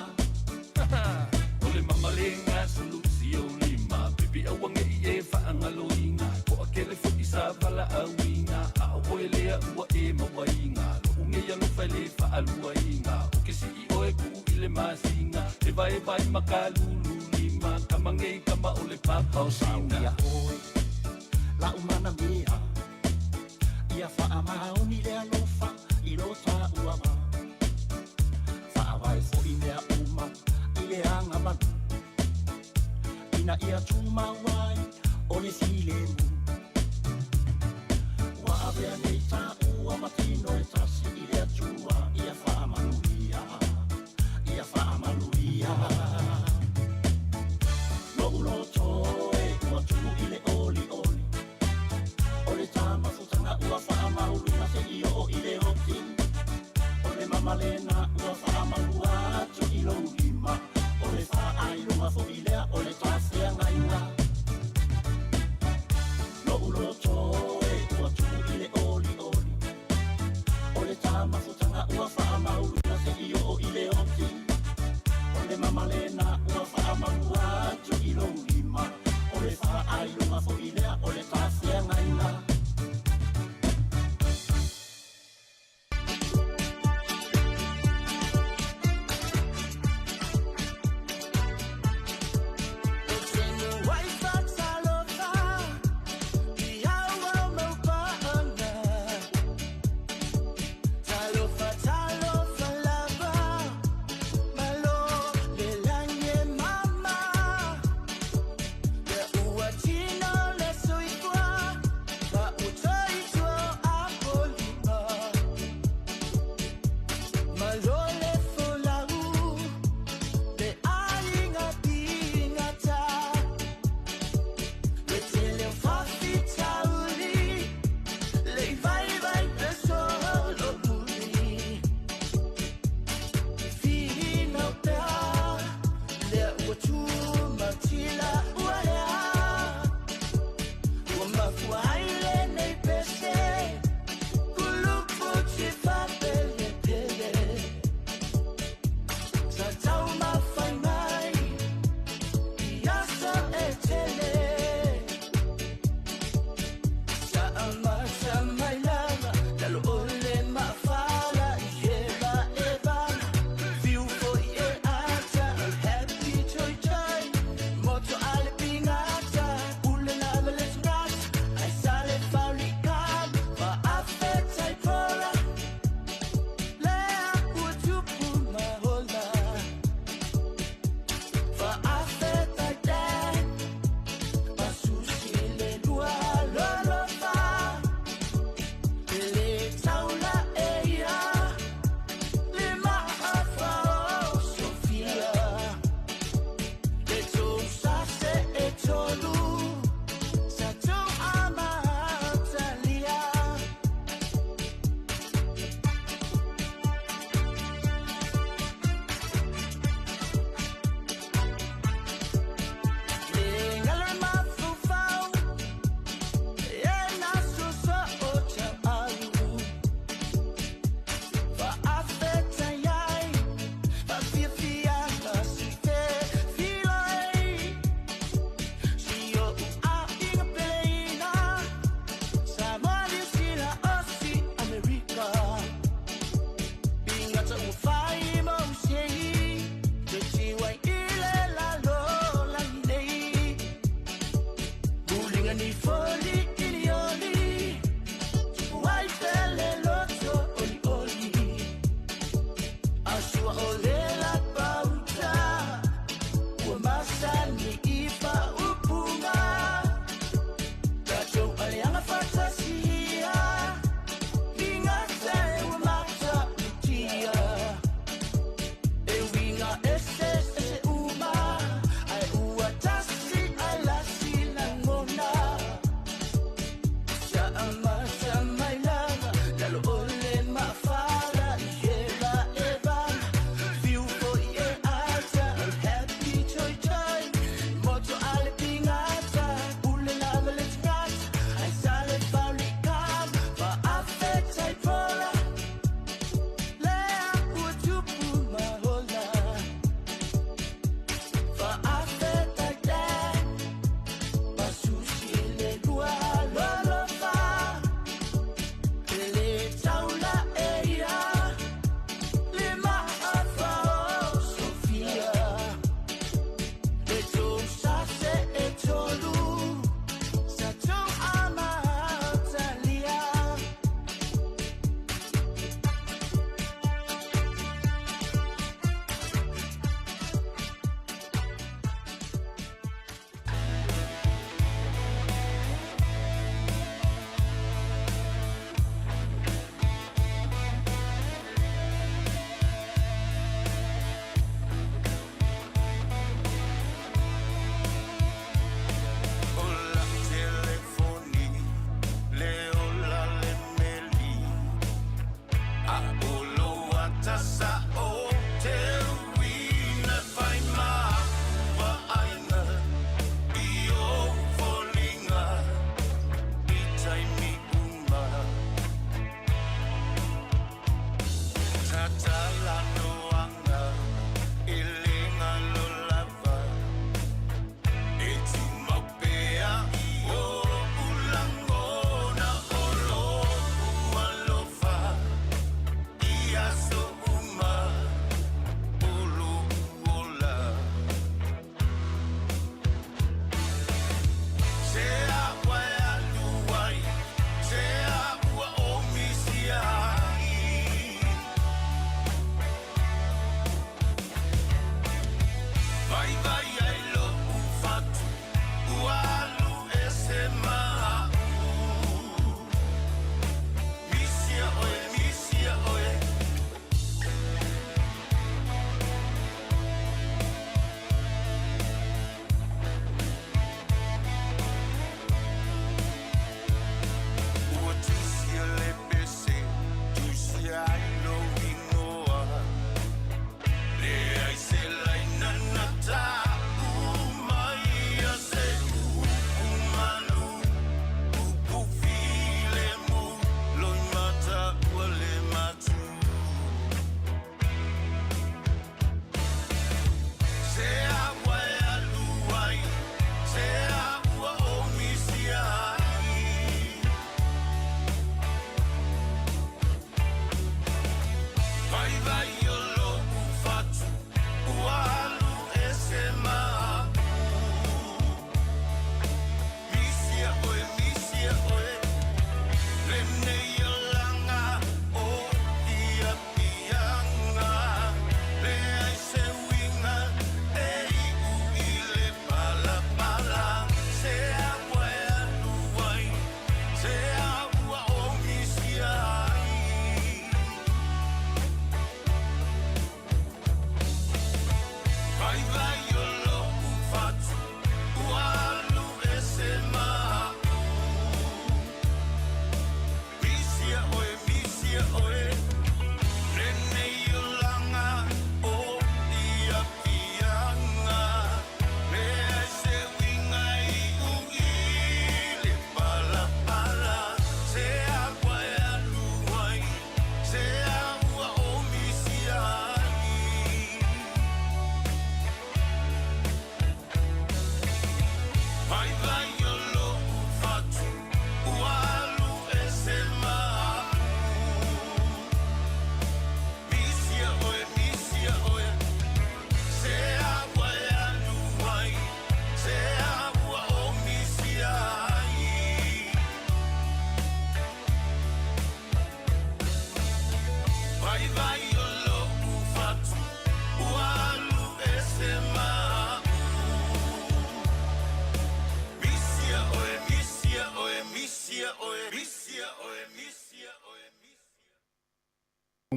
O le mamalega sulusi o lima Pipi aua nge'i e fa'agaloiga To'atele fo'i sa vala'auiga A o oe lea ua e mauaiga Lo'u nei alofa e lē fa'aluaiga O ke si'i oe ku'u i le masina E vaevae makalulu lima Kama ngei kama o le papa o sina.
Sauia ʻoe la'u manamia ia fa'amaoni le alofa i lo tāua va fa'avae fo'i mea uma i le aga malu ina ia tumau ai o le filemu ua avea nei tāua ma tino e tasi i le Atua ia fa'amanuia ia fa'amanuia lo'u loto e ua tumu i le olioli o le tamafutaga ua fa'amauluina se'i o'o i le oti o le mamalena ua fa'amalua atu i lou lima o le fa'ailoga fo'i lea o le tafeagaiga lo'u loto e ua tumu i le olioli o le tamafutaga ua fa'amauluina se'i o'o i le oti o le mamalena ua fa'amalua atu i lou lima o le fa'ailoga fo'i lea o le tafeagaiga.
Tino le soifua.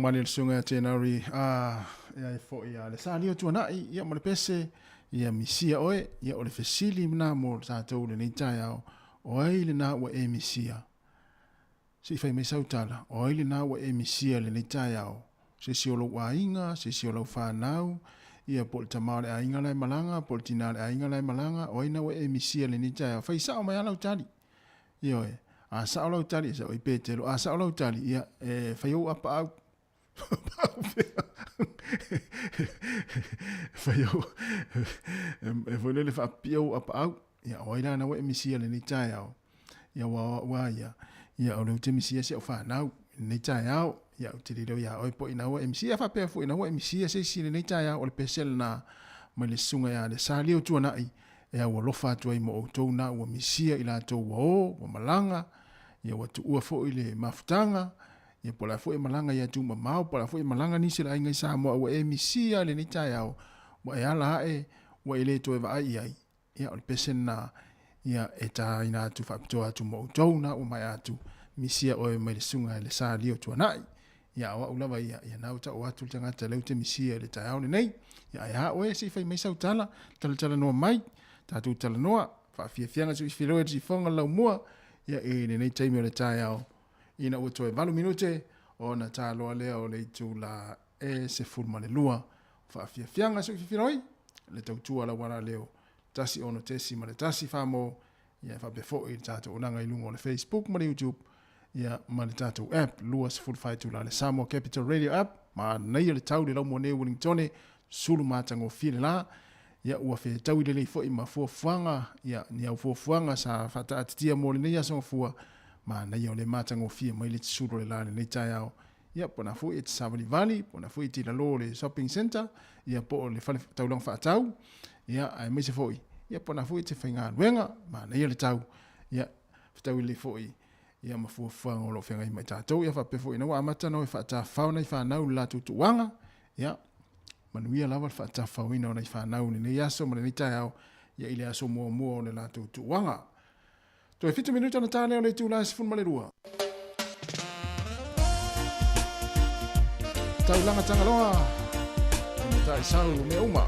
Mali le susuga ia January a e ai foi a le salia o tuanai ia ma le pese ia misia oe ia o le fesili na mo tatou lenei taeao o ai lena ua e misia se i fai mai sau tala o ai lena ua e misia lenei taeao se isi o lou aiga se isi o lau fanau ia po o le tama o le aiga la e malaga po o le tina o le aiga la e malaga o ai na ua e misia lenei taeao fai sao mai a lau tali Ioe, a sao lau tali, e sao i Petelo, a sao lau tali, ia, e fai ou apaau. Apaau pea. Fai ou, e foi lele faapipia ou apaau. Ia, o ai la na ua e misia lenei taeao. Ia, ua, ua ia, ia, o lea ou te misia si au fanau, lenei taeao. Ia, ou te le iloa ia oe po ina ua e misia. Ia, faapea foi ina ua e misia se isi lenei taeao, o le pese lena mai le susuga ia Lesalio Tuanai, e aualofa atu ai mo outou na ua misia i latou ua o, ua malaga, ia ua tuua foi le mafutaga, ia po o le a foi e malaga i atunuu mamao, po o le a foi e malaga nisi o le aiga i Samoa, ua e misia i lenei taeao, ua e ala ae, ua e le toe vaai i ai, ia o le pese lena, ia e tāina atu faapitoa atu mo outou na ua maea atu, misia oe mai le susuga i le Sa Lio Tuanai. Ia, o au lava ia, ia na ua tau atu le tagata lea ou te misia i le taeao lenei. Ia, ae a oe, se i fai mai sau tala, talatalanoa mai, tatou talanoa, faafiafiaga se i feiloai le sifoga le laumua, ia, i lenei taimi o le taeao, ina ua toe 8 minute ona taloa lea o le itula e 12. Faafiafiaga se i feiloai le tautua lauala leo 16.1 famo, ia, faapea foi le tatou olaga i luga o le Facebook ma le YouTube, ia, ma le tatou app 24 itula le Samoa Capital Radio app. Manaia le tau le laumua nei Wellingtone, sulu matagofie le la, ia, ua fetaui lelei foi ma fuafuaga, ia, ni au fuafuaga sa faataatitia mo lenei aso gafua, manaia o le matagofie mai le sulu o le la lenei taeao. Ia, po na foi e te savalivali, po na foi e te lalo le shopping center, ia, po o le fale taulaga faatau, ia, aemaise foi, ia, po na foi e te faigaluega, manaia le tau, ia, fetaui lelei foi, ia, ma fuafuaga o lo o feagai ma i tatou, ia, faapea foi ina ua amata ona o e faatafafao nai fanau i le latou tuuaga, ia, manuia lava le faatafafaoina o nai fanau i lenei aso ma lenei taeao, ia, i le aso muamua o le latou tuuaga. Toe 7 minute ona ta lea o le itula e 12. Taulaga Tagaloa, e matai sau mea uma.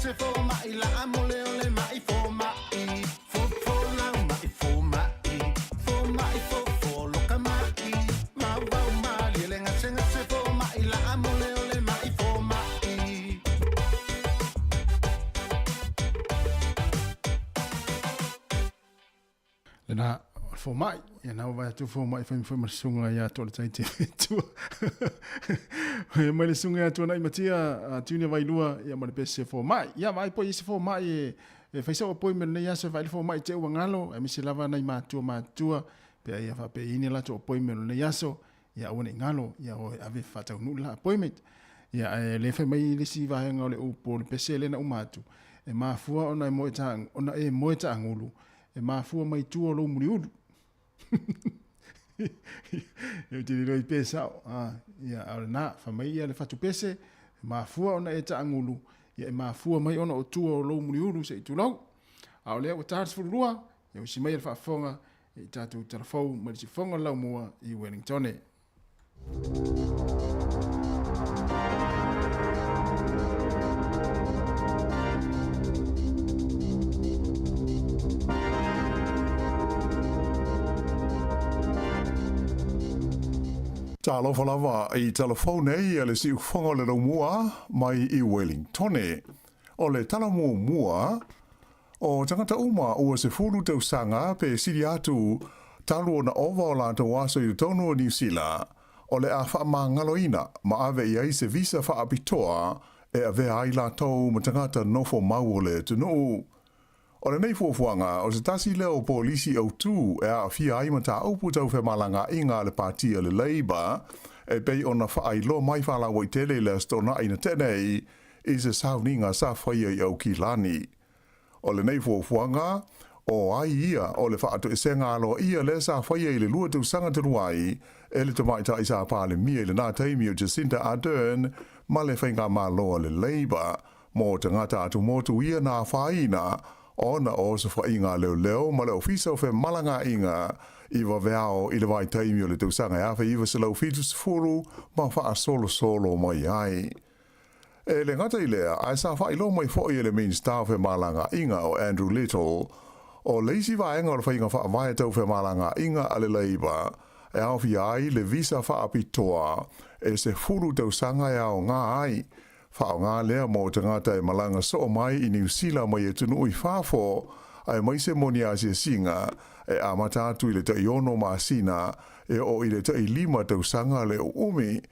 gasegase fomaʻi laʻa mole o le maʻi fomaʻi fofolau maʻi fomaʻi fomaʻi fofolo ka maʻi mauvau malie le gasegase fomaʻi laʻa mole o le maʻi fomaʻi.
Lena, o le fomai, ia na ua atu fomai fai fai ma le susuga ia Toaletai te tua. Ia mai le susuga ia Tuanai Matia, a Tiune Vailua, ia ma le pese fomai. Ia vaai po i se fomai e e fai sao poi me lenei aso e vaai le fomai te ua galo, aemaise lava nai matua matua, pe a ia faapea i ni latou appointment o lenei aso, ia aua ne i galo, ia o e ave faataunuu le la appointment. Ia ae le fai mai le isi vaega o le upu o le pese lea na uma atu, e mafua ona e moe ta, ona e moe taagulu, e mafua mai tua o lou muliulu. Ia ou te le iloa i pe sao, a, ia, a o lena, fai mai ia le fatu pese, e mafua ona e taagulu, ia e mafua mai ona o tua o lou muliulu se i tulou. A o lea ua ta le 12, ia usi mai le faafofoga i tatou talafou mai le sifofoga o le Laumua i Wellingtone.
Talofa lava i talafou nei a le siufofoga o le Laumua mai i Wellingtone. O le tala muamua, O tagata uma ua 10 tausaga pe sili atu talu ona ova o latou aso i totonu o Niu Sila, o le a faamagaloina ma ave i ai se visa faapitoa e avea ai latou ma tagata nofo mau o le atunuu. O lenei fuafuaga, o se tasi lea o polisi autū e aafia ai mataupu tau femalagaaiga a le Pati a le Labour e pei ona faailoa mai faalauaitele i le Aso Toonai na tea nei i se sauniga sa faia i Aukilani. O lenei fuafuaga, o ai ia o le faatoesega aloaia lea sa faia i le 2 tausaga talu ai e le tamaitai sa Palemia i lena taimi o Jacinda Ardern ma le faigamalo a le Labour mo tagata atumotu ia na afaina ona o osofaiga a leoleo ma le Ofisa o Femalagaaiga i vaveao i le vaitaimi o le tausaga e 1970 ma faasolosolo mai ai. E le gata i lea, ae sa faailoa mai foi e le Minisita o Femalagaaiga o Andrew Little, o le isi vaega o le faiga faavae tau femalagaaiga a le Labour e aofia ai le visa faapitoa e 10 tausaga e aoga ai faaaoga lea mo tagata e malaga soo mai i Niu Sila mai atunuu i fafo, aemaise mo ni asiasiga e amata atu i le tai 6 masina e oo i le tai 5 tausaga le uumi.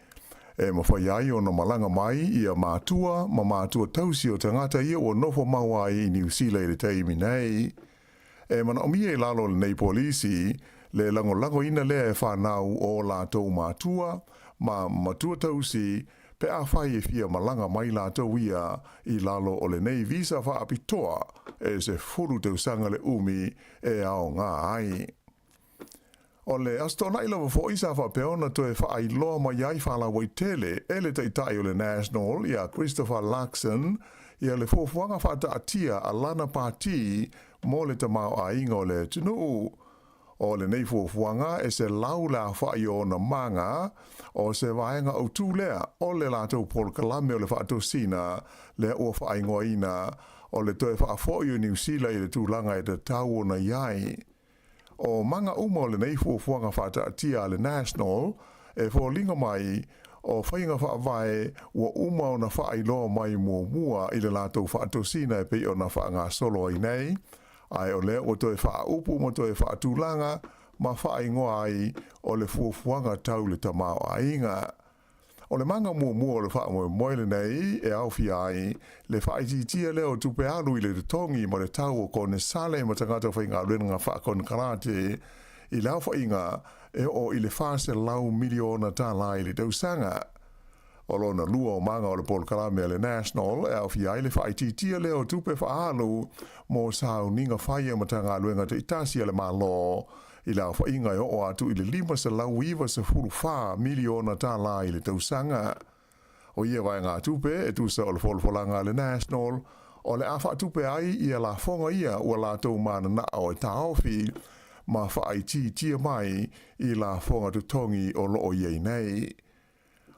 E mafai ai ona malaga mai ia matua ma matua tausi o tagata ia ua nofo mau ai i Niu Sila i le taimi nei. E manaomia i lalo o lenei polisi le lagolagoina lea e fanau o latou matua ma matua tausi pe afai e fia malaga mai latou ia i lalo o lenei visa faapitoa e 10 tausaga le umi e aoga ai. O le Aso Toonai lava foi sa faapea ona toe faailoa mai ai faalauaitele e le Taitai o le National ia Christopher Luxon ia le fuafuaga faataatia a lana pati mo le tamaoaiga o le atunuu. O lenei fuafuaga e 100 le aofai o ona maga, o se vaega autū lea o le latou polokalame o le faatosina lea ua faaigoaina o le toe faafoi o Niu Sila i le tulaga e tatau ona i ai. O maga uma o lenei fuafuaga faataatia a le National e foliga mai o faiga faavae ua uma ona faailoa mai muamua i le latou faatosina e pei ona faagasolo ai nei, ae o lea ua toe faaupu ma toe faatulaga ma faaigoa ai o le fuafuaga tau le tamaoaiga. O le maga muamua o le faamoemoe lenei e aofia ai le faaitiitia lea o tupe alu i le totogi ma le tau o konesale ma tagata faigaluega faakonekarate i le aofaiga e oo i le $400 miliona i le tausaga. O lona lua o maga o le polokalame a le National e aofia ai le faaitiitia lea o tupe faaalu mo sauniga fai a Matagaluega taitasi a le Malo i le aofaiga e oo atu i le $594 miliona i le tausaga. O ia vaegatupe e tusa o le folafolaga a le National, o le a faatupe ai ia lafoga ia ua latou mananao e taofi ma faaitiitia mai i lafoga totogi o loo i ai nei.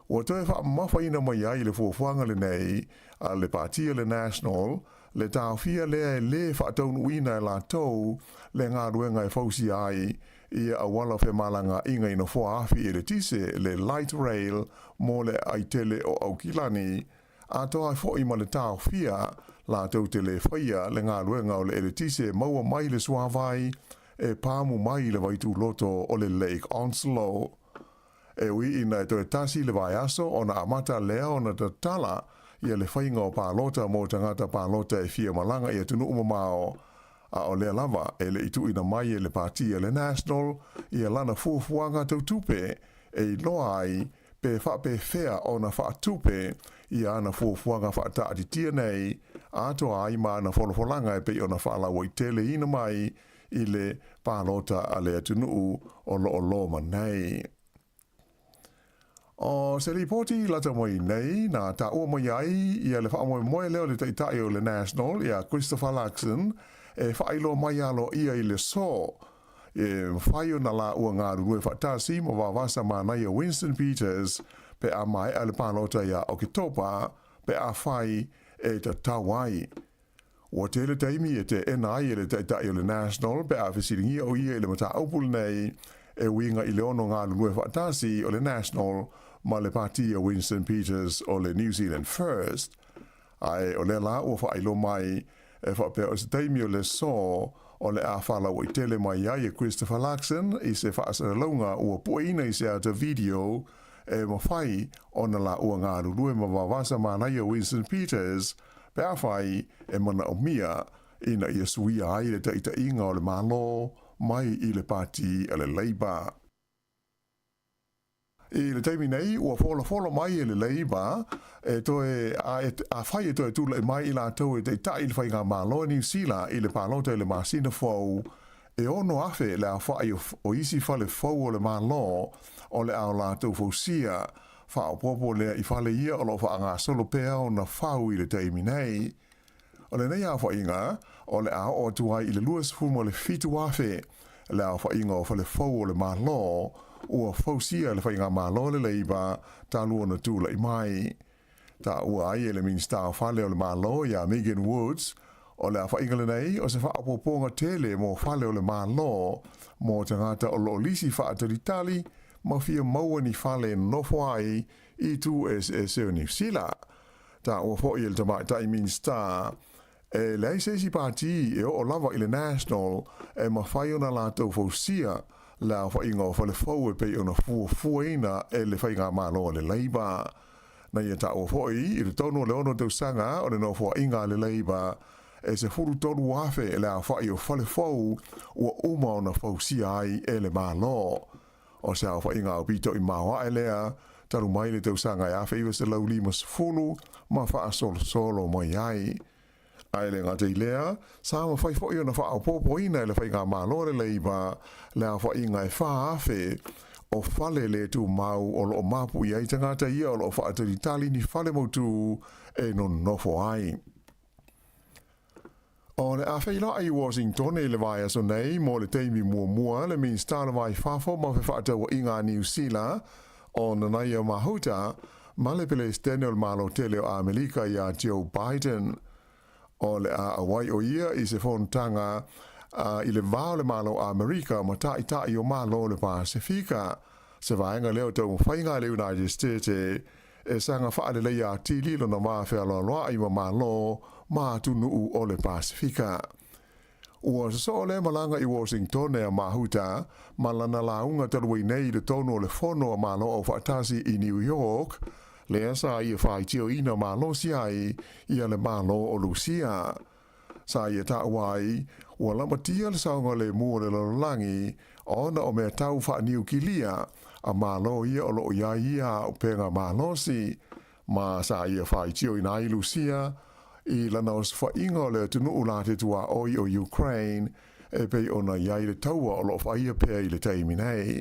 Ua toe faamamafaina mai ai i le fuafuaga lenei a le Pati o le National le taofia lea e lē faataunuuina e latou le galuega e fausia ai ia auala femalagaaiga i nofoa afi eletise, le light rail mo le aai tele o Aukilani, atoa ai foʻi ma le taofia latou te lē faia le galuega o le eletise maua mai le suāvai e pamu mai i le vaituloto o le Lake Onslow. E ui ina e toe tasi le vaiaso ona amata lea ona tatala ia le faiga o palota mo tagata palota e fia malaga i atunuu mamao, a o lea lava e le i tuuina mai e le Pati a le National ia lana fuafuaga tau tupe e iloa ai pe faapefea ona faatupe ia ana fuafuaga faataatitia nei atoa ai ma ana folafolaga e pei ona faalauaiteleina mai i le palota a le atunuu o lo o loma nei. O se lipoti lata mai nei na taua mai ai ia le faamoemoe lea o le Taitai o le National ia Christopher Luxon e faailoa mai aloaia i le aso e mafai ona laua galulue faatasi ma vavasa manaia Winston Peters pe a maea le palota ia Oketopa pe afai e tatau ai. Ua tele taimi e teena ai e le Taitai o le National pe a fesiligia o ia i le mataupu lenei e uiga i le ono galulue faatasi o le National ma le Pati a Winston Peters o le New Zealand First. Ae o lea la ua faailoa mai e faapea o se taimi o le aso o le a faalauaitele mai ai e Christopher Luxon i se faasalalauga ua pueina i se ata video e mafai ona laua galulue ma vavasa manaia Winston Peters Pe afai e manaomia ina ia suia ai le taitaiga o le Malo mai i le Pati a le Labour. I le taimi nei, ua folafola mai e le Labour e toe, a e, afai e toe tulai mai i latou e taitai i le Faigamalo a Niu Sila i le palota i le masina fou, e 6,000 le aofai o, o isi fale fou o le Malo o le a o latou fausia Faaopoopo lea i fale ia o lo o faagasolo pea ona fau i le taimi nei. O lenei aofaiga, o le a oo atu ai i le 27,000 le aofaiga o fale fou o le Malo ua fausia e le Faigamalo a le Labour talu ona tulai mai. Taua ai e le Minisita o Fale o le Malo ia Megan Woods, o le aofaiga lenei o se faaopoopoga tele mo fale o le Malo mo tagata o lo o lisi faatalitali ma fia maua ni fale e nonofo ai i itu eseese o Niu Sila. Taua foi e le Tamaitai Minisita, e leai se isi pati e oo lava i le National e mafai ona latou fausia le aofaiga o fale fou e pei ona fuafuaina e le Faigamalo a le Labour. Na ia taua foi i totonu o le ono tausaga o le nofoaiga a le Labour, e 13,000 le aofai o fale fou ua uma ona fausia ai e le Malo. O se aofaiga aupito i maoae lea, talu mai le tausaga e 1950 ma faasolosolo mai ai. Ae le gata i lea, sa mafai foi ona faaopoopoina e le Faigamalo a le Labour le aofaiga e 4,000 o fale le tumau o lo o mapu i ai tagata ia o lo o faatalitali ni fale mautu e nonofo ai. O le a feiloai i Washington i le vaiaso nei mo le taimi muamua le Minisita o le Vai Fafo ma Fefaatauaiga a Niu Sila, o Nanaia Mahuta, ma le Peresetene o le Malo Tele o Amerika iā Joe Biden. O le a auai o ia i se fonotaga i le va o le Malo o Amerika ma Taitai o Malo o le Pasefika, se vaega lea o taumafaiga a le United States e saga faaleleia atili lona va fealoaloai ma Malo ma atunuu o le Pasefika. Ua sosoo lea malaga i Washingtone a Mahuta ma lana lauga talu ai nei i totonu o le Fono a Malo Aufaatasi i New York, lea sa ia faitioina malosi ai ia le Malo o Lusia. Sa ia taua ai, ua lamatia le saogalemu o le lalolagi ona o mea tau faaniukilia a Malo ia o lo o i ai ia auupega malosi, ma sa ia faitioina ai Lusia i lana osofaiga o le atunuu la te tuaoi o Ukraine e pei ona i ai le taua o lo o faia pea i le taimi nei.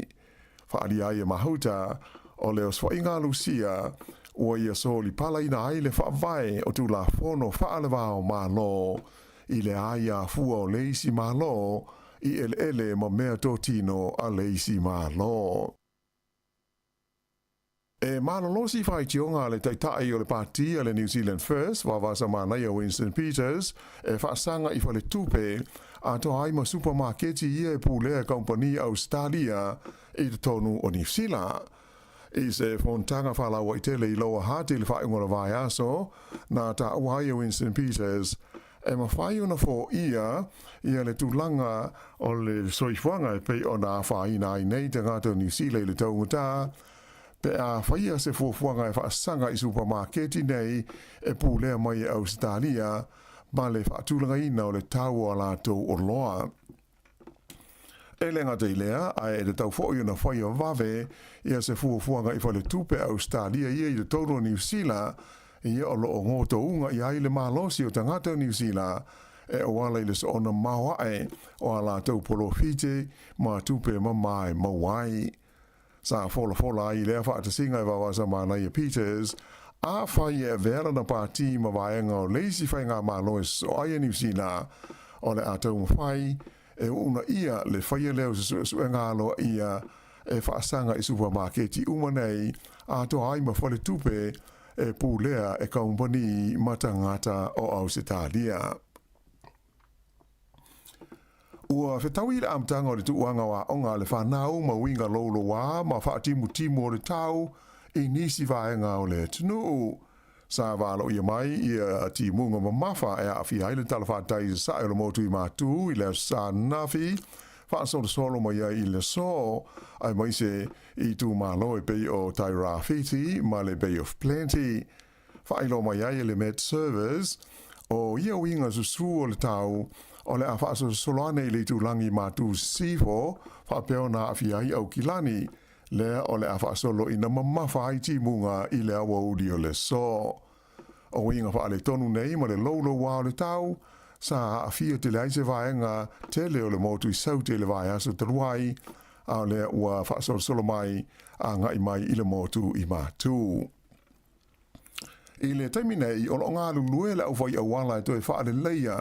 Faaalia ai e Mahuta, o le osofaiga a Lusia ua ia solipalaina ai le faavae o Tulafono faale-va-o-Malo i le aia fua o le isi Malo i eleele ma mea totino a le isi Malo. E malolosi faitioga a le Taitai o le Pati a le New Zealand First, Vaavasamanaia Winston Peters, e faasaga i faletupe atoa ai ma supamaketi ia e pulea e kaumpani Ausetalia i totonu o Niu Sila. I se fonotaga faalauaitele i Lower Hutt i le faaiuga o le vaiaso, na taua ai e Winston Peters e mafai ona foia ia le tulaga o le soifuaga e pei ona afaina ai nei tagata o Niu Sila i le taugata, pe a faia se fuafuaga e faasaga i supamaketi nei e pulea mai e Ausetalia ma le faatulagaina o le tau o a latou oloa. E le gata i lea, ae e tatau foi ona faia vave ia se fuafuaga i faletupe a Ausetalia ia i totonu o Niu Sila, ia o lo o gotouga i ai le malosi o tagata o Niu Sila e auala i le soona maoae o a latou polofiti ma tupe mama e maua ai. Sa folafola ai i lea faatasiga e Vaoasamanaia Peters, afai e avea lana pati ma vaega o le isi faigamalo e sosoo ai a Niu Sila, o le a taumafai e uunaia le faia lea o se suesuega aloaia e faasaga i supamaketi uma nei atoa ai ma faletupe e pulea e kaumpani ma tagata o Ausetalia. Ua fetaui le amataga o le tuuaga o aoga a le fanau ma uiga louloua ma faatimutimu o le tau i nisi vaega o le atunuu. Sa valoia mai ia timuga mamafa e aafia ai le talafatai i sasae o le motu i Matu i le Aso Sa ananafi, faasolosolo mai ai i le aso, aemaise i itumalo e pei o Tairāwhiti ma le Bay of Plenty. Faailoa mai ai e le Met Service, o ia uiga susū o le tau, o le a faasolosolo ane i le itulagi matu sisifo, faapea ona aafia ai Aukilani, lea o le a faasolo ina mamafa ai timuga i le aoauli o le aso. O uiga faaletonu nei ma le loulouā o le tau, sa aafia tele ai se vaega tele o le motu i Saute i le vaiaso talu ai, a o lea ua faasolosolo mai agai mai i le motu i Matu. I le taimi nei, o lo o galulue le aufai auala e toe faaleleia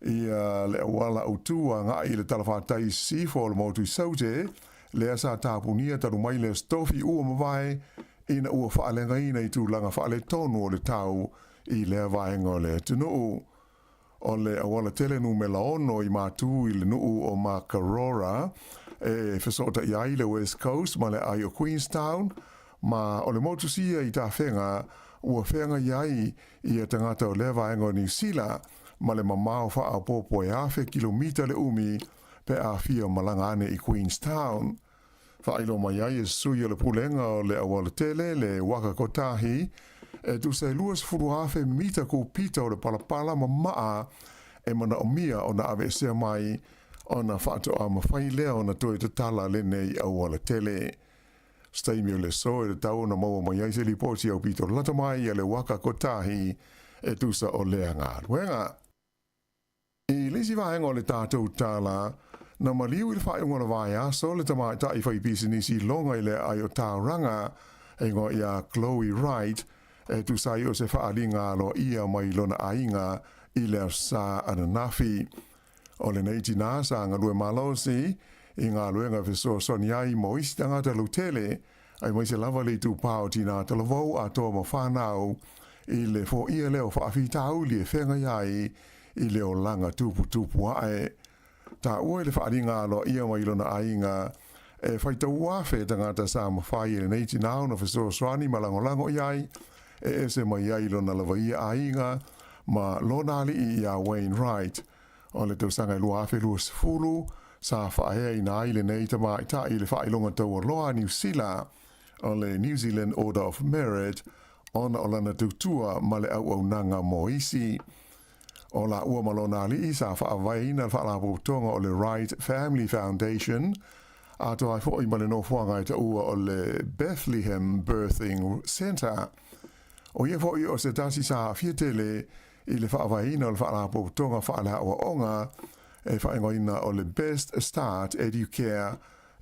ia le auala autū agai i le talafatai i sisifo o le motu i Saute, lea sa tapunia talu mai le Aso Tofi ua mavae ina ua faaleagaina i tulaga faaletonu o le tau i lea vaega o le atunuu. O le auala tele numela 6 i Matu i le nuu o Makarora e fesootai ai le West Coast ma le aai o Queenstown, ma o le motu sia i Tafega ua feagai ai ia tagata o lea vaega o Niu Sila ma le mamao faaopoopo e 1000 kilomita le umi pe a fia malaga ane i Queenstown. Faailoa mai ai e sui o le Pulega o le Aualatele le Waka Kotahi, e tusa e 20,000 mita kupita o le palapala ma maa e manaomia ona aveesea mai ona faatoa mafai lea ona toe tatala lenei aualatele. Se taimi o le aso e tatau ona maua mai ai se lipoti aupito lata mai a le Waka Kotahi e tusa o lea galuega. I le isi vaega o le tatou tala, na maliu i le faaiuga o le vaiaso le tamaitai faipisinisi loga i le aai o Tauranga, e igoa ia Chloe Wright, e tusa ai o se faaaliga aloaia mai lona aiga i le Aso Sa ananafi. O lenei tinā sa galue malosi i galuega e fesoasoani ai mo isi tagata lautele, aemaise lava le itupā o tinā talavou atoa ma whanau i le foia lea o faafitauli e feagai ai i le olaga tuputupu ae. Taua i le faaaliga aloaia mai lona aiga e faitau afe tagata sa mafai e lenei tinā ona fesoasoani ma lagolago i ai e ese mai ai lona lavaia aiga ma lona alii iā Wayne Wright o le tausaga e 2020 sa faaeaina ai lenei tamaitai i le faailoga taualoa a Niu Sila o le New Zealand Order of Merit ona o lana tautua ma le auaunaga mo isi. O laua ma lona alii sa faavaeina le faalapotopotoga o le Wright Family Foundation atoa ai foi ma le nofoaga e taua o le Bethlehem Birthing Centre. O ia foi o se tasi sa aafia tele i le faavaeina o le faalapotopotoga faaleaoaoga e faaigoaina o le Best Start Educare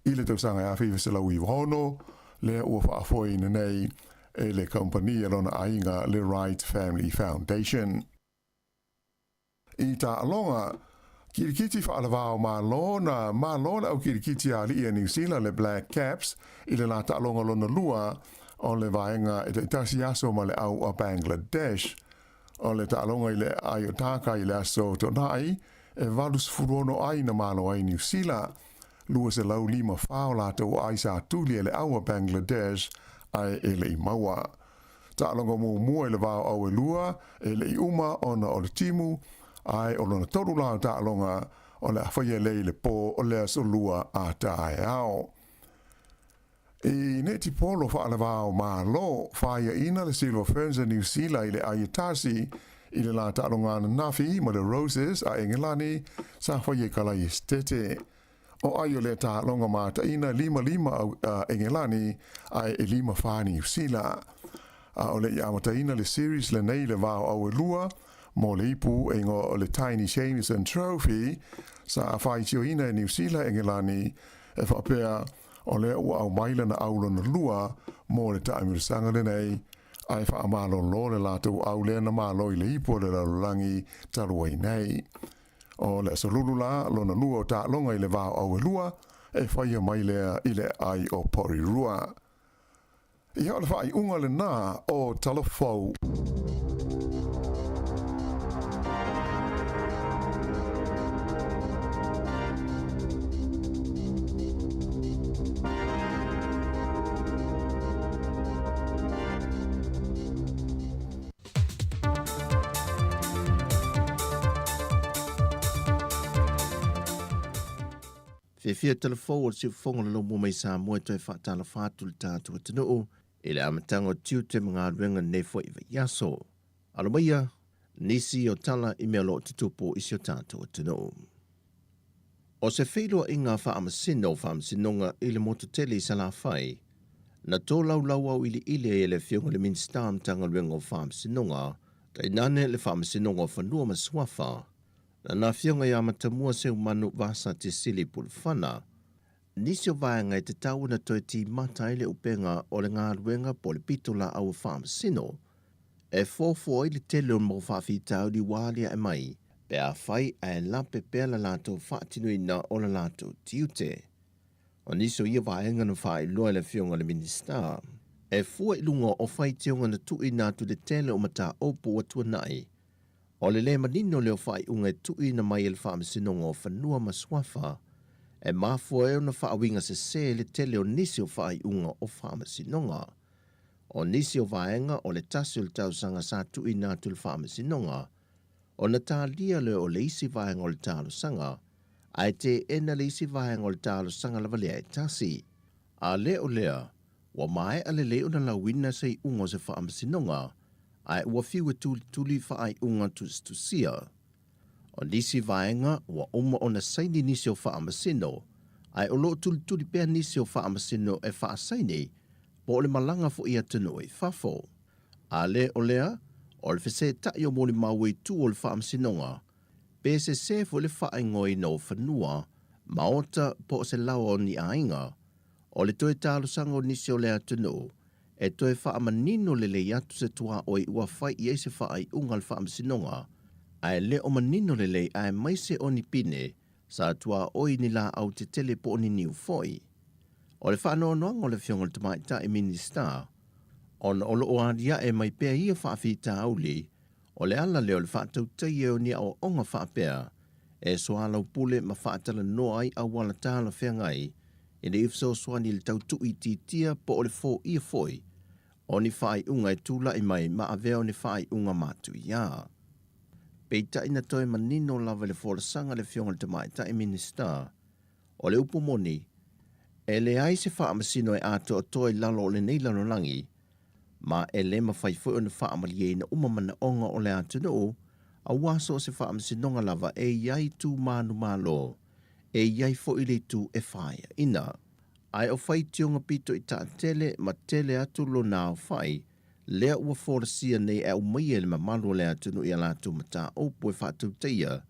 i le tausaga e 1996, lea ua faafoeina nei e le kamupani a lona aiga le Wright Family Foundation. I taaloga, kirikiti faalavao Malo na malo le au kirikiti a alii a Niu Sila le Black Caps i le la taaloga lona lua. O le vaega e taitasi aso ma le au a Bangladesh. O le taaloga i le aai o Dhaka i le aso Toonai, e 86 ai na malo ai Niu Sila. 254 o latou aai sa tuli e le au a Bangladesh ae e le i maua. Taaloga muamua i le va o au e lua e le i uma ona o le timu, ae o lona tolu la o taaloga o le a faia lea i le po o le aso Lua a taeao. I netipolo faalevao Malo, faiaina le Silver Ferns a Niu Sila i le ai e tasi i le la taaloga ananafi ma le Roses a Engelani sa faia i Kalai Esetete. O ai o lea taaloga mataina 5-5 a Engelani ae e 5-4 Niu Sila. A o le i amataina le series lenei i le va o au e lua mo le ipu e igoa o le Taini Jamieson Trophy sa faitioina e Niu Sila Engelani e faapea O lea ua aumai lana au lona lua mo le taamilosaga lenei, ae faamalolo le latou au lea na malo i le ipu o le lalolagi talu ai nei. O le aso lulu la lona lua o taaloga i le va o au e lua, e faia mai lea i le aai o Porirua. Ia o le faaiuga lena o Talafou.
Fiafia talafou o le siufofoga o le Laumua mai Samoa e toe faatalofa atu i le tatou atunuu i le amataga o tiute ma galuega lenei foi vaiaso. Alo maia nisi o tala i mea o lo o tutupu i si o tatou atunuu. O se feiloaiga faamasino o Faamasinoga i le motu tele i Salafai, na tolaulau auiliili ai e le Afioga i le Minisita o Matagaluega o Faamasinoga, tainane le Faamasinoga o Fanua ma Suafa, Lana Afioga ia Matamua Seumanu Vasa Tisili Pulufana, nisi o vaega e tatau ona toe timata ai le upega o le galuega po o le pitolaau a Faamasino, e foafoa ai le tele o mau faafitauli ua aliae mai pe afai ae lape pea la latou faatinoina o la latou tiute. O nisi o ia vaega na faailoa e le Afioga i le Minisita, e fua i luga o faitioga na tuuina atu i le tele o mataupu ua tuanai, O le lē manino lea o faaiuga e tuuina mai e le Faamasinoga o Fanua ma Suafa, e mafua ai ona faauiga sesē le tele o nisi o faaiuga o Faamasinoga. O nisi o vaega o le tasi o le tausaga sa tuuina atu i le Faamasinoga, ona talia lea o le isi vaega o le talosaga, ae teena le isi vaega o le talosaga lava lea e tasi. A le o lea, Ua maea lelei ona lauina se iuga o se faamasinoga, ae ua fiu e tulituli faaiuga tusitusia. O nisi vaega ua uma ona saini nisi o faamasino, ae o lo o tulituli pea nisi o faamasino e faasaini po o le malaga foi i atunuu i fafo. A le o lea, o le fesetai o molimau i tua o le faamasinoga, pe sese foi le faaigoaina o fanua, maota po o se laoa o ni aiga, O le toe talosaga o nisi o le atunuu e toe faamanino lelei atu se tuaoi ua fai i ai se faaiuga a le Faamasinoga, ae le o manino lelei aemaise o ni pine sa tuaoi ni laau tetele po o ni niu foi. O le faanoanoaga o le Afioga i le Tamaitai Minisita, ona o lo o aliae mai pea ia faafitauli, o le ala lea o le faatautaia o ni aoaoga faapea e soalaupule ma faatalanoa ai auala talafeagai ina ia fesoasoani i le tau tuuitiitia po o le foia foi o ni faaiuga e tulai mai ma avea o ni faaiuga matuia. Peitai na toe manino lava i le folasaga a le Afioga i le Tamaitai Minisita, o le upu moni, e leai se faamasino e atoatoa i lalo o lenei lalolagi, ma e le mafai foi ona faamalieina uma manaoga o le atunuu, aua so o se faamasinoga lava e i ai tu manumalo, e i ai foi le itu e faeaina. Ae o faitioga pito i taatele ma tele atu lona aofai, lea ua folasia nei e aumaia e le mamalu o le atunuu i a latou mataupu e faatautaia,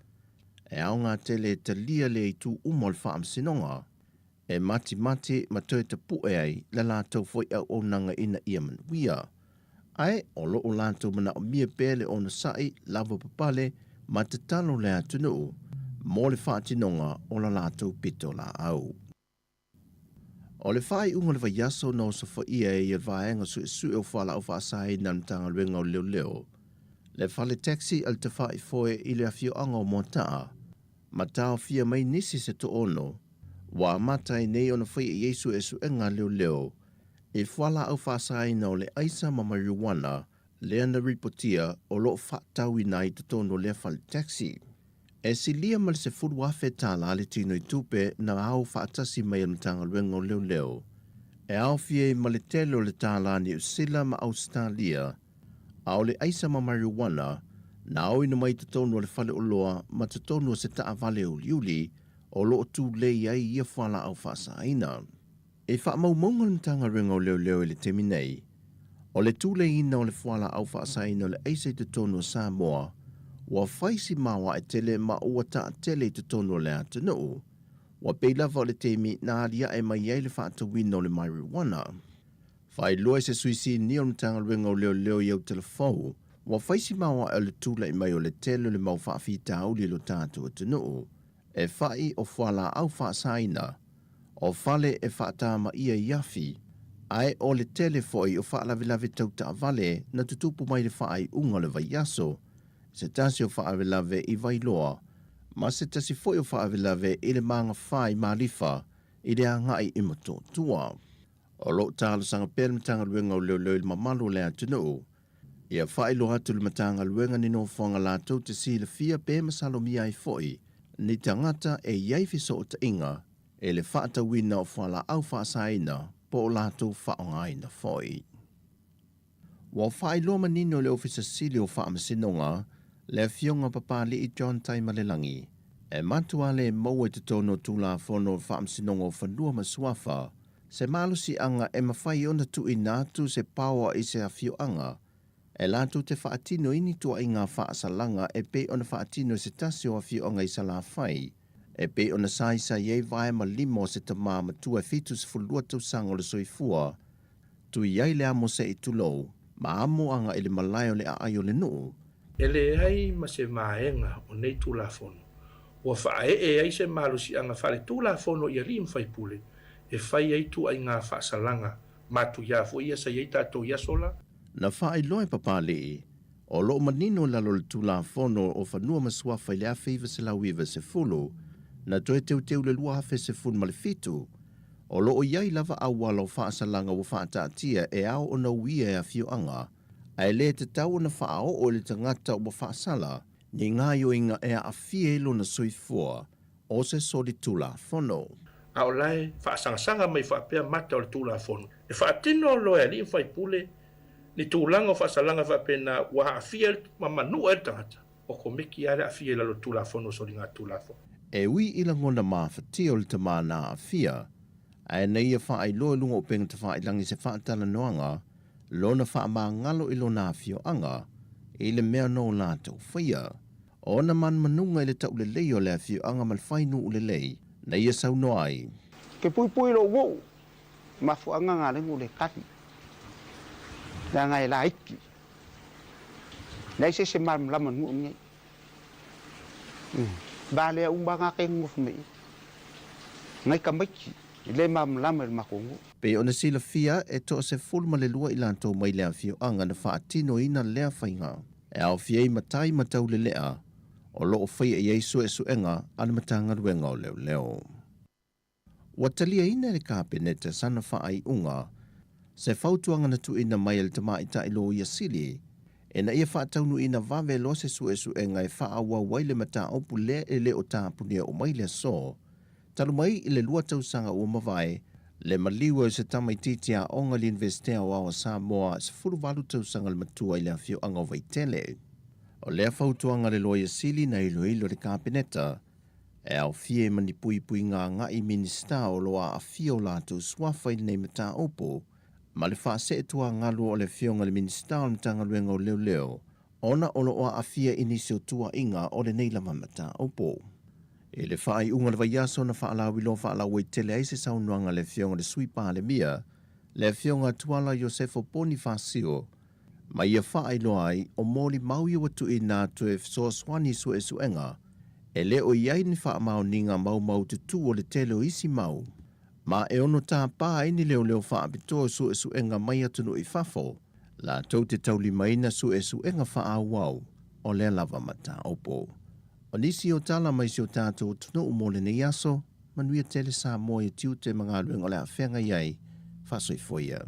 e aoga tele e talia lea itu uma o le faamasinoga, e matimati ma toe tapu'e ai la latou foi auaunaga ina ia manuia. Ae o lo o latou manaomia pea le onosai, lavapapale ma tatalo le atunuu mo le faatinoga o la latou pitolaau. O le faaiuga o le vaiaso na osofaia ai e le Vaega Suesue o Fualaau Faasaina a le Matagaluega o Leoleo le fale taxi a le tafaifoe i le afioaga o Moataa ma taofia mai nisi se toono ua amata ai nei ona faia i ai suesuega a leoleo i fualaau faasaina o le aisa ma marijuana lea na ripotia o lo o faatauina ai i totonu o lea fale taxi. E silia ma le $10,000 le tino i tupe na ao faatasi mai e le Matagaluega o Leoleo, e aofia ai ma le tele o le tālā Niu Sila ma Ausetalia, a o le aisa ma marijuana na aoina mai i totonu o le faleoloa ma totonu o se taavale uliuli o lo o tulei ai ia fualaau faasaina. I faamaumauga a le Matagaluega o Leoleo i le taimi nei, o le tuleiina o le fualaau faasaina o le aisa i totonu o Samoa ua fai si maoae tele ma ua taatele i totonu o le atunuu. Ua pei lava o le taimi na aliae mai ai le faatauina o le marijuana. Faailoa e se sui sinia o le Matagaluega o Leoleo i Aotelefou, ua fai si maoae o le tulai mai o le tele o le mau faafitauli i lo tatou atunuu. E fa'i o fualaau faasaina, o fale e faatamaia i afi, ae o le tele foi o faalavelave tau taavale na tutupu mai le faaiuga o le vaiaso, se tasi o faalavelave i Vailoa, ma se tasi foi o faalavelave i le Magafa i Malifa i le agai i Motootua. O lo o talosaga pea le Matagaluega o Leoleo i le mamalu o le atunuu Ia faailoa atu le Matagaluega ni nofoaga latou te silafia pe masalomia ai foi ni tagata e i ai fesootaiga i le faatauina o fualaau faasaina po o latou faaaogaina foi. Ua faailoa manino e le Ofisa Sili o Faamasinoga le Afioga Papali'i John Taimalelagi e matua le maua i totonu o Tulafono o Faamasinoga o Fanua ma Suafa Se malosiaga e mafai ona tuuina atu se paoa i se afioaga e latou te faatino i ni tuaiga faasalaga e pei ona faatino e se tasi o afioaga i Salafai, e pei ona saisai ai vae ma lima o se tamā matua e 72 tausaga o le soifua, tui ai le amo se'i tulou ma amo aga i le malae o le aai o le nuu.
E leai ma se vaega o nei Tulafono ua faaee ai se malosiaga faaletulafono i alii ma faipule e fai ai tuaiga faasalaga matuia foi ia sa i ai tatou i aso la.
Na faailoa e Papali'i, o lo o manino i lalo o le Tulafono o Fanua ma Suafa i le 1990, na toe teuteu i le 2017, o lo o i ai lava auala o faasalaga ua faataatia e ao ona uia e afioaga, ae le tatau ona faaoo i le tagata ua faasala ni gaoioiga e aafia ai lona soifua o se solitulafono.
A o la e faasagasaga mai faapea mata o le Tulafono e faatino loa e alii ma faipule ni tulaga o faasalaga faapena ua aafia ai ma manua ai le tagata, ua komiti lava le aafia i lalo o le Tulafono o Soligatulafono.
E ui i lagona mafatia o le tama na aafia, ae na ia faailoa i luga o upega tafailagi se faatalanoaga lona faamagalo i lona afioaga i le mea no latou faia. Ona manumanuga i le taulelei o le afioaga ma le fainuu lelei na ia saunoa ai.
Ke puipui lou uu, mafuaaga galegu le kali, leaga e laiti, leai se isi e malamalama i le nuu lenei. Ba lea uma ga ke nofo me i, ngai tamaiti e le malamalama i le matou nuu.
Pei ona silafia, e 12 i latou mai le afioaga na faatinoina lea faiga. E aofia ai matai ma taulelea o lo o faia i ai suesuega a le Matagaluega o Leoleo. Ua taliaina e le Kapeneta sana faaiuga se fautuaga na tuuina mai e le Tamaitai Loia Sili ina ia faataunuuina vave loa se suesuega e faaauau ai le mataupu lea e le o tapunia uma i le aso Talu mai i le lua tausaga ua mavae, le maliu ai o se tamaitiiti aoga i le Iunivesite Aoao o Samoa, 18 tausaga le matua i le afioaga o Vaitele. O lea fautuaga a le Loia Sili na iloilo e le Kapeneta, e aofia ai ma ni puipuiga agai Minisita o lo o aafia o latou suafa i lenei mataupu, ma le faaseetuagalu o le Afioga i le Minisita o le Matagaluega o Leoleo, ona o lo o aafia i nisi o tuuaiga o lenei lava mataupu. I le faaiuga o le vaiaso na faalauiloa faalauaitele ai se saunoaga a le Afioga i le Sui Palemia, le Afioga Tuala Iosefo Ponifasio, ma ia faailoa ai o molimau ia ua tuuina atu e fesoasoani i suesuega e le o i ai ni faamaoniga maumaututu o le tele o isi mau. Ma e ono tāpā ai ni leoleo faapitoa o suesuega mai atunuu i fafo, latou te taulimaina suesuega faaauau o lea lava mataupu. O nisi o tala mai si o tatou atunuu mo lenei aso, manuia tele Samoa i tiute ma galuega o le a feagai ai, faasoifua ia.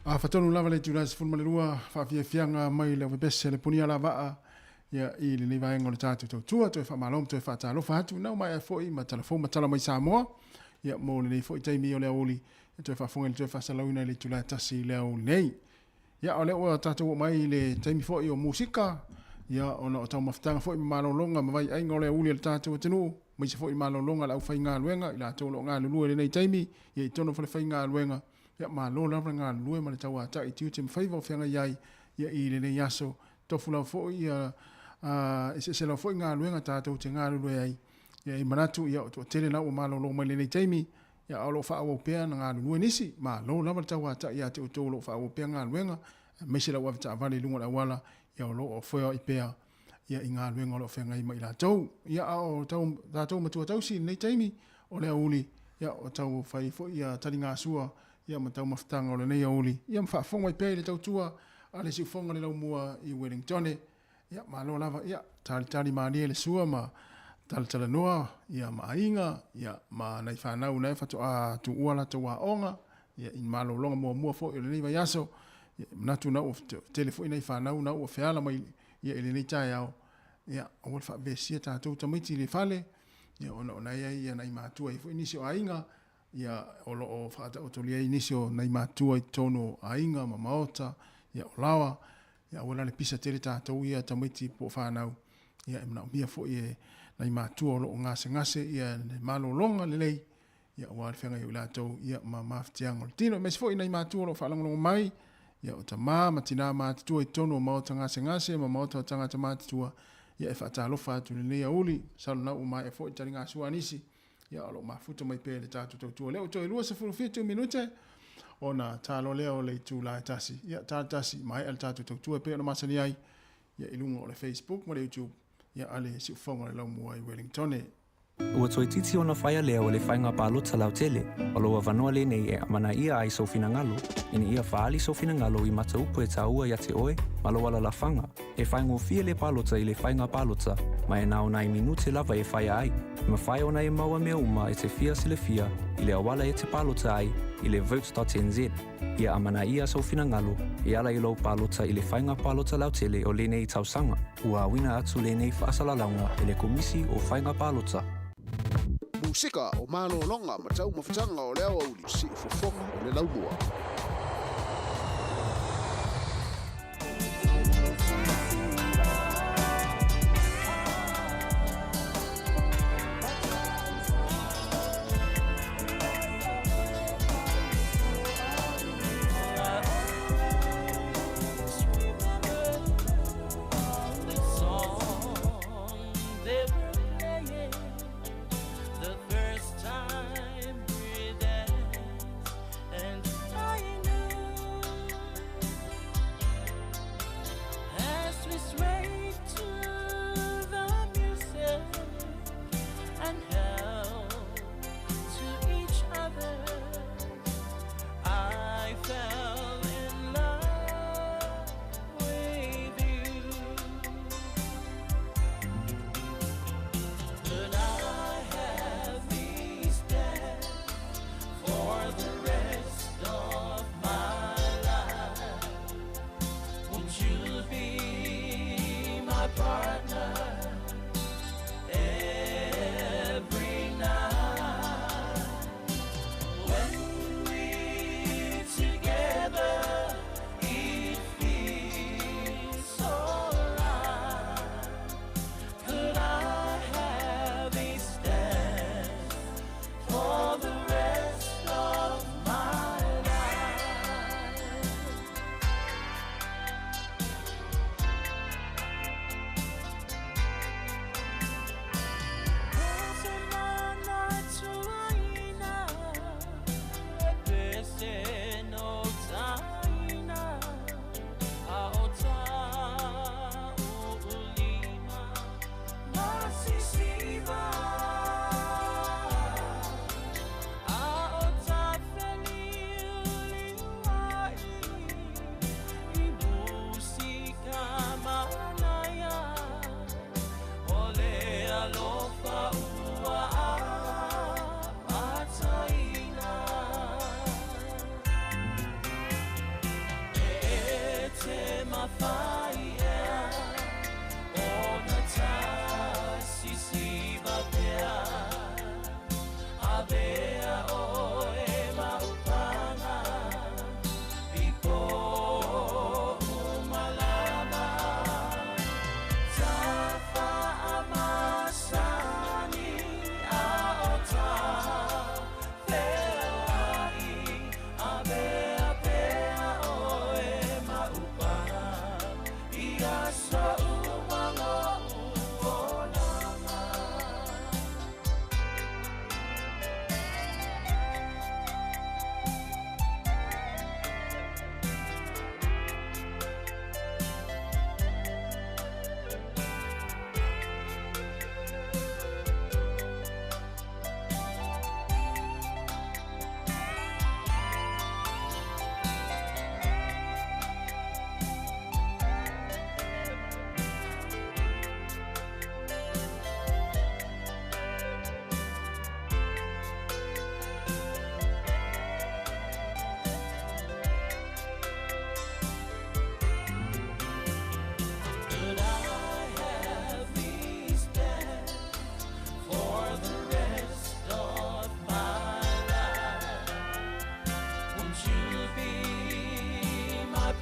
Afatonu lava le itula e 12 faafiafiaga mai le aufepese le punia lavaa ia i lenei vaega o le tatou tautua toe faamalo ma toe faatalofa atu na ua maea foi ma talafou ma tala mai Samoa ia mo lenei foi taimi o le aoauli e toe faafofoga i le toe faasalauina i le itula e 1 i le aoauli nei. Ia o lea ua tatou oo mai i le taimi foi o musika ia ona o taumafataga foi ma malologa ma vaiaiga o le aoauli a le tatou atunuu aemaise foi malologa a le aufaigaluega i latou o lo o galulue i lenei taimi ia i totonu o falefaigaluega. Ia malo lava le galulue ma le tauatai i tiute ma faiva o feagai ai ia i lenei aso. Tofu lava foi ia eseese lava foi galuega tatou te galulue ai. Ia e manatu ia o toatele la ua malolo mai lenei taimi ia a o lo o faaauau pea na galulue nisi. Malo lava le tauatai ia te outou o lo o faaauau pea galuega aemaise lau avetaavale i luga o le auala ia o lo o feoai pea ia i galuega o lo o feagai ma i latou. Ia a o tau, tatou matua tausi i lenei taimi o le aoauli, ia o tau fai foi ia taligasua ia ma taumafataga o lenei aoauli, ia ma faafofoga mai pea i le tautua a le siufofoga le laumua i Wellingtone. Ia malo lava, ia talitali malie le sua ma talatalanoa ia ma aiga ia ma nai fanau na e faatoa tuua latou aoga ia i malologa muamua foi o lenei vaiaso. Ia manatu na ua tele foi nai fanau na ua feala mai ia i lenei taeao, ia aua le faavesia tatou tamaiti i le fale, ia ona o na e i ai ia nai matua e i ai foi nisi o aiga, ia o lo o faataotolia ai nisi o nai matua i totonu o aiga ma maota, ia o laoa, ia aua la le pisa tele tatou ia tamaiti po o fanau, ia e manaomia foi e nai matua o lo o gasegase ia le malologa lelei, ia aua le feagai o i latou ia ma mafatiaga o le tino. Aemaise foi nai matua o lo o faalogologo mai, ia o tamā ma tinā matutua i totonu o maota gasegase ma maota o tagata matutua, ia e faatalofa atu i lenei aoauli, masalo na ua maea foi taligasua a nisi, ia o lo o mafuta mai pea i le tatou tautua. O lea ua toe 27 minute ona talo lea o le itula e 1. Ia talo tasi, maea le tatou tautua e pei ona masani ai, ia i luga o le Facebook ma le YouTube, ia a le Siufofoga o le Laumua i Wellingtone.
Ua toeitiiti ona faia lea o le faiga palota lautele, o lou avanoa lenei e amanaia ai sou finagalo, ina ia faaali sou finagalo i mataupu e taua ia te oe ma lou alalafaga. E faigofie le palota i le faiga palota, ma e na o nai minute lava e faia ai. E mafai ona e maua mea uma e te fia silafia i le auala e te palota ai i le vote.nz. Ia amanaia sou finagalo e ala i lou palota i le faiga palota lautele o lenei tausaga. Ua auina atu lenei faasalalauga e le Komisi o Faiga Palota.
Musika o malologa ma taumafataga o le aoauli siufofoga o le laumua.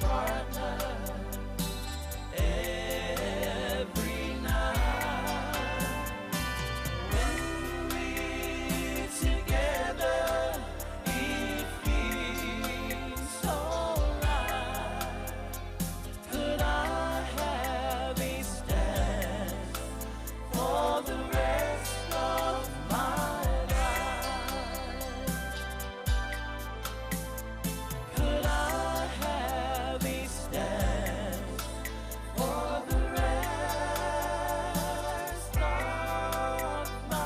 partner every night. When we're together, it feels so right. Could I have a dance for the rest of my life? Could I have a dance for the rest of my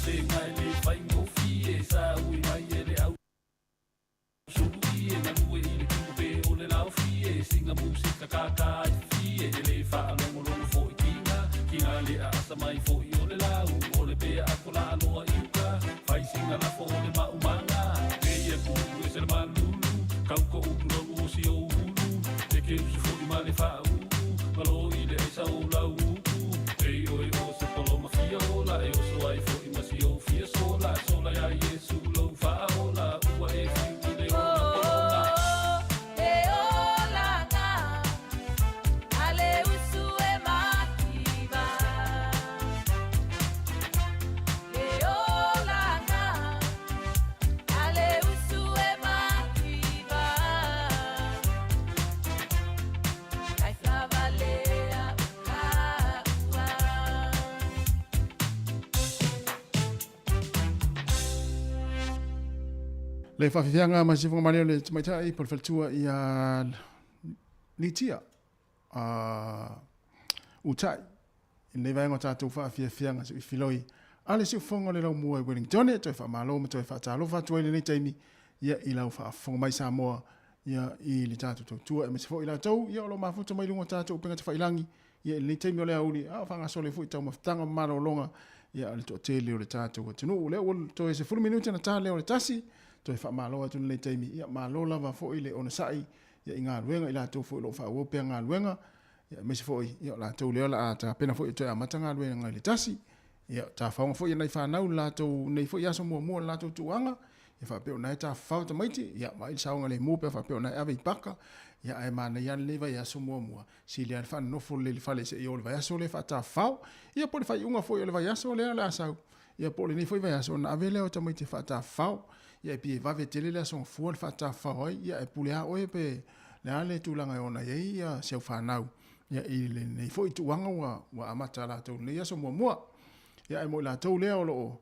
Eseesega e lē faigofie sa ui mai e le au sului e galue i le kino pe o le laofie siga musika kākā ai fifie e lē faalogologo foʻi kiga kiga le aasa mai foʻi o le lau o le pea ako laaloa i uka fai siga lafo o le maumaga eia kuʻu e se le malulu kaukoʻu lolu o si ou ulu e ke usu foʻi ma le faauu malo i le aisa o lau upu ei oe o se poloma fia ola e oso ai foʻi ma si ou fia sola sola iā Iesu lou faaola ua e fiu i le ola poloma.
Le olaga, ale usu e mativa. Le olaga, ale usu e mativa. Ai flavalea uka ua.
Le faafiafiaga ma sifoga maleo le tamaitai po le faletua ia Litia Utai i lenei vaega o tatou faafiafiaga se i filoi a le siufofoga o le laumua i Wellington e toe faamalo ma toe faatalofa atu ai lenei taimi ia i lau faafofoga mai Samoa ia i le tatou tautua aemaise foi i latou ia o lo o mafuta mai luga o tatou upega tafailagi ia i lenei taimi o le aoauli a o faagasolo ai foi taumafataga ma malologa ia a le toatele o le tatou atunuu. O lea ua toe 10 minute na ta lea o le tasi, toe faamalo atu lenei taimi ia malo lava foi le onosai ia i galuega i latou foi o lo o faaauau pea galuega ia aemaise foi ia o latou lea o le a tapena foi e toe amata galuega i le tasi. Ia tafaoga foi e nai fanau le latou nei foi aso muamua o le latou tuuaga, ia faapea ona e tafafao tamaiti, ia vaai le saogalemu pe a faapea ona e ave i paka, ia ae manaia lava lenei vaiaso muamua, sili lava le faanonofo lelei i le fale seia oo i le vaiaso lea faatafafao, ia po o le faaiuga foi o le vaiaso lea o le a sau, ia po o lenei foi vaiaso ona ave lea o tamaiti e faatafafao, ia e pei e vave tele le aso gafua le faatafafao ai, ia ae pule lava oe pe le a le tulaga e ona i ai ia si au fanau. Ia, i lenei foi tuuaga ua, ua amata latou lenei aso muamua. Ia, ae mo i latou lea o lo o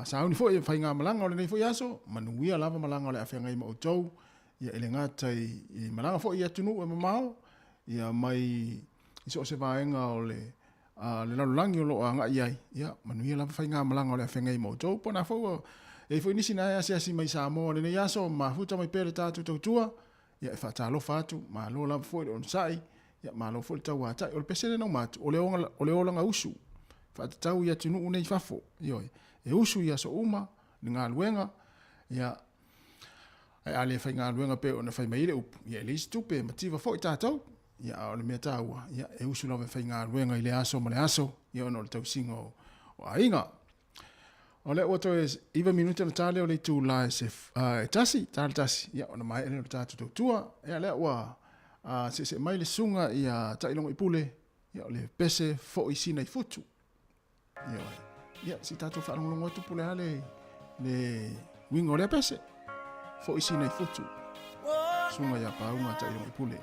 sauni foi e faigamalaga o lenei foi aso, manuia lava malaga o le a feagai ma outou, ia, e le gata i, i malaga foi i atunuu e mamao, ia, mai i so o se vaega o le, le lalolagi o lo o agai i ai, ia, manuia lava faigamalaga o le a feagai ma outou. Po o na foi ua i ai foi nisi na e asiasi mai i Samoa i lenei aso, mafuta mai pea le tatou tautua, Ia, e faatalofa atu, malo lava foi le onosai, ia, malo foi le tauatai. O le pese lea na uma atu, o le, o le olaga usu, faatatau i atunuu nei i fafo. Ioe, e usu i aso uma, le galuega, ia, ae a le faigaluega pei ona fai mai ai le upu, ia, e leai se tupe, e mativa foi tatou. Ia, a o le mea taua, ia, e usu lava e faigaluega i le aso ma le aso, ia, ona o le tausiga o, o aiga. O lea ua toe 9 minute ona ta lea o le itula e, se, e tasi, ta le tasi, ia ona maea lea o le tatou tautua. Ia lea ua seesee mai le susuga ia Tailogo Ipule, ia o le pese foi sina i futu. Ia, ia si tatou faalogologo atu po o le a le, le uiga o lea pese. Foi sina i futu. Susuga ia Pauga Tailogo Ipule.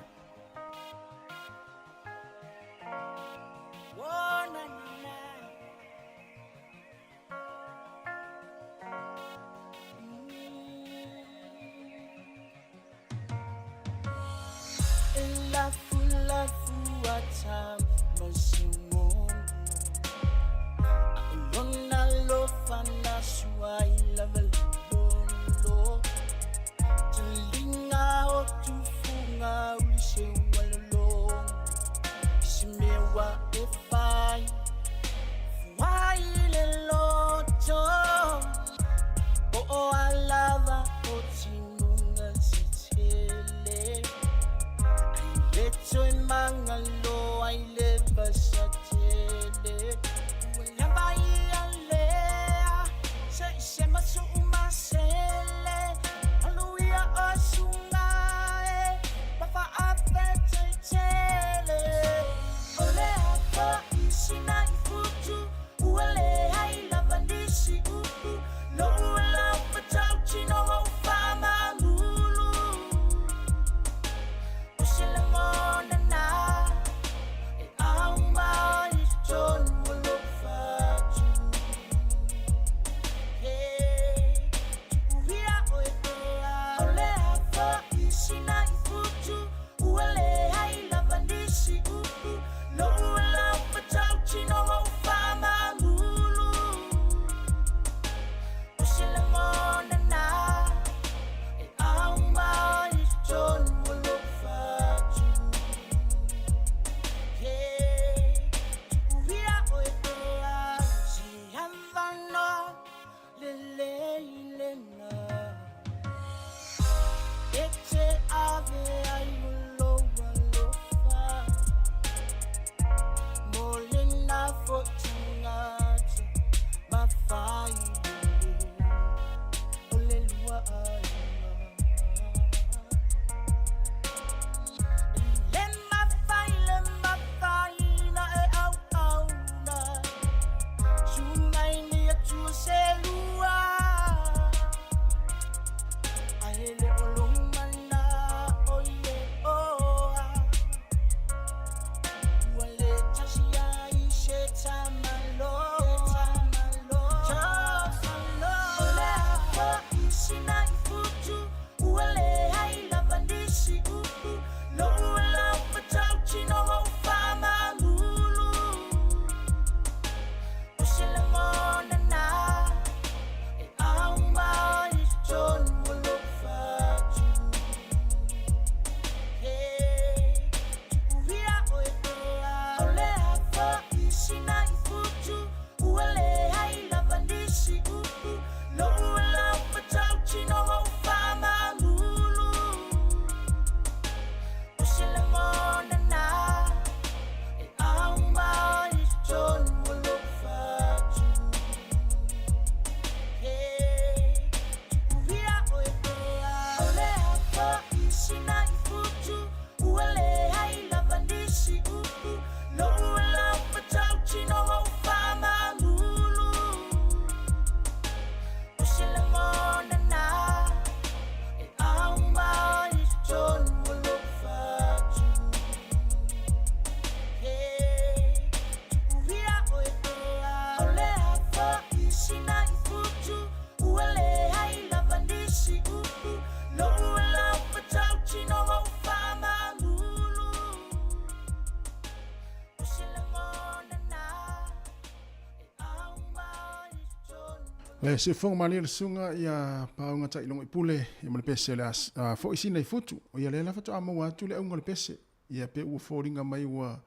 Le siufofoga malie le susuga ia Paauga Tailogo i Pule ia ma le pese o le a foi sina i futu. O ia lea la faatoa maua atu le auga o le pese. Ia pe ua foliga mai ua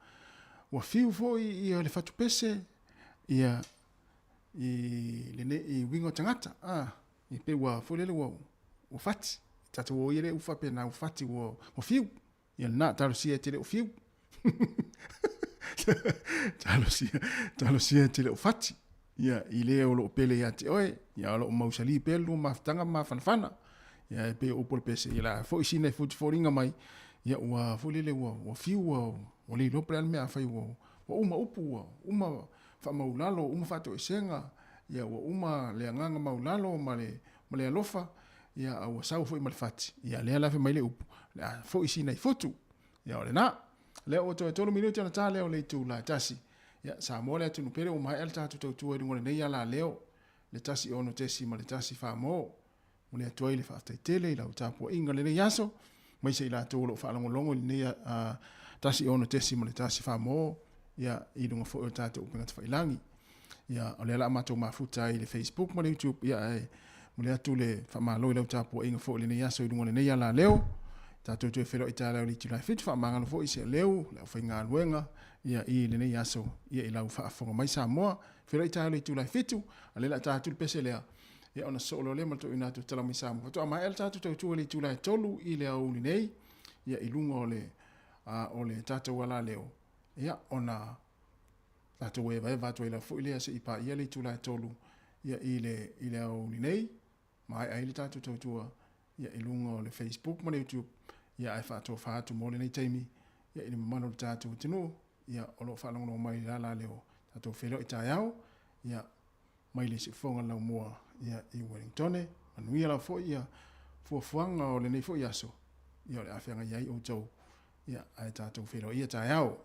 ua fiu foi ia le fatu pese ia i lenei i uiga o tagata a i pei ua foi lele ua ua fati. Tatou o ia le upu faapena ua fati ua ua fiu. Ia lena, talosia e te le o fiu. Talosia, talosia e te le o fati. Ia, i le o loo pele ia te oe, ia o loo mausali pea le lua mafutaga ma mafanafana. Ia, e pei o upu o le pese, ia la foi sina e futi foliga mai, ia ua foi lele ua, ua fiu, ua, ua le iloa po o le a le mea a fai ua, ua uma upu, ua uma faamaulalo, uma faatoesega, ia ua uma le agaga maulalo ma le, ma le alofa, ia a ua sau foi ma le fati, ia lea la fai mai le upu, le a foi sina i futu. Ia o lena. Lea ua toe 3 minute ona ta lea o le itula e tasi. Ia Samoa le atunuu pele ua maea le tatou tautua i luga o lenei ala leo, le 1 6.1 mo. Momoli atu ai le faafetai tele i lau tapuaiga i lenei aso, aemaise i latou o lo o faalogologo i lenei 1 6.1 mo, ia i luga foi o le tatou upega tafailagi. Ia, o lea la a matou mafuta ai i le Facebook ma le YouTube, ia ae momoli atu le faamalo i lau tapuaiga foi i lenei aso i luga o lenei ala leo. Tatou toe feiloai taeao i le itula e 7, faamagalo foi se leo, le aufaigaluega, ia i lenei aso, ia i lau faafofoga mai Samoa. Feiloai taeao i le itula e 7, a o lea la a ta atu le pese lea, ia ona sosoo loa lea ma le toeaina atu e tala mai Samoa. Faatoa maea le tatou tautua i le itula e 3 i le aoauli nei, ia i luga o le, o le tatou ala leo, ia ona tatou evaeva atu ai lava foi lea seia paia le itula e 3 ia i le i le aoauli nei, maea ai le tatou tautua ia i luga o le Facebook ma le YouTube, ia ae faatofa atu mo lenei taimi ia i le mamalu o le tatou atunuu ia o lo o faalogologo mai i le ala lea o tatou feiloai taeao ia mai le siufofoga laumua ia i Wellingtone. Manuia lava foi ia fuafuaga o lenei foi aso ia o le a feagai ai outou ia ae tatou feiloai taeao.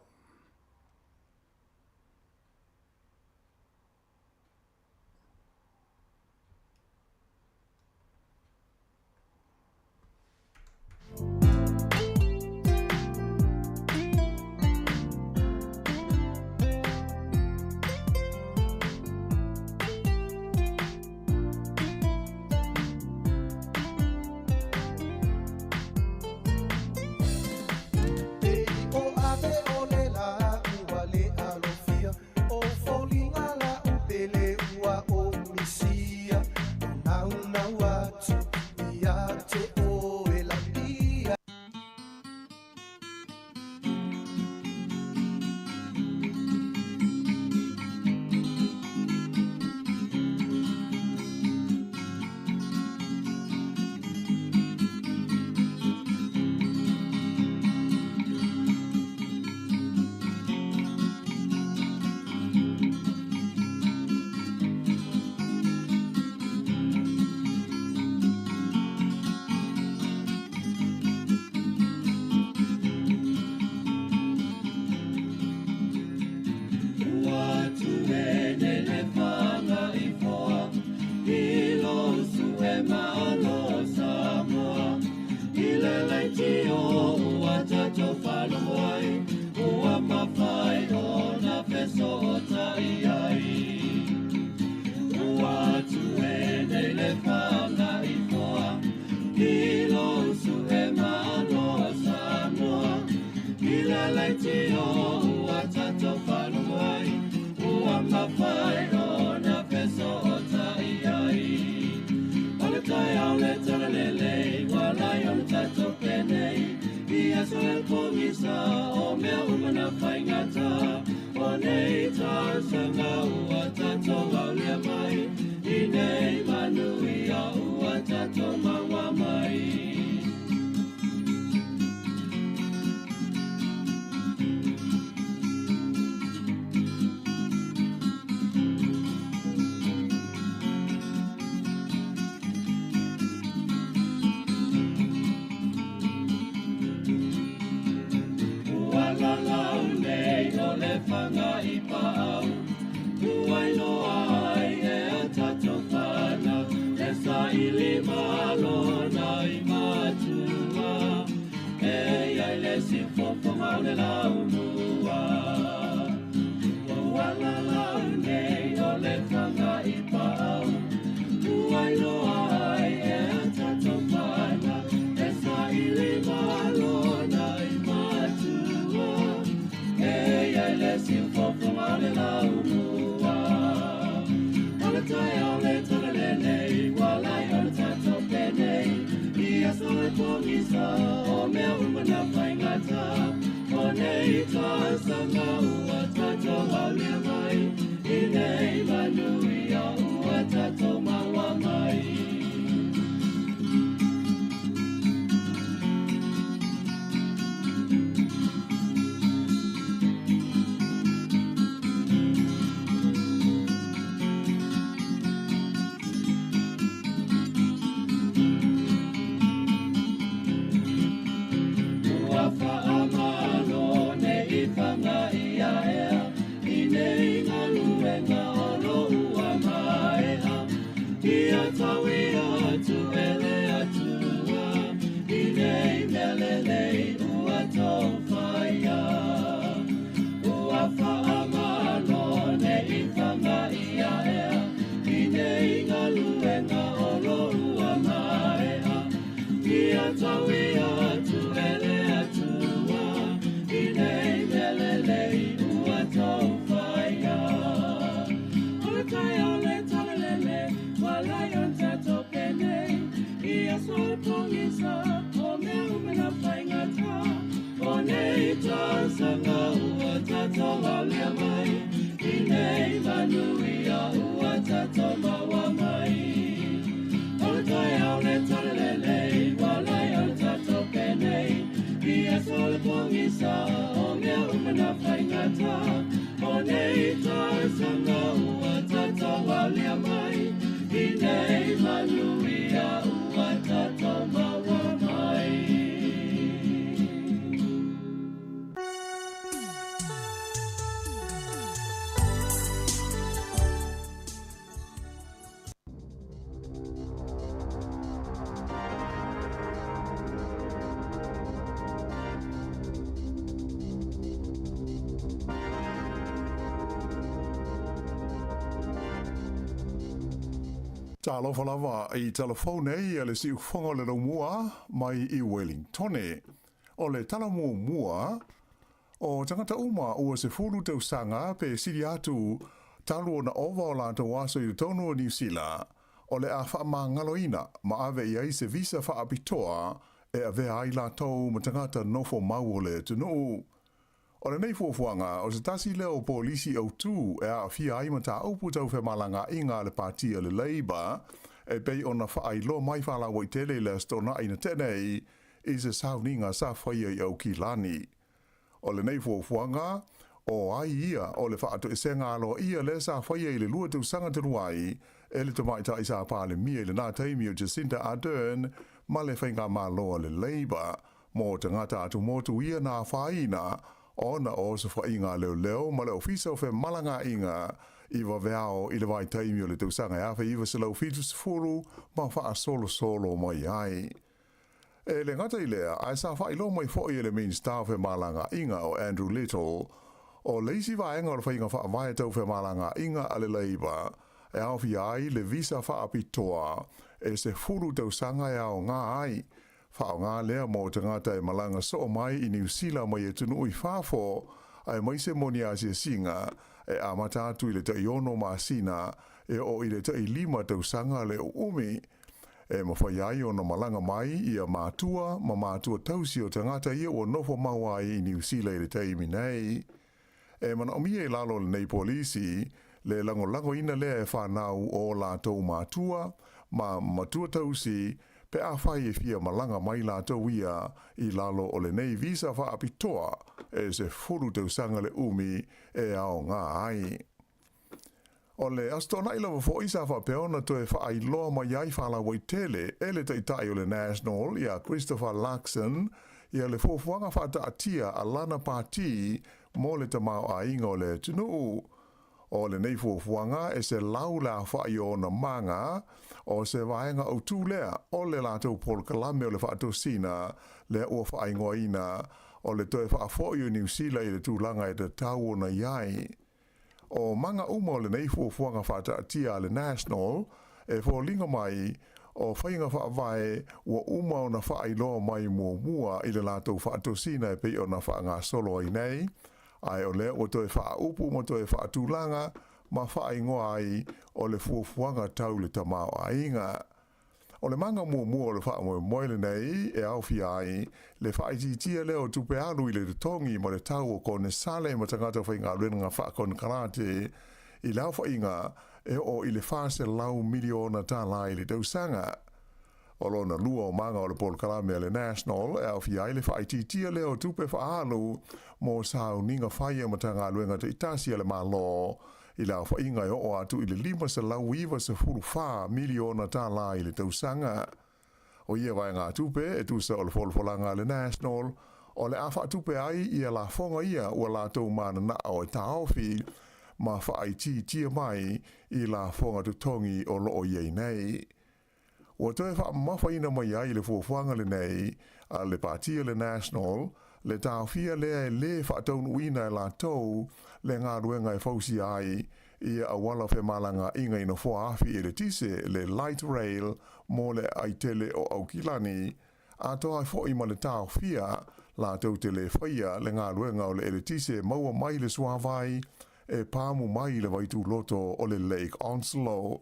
pogisa o mea uma na faigata o nei tausaga ua tatou aulia mai i nei manuia ua tatou maua mai. Ua faamalo nei faga ia ea i nei galuega o lo ua maea. Ia tauia atu e le Atua i nei mea lelei ua taufaia. Ua faamalo nei faga ia ea i nei galuega o lo ua maea. Ia tauia atu e le Atua i nei mea lelei ua taufaia. O le taeao le talalele, ua lai ona tatou penei. Ia solo pogisa o mea uma na faigata. O nei tausaga ua tatou aulia mai i nei manuia ua tatou maua mai. O le taeao le talalelei, ua lai ona tatou penei. Ia solo pogisa o mea uma na faigata. O nei tausaga ua tatou aulia mai i nei manuia ua tatou maua mai.
Talofa lava i telefone ia le siufoga o le laumua mai i Wellingtone. O le tala muamua, o tagata uma ua 10 tausaga pe sili atu talu ona ova o latou aso i totonu o Niu Sila, o le a faamagaloina ma ave i ai se visa faapitoa e avea ai latou ma tagata nofo mau o le atunuu. O lenei fuafuaga, o se tasi lea o polisi autū e aafia ai mataupu tau femalagaaiga a le Pati a le Labour e pei ona faailoa mai faalauaitele i le Aso Toonai na tea nei i se sauniga sa faia i Aukilani. O lenei fuafuaga, o ai ia o le faatoesega aloaia lea sa faia i le 2 tausaga talu ai e le tamaitai sa Palemia i lena taimi o Jacinda Ardern ma le faigamalo a le Labour mo tagata atumotu ia na afaina ona o osofaiga a leoleo ma le Ofisa o Femalagaaiga i vaveao i le vaitaimi o le tausaga e 1970 ma faasolosolo mai ai. E le gata i lea, ae sa faailoa mai foi e le Minisita o Femalagaaiga o Andrew Little, o le isi vaega o le faiga faavae tau femalagaaiga a le Labour e aofia ai le visa faapitoa e 10 tausaga e aoga ai Faaaoga lea mo tagata e malaga soo mai i Niu Sila mai atunuu i fafo, aemaise mo ni asiasiga e amata atu i le tai 6 masina e oo i le tai 5 tausaga le uumi. E mafai ai ona malaga mai ia matua ma matua tausi o tagata ia ua nofo mau ai i Niu Sila i le taimi nei. E manaomia i lalo o lenei polisi le lagolagoina lea e fanau o latou matua ma matua tausi pe afai e fia malaga mai latou ia i lalo o lenei visa faapitoa e 10 tausaga le umi e aoga ai. O le Aso Toonai lava foi sa faapea ona toe faailoa mai ai faalauaitele e le Taitai o le National ia Christopher Luxon ia le fuafuaga faataatia a lana pati mo le tamaoaiga o le atunuu. O lenei fuafuaga e 100 le aofai o ona maga, o se vaega autū lea o le latou polokalame o le faatosina lea ua faaigoaina o le toe faafoi o Niu Sila i le tulaga e tatau ona i ai. O maga uma o lenei fuafuaga faataatia a le National e foliga mai o faiga faavae ua uma ona faailoa mai muamua i le latou faatosina e pei ona faagasolo ai nei, ae o lea ua toe faaupu ma toe faatulaga ma faaigoa ai o le fuafuaga tau le tamaoaiga. O le maga muamua o le faamoemoe lenei e aofia ai le faaitiitia lea o tupe alu i le totogi ma le tau o konesale ma tagata faigaluega faakonekarate i le aofaiga e oo i le $400 miliona i le tausaga. O lona lua o maga o le polokalame a le National e aofia ai le faaitiitia lea o tupe faaalu mo sauniga fai a Matagaluega taitasi a le Malo i le aofaiga e oo atu i le $594 miliona i le tausaga. O ia vaegatupe e tusa o le folafolaga a le National, o le a faatupe ai ia lafoga ia ua latou mananao e taofi ma faaitiitia mai i lafoga totogi o loo i ai nei. Ua toe faamamafaina mai ai le fuafuaga lenei a le Pati o le National, le taofia lea e lē faataunuuina e latou le galuega e fausia ai ia auala femalagaaiga i nofoa afi eletise, le light rail, mo le aai tele o Aukilani, atoa ai foʻi ma le taofia latou te lē faia le galuega o le eletise e maua mai le suāvai e pamu mai i le vaituloto o le Lake Onslow.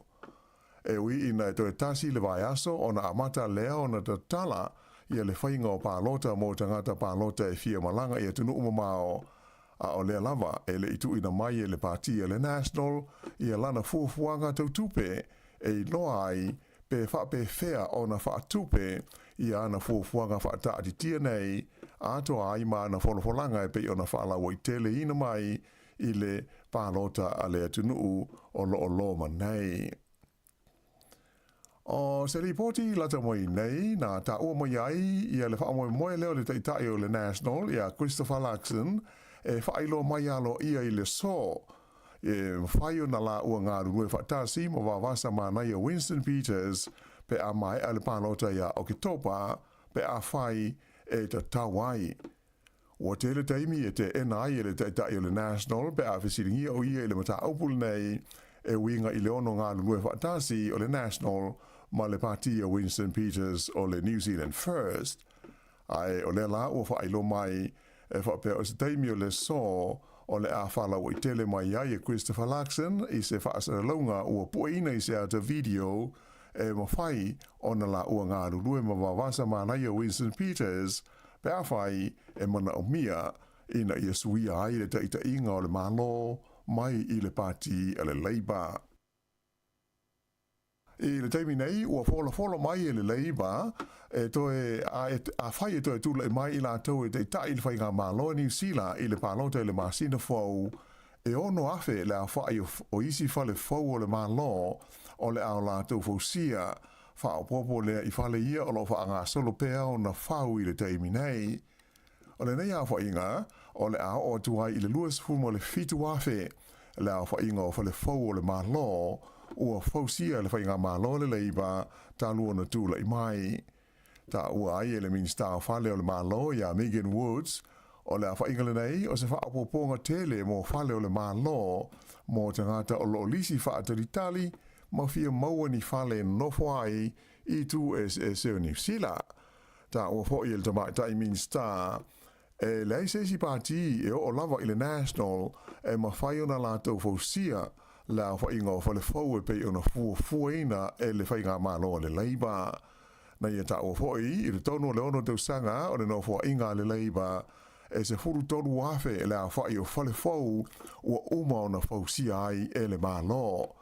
E ui ina e toe tasi le vaiaso ona amata lea ona tatala ia le faiga o palota mo tagata palota e fia malaga i atunuu mamao, a o lea lava e le i tuuina mai e le Pati a le National ia lana fuafuaga tau tupe e iloa ai pe faapefea ona faatupe ia ana fuafuaga faataatitia nei atoa ai ma ana folafolaga e pei ona faalauaiteleina mai i le palota a le atunuu o lo o loma nei. O se lipoti lata mai nei na taua mai ai ia le faamoemoe lea o le Taitai o le National ia Christopher Luxon e faailoa mai aloaia i le aso e mafai ona laua galulue faatasi ma vavasa manaia Winston Peters pe a maea le palota ia Oketopa pe afai e tatau ai. Ua tele taimi e teena ai e le Taitai o le National pe a fesiligia o ia i le mataupu lenei e uiga i le ono galulue faatasi o le National ma le Pati a Winston Peters o le New Zealand First. Ae o lea la ua faailoa mai e faapea o se taimi o le aso o le a faalauaitele mai ai e Christopher Luxon i se faasalalauga ua pueina i se ata video e mafai ona laua galulue ma vavasa manaia Winston Peters pe afai e manaomia ina ia suia ai le taitaiga o le Malo mai i le Pati a le Labour. I le taimi nei, ua folafola mai e le Labour e toe, a, e, afai e toe tulai mai i latou e taitai le Faigamalo a Niu Sila i le palota i le masina fou, e 6,000 le aofai o, o isi fale fou o le Malo o le a o latou fausia Faaopoopo lea i fale ia o lo o faagasolo pea ona fau i le taimi nei. O lenei aofaiga, o le a oo atu ai i le 27,000 le aofaiga o fale fou o le Malo ua fausia e le Faigamalo a le Leipa talu ona tulai mai. Taua ai e le Minisita o Fale o le Malo ia Megan Woods, o le aofaiga lenei o se faaopoopoga tele mo fale o le Malo mo tagata o lo o lisi faatalitali ma fia maua ni fale e nofo ai i itu eseese o Niu Sila. Taua foi e le Tamaitai Minisita, e leai se isi pati e oo lava i le National e mafai ona latou fausia le aofaiga o fale fou e pei ona fuafuaina e le Faigamalo a le Labour. Na ia taua foi i totonu o le ono tausaga o le nofoaiga a le Labour, e 13,000 le aofai o fale fou ua uma ona fausia ai e le Malo.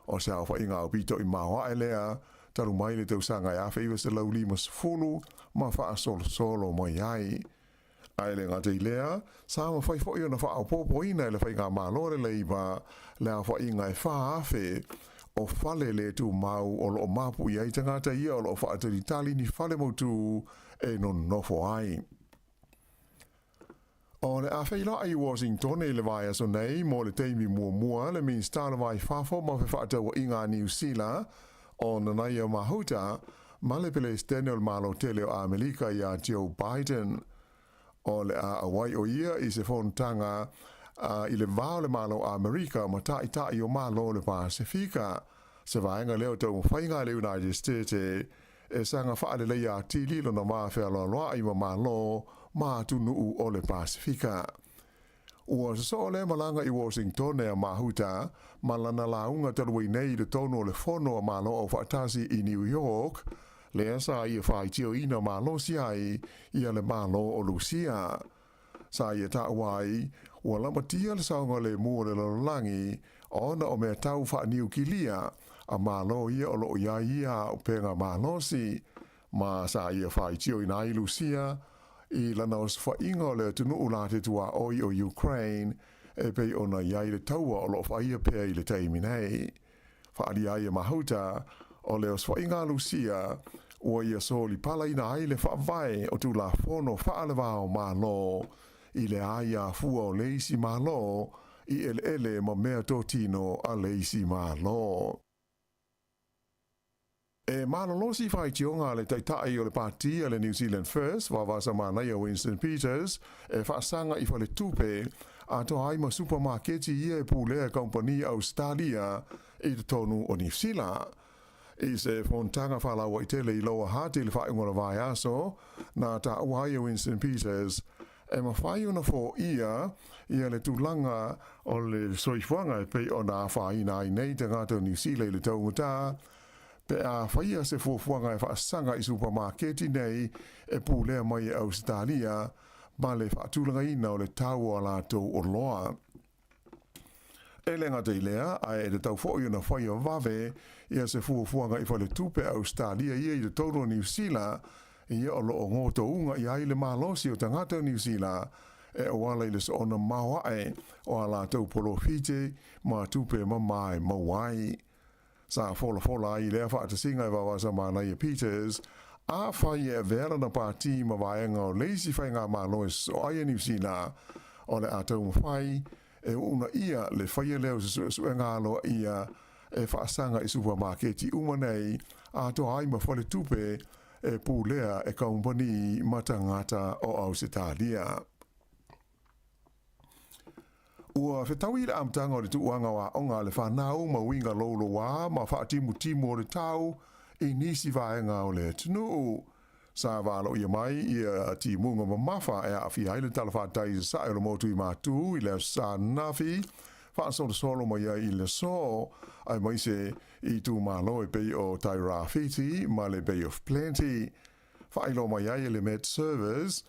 O se aofaiga aupito i maoae lea, talu mai le tausaga e 1950 ma faasolosolo mai ai. Ae le gata i lea, sa mafai foi ona faaopoopoina e le Faigamalo a le Labour le aofaiga e 4,000 o fale le tumau o lo o mapu i ai tagata ia o lo o faatalitali ni fale mautu e nonofo ai. O le a feiloai i Washington i le vaiaso nei mo le taimi muamua le Minisita o le Vai Fafo ma Fefaatauaiga a Niu Sila, o Nanaia Mahuta, ma le Peresetene o le Malo Tele o Amerika iā Joe Biden. O le a auai o ia i se fonotaga i le va o le Malo o Amerika ma Taitai o Malo o le Pasefika, se vaega lea o taumafaiga a le United States e saga faaleleia atili lona va fealoaloai ma Malo ma atunuu o le Pasefika. Ua sosoo lea malaga i Washingtone a Mahuta ma lana lauga talu ai nei i totonu o le Fono a Malo Aufaatasi i New York, lea sa ia faitioina malosi ai ia le Malo o Lusia. Sa ia taua ai, ua lamatia le saogalemu o le lalolagi ona o mea tau faaniukilia a Malo ia o lo o i ai ia auupega malosi, ma sa ia faitioina ai Lusia i lana osofaiga o le atunuu la te tuaoi o Ukraine e pei ona i ai le taua o lo o faia pea i le taimi nei. Faaalia ai e Mahuta, o le osofaiga a Lusia ua ia solipalaina ai le faavae o Tulafono faale-va o Malo i le aia fua o le isi Malo i eleele ma mea totino a le isi Malo. E malolosi faitioga a le Taitai o le Pati a le New Zealand First, Vavasa Manaia Winston Peters, e faasaga i faletupe, atoa ai ma supamaketi ia e pulea e kamupani Ausetalia i totonu o Niu Sila. I se fonotaga faalauaitele i Lower Hutt i le faaiuga o le vaiaso, na taua ai e Winston Peters e mafai ona foia ia le tulaga o le soifuaga e pei ona afaina ai nei tagata o Niu Sila i le taugata, pe a faia se fuafuaga e faasaga i supamaketi nei e pulea mai e Ausetalia ma le faatulagaina o le tau o a latou oloa. E le gata i lea, ae e tatau foi ona faia vave ia se fuafuaga i faletupe a Ausetalia ia i totonu o Niu Sila, ia o lo o gotouga i ai le malosi o tagata o Niu Sila e auala i le soona maoae o a latou polofiti ma tupe mama e maua ai. Sa folafola ai lea faatasiga e Vavasa Manaia Peters, afai e avea lana pati ma vaega o le isi faigamalo e sosoo ai e Niu Sila, o le a taumafai e uunaia le faia lea o se suesuega aloaia e faasaga i supamaketi uma nei atoa ai ma faletupe e pulea e kamupani ma tagata o Ausetalia. Ua fetaui le amataga o le tuuaga o aoga a le fanau ma uiga louloua ma faatimutimu o le tau i nisi vaega o le atunuu. Sa valoia mai ia timuga mamafa e aafia ai le talafatai i sasae o le motu i Matu i le Aso Sa ananafi, faasolosolo mai ai i le aso, aemaise i itumalo e pei o Tairāwhiti ma le Bay of Plenty. Faailoa mai ai e le Met Service,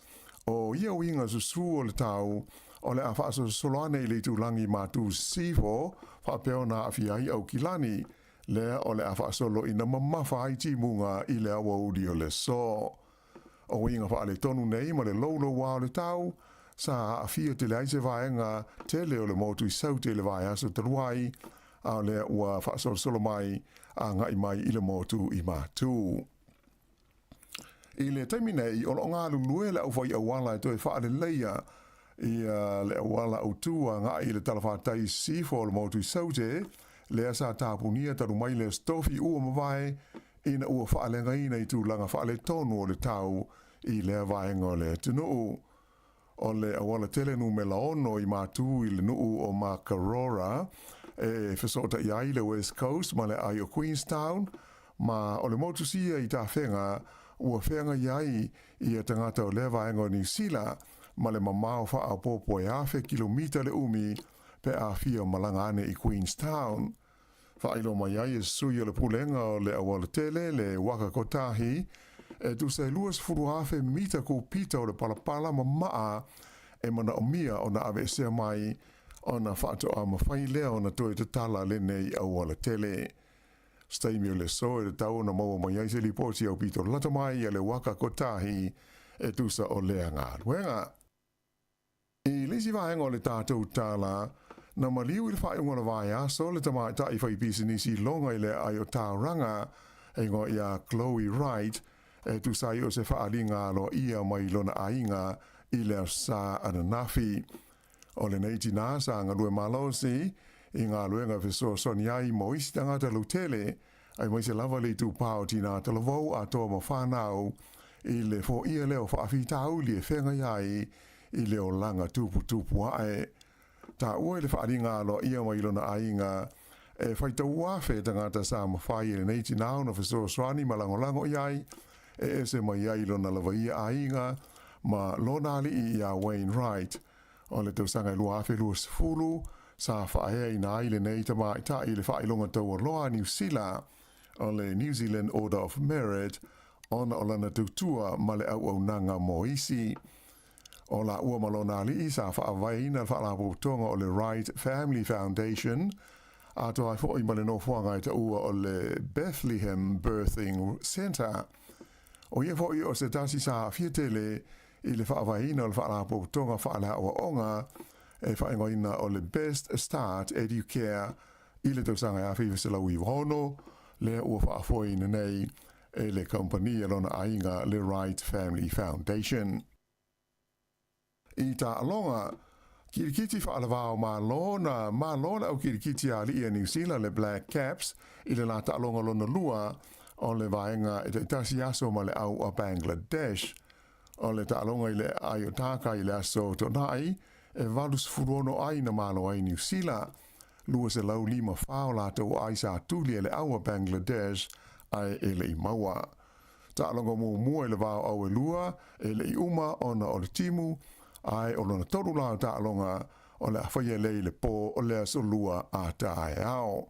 o ia uiga susū o le tau, o le a faasolosolo ane i le itulagi Matu Sisifo, faapea ona aafia ai Aukilani, lea o le a faasolo ina mamafa ai timuga i le aoauli o le aso. O uiga faaletonu nei ma le louloua o le tau, sa aafia tele ai se vaega tele o le motu i Saute i le vaiaso talu ai, a o lea ua faasolosolo mai agai mai i le motu i Matu. I le taimi nei, o lo o galulue le aufai auala e toe faaleleia ia le auala autū agai i le talafatai i sisifo o le motu i Saute, lea sa tapunia talu mai le Aso Tofi ua mavae ina ua faaleagaina i tulaga faaletonu o le tau i lea vaega o le atunuu. O le auala tele numera 6 i Matu i le nuu o Makarora e fesootai ai le West Coast ma le aai o Queenstown, ma o le motu sia i Tafega ua feagai ai ia tagata o lea vaega o Niu Sila ma le mamao faaopoopo e 1000 kilomita le umi pe a fia malaga ane i Queenstown. Faailoa mai ai e se sui o le Pulega o le Aualatele le Waka Kotahi, e tusa e 20,000 mita kupita o le palapala ma maa e manaomia ona aveesea mai ona faatoa mafai lea ona toe tatala lenei aualatele. Se taimi o le aso e tatau ona maua mai ai se lipoti aupito lata mai a le Waka Kotahi e tusa o lea galuega. I le isi vaega o le tatou tala, na maliu i le faaiuga o le vaiaso le tamaitai faipisinisi loga i le aai o Tauranga, e igoa ia Chloe Wright, e tusa ai o se faaaliga aloaia mai lona aiga i le Aso Sa ananafi. O lenei tinā sa galue malosi i galuega e fesoasoani ai mo isi tagata lautele, aemaise lava le itupā o tinā talavou atoa ma whanau i le foia lea o faafitauli e feagai ai i le olaga tuputupu ae. Taua i le faaaliga aloaia mai lona aiga e faitau afe tagata sa mafai e lenei tinā ona fesoasoani ma lagolago i ai e ese mai ai lona lava ia aiga ma lona alii ia Wayne Wright. O le tausaga e 2020, sa faaeaina ai lenei tamaitai i le faailoga taualoa a Niu Sila, o le New Zealand Order of Merit, ona o lana tautua ma le auaunaga mo isi. O laua ma lona alii sa faavaeina le faalapotopotoga o le Wright Family Foundation, atoa ai foi ma le nofoaga e taua o le Bethlehem Birthing Centre. O ia foi o se tasi sa aafia tele i le faavaeina o le faalapotopotoga faaleaoaoga e faaigoaina o le Best Start Educare i le tausaga e 1996, lea ua faafoeina nei e le kamupani a lona aiga le Wright Family Foundation. I taaloga kilikiti faalavao Malo na malo le au kilikiti a alii a Niu Sila le Black Caps i le la taaloga lona lua o le vaega e taitasi aso ma le au a Bangladesh. O le taaloga i le aai o Dhaka i le aso Toonai e 86 ai na malo ai Niu Sila. 254 o latou aai sa tuli e le au a Bangladesh ae e le i maua. Taaloga muamua i le vao auelua e le i uma ona o le timu, ae o lona tolu la o taaloga o le a faia lea i le po o le aso lua a taeao.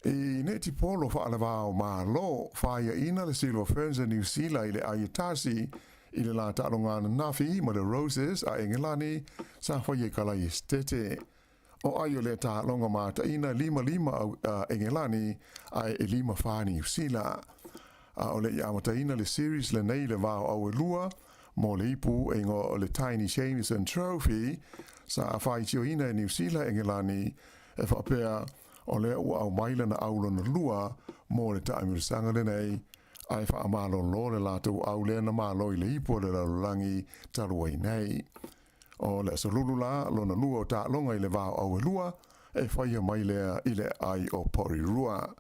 I netipolo faalevao Malo, faiaina le Silver Ferns a Niu Sila i le ai e tasi i le la taaloga ananafi ma le Roses a Engelani sa faia i Kalai Esetete. O ai o lea taaloga mataina 5-5 au a Engelani ae e 5-4 Niu Sila. A o le i amataina le series lenei i le vao auelua mo le ipu e igoa o le Taini Jamieson Trophy sa faitioina e Niu Sila Engelani e faapea O lea ua aumai lana au lona lua mo le taamilosaga lenei, ae faamalolo le latou au lea na malo i le ipu o le lalolagi talu ai nei. O le aso lulu la lona lua o taaloga i le vao auelua, e faia mai lea i le aai o Porirua.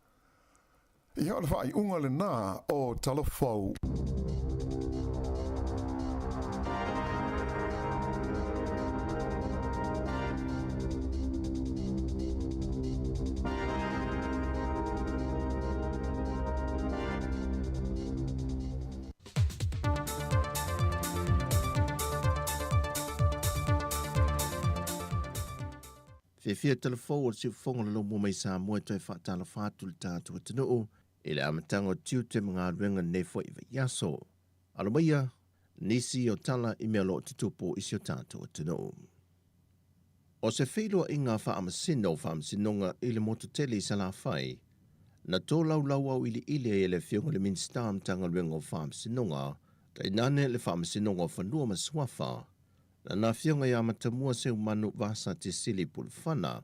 Ia o le faaiuga lena o Talafou.
Fiafia talafou o le siufofoga o le Laumua mai Samoa e toe faatalofa atu i le tatou atunuu i le amataga o tiute ma galuega lenei foi vaiaso. Alo maia nisi o tala i mea o lo o tutupu i si o tatou atunuu. O se feiloaiga faamasino o Faamasinoga i le motu tele i Salafai, na tolaulau auiliili ai e le Afioga i le Minisita o Matagaluega o Faamasinoga, tainane le Faamasinoga o Fanua ma Suafa, Lana Afioga ia Matamua Seumanu Vasati Sili Pulufana,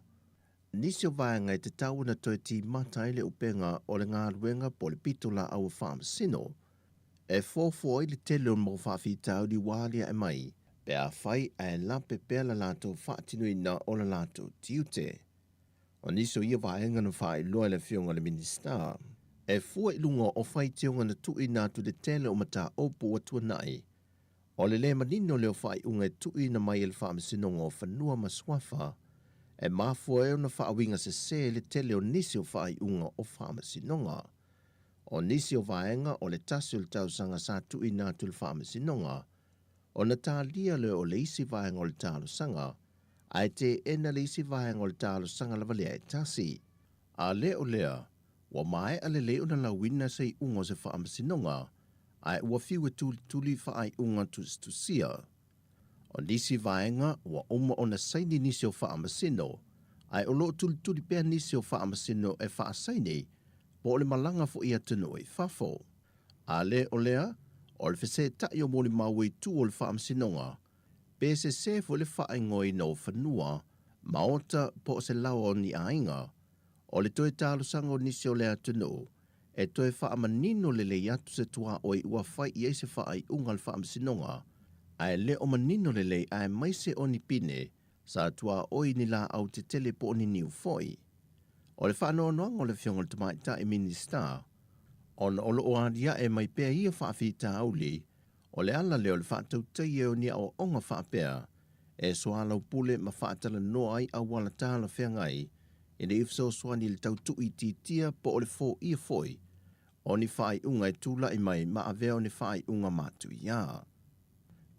nisi o vaega e tatau ona toe timata ai le upega o le galuega po o le pitolaau a Faamasino, e foafoa ai le tele o mau faafitauli ua aliae mai pe afai ae lape pea la latou faatinoina o la latou tiute. O nisi o ia vaega na faailoa e le Afioga i le Minisita, e fua i luga o faitioga na tuuina atu i le tele o mataupu ua tuanai, O le lē manino lea o faaiuga e tuuina mai e le Faamasinoga o Fanua ma Suafa, e mafua ai ona faauiga sesē le tele o nisi o faaiuga o Faamasinoga. O nisi o vaega o le tasi o le tausaga sa tuuina atu i le Faamasinoga, ona talia lea o le isi vaega o le talosaga, ae teena le isi vaega o le talosaga lava lea e tasi. A le o lea, ua maea lelei ona lauina se iuga o se faamasinoga, ae ua fiu e tulituli faaiuga tusitusia. O nisi vaega ua uma ona saini nisi o faamasino, ae o lo o tulituli pea nisi o faamasino e faasaini po o le malaga foi i atunuu i fafo. A le o lea, o le fesetai o molimau i tu o le faamasinoga, pe sese foi le faaigoaina o fanua, maota po o se laoa o ni aiga, O le toe talosaga o nisi o le atunuu e toe faamanino lelei atu se tuaoi ua fai i ai se faaiuga a le Faamasinoga, ae le o manino lelei aemaise o ni pine sa tuaoi ni laau tetele po o ni niu foi. O le faanoanoaga o le Afioga i le Tamaitai Minisita, ona o lo o aliae mai pea ia faafitauli, o le ala lea o le faatautaia o ni aoaoga faapea e soalaupule ma faatalanoa ai auala talafeagai ina ia fesoasoani i le tau tuuitiitia po o le foia foi o ni faaiuga e tulai mai ma avea o ni faaiuga matuia.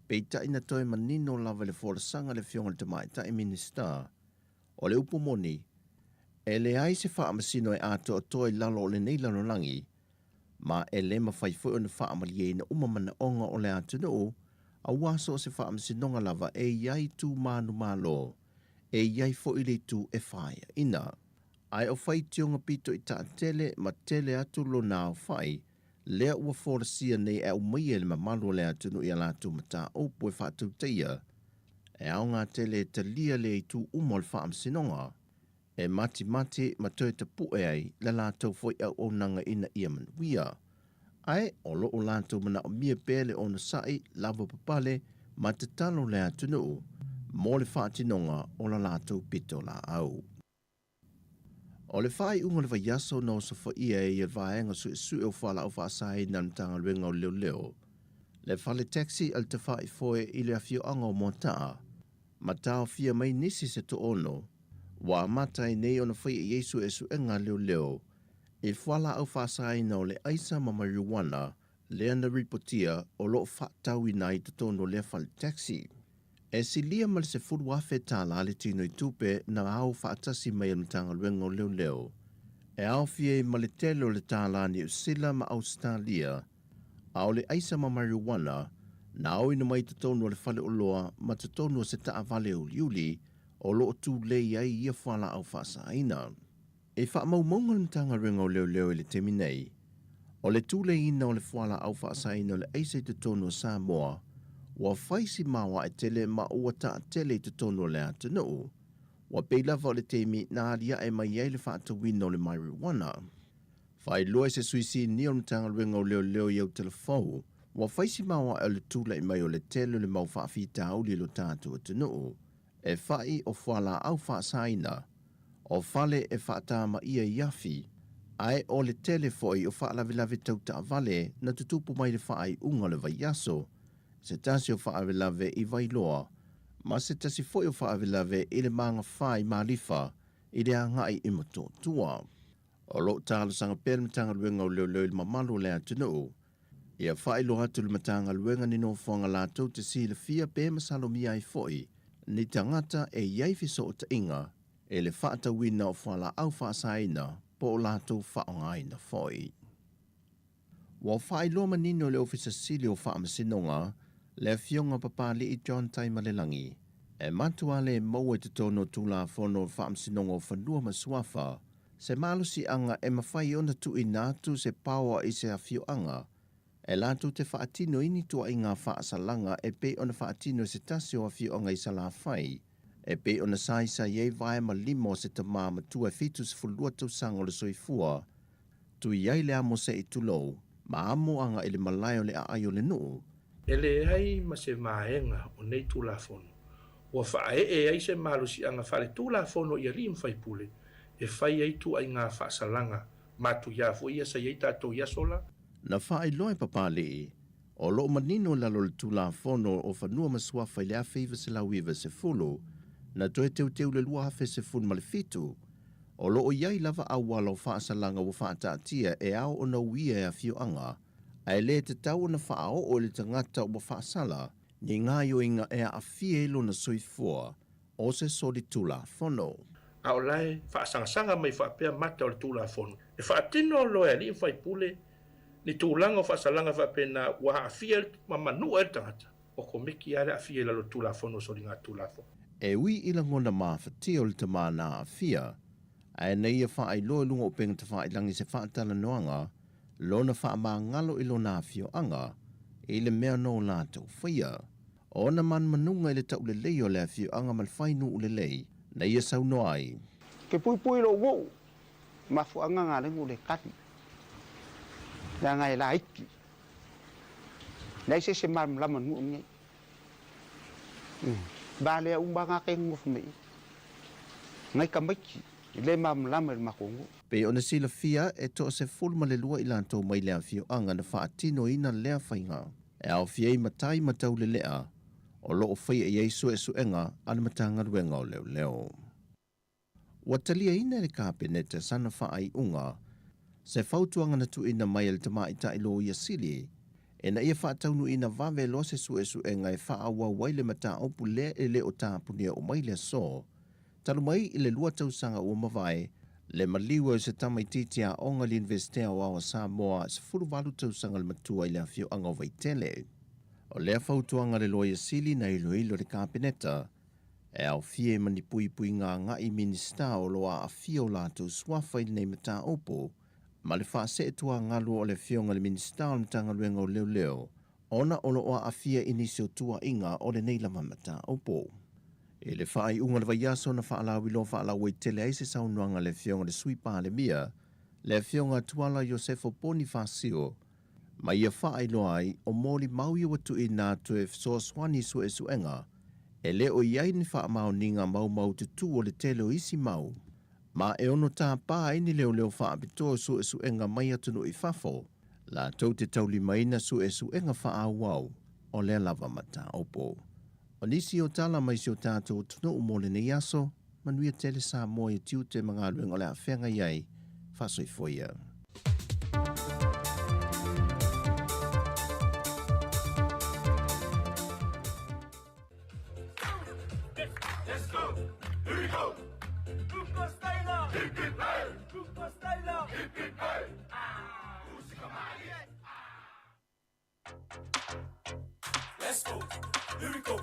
Peitai na toe manino lava i le folasaga a le Afioga i le Tamaitai Minisita, o le upu moni, e leai se faamasino e atoatoa i lalo o lenei lalolagi, ma e le mafai foi ona faamalieina uma manaoga o le atunuu, auā so o se faamasinoga lava e i ai itu manumalo, e i ai foi le itu e faeaina. Ae o faitioga pito i taatele ma tele atu lona aofai, lea ua folasia nei e aumaia e le mamalu o le atunuu i a latou mataupu e faatautaia, e aoga tele e talia lea itu uma o le faamasinoga, e matimati ma toe tapu'e ai le latou foi auaunaga ina ia manuia. Ae o lo o latou manaomia pea le onosai, lavapapale ma tatalo le atunuu mo le faatinoga o la latou pitolaau. O le faaiuga o le vaiaso na osofaia ai e le Vaega Suesue o Fualaau Faasaina a le Matagaluega o Leoleo le fale taxi a le Tafaifoe i le afioaga o Moataa ma taofia mai nisi se toono ua amata ai nei ona faia i ai suesuega a leoleo i fualaau faasaina o le aisa ma mariuana lea na ripotia o lo o faatauina ai i totonu o lea fale taxi. E silia ma le $10,000 tālā le tino i tupe na ao faatasi mai e le Matagaluega o Leoleo, e aofia ai ma le tele o le tālā Niu Sila ma Ausetalia, a o le aisa ma mariuana na aoina mai i totonu o le faleoloa ma totonu o se taavale uliuli o lo o tulei ai ia fualaau faasaina. I faamaumauga a le Matagaluega o Leoleo i le taimi nei, o le tuleiina o le fualaau faasaina o le aisa i totonu o Samoa ua fai si maoae tele ma ua taatele i totonu o le atunuu. Ua pei lava o le taimi na aliae mai ai le faatauina o le mariuana. Faailoa e se sui sinia o le Matagaluega o Leoleo i Aotelefou, ua fai si maoae o le tulai mai o le tele o le mau faafitauli i lo tatou atunuu, e fa'i o fualaau faasaina, o fale e faatamaia i afi, ae o le tele foi o faalavelave tau taavale na tutupu mai le faaiuga o le vaiaso, se tasi o faalavelave i Vailoa, ma se tasi foi o faalavelave i le magafa i Malifa i le agai i Motootua. O lo o talosaga pea le Matagaluega o Leoleo i le mamalu o le atunuu ia faailoa atu i le Matagaluega ni nofoaga latou te silafia pe masalomia ai foi ni tagata e i ai fesootaiga i le faatauina o fualaau faasaina po o latou faaaogaina foi. Ua faailoa manino e le Ofisa Sili o Faamasinoga le Afioga Papali'i John Taimalelagi e matua le maua i totonu o Tulafono o Faamasinoga o Fanua ma Suafa se malosiaga e mafai ona tuuina atu se paoa i se afioaga e latou te faatino i ni tuaiga faasalaga e pei ona faatino e se tasi o afioaga i Salafai e pei ona saisai ai vae ma lima o se tamā matua e 72 tausaga o le soifua tui ai le amo se i tulou ma amo agai i le malae o le aai o le nuu.
E leai ma se vaega o nei Tulafono ua faaee ai se malosiaga faaletulafono i alii ma faipule e fai ai ituaiga faasalaga matuia foi ia sa i ai tatou i aso la.
Na faailoa e Papali'i, o lo o manino i lalo o le Tulafono o Fanua ma Suafa i le 1990, na toe teuteu i le 2017, o lo o i ai lava auala o faasalaga ua faataatia e ao ona uia e afioaga, ae le tatau ona faaoo i le tagata ua faasala ni gaoioiga e aafia ai lona soifua o se solitulafono.
A o la e faasagasaga mai faapea mata o le Tulafono e faatino loa e alii ma faipule ni tulaga o faasalaga faapena ua aafia ai ma manua ai le tagata, ua komiti lava le aafia i lalo o le Tulafono o Soligatulafono.
E ui i lagona mafatia o le tama na aafia, ae na ia faailoa i luga o upega tafailagi se faatalanoaga lona faamagalo i lona afioaga i le mea na o latou faia. Ona manumanuga i le taulelei o le afioaga ma le fainuu lelei na ia saunoa ai.
Ke puipui lou uu, mafuaaga galegu le kali, leaga e laiti, leai se isi e malamalama i le nuu lenei. Valea uma lava ke nofo me i, ngai tamaiti e le malamalama i le matou nuu.
Pei ona silafia, e 12 i latou mai le afioaga na faatinoina lea faiga. E aofia ai matai ma taulelea o lo o faia i ai suesuega a le Matagaluega o Leoleo. Ua taliaina e le Kapeneta sana faaiuga se fautuaga na tuuina mai e le Tamaitai Loia Sili. ina ia faataunuuina vave loa se suesuega e faaauau ai le mataupu lea e le o tapunia uma i le aso. Talu mai i le 2 tausaga ua mavae, le maliu ai o se tamaitiiti aoga i le Iunivesite Aoao a Samoa 18 tausaga le matua i le afioaga o Vaitele. O lea fautuaga a le Loia Sili na iloilo e le Kapeneta, e aofia ai ma ni puipuiga agai i Minisita o lo o aafia o latou suafa i lenei mataupu, ma le faaseetuagalu o le Afioga i le Minisita o le Matagaluega o Leoleo ona o lo o aafia i nisi o tuuaiga o lenei lava mataupu. I le faaiuga o le vaiaso na faalauiloa faalauaitele ai se saunoaga a le Afioga i le Sui Palemia, le Afioga Tuala Iosefo Ponifasio, ma ia faailoa ai o molimau ia ua tuuina atu e fesoasoani i suesuega e le o i ai ni faamaoniga maumaututu o le tele o isi mau ma e ono tapa ai ni leoleo faapitoa o suesuega mai atunuu i fafo latou te taulimaina suesuega faaauau o lea lava mataupu. O nisi o tala mai si o tatou atunuu mo lenei aso, manuia tele Samoa i tiute ma galuega o le a feagai ai, faasoifua ia.
Let's go! Here we go! Hip hip hey! Hip hip hey! Let's go! Here we go!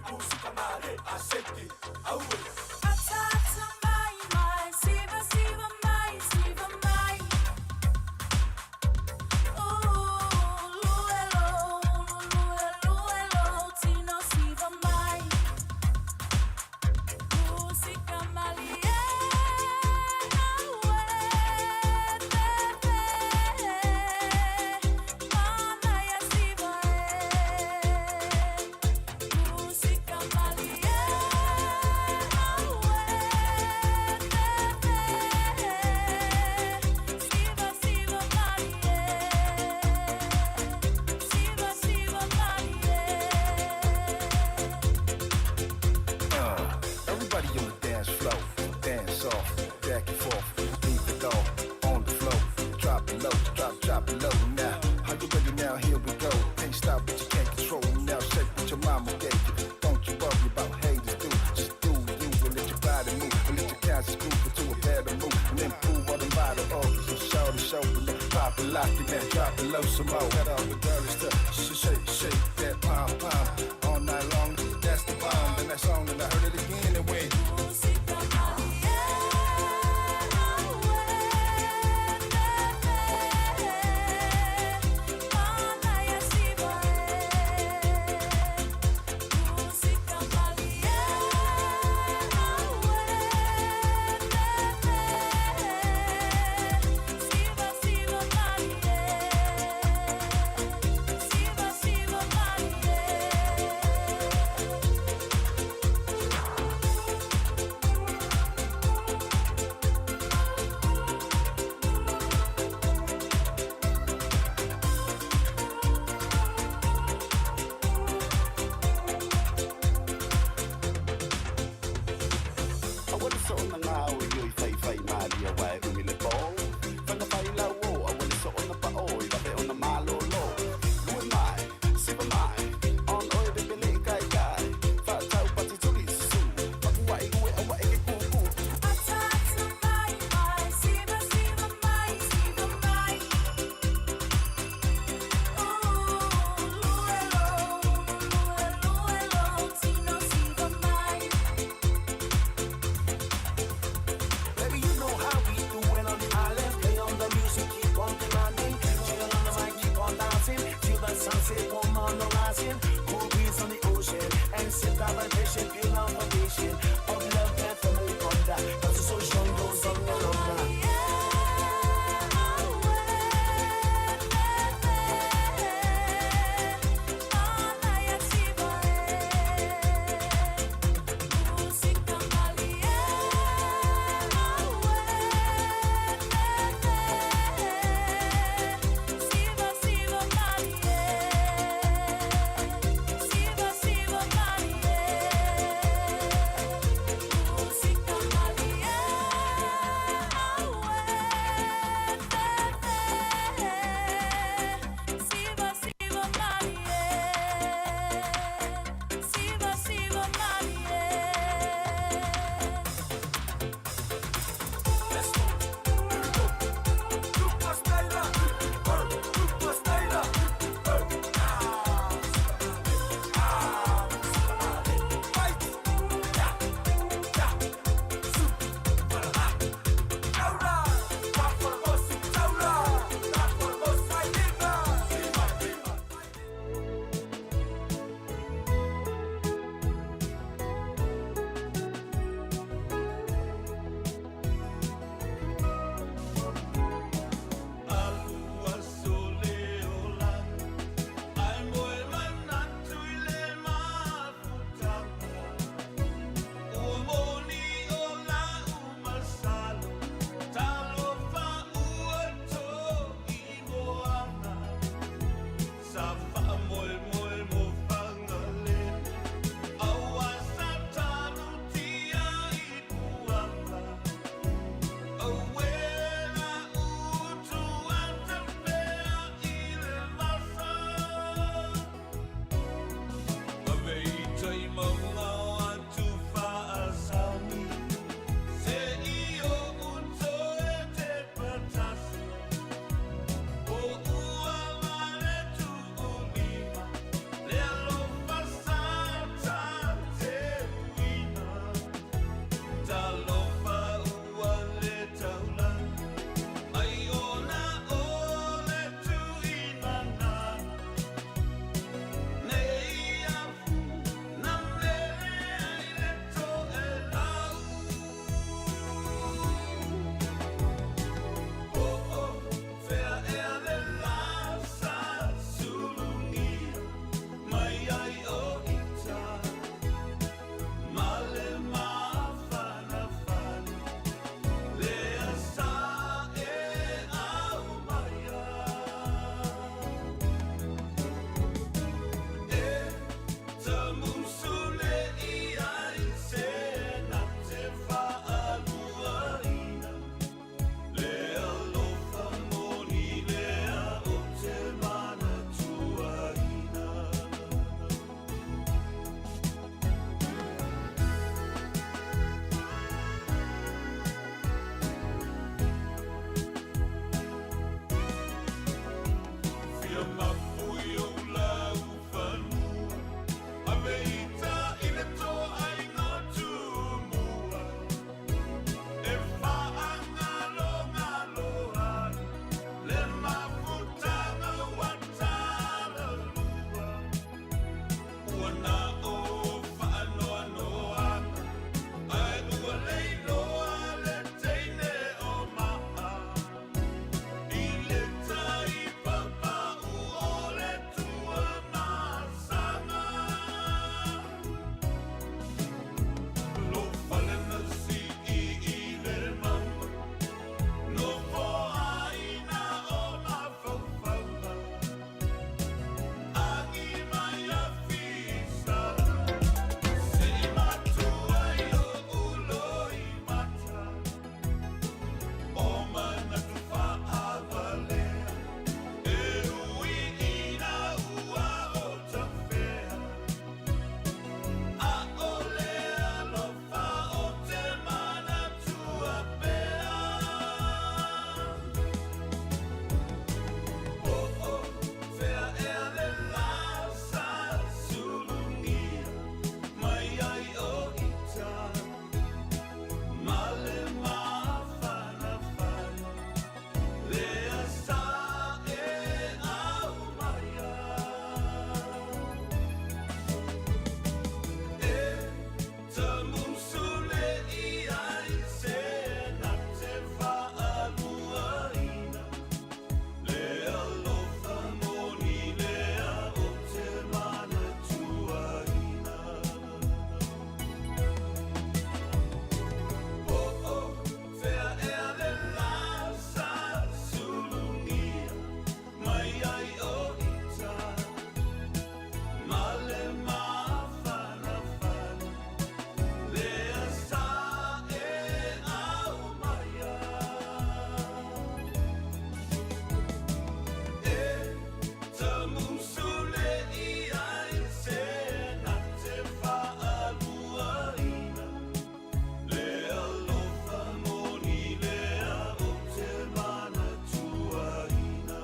Atata mai mai, siva siva mai, siva mai. Ooh, luelo, luelo, tino siva mai. Musika malie, naue, pepe, mana ya siva e. Musika malie, naue, pepe, siva siva malie, siva siva malie.
Everybody on the dance floor, dance off, back and forth, leave it all on the floor. Drop it low, drop, drop it low now. Are you ready now? Here we go. Can't stop what you can't control now. Shake what your mama gave you. Don't you worry about haters, do. Just do you and let your body move. And let your conscience groove into a better mood. And improve all them bottle organs and show the show. And then pop it, lock it, man, drop it low some more. Got all the girls to shake, shake that pom pom all night long. That's the bomb. And that's on, and I heard it again and went.
Mana ya siva e. Musika malie, naue, pepe, siva siva malie, siva siva malie.
mapu i ou laufanua Ave ita i le toaiga o Tumua E faaagalogalo ai le mafutaga ua talalua Ua na o faanoanoaga Ae ua leiloa le teine o maa I le tai paupau o le Tuamasaga Lou fale na sii i le mauga Nofoaina o mafaufauga Agi mai afisa Sei matua i ou loimata O manatu faavalea E ui ina ua o tafea Aʻole alofa o te manatua pea Po o fea ea le la sa sulugia mai ai o ita Ma le mafanafana lea sa e aumaia E tamusu le i ai se na te faaluaina Le alofa moni lea o te manatuaina Po o fea ea le la sa sulugia mai ai o ita Ma le mafanafana lea sa e aumaia E tamusu le i ai se na te faaluaina Le alofa moni lea o te manatuaina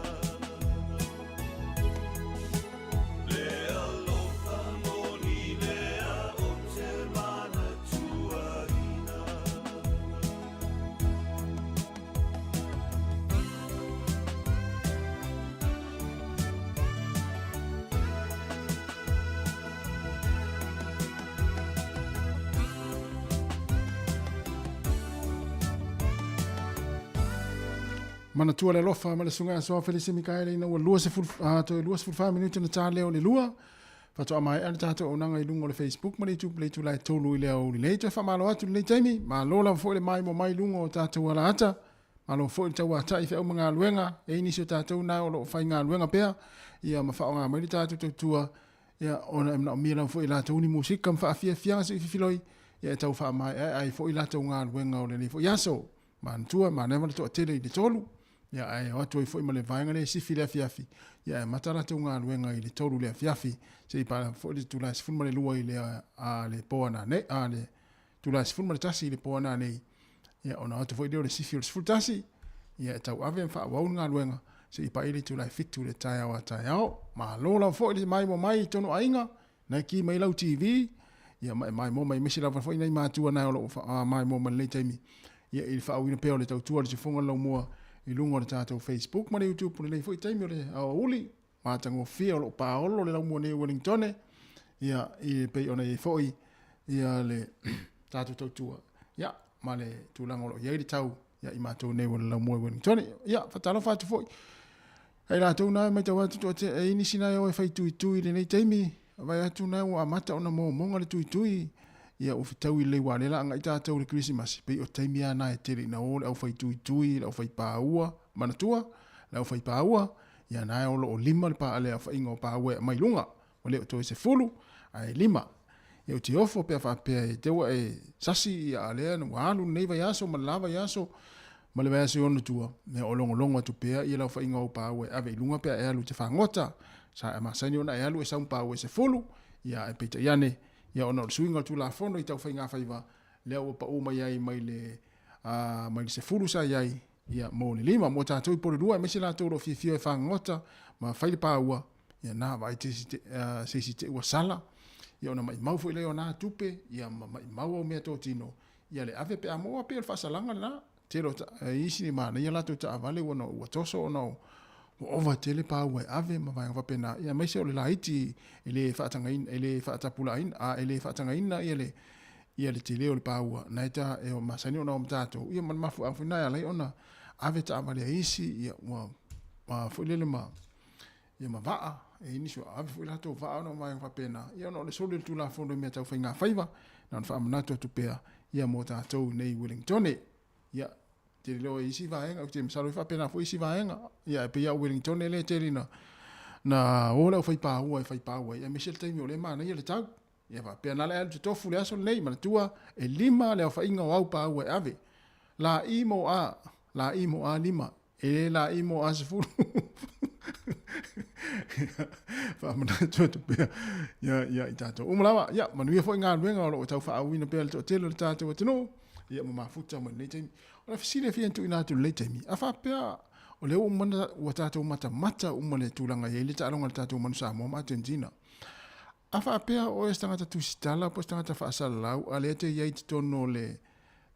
Le alofa moni lea o te manatuaina.
Manatua le alofa ma le susuga ia Soa Felisi Mikaele ina ua 20, toe 24 minute na ta lea o le lua. Faatoa maea le tatou auaunaga i luga o le Facebook ma le YouTube i le itula e tolu i le aoauli nei. Toe faamalo atu i lenei taimi. Malo lava foi le maimoa mai i luga o tatou alaata. Malo foi le tauatai i feau ma galuega. E i ai nisi o tatou na o lo o faigaluega pea ia ma faaaoga mai le tatou tautua ia ona e manaomia lava foi e latou ni musika ma faafiafiaga se i fifiloi ia e tau faamaeaea ai foi latou galuega o lenei foi aso. Manatua, manaia ma le toatele i le tolu, ia ae o atu ai foi ma le vaega lea e sifi i le afiafi, ia ae amata latou galuega i le tolu i le afiafi, seia paea foi le itula e 12 i le a le po a nanei, a le itula e 11 i le po a nanei, ia ona o atu foi lea o le sifi o le 11, ia e tauave ma faaauau le galuega, seia paia le itula e 7 i le taeao a taeao. Malo lava foi le maimoa mai i totonu o aiga, Na ki mai lau TV, ia ma e maimoa mai aemaise lava foi nai matua na o lo o maimoa mai lenei taimi ia i le faaauina pea o le tautua a le Siufofoga o le Laumua i luga o le tatou Facebook ma le YouTube o lenei foi taimi o le aoauli matagofie o lo o paolo le laumua nei i Wellingtone ia i pei ona i ai foi ia le tatou tautua ia ma le tulaga o lo o i ai le tau ia i matou nei o le laumua i Wellingtone ia faatalofa atu foi Ai latou na e matau atu toa te, e nisi na e o e fai tuitui i lenei taimi, vai atu na ua amata ona momoga le tuitui, ia ua fetaui lelei ua lea la agai tatou i le Kerisimasi, pei o taimi a na e tele ina o le au fai tuitui, le au fai paua, manatua, le au fai paua, ia na e o lo o lima le pa le aofaiga o paua e aumai luga, ua le o toe 10, ae lima. Ia ou te ofo pe a faapea e te ua e sasi ia a lea ua alu lenei vaiaso ma le la vaiaso ma le vaiaso i ona tua, ia o logologo atu pea ia le aofaiga o ou paua e ave i luga pe a e alu i te fagota. Sa e masani ona e alu e sau ma paua e 10, ia ae peitai ane, ia ona o le suiga o le Tulafono i tau faigafaiva, lea ua pau mai ai mai le, mai le 10 sa i ai, Ia, mo le lima, mo tatou i Porirua, aemaise latou o lo o fiafia e fagogota ma fai le pāua, ia na, vaai te isi te, se isi te ua sala, ia ona maimau foi lea o na tupe, ia ma maimau au meatotino, ia le ave pe a maua pei o le faasalaga lena. Tele o ta, isi ni manaia latou taavale ua, ua toso ona ua ova tele pāua e ave ma vaega faapena, ia aemaise o le laiti e le faatagaina, e le faatapulaaina, a e le faatagaina ia le, ia le tele o le pāua, na e ta, e masani ona o ma tatou, ia ma le mafuaaga foi lena e ala ai ona ave taavale a isi, ia ua, ua foi lele ma, ia ma vaa, e i ai nisi ua ave foi latou vaa ona o vaega faapena, ia ona o le soli o le Tulafono i mea tau faiga faiva, na ona faamanatu atu pea, ia mo tatou i nei Wellingtone. Ia, tele loa isi vaega, ou te masalo e faapena foi isi vaega, ia e pei lava o Wellingtone lea e tele ina na o le aufaipaua e fai paua ai, aemaise le taimi o lea e manaia le tau. Ia faapea na le alu totofu le aso lenei, manatua e lima le aofaiga o au paua e ave. La i mo a, la i mo a lima, e le la i mo a sefulu. Faamanatu atu pea ia, ia i tatou uma lava. Ia, manuia foi galuega o lo o tau faaauina pea le toatele o le tatou atunuu. Ia, ma mafuta mai lenei taimi. O le fesili e fia tuuina atu i lenei taimi, a faapea o lea ua uma ua tatou matamata uma le tulaga e i ai le taaloga a le tatou Manu Samoa ma Argentina. A faapea o oe o se tagata tusitala po o se tagata faasalalau a lea e te i ai i totonu o le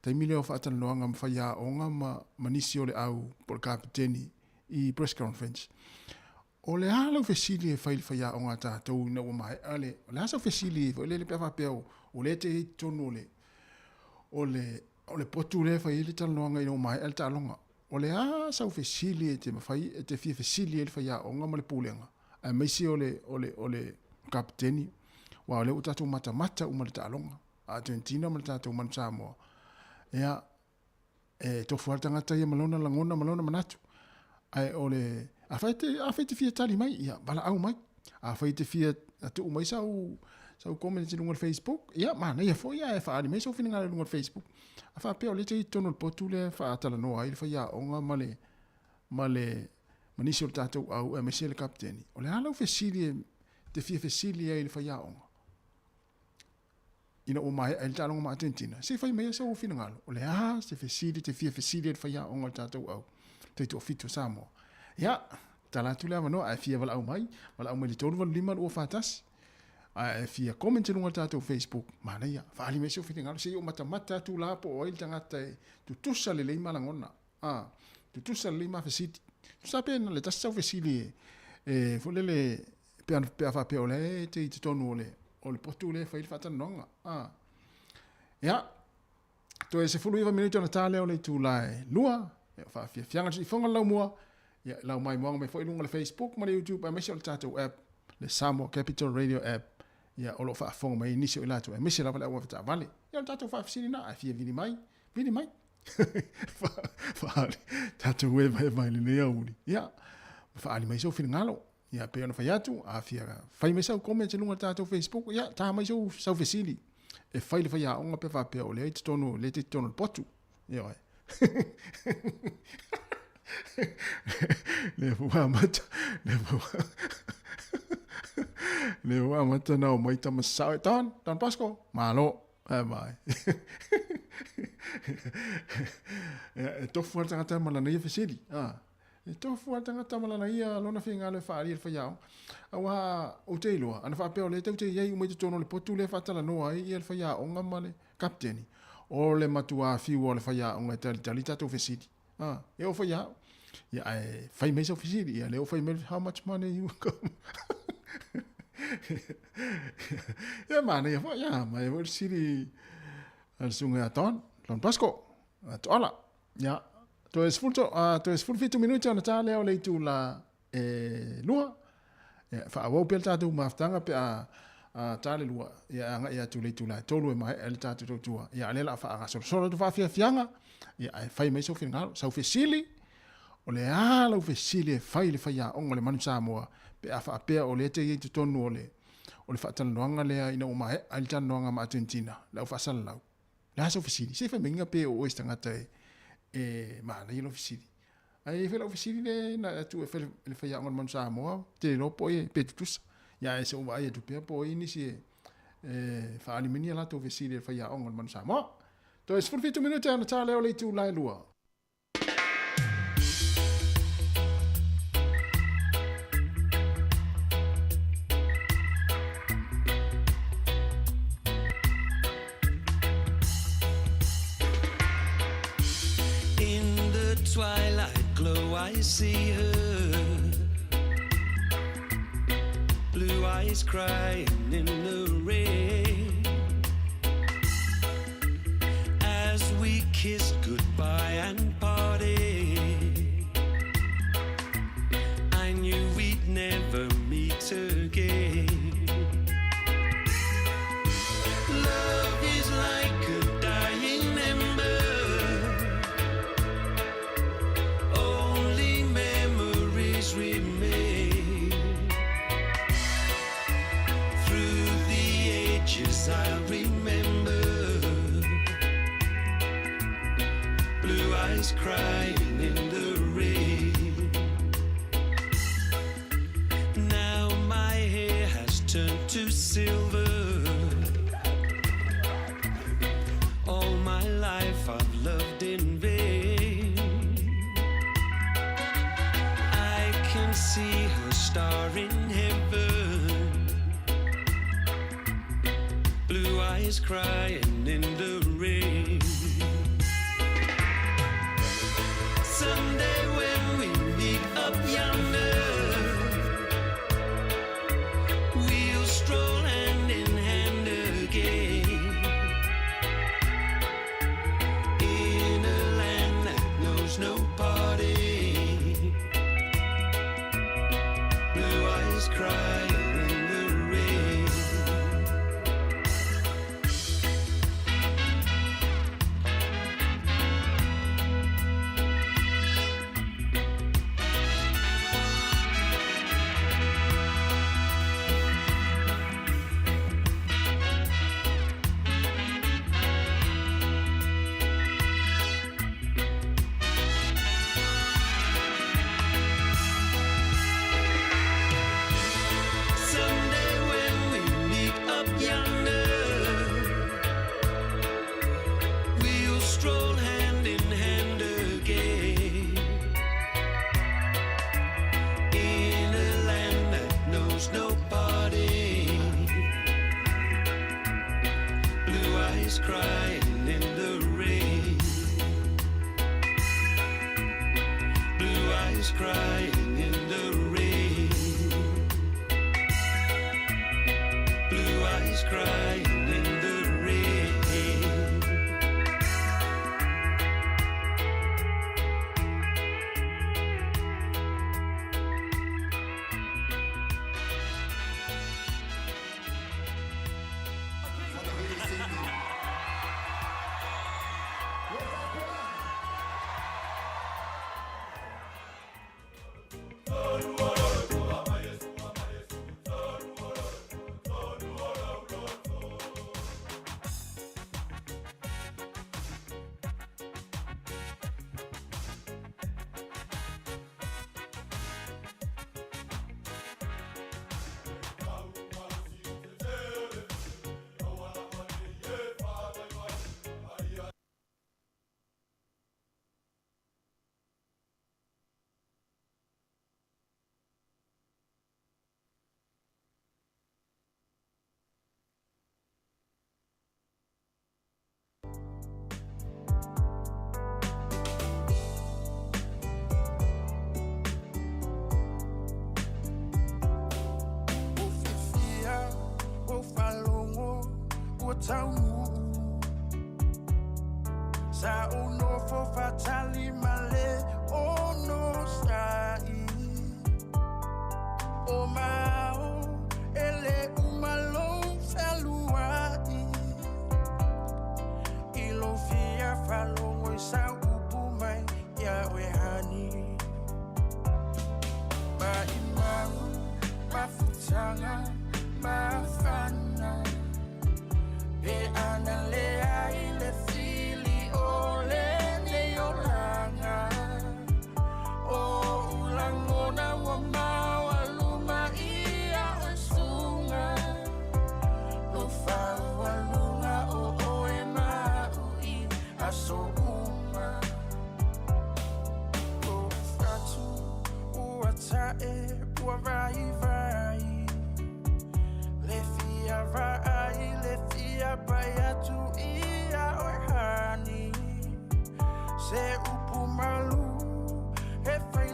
taimi lea o faatalanoaga ma faiaoga ma, ma nisi o le au po o le kapeteni i press conference, o le a lau fesili e fai i le faiaoga a tatou ina ua maea le, o le a sau fesili foi lele pe a faapea o lea e te i ai i totonu o le, o le, o le potu lea e fai ai le talanoaga ina ua maea le taaloga. O le a sau fesili e te mafai, e te fia fesili ai le faiaoga ma le pulega, aemaise o le, o le, o le kapeteni, aua o lea ua tatou matamata uma i le taaloga a Argentina ma le tatou Manu Samoa. Ia, e tofu lava le tagata ia ma lona lagona ma lona manatu. Ae o le, afai e te, afai e te fia tali mai, ia, valaau mai. Afai e te fia tuu mai sau, sau comment i luga o le Facebook, ia, manaia foi ae faaali mai sou finagalo i luga o le Facebook. A faapea o lea e te i totonu o le potu lea e faatalanoa ai le faiaoga ma le, ma le, ma nisi o le tatou au aemaise le kapeteni, o le a lau fesili e te fia fesili ai i le faiaoga? Ina ua maea ai le taaloga ma Argentina, se i fai maia sou finagalo, o le a se fesili te fia fesili ai le faiaoga o le tatou au taitoafitu o Samoa? Ia, tala atu le avanoa, a e fia valaau mai, valaau mai i le 385 241. A e fia comment i luga o le tatou Facebook, manaia, faaali mai sou finagalo, se i ou matamata atu la po o ai le tagata e tutusa lelei ma lagona. A, tutusa lelei ma fesili. Tusa pe na le tasi sau fesili e, e foi lele, pe a, pe a faapea o lea e te i totonu o le, o le potu lea e fai le faatalanoaga. A. Ia, toe 19 minute ona ta lea o le itula e lua, ia, faafiafiaga le siufofoga o le laumua, ia, lau maimoaga mai foi i luga o le Facebook ma le YouTube aemaise o le tatou app, le Samoa Capital Radio app, ia, o lo o faafofoga mai ai nisi o i latou, aemaise lava le au avetaavale. Ia, o le tatou faafesili lena, a e fia vili mai, vili mai. Faali, tatou evaeva i lenei aoauli. Ia, ma faaali mai sou finagalo. Ia, pei ona fai atu, a fia fai mai sau comment i luga o le tatou Facebook, ia, ta mai sou, sau fesili. E fai le faiaoga pe faapea o lea i totonu, lea e te i totonu o le potu. Ia oe. Lea foi ua amata, lea foi ua lea foi ua amata ona omai tama sasao e, Don, Don Bosco, malo. Ae mai. E tofu lava le tagata ma lana ia fesili. A. E tofu lava le tagata ma lana ia lona finagalo e faaalia i le faiaoga. Aua ou te iloa, ana faapea o lea tou te i ai uma i totonu o le potu lea e faatalanoa ai ia le faiaoga ma le kapeteni, o le matua fiu o le faiaoga e talitali tatou fesili. A, e oo foi ia au. Ia, ae fai mai sau fesili. Ia, lea ua fai mai, how much money you got? Ia, manaia foi, ia, manaia foi le fesili a le susuga ia Don, Don Bosco, a Toala. Ia, toe sefulu, toe 17 minute ona ta lea o le itula e lua. Ia, faaauau pea le tatou mafutaga pe a a ta le lua, ia e agai atu i le itula e tolu e maea ai le tatou tautua. Ia, a o lea o le a faagasolosolo atu faafiafiaga, ia, ae fai mai sou finagalo, sau fesili, o le a lau fesili e fai i le faiaoga o le Manu Samoa pe a faapea o lea e te i ai i totonu o le o le faatalanoaga lea ina ua maea ai le talanoaga ma Argentina, le au faasalalau. Le a sau fesili? Se i fai maiga pe o oe se tagata e, e manaia lau fesili. Ae i ai foi lau fesili le na atu e fai le faiaoga o le Manu Samoa, te le iloa po o ai pe tutusa. Ia ae se i ou vaai atu pea po o ai nisi e, e faaali mai ni a latou fesili i le faiaoga o le Manu Samoa. Toe 17 minute ona ta lea o le itula e lua.
I see her. Blue eyes crying in the rain. As we kissed goodbye and parted, I knew we'd never meet again. Love is like a dying ember. Only memories remain. Through the ages, I'll remember. Blue eyes crying in the rain. Now my hair has turned to silver. All my life I've loved in vain. I can see her star in heaven. Blue eyes crying in the rain. Someday when we meet up yonder, we'll stroll hand in hand again. In a land that knows no parting. Blue eyes crying in the rain. Someday when we meet up yonder, we'll stroll hand in hand again. In a land that knows no parting, blue eyes crying in the rain. Blue eyes crying in the rain. Blue eyes crying in the rain.
Ufifia, ufalongo, utaunu. Sa unofo fatali male ono sai. O mao ele umalo saluai. Ilo fia falongo sa upu mai ya wehani. Ma imau mafutanga mafana. Pe ana le ai le fili o le nei olanga. O ulangona wa mawa luma ia o sunga. Lo faua lunga o oe mau i aso uma. O fatu ua tae ua vai vai. Le fia vai, le fia pai atu ia oe hani. Se upu malu, e whai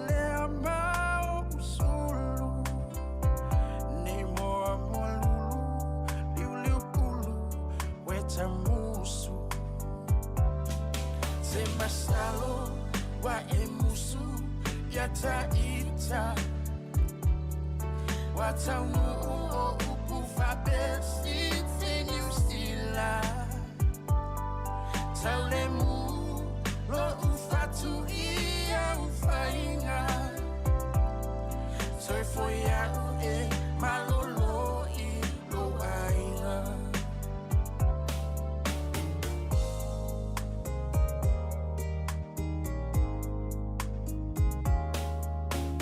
masalo wa e musu ia ta ita Wa taunuu o upu faapesi te New Zealand Taulemu lo ufatu ia ufainga Soifo ia'u e malolo i lou aiga.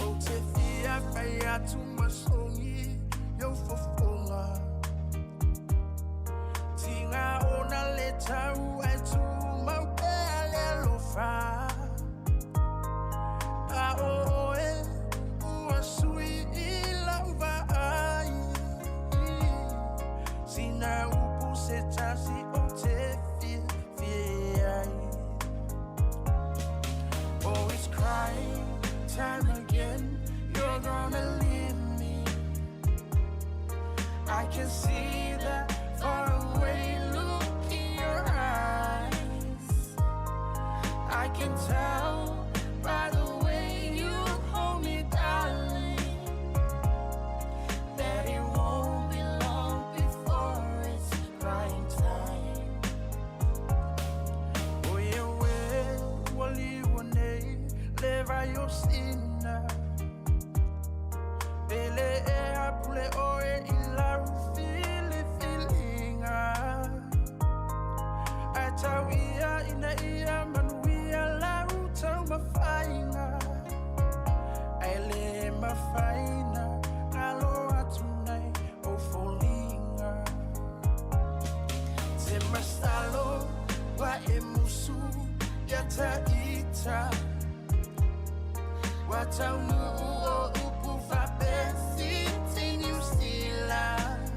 Ou te fia fai atu ma sogi i ou fofoga. Tiga ona le tau ae tumau pea le alofa. A o oe ua sui i lau vaai. Sina upu se tasi ou te fiafia ai. Oh, it's crying time again. You're gonna leave me. I can see the faraway look in your eyes. I can tell by the way you hold me, darling, that it won't be long before it's crying time. O ia oe ua liua nei le vai o Sina. Pele e apule oe i lau filifiliga. Ae tau ia ina ia manuia lau taumafaiga. Ae le mafai na galo atu nai ou foliga. Te masalo ua e musu ia ta ita. Ua taunuu o upu faapesi te New Zealand.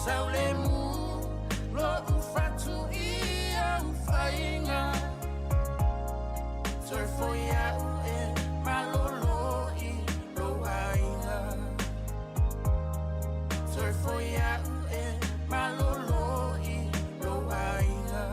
Taulemu lou fatu i au faiga. Soifo ia'u e malolo i lou aiga. Soifo ia'u e malolo i lou aiga.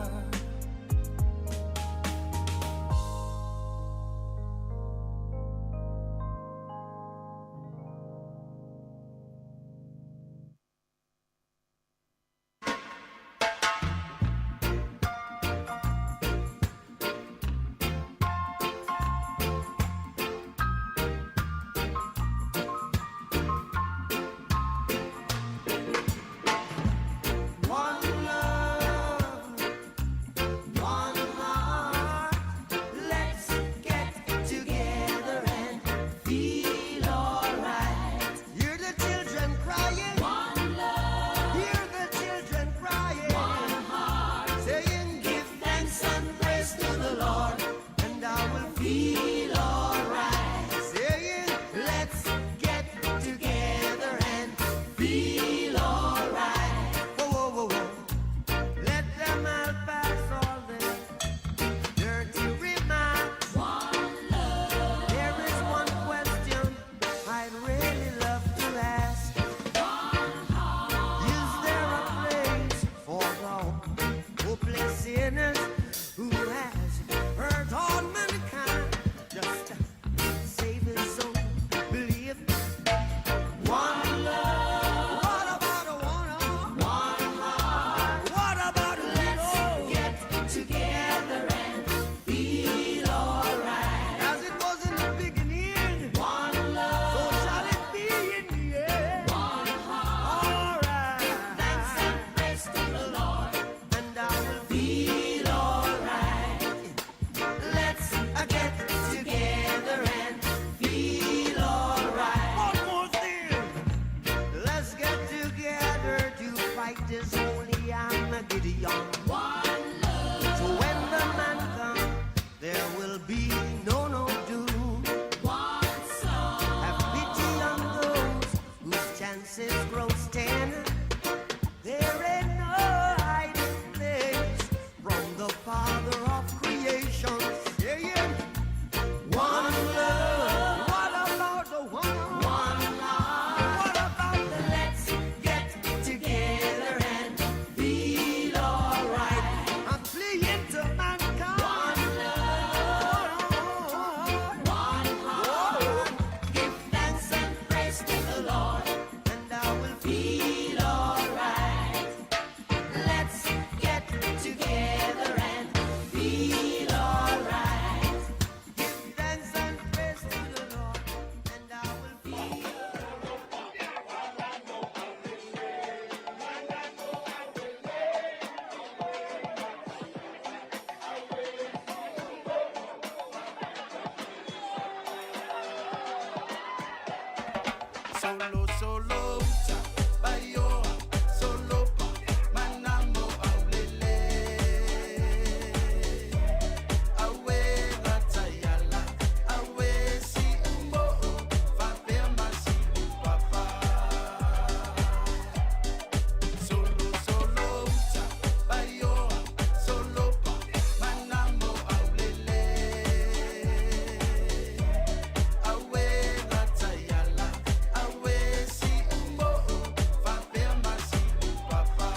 Solo solo uta baioa solo pa manamo aulele awe gatayala awe si umbo fapea masi papa solo solo uta baioa solo pa manamo aulele awe gatayala awe si umbo fapea masi papa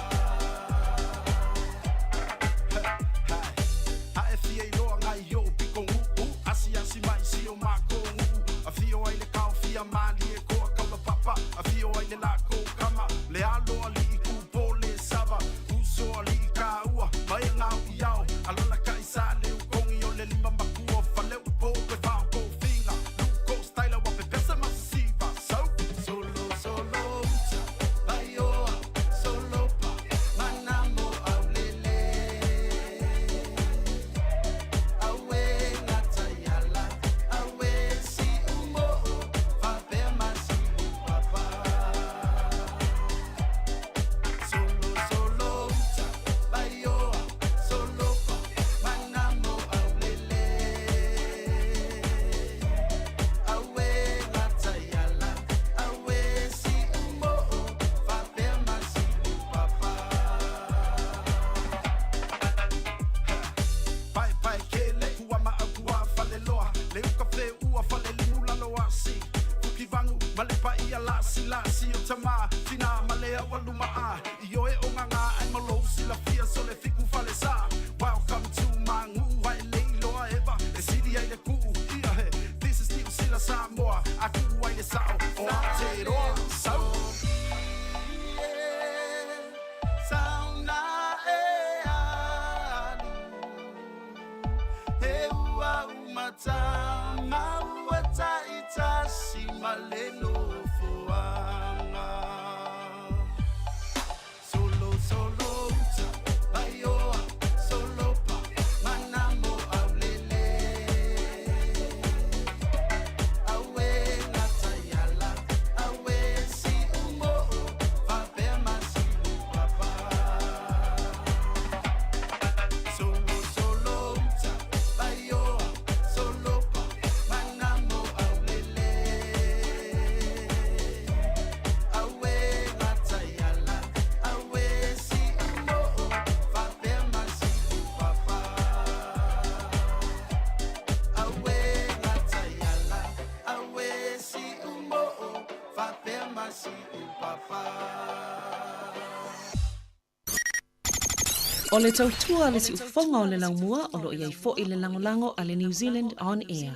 A e fia i loa ngai o piko nguu Asi asi mai si o mako nguu A fio ai le kao fia mali e koa kaula papa A fio ai le lako kama Le alo ali i kupo le sava Uso ali i ka ua Mai e ngau i ao Alala ka i sa le ukongi o le lima makua Fale upo pe vao ko finga Luko styla wa pe pesa masisiva So
Solo solo uta baioa solo pa manamo aulele awe gatayala awe si umbo fapea masi papa solo solo uta baioa solo pa manamo aulele awe gatayala awe si umbo fapea masi papa
Pae pae ke le kua ma au kua fale loa Le uka fe ua fale limu lalo asi Fuki vangu ma le pa ia lasi lasi o tama Tina ma le au aluma a I oe o nganga ai malo si la fia so le fiku fale sa Welcome to my ngu ai le iloa eva E sili ai le kuu ia he This is New Sila Samoa A kuu ai le sao o Aotearoa Sau
Sauna e alu He ua umatanga ua taitasi ma le nofoaga Solo solo uta baioa solo pa manamo aulele Awe gatayala awe si umbo fapea masi papa Solo solo uta baioa solo pa manamo aulele awe gatayala awe si umbo fapea masi papa awe gatayala awe si umbo fapea masi papa
O le tautua le siufoga o le laumua o loo iai fo'i le lagolago a le New Zealand On Air.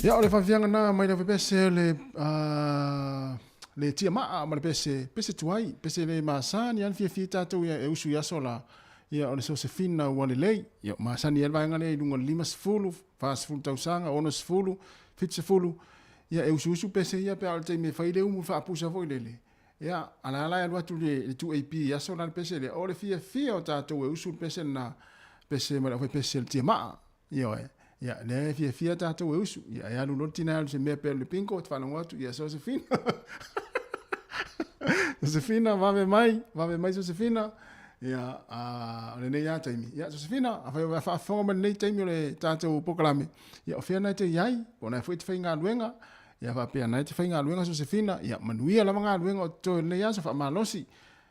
Ia, o le faafiafiaga lena mai le pese o le le tia maa ma le pese, pese tuai, pese le masani lava le fiafia tatou ia e usu i aso la. Ia, o le Sosefina ua lelei. Ia, masani ai le vaega lea i luga o le 50, 40 tausaga, 60, 70. Ia, e usuusu pese ia pe a o le taimi e fai le umu faapusa foi lele. Ia, a la la e alu atu le, le 2AP i aso la le pese lea. O le fiafia o tatou e usu le pese lena, pese ma le aufaipese o le tiamaa. Ioe. Ia, lea e fiafia tatou e usu. Ia, e alu loa le tina e alu se mea pe alu i le bingo, ou te faalogo atu, ia, Sosefina. Sosefina, vave mai, vave mai Sosefina. Ia, a, o lenei lava taimi. Ia, Sosefina, afai o faafofoga mai lenei taimi o le tatou polokalame, ia, o fea na e te i ai, po o na e foi e te faigaluega, ia faapea na e te faigaluega Sosefina, ia, manuia lava galuega o totoe o lenei aso, faamalosi.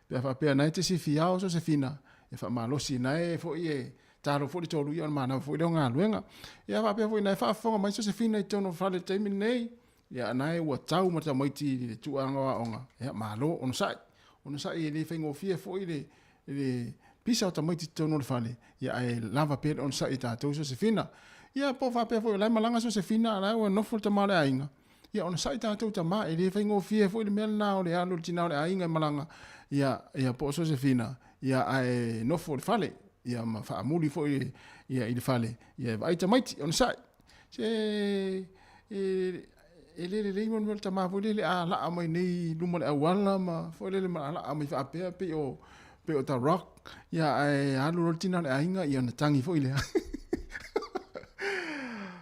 Pe a faapea na e te sifiao Sosefina, ia faamalosi na e foi e talo foi le tolu ia o le manava foi lea o galuega. Ia faapea foi na e faafofoga mai Sosefina i totonu o le fale i le taimi lenei, ia na e ua tau ma tamaiti i le tuaga o aoga, ia malo onosai. Onosai e le faigofie foi le le pisa o tamaiti i totonu o le fale, ia ae lava pea le onosai i tatou Sosefina. Ia po o faapea foi o la e malaga Sosefina a la ua nofo le tama o le aiga, ia onosai tatou tama, e le faigofie foi le mea lena o le alu o le tina o le aiga e malaga, ia ia po o Sosefina, ia ae nofo i le fale, ia ma faamuli foi ia i le fale, ia e vaai tamaiti, onosai. Se e, e le lelei mo le mea o le tama foi lele a laa mai nei i luma o le auala ma foi lele ma laa mai faapea pei o pei o The Rock, ia ae alu loa le tina o le aiga ia ona tagi foi lea.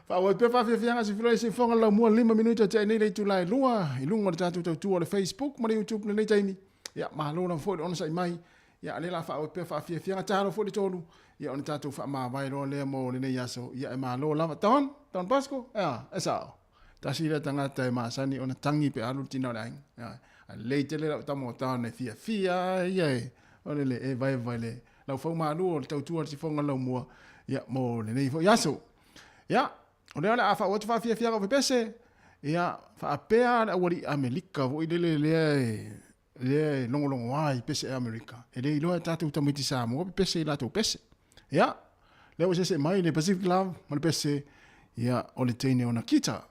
Faaauau pea faafiafiaga se filai se foga lau mua 5 minute o tea nei le itula e 2 i luga o le tatou tautua o le Facebook ma le YouTube lenei taimi. Ia malo lava foi le onosai mai. Ia a lea la faaauau pea faafiafiaga talo foi le tolu. Ia ona tatou faamavae loa lea mo lenei aso. Ia e malo lava. Don, Don Bosco, ia, e sao. Tasi lea tagata e masani ona tagi pe alu le tina o le aiga. Ia, a lelei tele lau tama o Don e fiafia ia e, o le le e vaevae le lau faumalu o le tautua le sifoga laumua, ia, mo lenei foi aso. Ia, o lea o le a faauu atu faafiafiaga o pepese, ia, faapea le aualii Amelika foi lele lea e, lea e logologoa i pese Amerika. E le iloa e tatou tamaiti Samoa pepese i latou pese. Ia, lea ua seese mai le Pacific Love ma le pese, ia, o le teine o Nakita.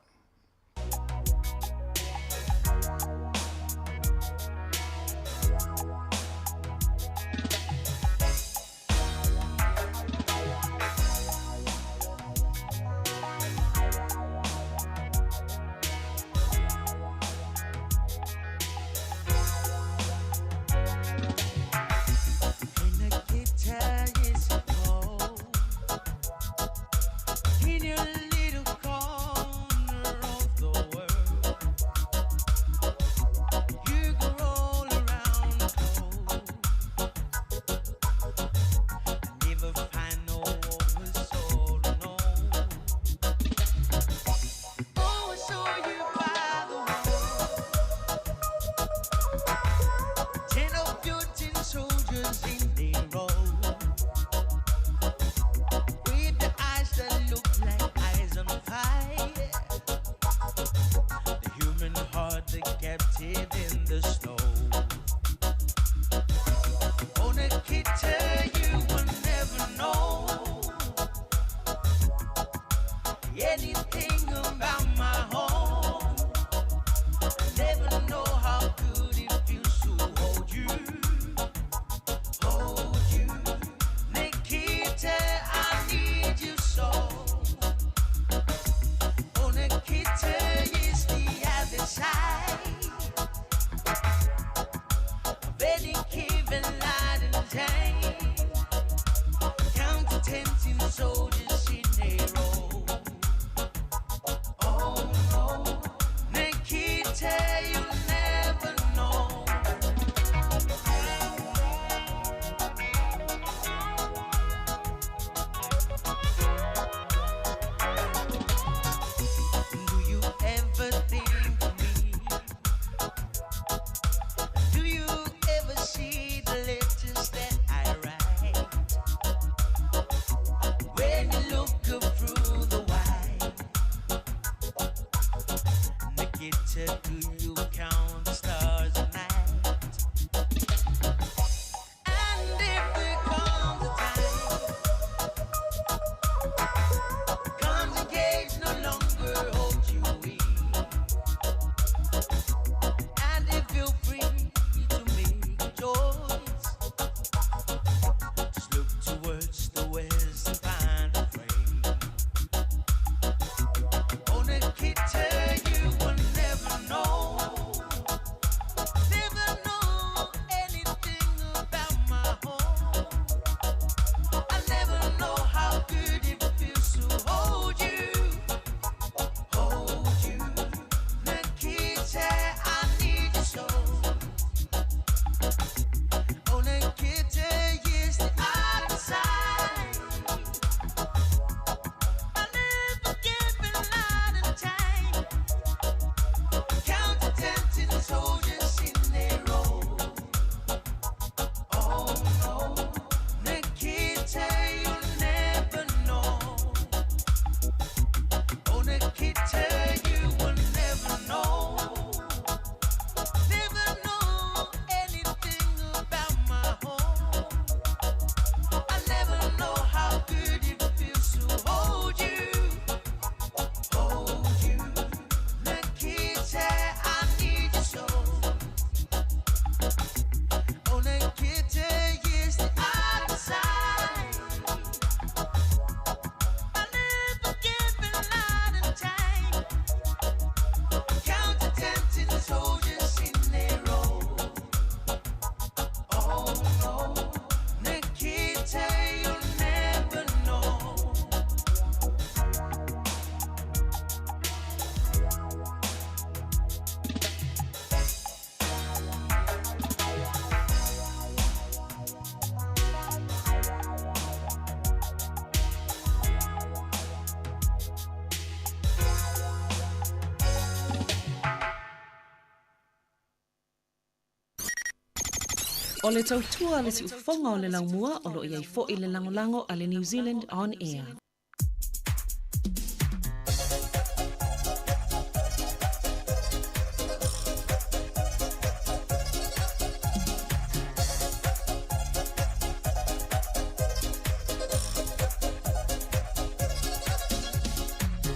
O le tautua a le siufofoga o le laumua o lo o i ai foi le lagolago a le New Zealand On Air.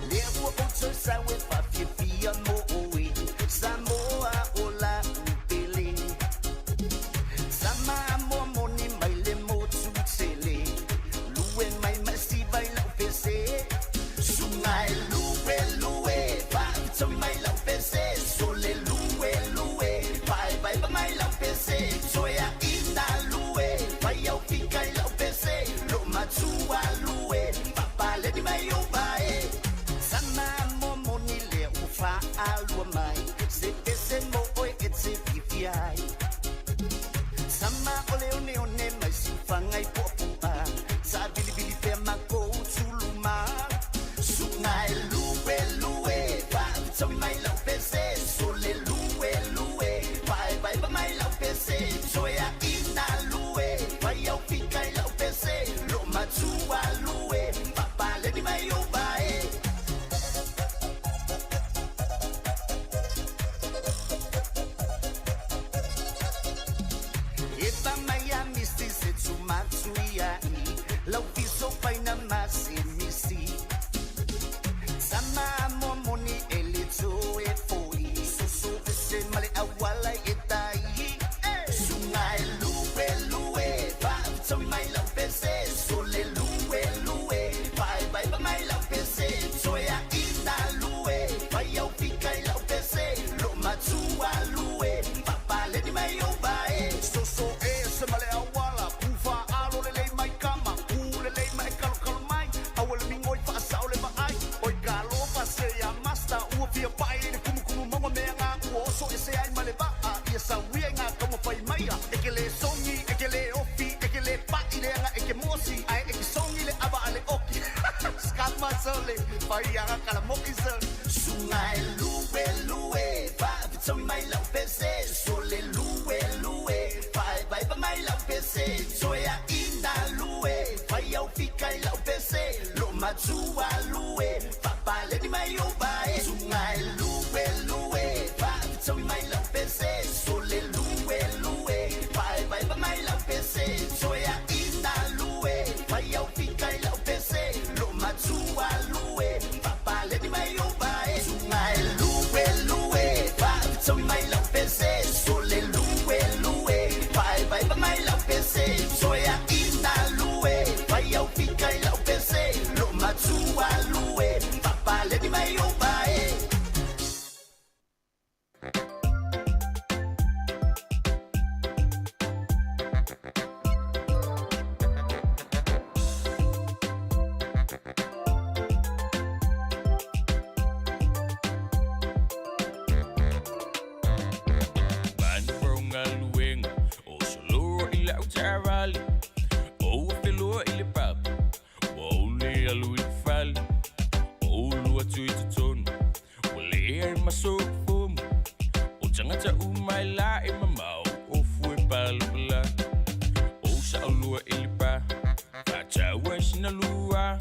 Lea ua ou toe sau e faafiafia mo oe, Samoa o la'u pele. Sama amoa moni mai le motu tele, lue mai ma siva i lau pese. Suga e lue lue, faafetaui mai lau pese. Sole lue lue, vaevaeva mai lau pese. Toe aina lue, fai au fika i lau pese. Lo matua lue, papaleni mai o vae. Sama amoa moni lea ua faalua mai, se pese mo oe e te fiafia ai. Sama o le oneone mai siufaga i puapua, savilivili pea makou tuluma. Suga e lue lue, faafetaui mai lau pese. Sole lue lue, vaevaeva mai lau pese. Toe aina lue, fai au fika i lau pese. Lo matua lue, papaleni mai o vae. Epa mai a misi se tumatu iai, lau fiso faina ma se misi. Sama amoa moni e le toe foi, soso ese ma le auala e tai. Suga e lue lue, faafetaui mai lau pese. Sole lue lue, vaevaeva mai lau pese. Toe aina lue, fai au fika i lau pese. Lo matua lue, papaleni mai o vae. Soso ese ma le auala, pufa alo lelei mai kama, pu lelei mai kalokalo mai. Aua le migoi faasao le vaai, oi kalofa se ia masta. Ua fia pai le kumukumu maua mea ngā ua oso ese ai ma le vaa. Ia sauia i ngā taumafai maia. E ke le songi, e ke le ofi, e ke le pa'i le aga e ke mosi. Ae e ke songi le ava a le oki. Skama sole, fai aga kalamoki sole. Suga e lue lue, faafetaui mai lau pese. Sole lue lue, vaevaeva mai lau pese. Toe aina lue, fai au fika i lau pese. Lo matua lue, papaleni mai o vae. Suga e lue lue, faafetaui mai lau pese. Sole lue lue, vaevaeva mai lau pese. Toe aina lue, fai au fika i lau pese. Lo matua lue, papaleni mai o vae. Suga e lue lue, faafetaui mai lau pese. Sole lue lue, vaevaeva mai lau pese. Toe aina lue, fai au fika i lau pese. Lo matua lue, papaleni mai o vae.
Manu galuega o soloa i lau taavale o ua feloa i le papa ua ou le alu i le fale o ulu atu i totonu ua leai ma sofomu o tagata uma e la e mamao o fue palapala o saolua i le pa faataua i sina lua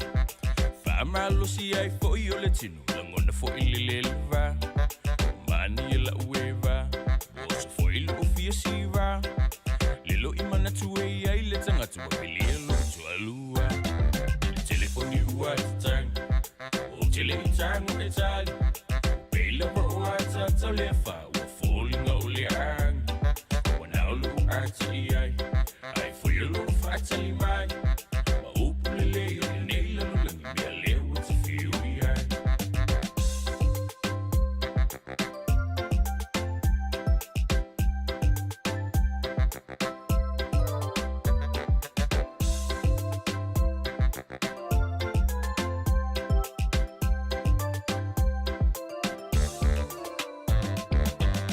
faamalosi ai fo'i o le tino lagona fo'i le leleva o mani e la'u eva o sa fo'i lo'u fia siva lelo i manatu e ai le tagata ua pilia lo'u tualua le telefoni ua tatagi o tele i tago e tali pela va o atatau le afa ua foliga o le agi ua nao lo'u ata i ai ai foi o lo'u faatali mai ma upu lelei o lenei lalolagi mea lea ua tafiu i ai.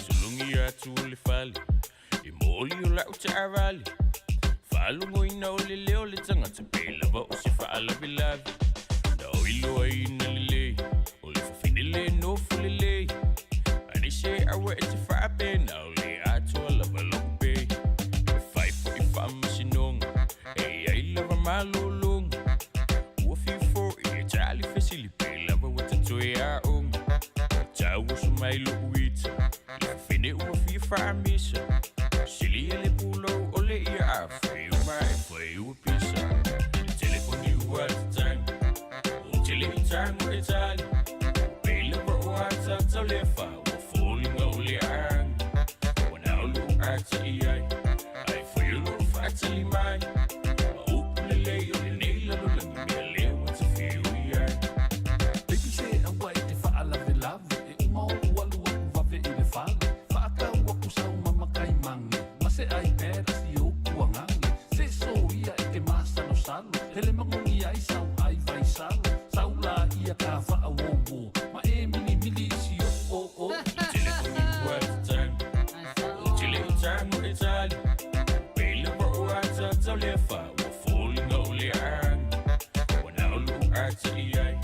Sulungi atu o le fale e moli o lau taavale faalogoina o le leo le tagata pe lava o se faalavelave na oiloaina lelei o le fafine le nofo lelei ane se aua e te faapena o le atoa lava lo'u pei e fai Le fafine ua fia faamisa Silia le pulou o le ia afe Uma e fai ua pisa Le telefoni ua tatagi Ou te le i tago e tali Peila pa o ata tau le fa Ua foliga o le agi Ua nao lou ata i ai Ai fai o lou faatali mai Ma upu lelei o lenei lalolagi Mea lea ua tafiu i ai Baby se aua e te faalavelave E uma ou alu aku vave i le fale Faatau aku sau mama kaimagi Ma se iPad a si ou kuagage Se soia e te masalosalo Hele magogi ai sau ai vaisalo Sau laia ka faauouo Ma e milimili i si ou oo Le telefoni ua tatagi Ou te le i tago e tali Peila pa o ata tau le fa Ua foliga o le agi Ua nao lou ata i ai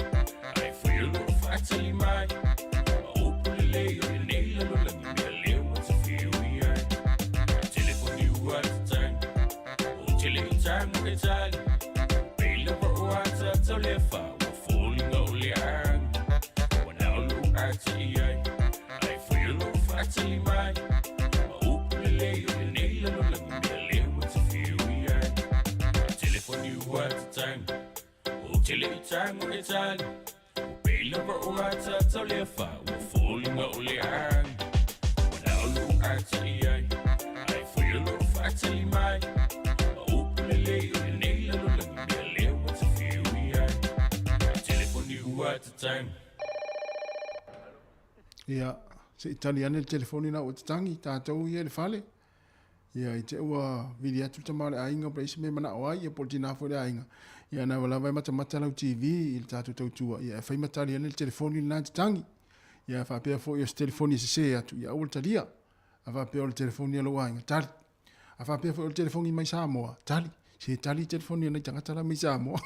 Ai fai o lou faatali mai Ma upu lelei o lenei lalolagi Mea lea ua tafiu i ai Le telefoni ua tatagi Ou te le i tago e tali Peila pa o ata tau le fa Ua foliga o le agi Ua nao lou ata i ai Ai fai o lou faatali mai Ma upu lelei o lenei lalolagi Mea lea ua tafiu i ai Le telefoni ua tatagi Ou te le i tago e tali Ua peila pa o ata tau le fa Ua foliga o le agi Ua nao lou ata i ai Ai fai o lou faatali mai Ma upu lelei o lenei lalolagi Mea lea ua tafiu i ai Le telefoni ua tatagi.
Ia, se i tali ane le telefoni na ua tatagi, tatou ia i le fale. Ia, i te ua vili atu le tama o le aiga po o le isi mea e manao ai, ia po o le tina foi o le aiga. Ia, na lava e matamata lau TV i le tatou tautua, ia e fai ma tali ane le telefoni lena e tatagi. Ia, a faapea foi o se telefoni e sese atu, ia aua le talia. A faapea o le telefoni a lou aiga, tali. A faapea foi o le telefoni mai Samoa, tali. Se tali le telefoni a nai tagata la mai Samoa.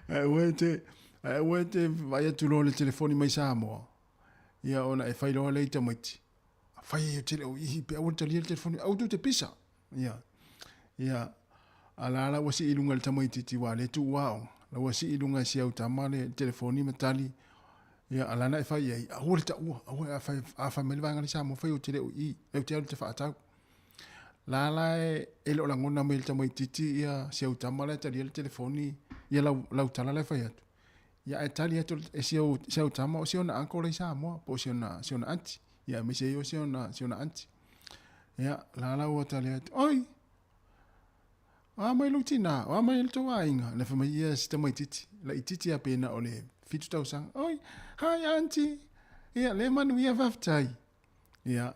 Ae aua e te, ae aua e te vaai atu loa i le telefoni mai Samoa, ia ona e fai loa lea i tamaiti. Fai ai o tele o ihi pe aua le talia le telefoni, aua tou te pisa. Ia, ia, a la la ua sii i luga i le tamaititi ua le tuu aoga, la ua sii i luga e si au tama le telefoni ma tali, ia, a lana e fai i ai, aua le taua, aua a fai, a fai mai le vaega le Samoa, fai o te le o i, e te alu te faatau. La la e, e le o lagona mai le tamaititi ia si au tama la e talia le telefoni, ia lau, lau tala la e fai atu. Ia ae tali atu e si au, si au tama o si ona uncle la i Samoa, po o si ona, si ona aunty. Ia aemaise ai o si ona, si ona aunty. Ia, la la ua tali atu, oi, a mai lou tinā, o a mai le tou aiga. Le fai mai ia si tamaititi, laititi a pena o le 7 tausaga. Oi, hi aunty, ia le manuia faafetai. Ia,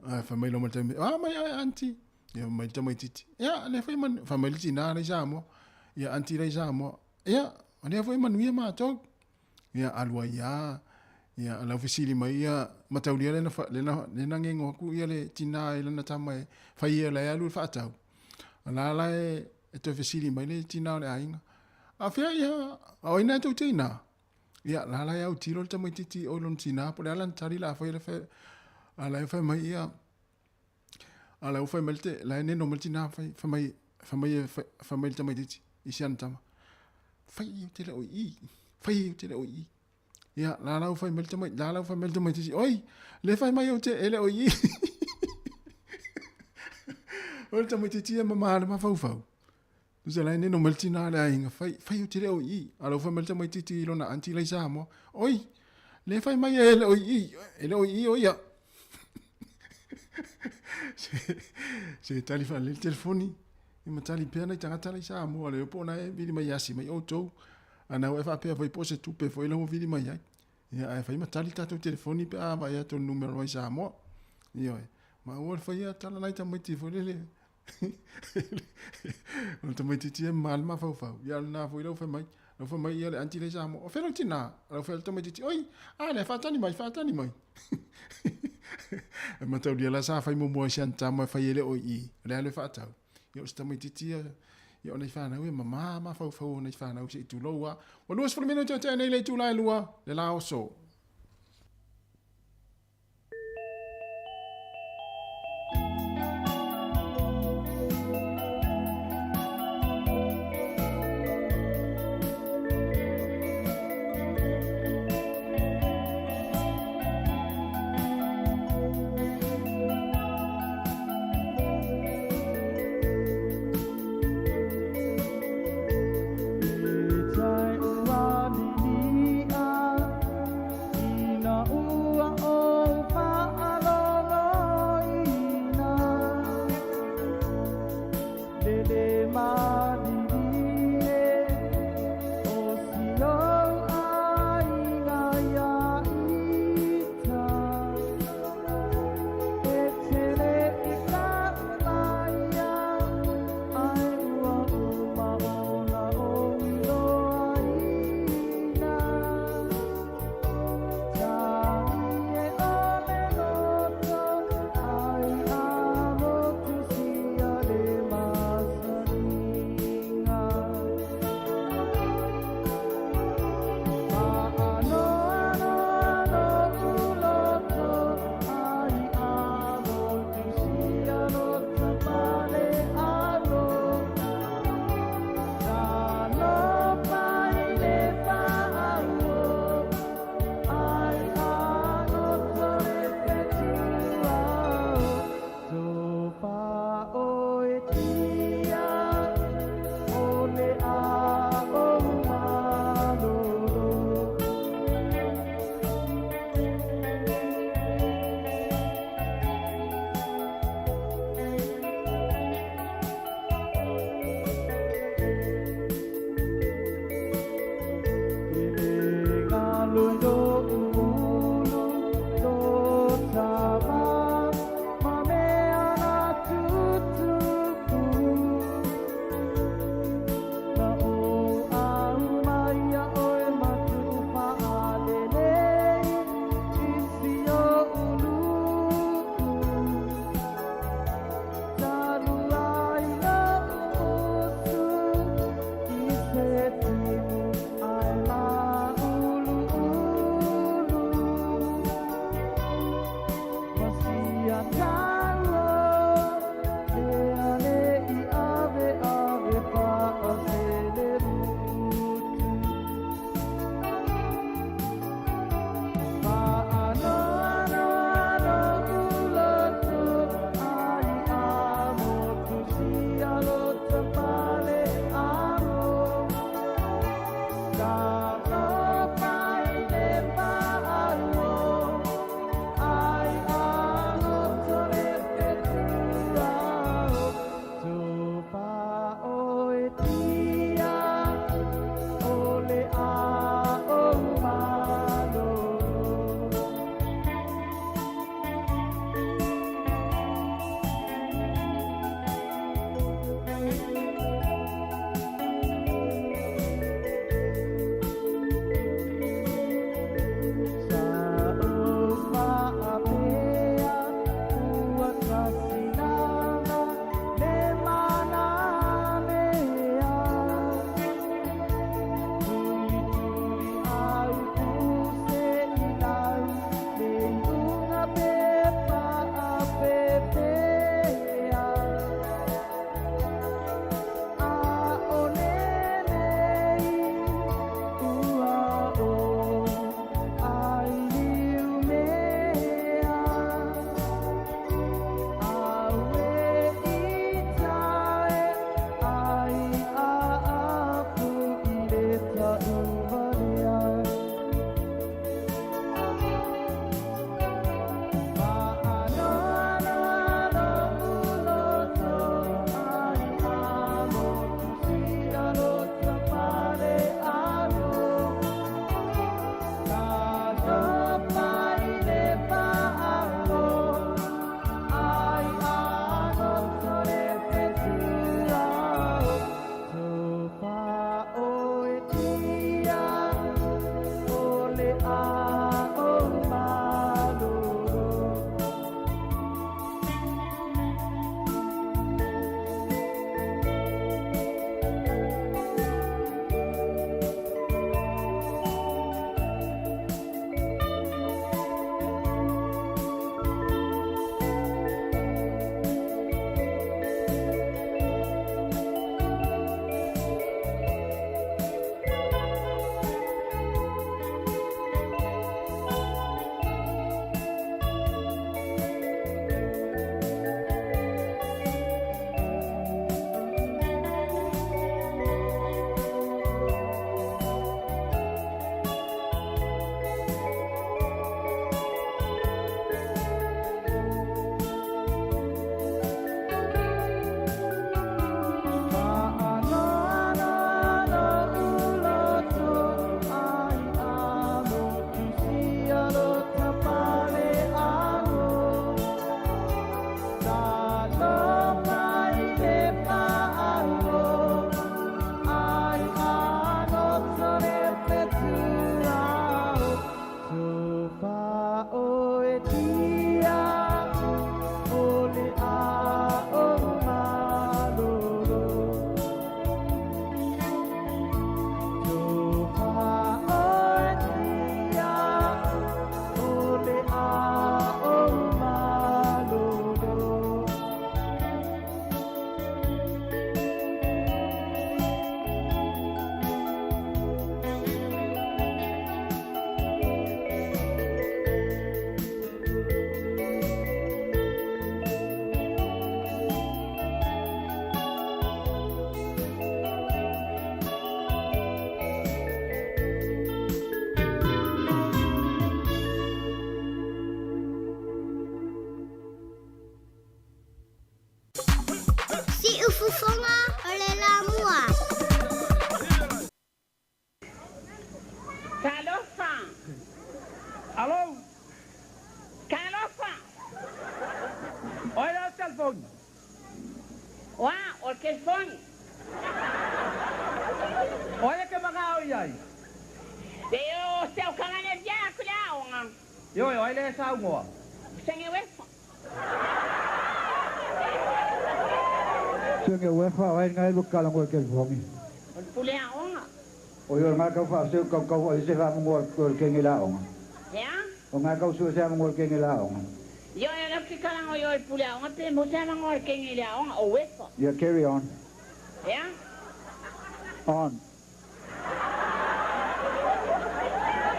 ae fai mai loa ma le taimi, a mai oe aunty. Ia fai mai le tamaititi, ia le fai manu, fai mai le tinā la i Samoa. Ia aunty la i Samoa, ia, o lea foi manuia matou. Ia alu ai lava, ia lau fesili mai ia mataulia lena lena lena gego aku ia le tinā i lana tama e fai ia la e alu i le faatau. A la la e e toe fesili mai le tinā o le aiga. A fea ia, a o ai na tou te inā? Ia, la la e autilo le tamaititi o lona tinā, po o le a lana tali la fai le fai, a la e fai mai ia, a la e fai mai le te, la e neno mai le tinā, fai, fai mai, fai mai, fai mai le tamaititi i si ana tama, fai i o te le o i, fai i o te le o i. Ia, la la fai mai le tamai, la la fai mai le tamaititi, oi, le fai mai o te e le o i. O le tamaititi e mamā le mafaufau. Tusa la e neno mai le tinā le aiga, fai, fai o te le o i i. A lau fai mai le tamaititi i lona aunty la i Samoa, oi, le fai mai e le o i i, e le o i i o ia. Se, se tali whaalele le telefoni, i ma tali pea nai tagata la i Samoa, le po na e vili mai asi mai outou. A na e whaapea foi po se tupe foi lau vili mai ai. Ia, ae fai ma tali tatou telefoni pe a vaai atu o le numera mai Samoa. Ioe. Ma aua le faia tala nai tamaiti foi lele. O le tamaititi e mamā le mafaufau. Ia, o lena foi lau fai mai. Lau fai mai ia le aunty lea i Samoa. O fea lou tinā? Lau fai atu le tamaititi, oi, a lea, faatali mai, faatali mai. E mataulia la sa fai muamua i si ana tama e fai e le o i i. O le a le faatau. Ia o si tamaititi ia, ia o nai fanau e mamā mafaufau o nai fanau se i tulou a. Ua 20 minute o tea nei le itula e lua, le la oso.
a ou malolo.
Siufofoga o le lamua.
Talofa.
Alo.
Talofa.
Oi le telefoni.
Oa, o le telefoni.
Oi ke manga o iai.
Le o se o kangane via ku le aoga.
Yo oi le sa ngoa.
Senge wefa.
Senge wefa o ngai lu kala ngo telefoni.
O le pule aoga.
O yo ngai kau fa se kau kau o se fa mo ngo ke ngi la onga.
Ea?
O ngai kau su se mo ke ngi la onga.
Yo e le ke kala ngo yo le pule aoga pe mo se ngo le ke ngi le aoga o wefa.
Yeah, carry on.
Ea?
On.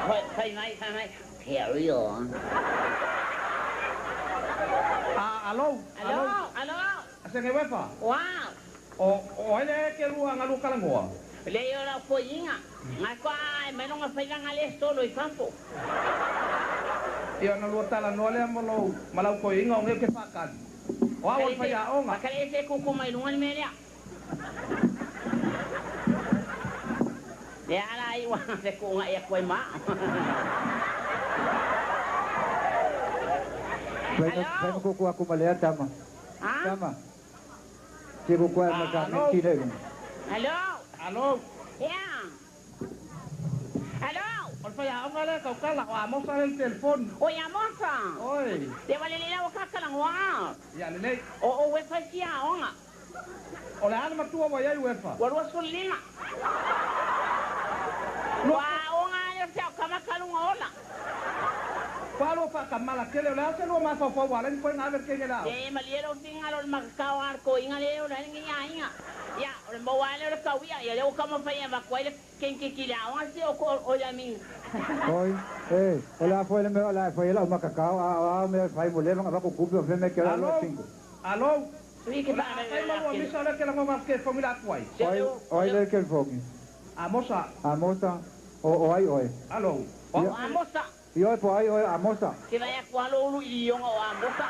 Fai fai mai fai mai. Carry on.
Ah, alo.
Alo, alo.
Senge wefa.
Wow.
O o ele ke lua ngalu kala ngoa.
Le yo la foinga. Ngai kwa ai mai longa fai nga le solo i fafo.
Ia na lua tala noa lea mo lou malau koiga o ke whakali. O au o whai aonga.
Pakale se kuku mai lunga ni mea lea. Le ala i wa se kuunga ia koe maa.
Fai ma kuku aku malea tama. Tama. Te kuku ai maka me tine lunga.
Alo.
Alo.
Ea. Alo.
O le whai aonga lea kaukala o Amosa le telefoni.
O i Amosa.
Oi.
Le wale le lau kakala ngoa.
Ia lelei.
O o wefa si aonga.
O le ana matua wa iai wefa.
Wa 25. Wa aonga le se o kamakalunga ola.
Palo pa kamala kele o le ase lua mafaufau wa lani koe ngā ver kenge lao.
E malie lo finga lo makakao ar ko inga le o le ngi ia inga. Ia o le maua le o le kauia ia le o kama whai ava koe le kenke ki le aonga se o ko o ia minga.
Oi, eh, o le afo ele me o le afo ele o makakao a a me fai mo le nga va kupi o me ke la cinco.
Alo.
Sui ke
pa me la misa le ke la ngoma ke fongi la kuai.
Oi, oi le ke fongi.
Amosa.
Amosa. O o ai oi.
Alo.
O Amosa.
Io po ai oi Amosa.
Ke vai kwa lo ulu i yonga o Amosa.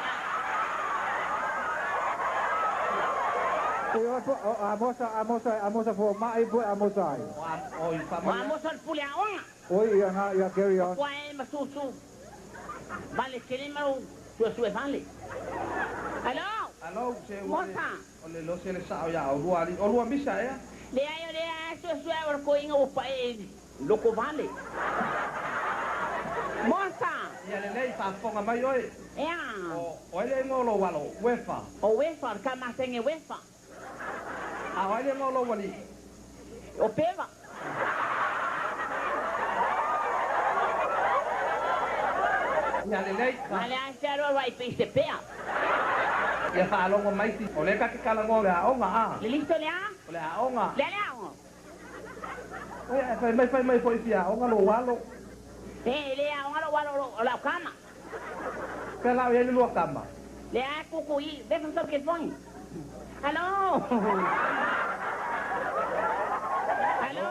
Io po Amosa Amosa Amosa fo mai po Amosa ai.
Oi pa
O Amosa le pule aonga.
Oi ia nga ia carry on.
Kwa e masusu. Vale kele mau sue sue vale. Alo.
Alo se
Mosa.
O le lo se le sa o ia o lua ali o lua misa ea.
Le ai le ai sue sue o ko inga o pa e loko vale. Mosa.
Ia le lei whaafonga mai oi.
Ea.
O ele ngolo walo, wefa.
O wefa, ka masenge wefa.
A o ele ngolo wali.
O pewa.
Ia le lei.
Male ai se aro wai pe se pea.
Ia whaalongo mai si. O le ka ke kala ngo le aonga a.
Le listo le a?
O le aonga.
Le le aonga.
Oi, fai mai fai mai foi fia aonga lo walo.
E le aonga lo walo lo la kama.
Pe la ia lua kama.
Le a kuku i, ve fa ke fon. Alo. Alo.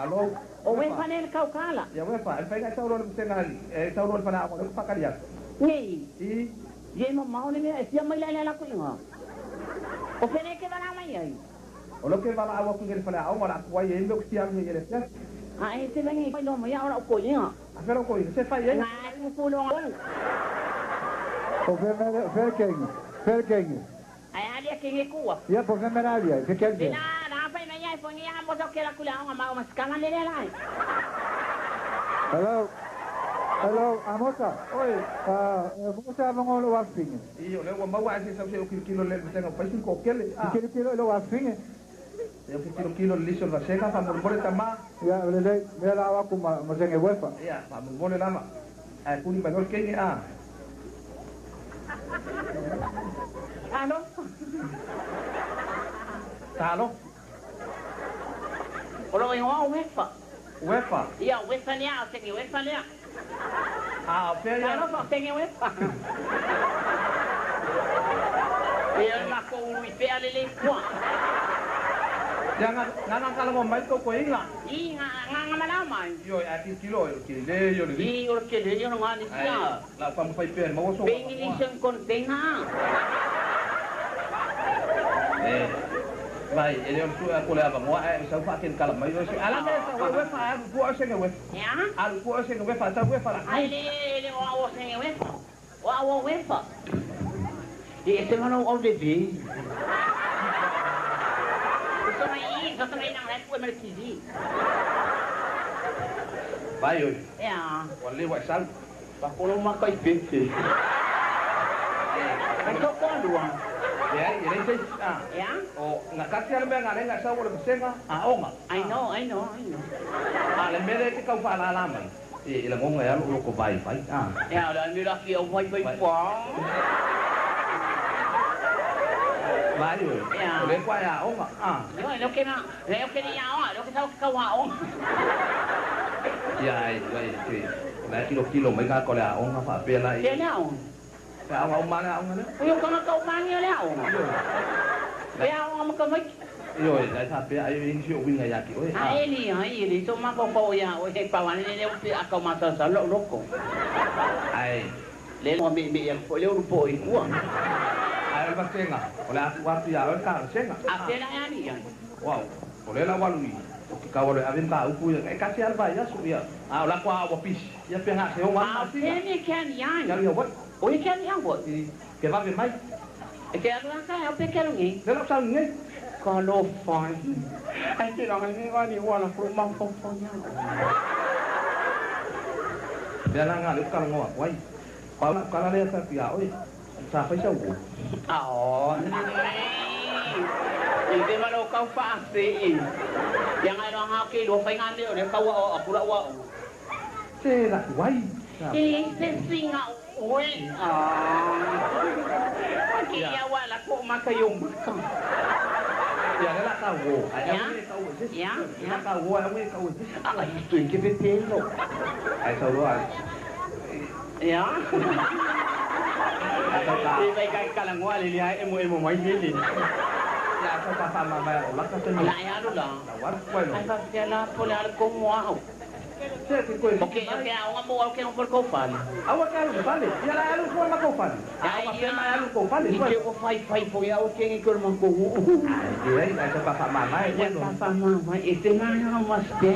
Alo.
O wefa ne kaukala.
Ia wefa, e fai ngai tau le msenga e tau le fana o le pakaria.
Nei.
I
Ye mo maone me e sia mai la la ku inga. O fene ke vala mai ai.
O lo ke vala awa ku ngel fana aonga la kuai e me ku sia ngi le sia.
A e se vengi mai no mo ia ora o ko inga.
A fero ko inga se fai e.
Ngai ku ku lo ngo.
O fe fe kengi. Fe kengi.
Ai ali ke ngi kuwa.
Ia po fe meralia, fe kengi.
Na na fai mai ai fo ngi ha mo so ke la ku la aonga ma o maskama le le la.
Hello. Hello, Amosa.
Oi.
Amosa mongolo wa finge.
Iyo le wa mawa se sa se o kilo le msenga pa sin ko kele.
Kilo kilo lo wa finge.
E o kilo kilo liso va sega fa mo tama.
Ya le le me la wa kuma msenge wefa.
Ya fa mo lama. Ae tuli mai loa le kenge a.
Talofa.
Talofa.
O lou igoa o Uefa.
Uefa.
Ia, o Uefa lea, o sege Uefa lea.
A o fea ia?
Talofa, o sege Uefa. Ia, o le makou ulu i pea lelei kua.
Ia, nga nga kalagoa mai tou koiga.
I, nga nga malao mai.
Ioe, ae tilotilo o le kele ia o le
I, o le kele ia o le nganisi
Ae,
a.
la u taumafai pea e maua sou
Pe
avanoa.
English ang container a.
E, vai, e le o le sue atu o le avanoa ae e sau faakelikala mai oe se. A la mea e sau ai uefa ae alu i tua oe sege uefa.
Ea?
Alu i tua oe sege uefa, sau uefa la.
Ai le, le o au o sege uefa. O au o uefa. E ese ma lou au leve. Soto mai i, soto mai nang lai pue ma le TV.
Vai oe.
Ea.
Ua lelei ua e sau.
Pakolo maka i pete. Ai tau koa lua.
Leai, e leai se isi. A.
Ea?
O, na kasi lava le mea na alai ai sau o le vasega aoga.
I know, I know, I know.
A o le mea lea e te tau faalala mai, e lagona e alu o loko vaivai. A.
Ea, o le a mea la au vaivai pa.
Vai oe.
Ea.
O lea kua e aoga. A.
Ioe, lea ke na, lea ke ni aoga, lea ke sau ke kau aoga.
Ia, ai, ai, ke, o la e tilotilo mai tagata o le aoga faapea la i.
Fea le aoga?
Le aoga uma le aoga lea.
Oi, o tagata uma agi o le aoga.
Ioe.
Fea aoga ma tamaiti?
Ioe, la e faapea ai e i ai nisi o uiga ia te oe.
A e leai, e leai sou mafaufau ia oe, he pau ane lea pe a kau masalosalo lou loko.
Ae.
Le ua meemee atu foi lea ulu po i tua.
Ae o le vasega, o le a tuu atu ia oe le talosaga.
A fea la e ali ai?
Uau, o lea la ua alu i o ke kau alo e ave mataupu ia, e kasi lava le vaiaso, ia, a o la kua ua pisi, ia pe ga se oga
A o fea mea ke ali ai?
Ke alu i Hawaii.
O ia ke ali i Hawaii?
I, ke vave mai.
E ke alu a taeao pe ke alu nei?
Lea la ou sau nei.
Ka alofa e. Ai te langa nei vani ua la ko mafaufau ia oe.
Mea la nga lea ou te talanoa atu ai. Pau lau tala lea fai atu ia oe, sa fai sau uo.
Ao, nei. I te ma lou kau faasee. Ia ngai loa ngā ke lua whai ngā mea o lea kaua o aku lau au.
Se la ku ai.
E se singa oe. Ah. Ke ia wa la ko maka yo maka.
Ia le la kau o. Ai au e kau e se.
Ia, ia.
La kau o ai au e kau e se.
Ala i tu ke pepelo.
Ai sau loa.
Ia. E vai kai kalangoa le lia e mo e mo mai lele.
Ia sau ka fa ma mai o la ka te.
La e alu la.
La wa ku ai lo.
Ai fa fia la po le al ko mo au.
Se ke koe.
O ke o ke aoga mo au ke ngo ko fale.
Aua ke alu fale. Ia la alu fua ma ko fale.
Ai
ia ma alu ko fale.
I ke o fai fai fo ia o ke ngi ko ma ko.
Ai ke ai ai sa pa ma mai.
Ia pa pa ma mai e te nga ma ste.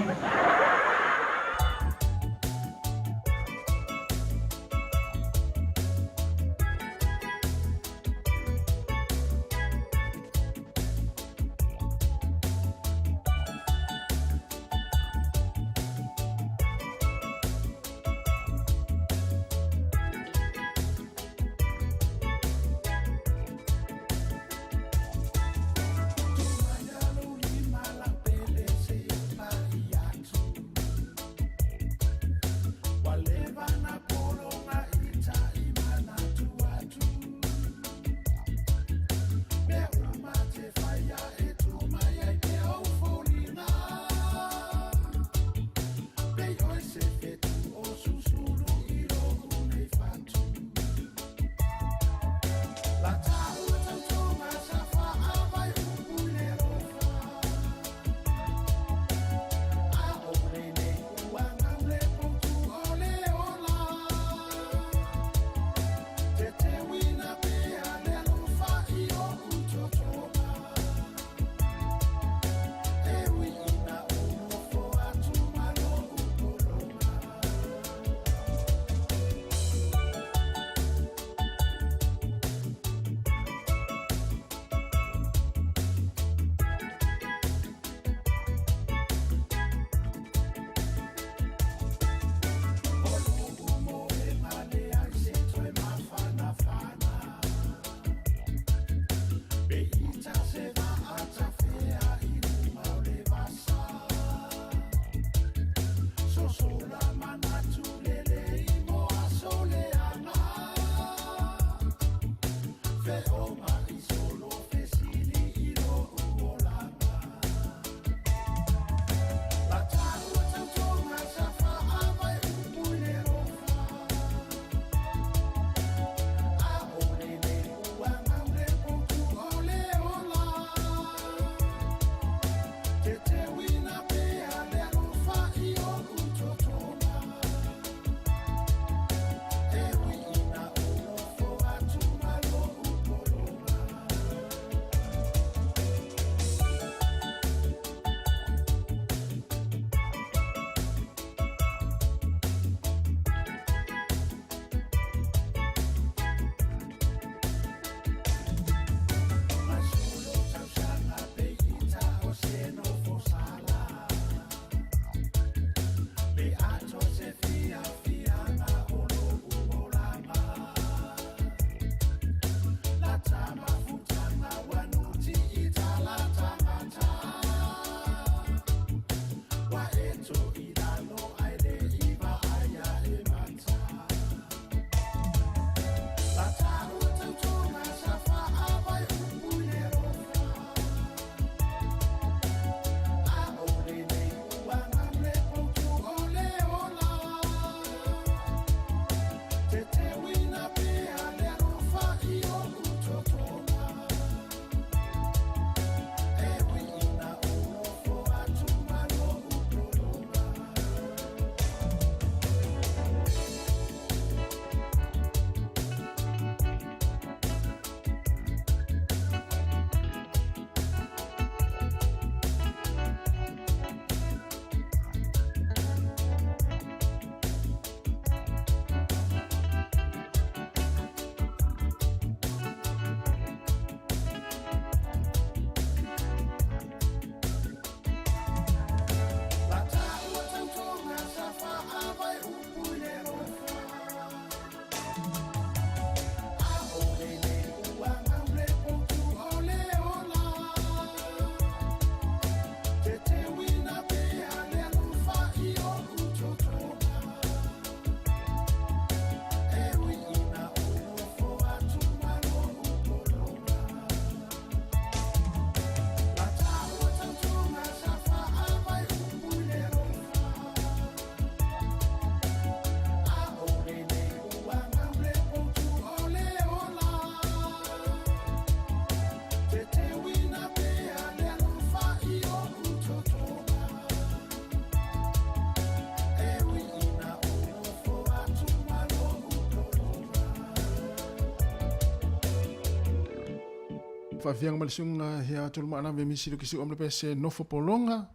Faafiaga ma le suga hea atu le maanave misi lo kisi o amle pese nofo polonga.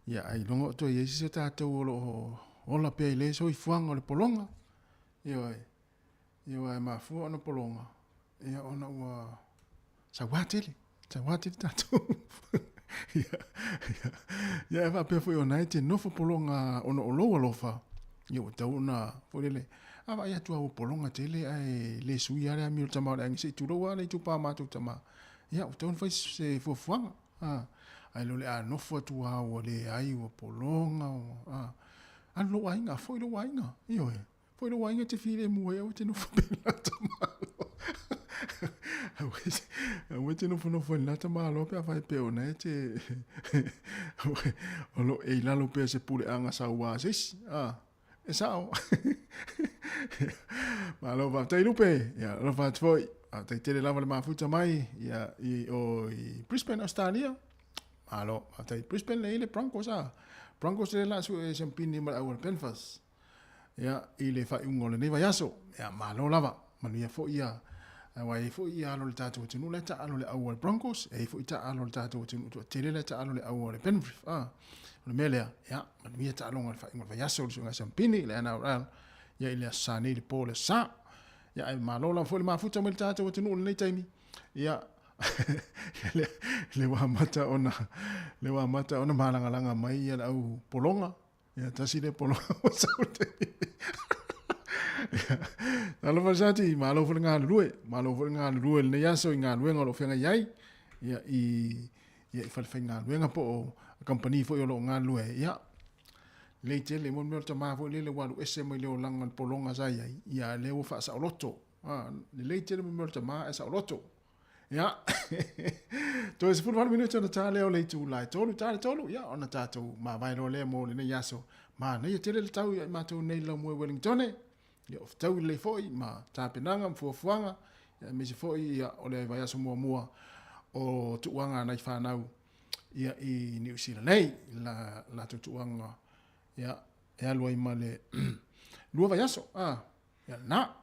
Ia ai longa o toi eisi se tātou o lo ola pea i le soifuaga o le pologa. Ioe. Ioe e mafua ona pologa. Ia ona ua sauā tele. Sauā tele tātou. Ia, ia, ia e faapea foi ona e te nofo pologa ona o lou alofa. Ia ua tau ona foi lele. A vaai atu a ua pologa tele ae le sui lava le amio o le tama o le aiga se i tulou lava le itupa matou tama. Ia ua tau ona fai se fuafuaga. A, ae le o le a nofo atu lava ua leai ua pologa ua, a, alu lou aiga, foi lou aiga. Ioe. Foi lou aiga e te filemu ai, aua e te nofo pea i lena tamaloa. Aua e te nofonofo i lena tamaloa pe afai pea ona e te o lo e i lalo pea se puleaga sauā a se isi. A, e sao. Malo faafetai Lupe. Ia, alofa atu foi. Faafetai tele lava le mafuta mai ia, i, o, i Brisbane, Australia. Malo, faafetai. Brisbane le i le Broncos a. Broncos le la su e siampini ma le au o le Panthers. Ia, i le faaiuga o lenei vaiaso. Ia, malo lava. Manuia foi ia. Aua e i ai foi ia alo o le tatou atunuu la e taaalo i le au a le Broncos, e i ai foi taaalo o le tatou atunuu toatele la e taaalo i le au a le Penrith. Ah, o le mea lea, ia, manuia taaloga i le faaiuga o le vaiaso, le suiga siampini, le NRL, ia i le aso Sa nei i le po o le aso Sa. Ia, ae malo lava foi le mafuta mai le tatou atunuu i lenei taimi. Ia, le, le ua amata ona, le ua amata ona malagalaga mai ia le au pologa, Ia tasi le polo o sau te. Talofa Sati, malo foi le galulue, malo foi le galulue i lenei aso i galuega o lo o feagai ai. Ia i ia i fale faigaluega po o kamupani foi o lo o galulue ai. Ia lelei tele mo le mea o le tama foi lele ua alu ese mai le olaga o le pologa sa i ai, ia lea ua faasaoloto. A, lelei tele mo mea o le tamā ae saoloto. Ia, toe 18 minute ona ta lea o le itula e 3, ta le 3, ia, ona tatou mavae loa lea mo lenei aso. Manaia tele le tau ia i matou nei Laumua i Wellingtone, ia, o fetaui lelei foi ma tapenaga ma fuafuaga, ia, aemaise foi ia, o le vaiaso muamua o tuuaga a nai fanau ia, i Niu Sila nei, la latou tuuaga ia, e alu ai ma le 2 vaiaso. A, ia, lena.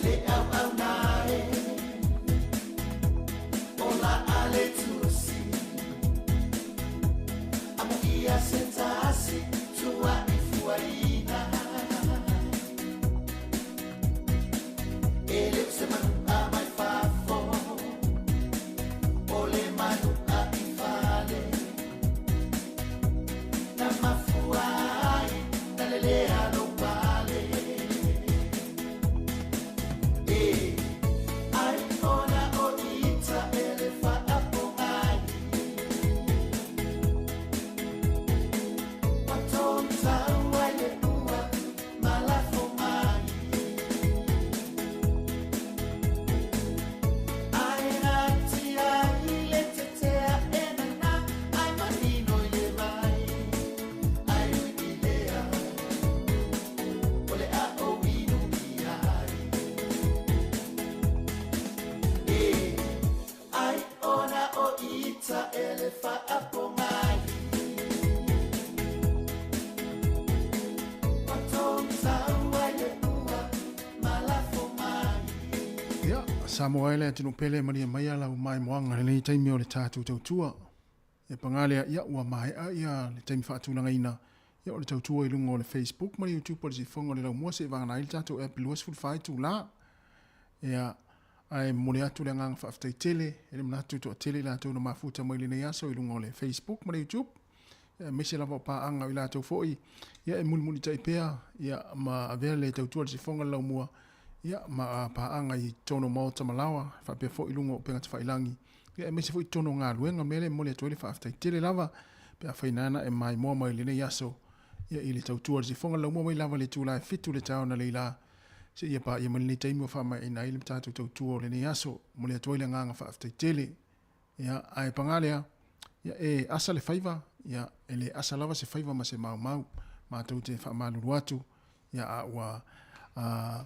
le auauna e Ola a le tusi Amo ia se tasi Tua i fuaina E le o se manu a mai fafo O le manu a i fale Na mafua ai Na lele a lou pale E ai ona o ita e le faapogai Ua tau ai le ua ma lafo mai Ae natia i le tetea e nana ai manino i le vai Ai ui i lea o le a ou inu i ai E ai ona o ita e le faapo mai Ua tau ai le ua ma lafo mai
Ia, Samoa e le atunuu pele malie maia lau maimoaga i lenei taimi o le tatou tautua. Ia paga lea, ia ua maea ia le taimi faatulagaina ia o le tautua i luga o le Facebook ma le YouTube o le Sifoga o le Laumua seia vagana ai le tatou app i 24 itula. Ia, ae momoli atu le agaga faafetai tele e le manatu e toatele i latou na mafuta mai i lenei aso i luga o le Facebook ma le YouTube. Ia, aemaise lava o paaga o i latou foi ia e mulimulitai pea ia ma avea le tautua i le Sifoga o le Laumua ia ma paaga i totonu o maota ma laoa faapea foi i luga o upega tafailagi ia aemaise foi i totonu o galuega. O le mea lea e momoli atu ai le faafetai tele lava pe afai na ana e maimoa mai i lenei aso ia i le tautua i le sifoga laumua mai lava i le itula e 7 le taeao analeila seia paia mai lenei taimi ua faamaeaina ai le tatou tautua o lenei aso. Momoli atu ai le agaga faafetai tele. Ia ae paga lea, ia e asa le faiva, ia e le asa lava se faiva ma se maumau. Matou te faamalulu atu, ia a ua a,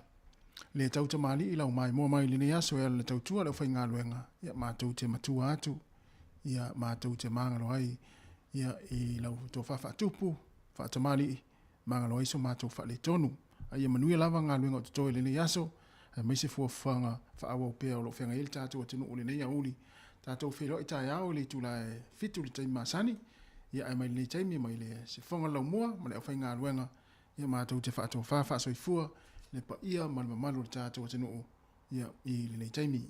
le tau tamalii lau maimoa mai i lenei aso e ala le tautua le aufaigaluega, ia matou te matua atu, ia matou te magalo ai ia i lau tofa faatupu, faatamalii, magalo ai so matou faaletonu. A ia manuia lava galuega o totoe i lenei aso, aemaise fuafuaga faaauau pea o lo o feagai ai le tatou atunuu i lenei aoauli. Tatou feiloai taeao i le itula e 7 i le taimi masani, ia ae mai lenei taimi mai le sifoga laumua ma le aufaigaluega, ia matou te faatofa faasoifua le paia ma le mamalu o le tatou atunuu ia i lenei taimi.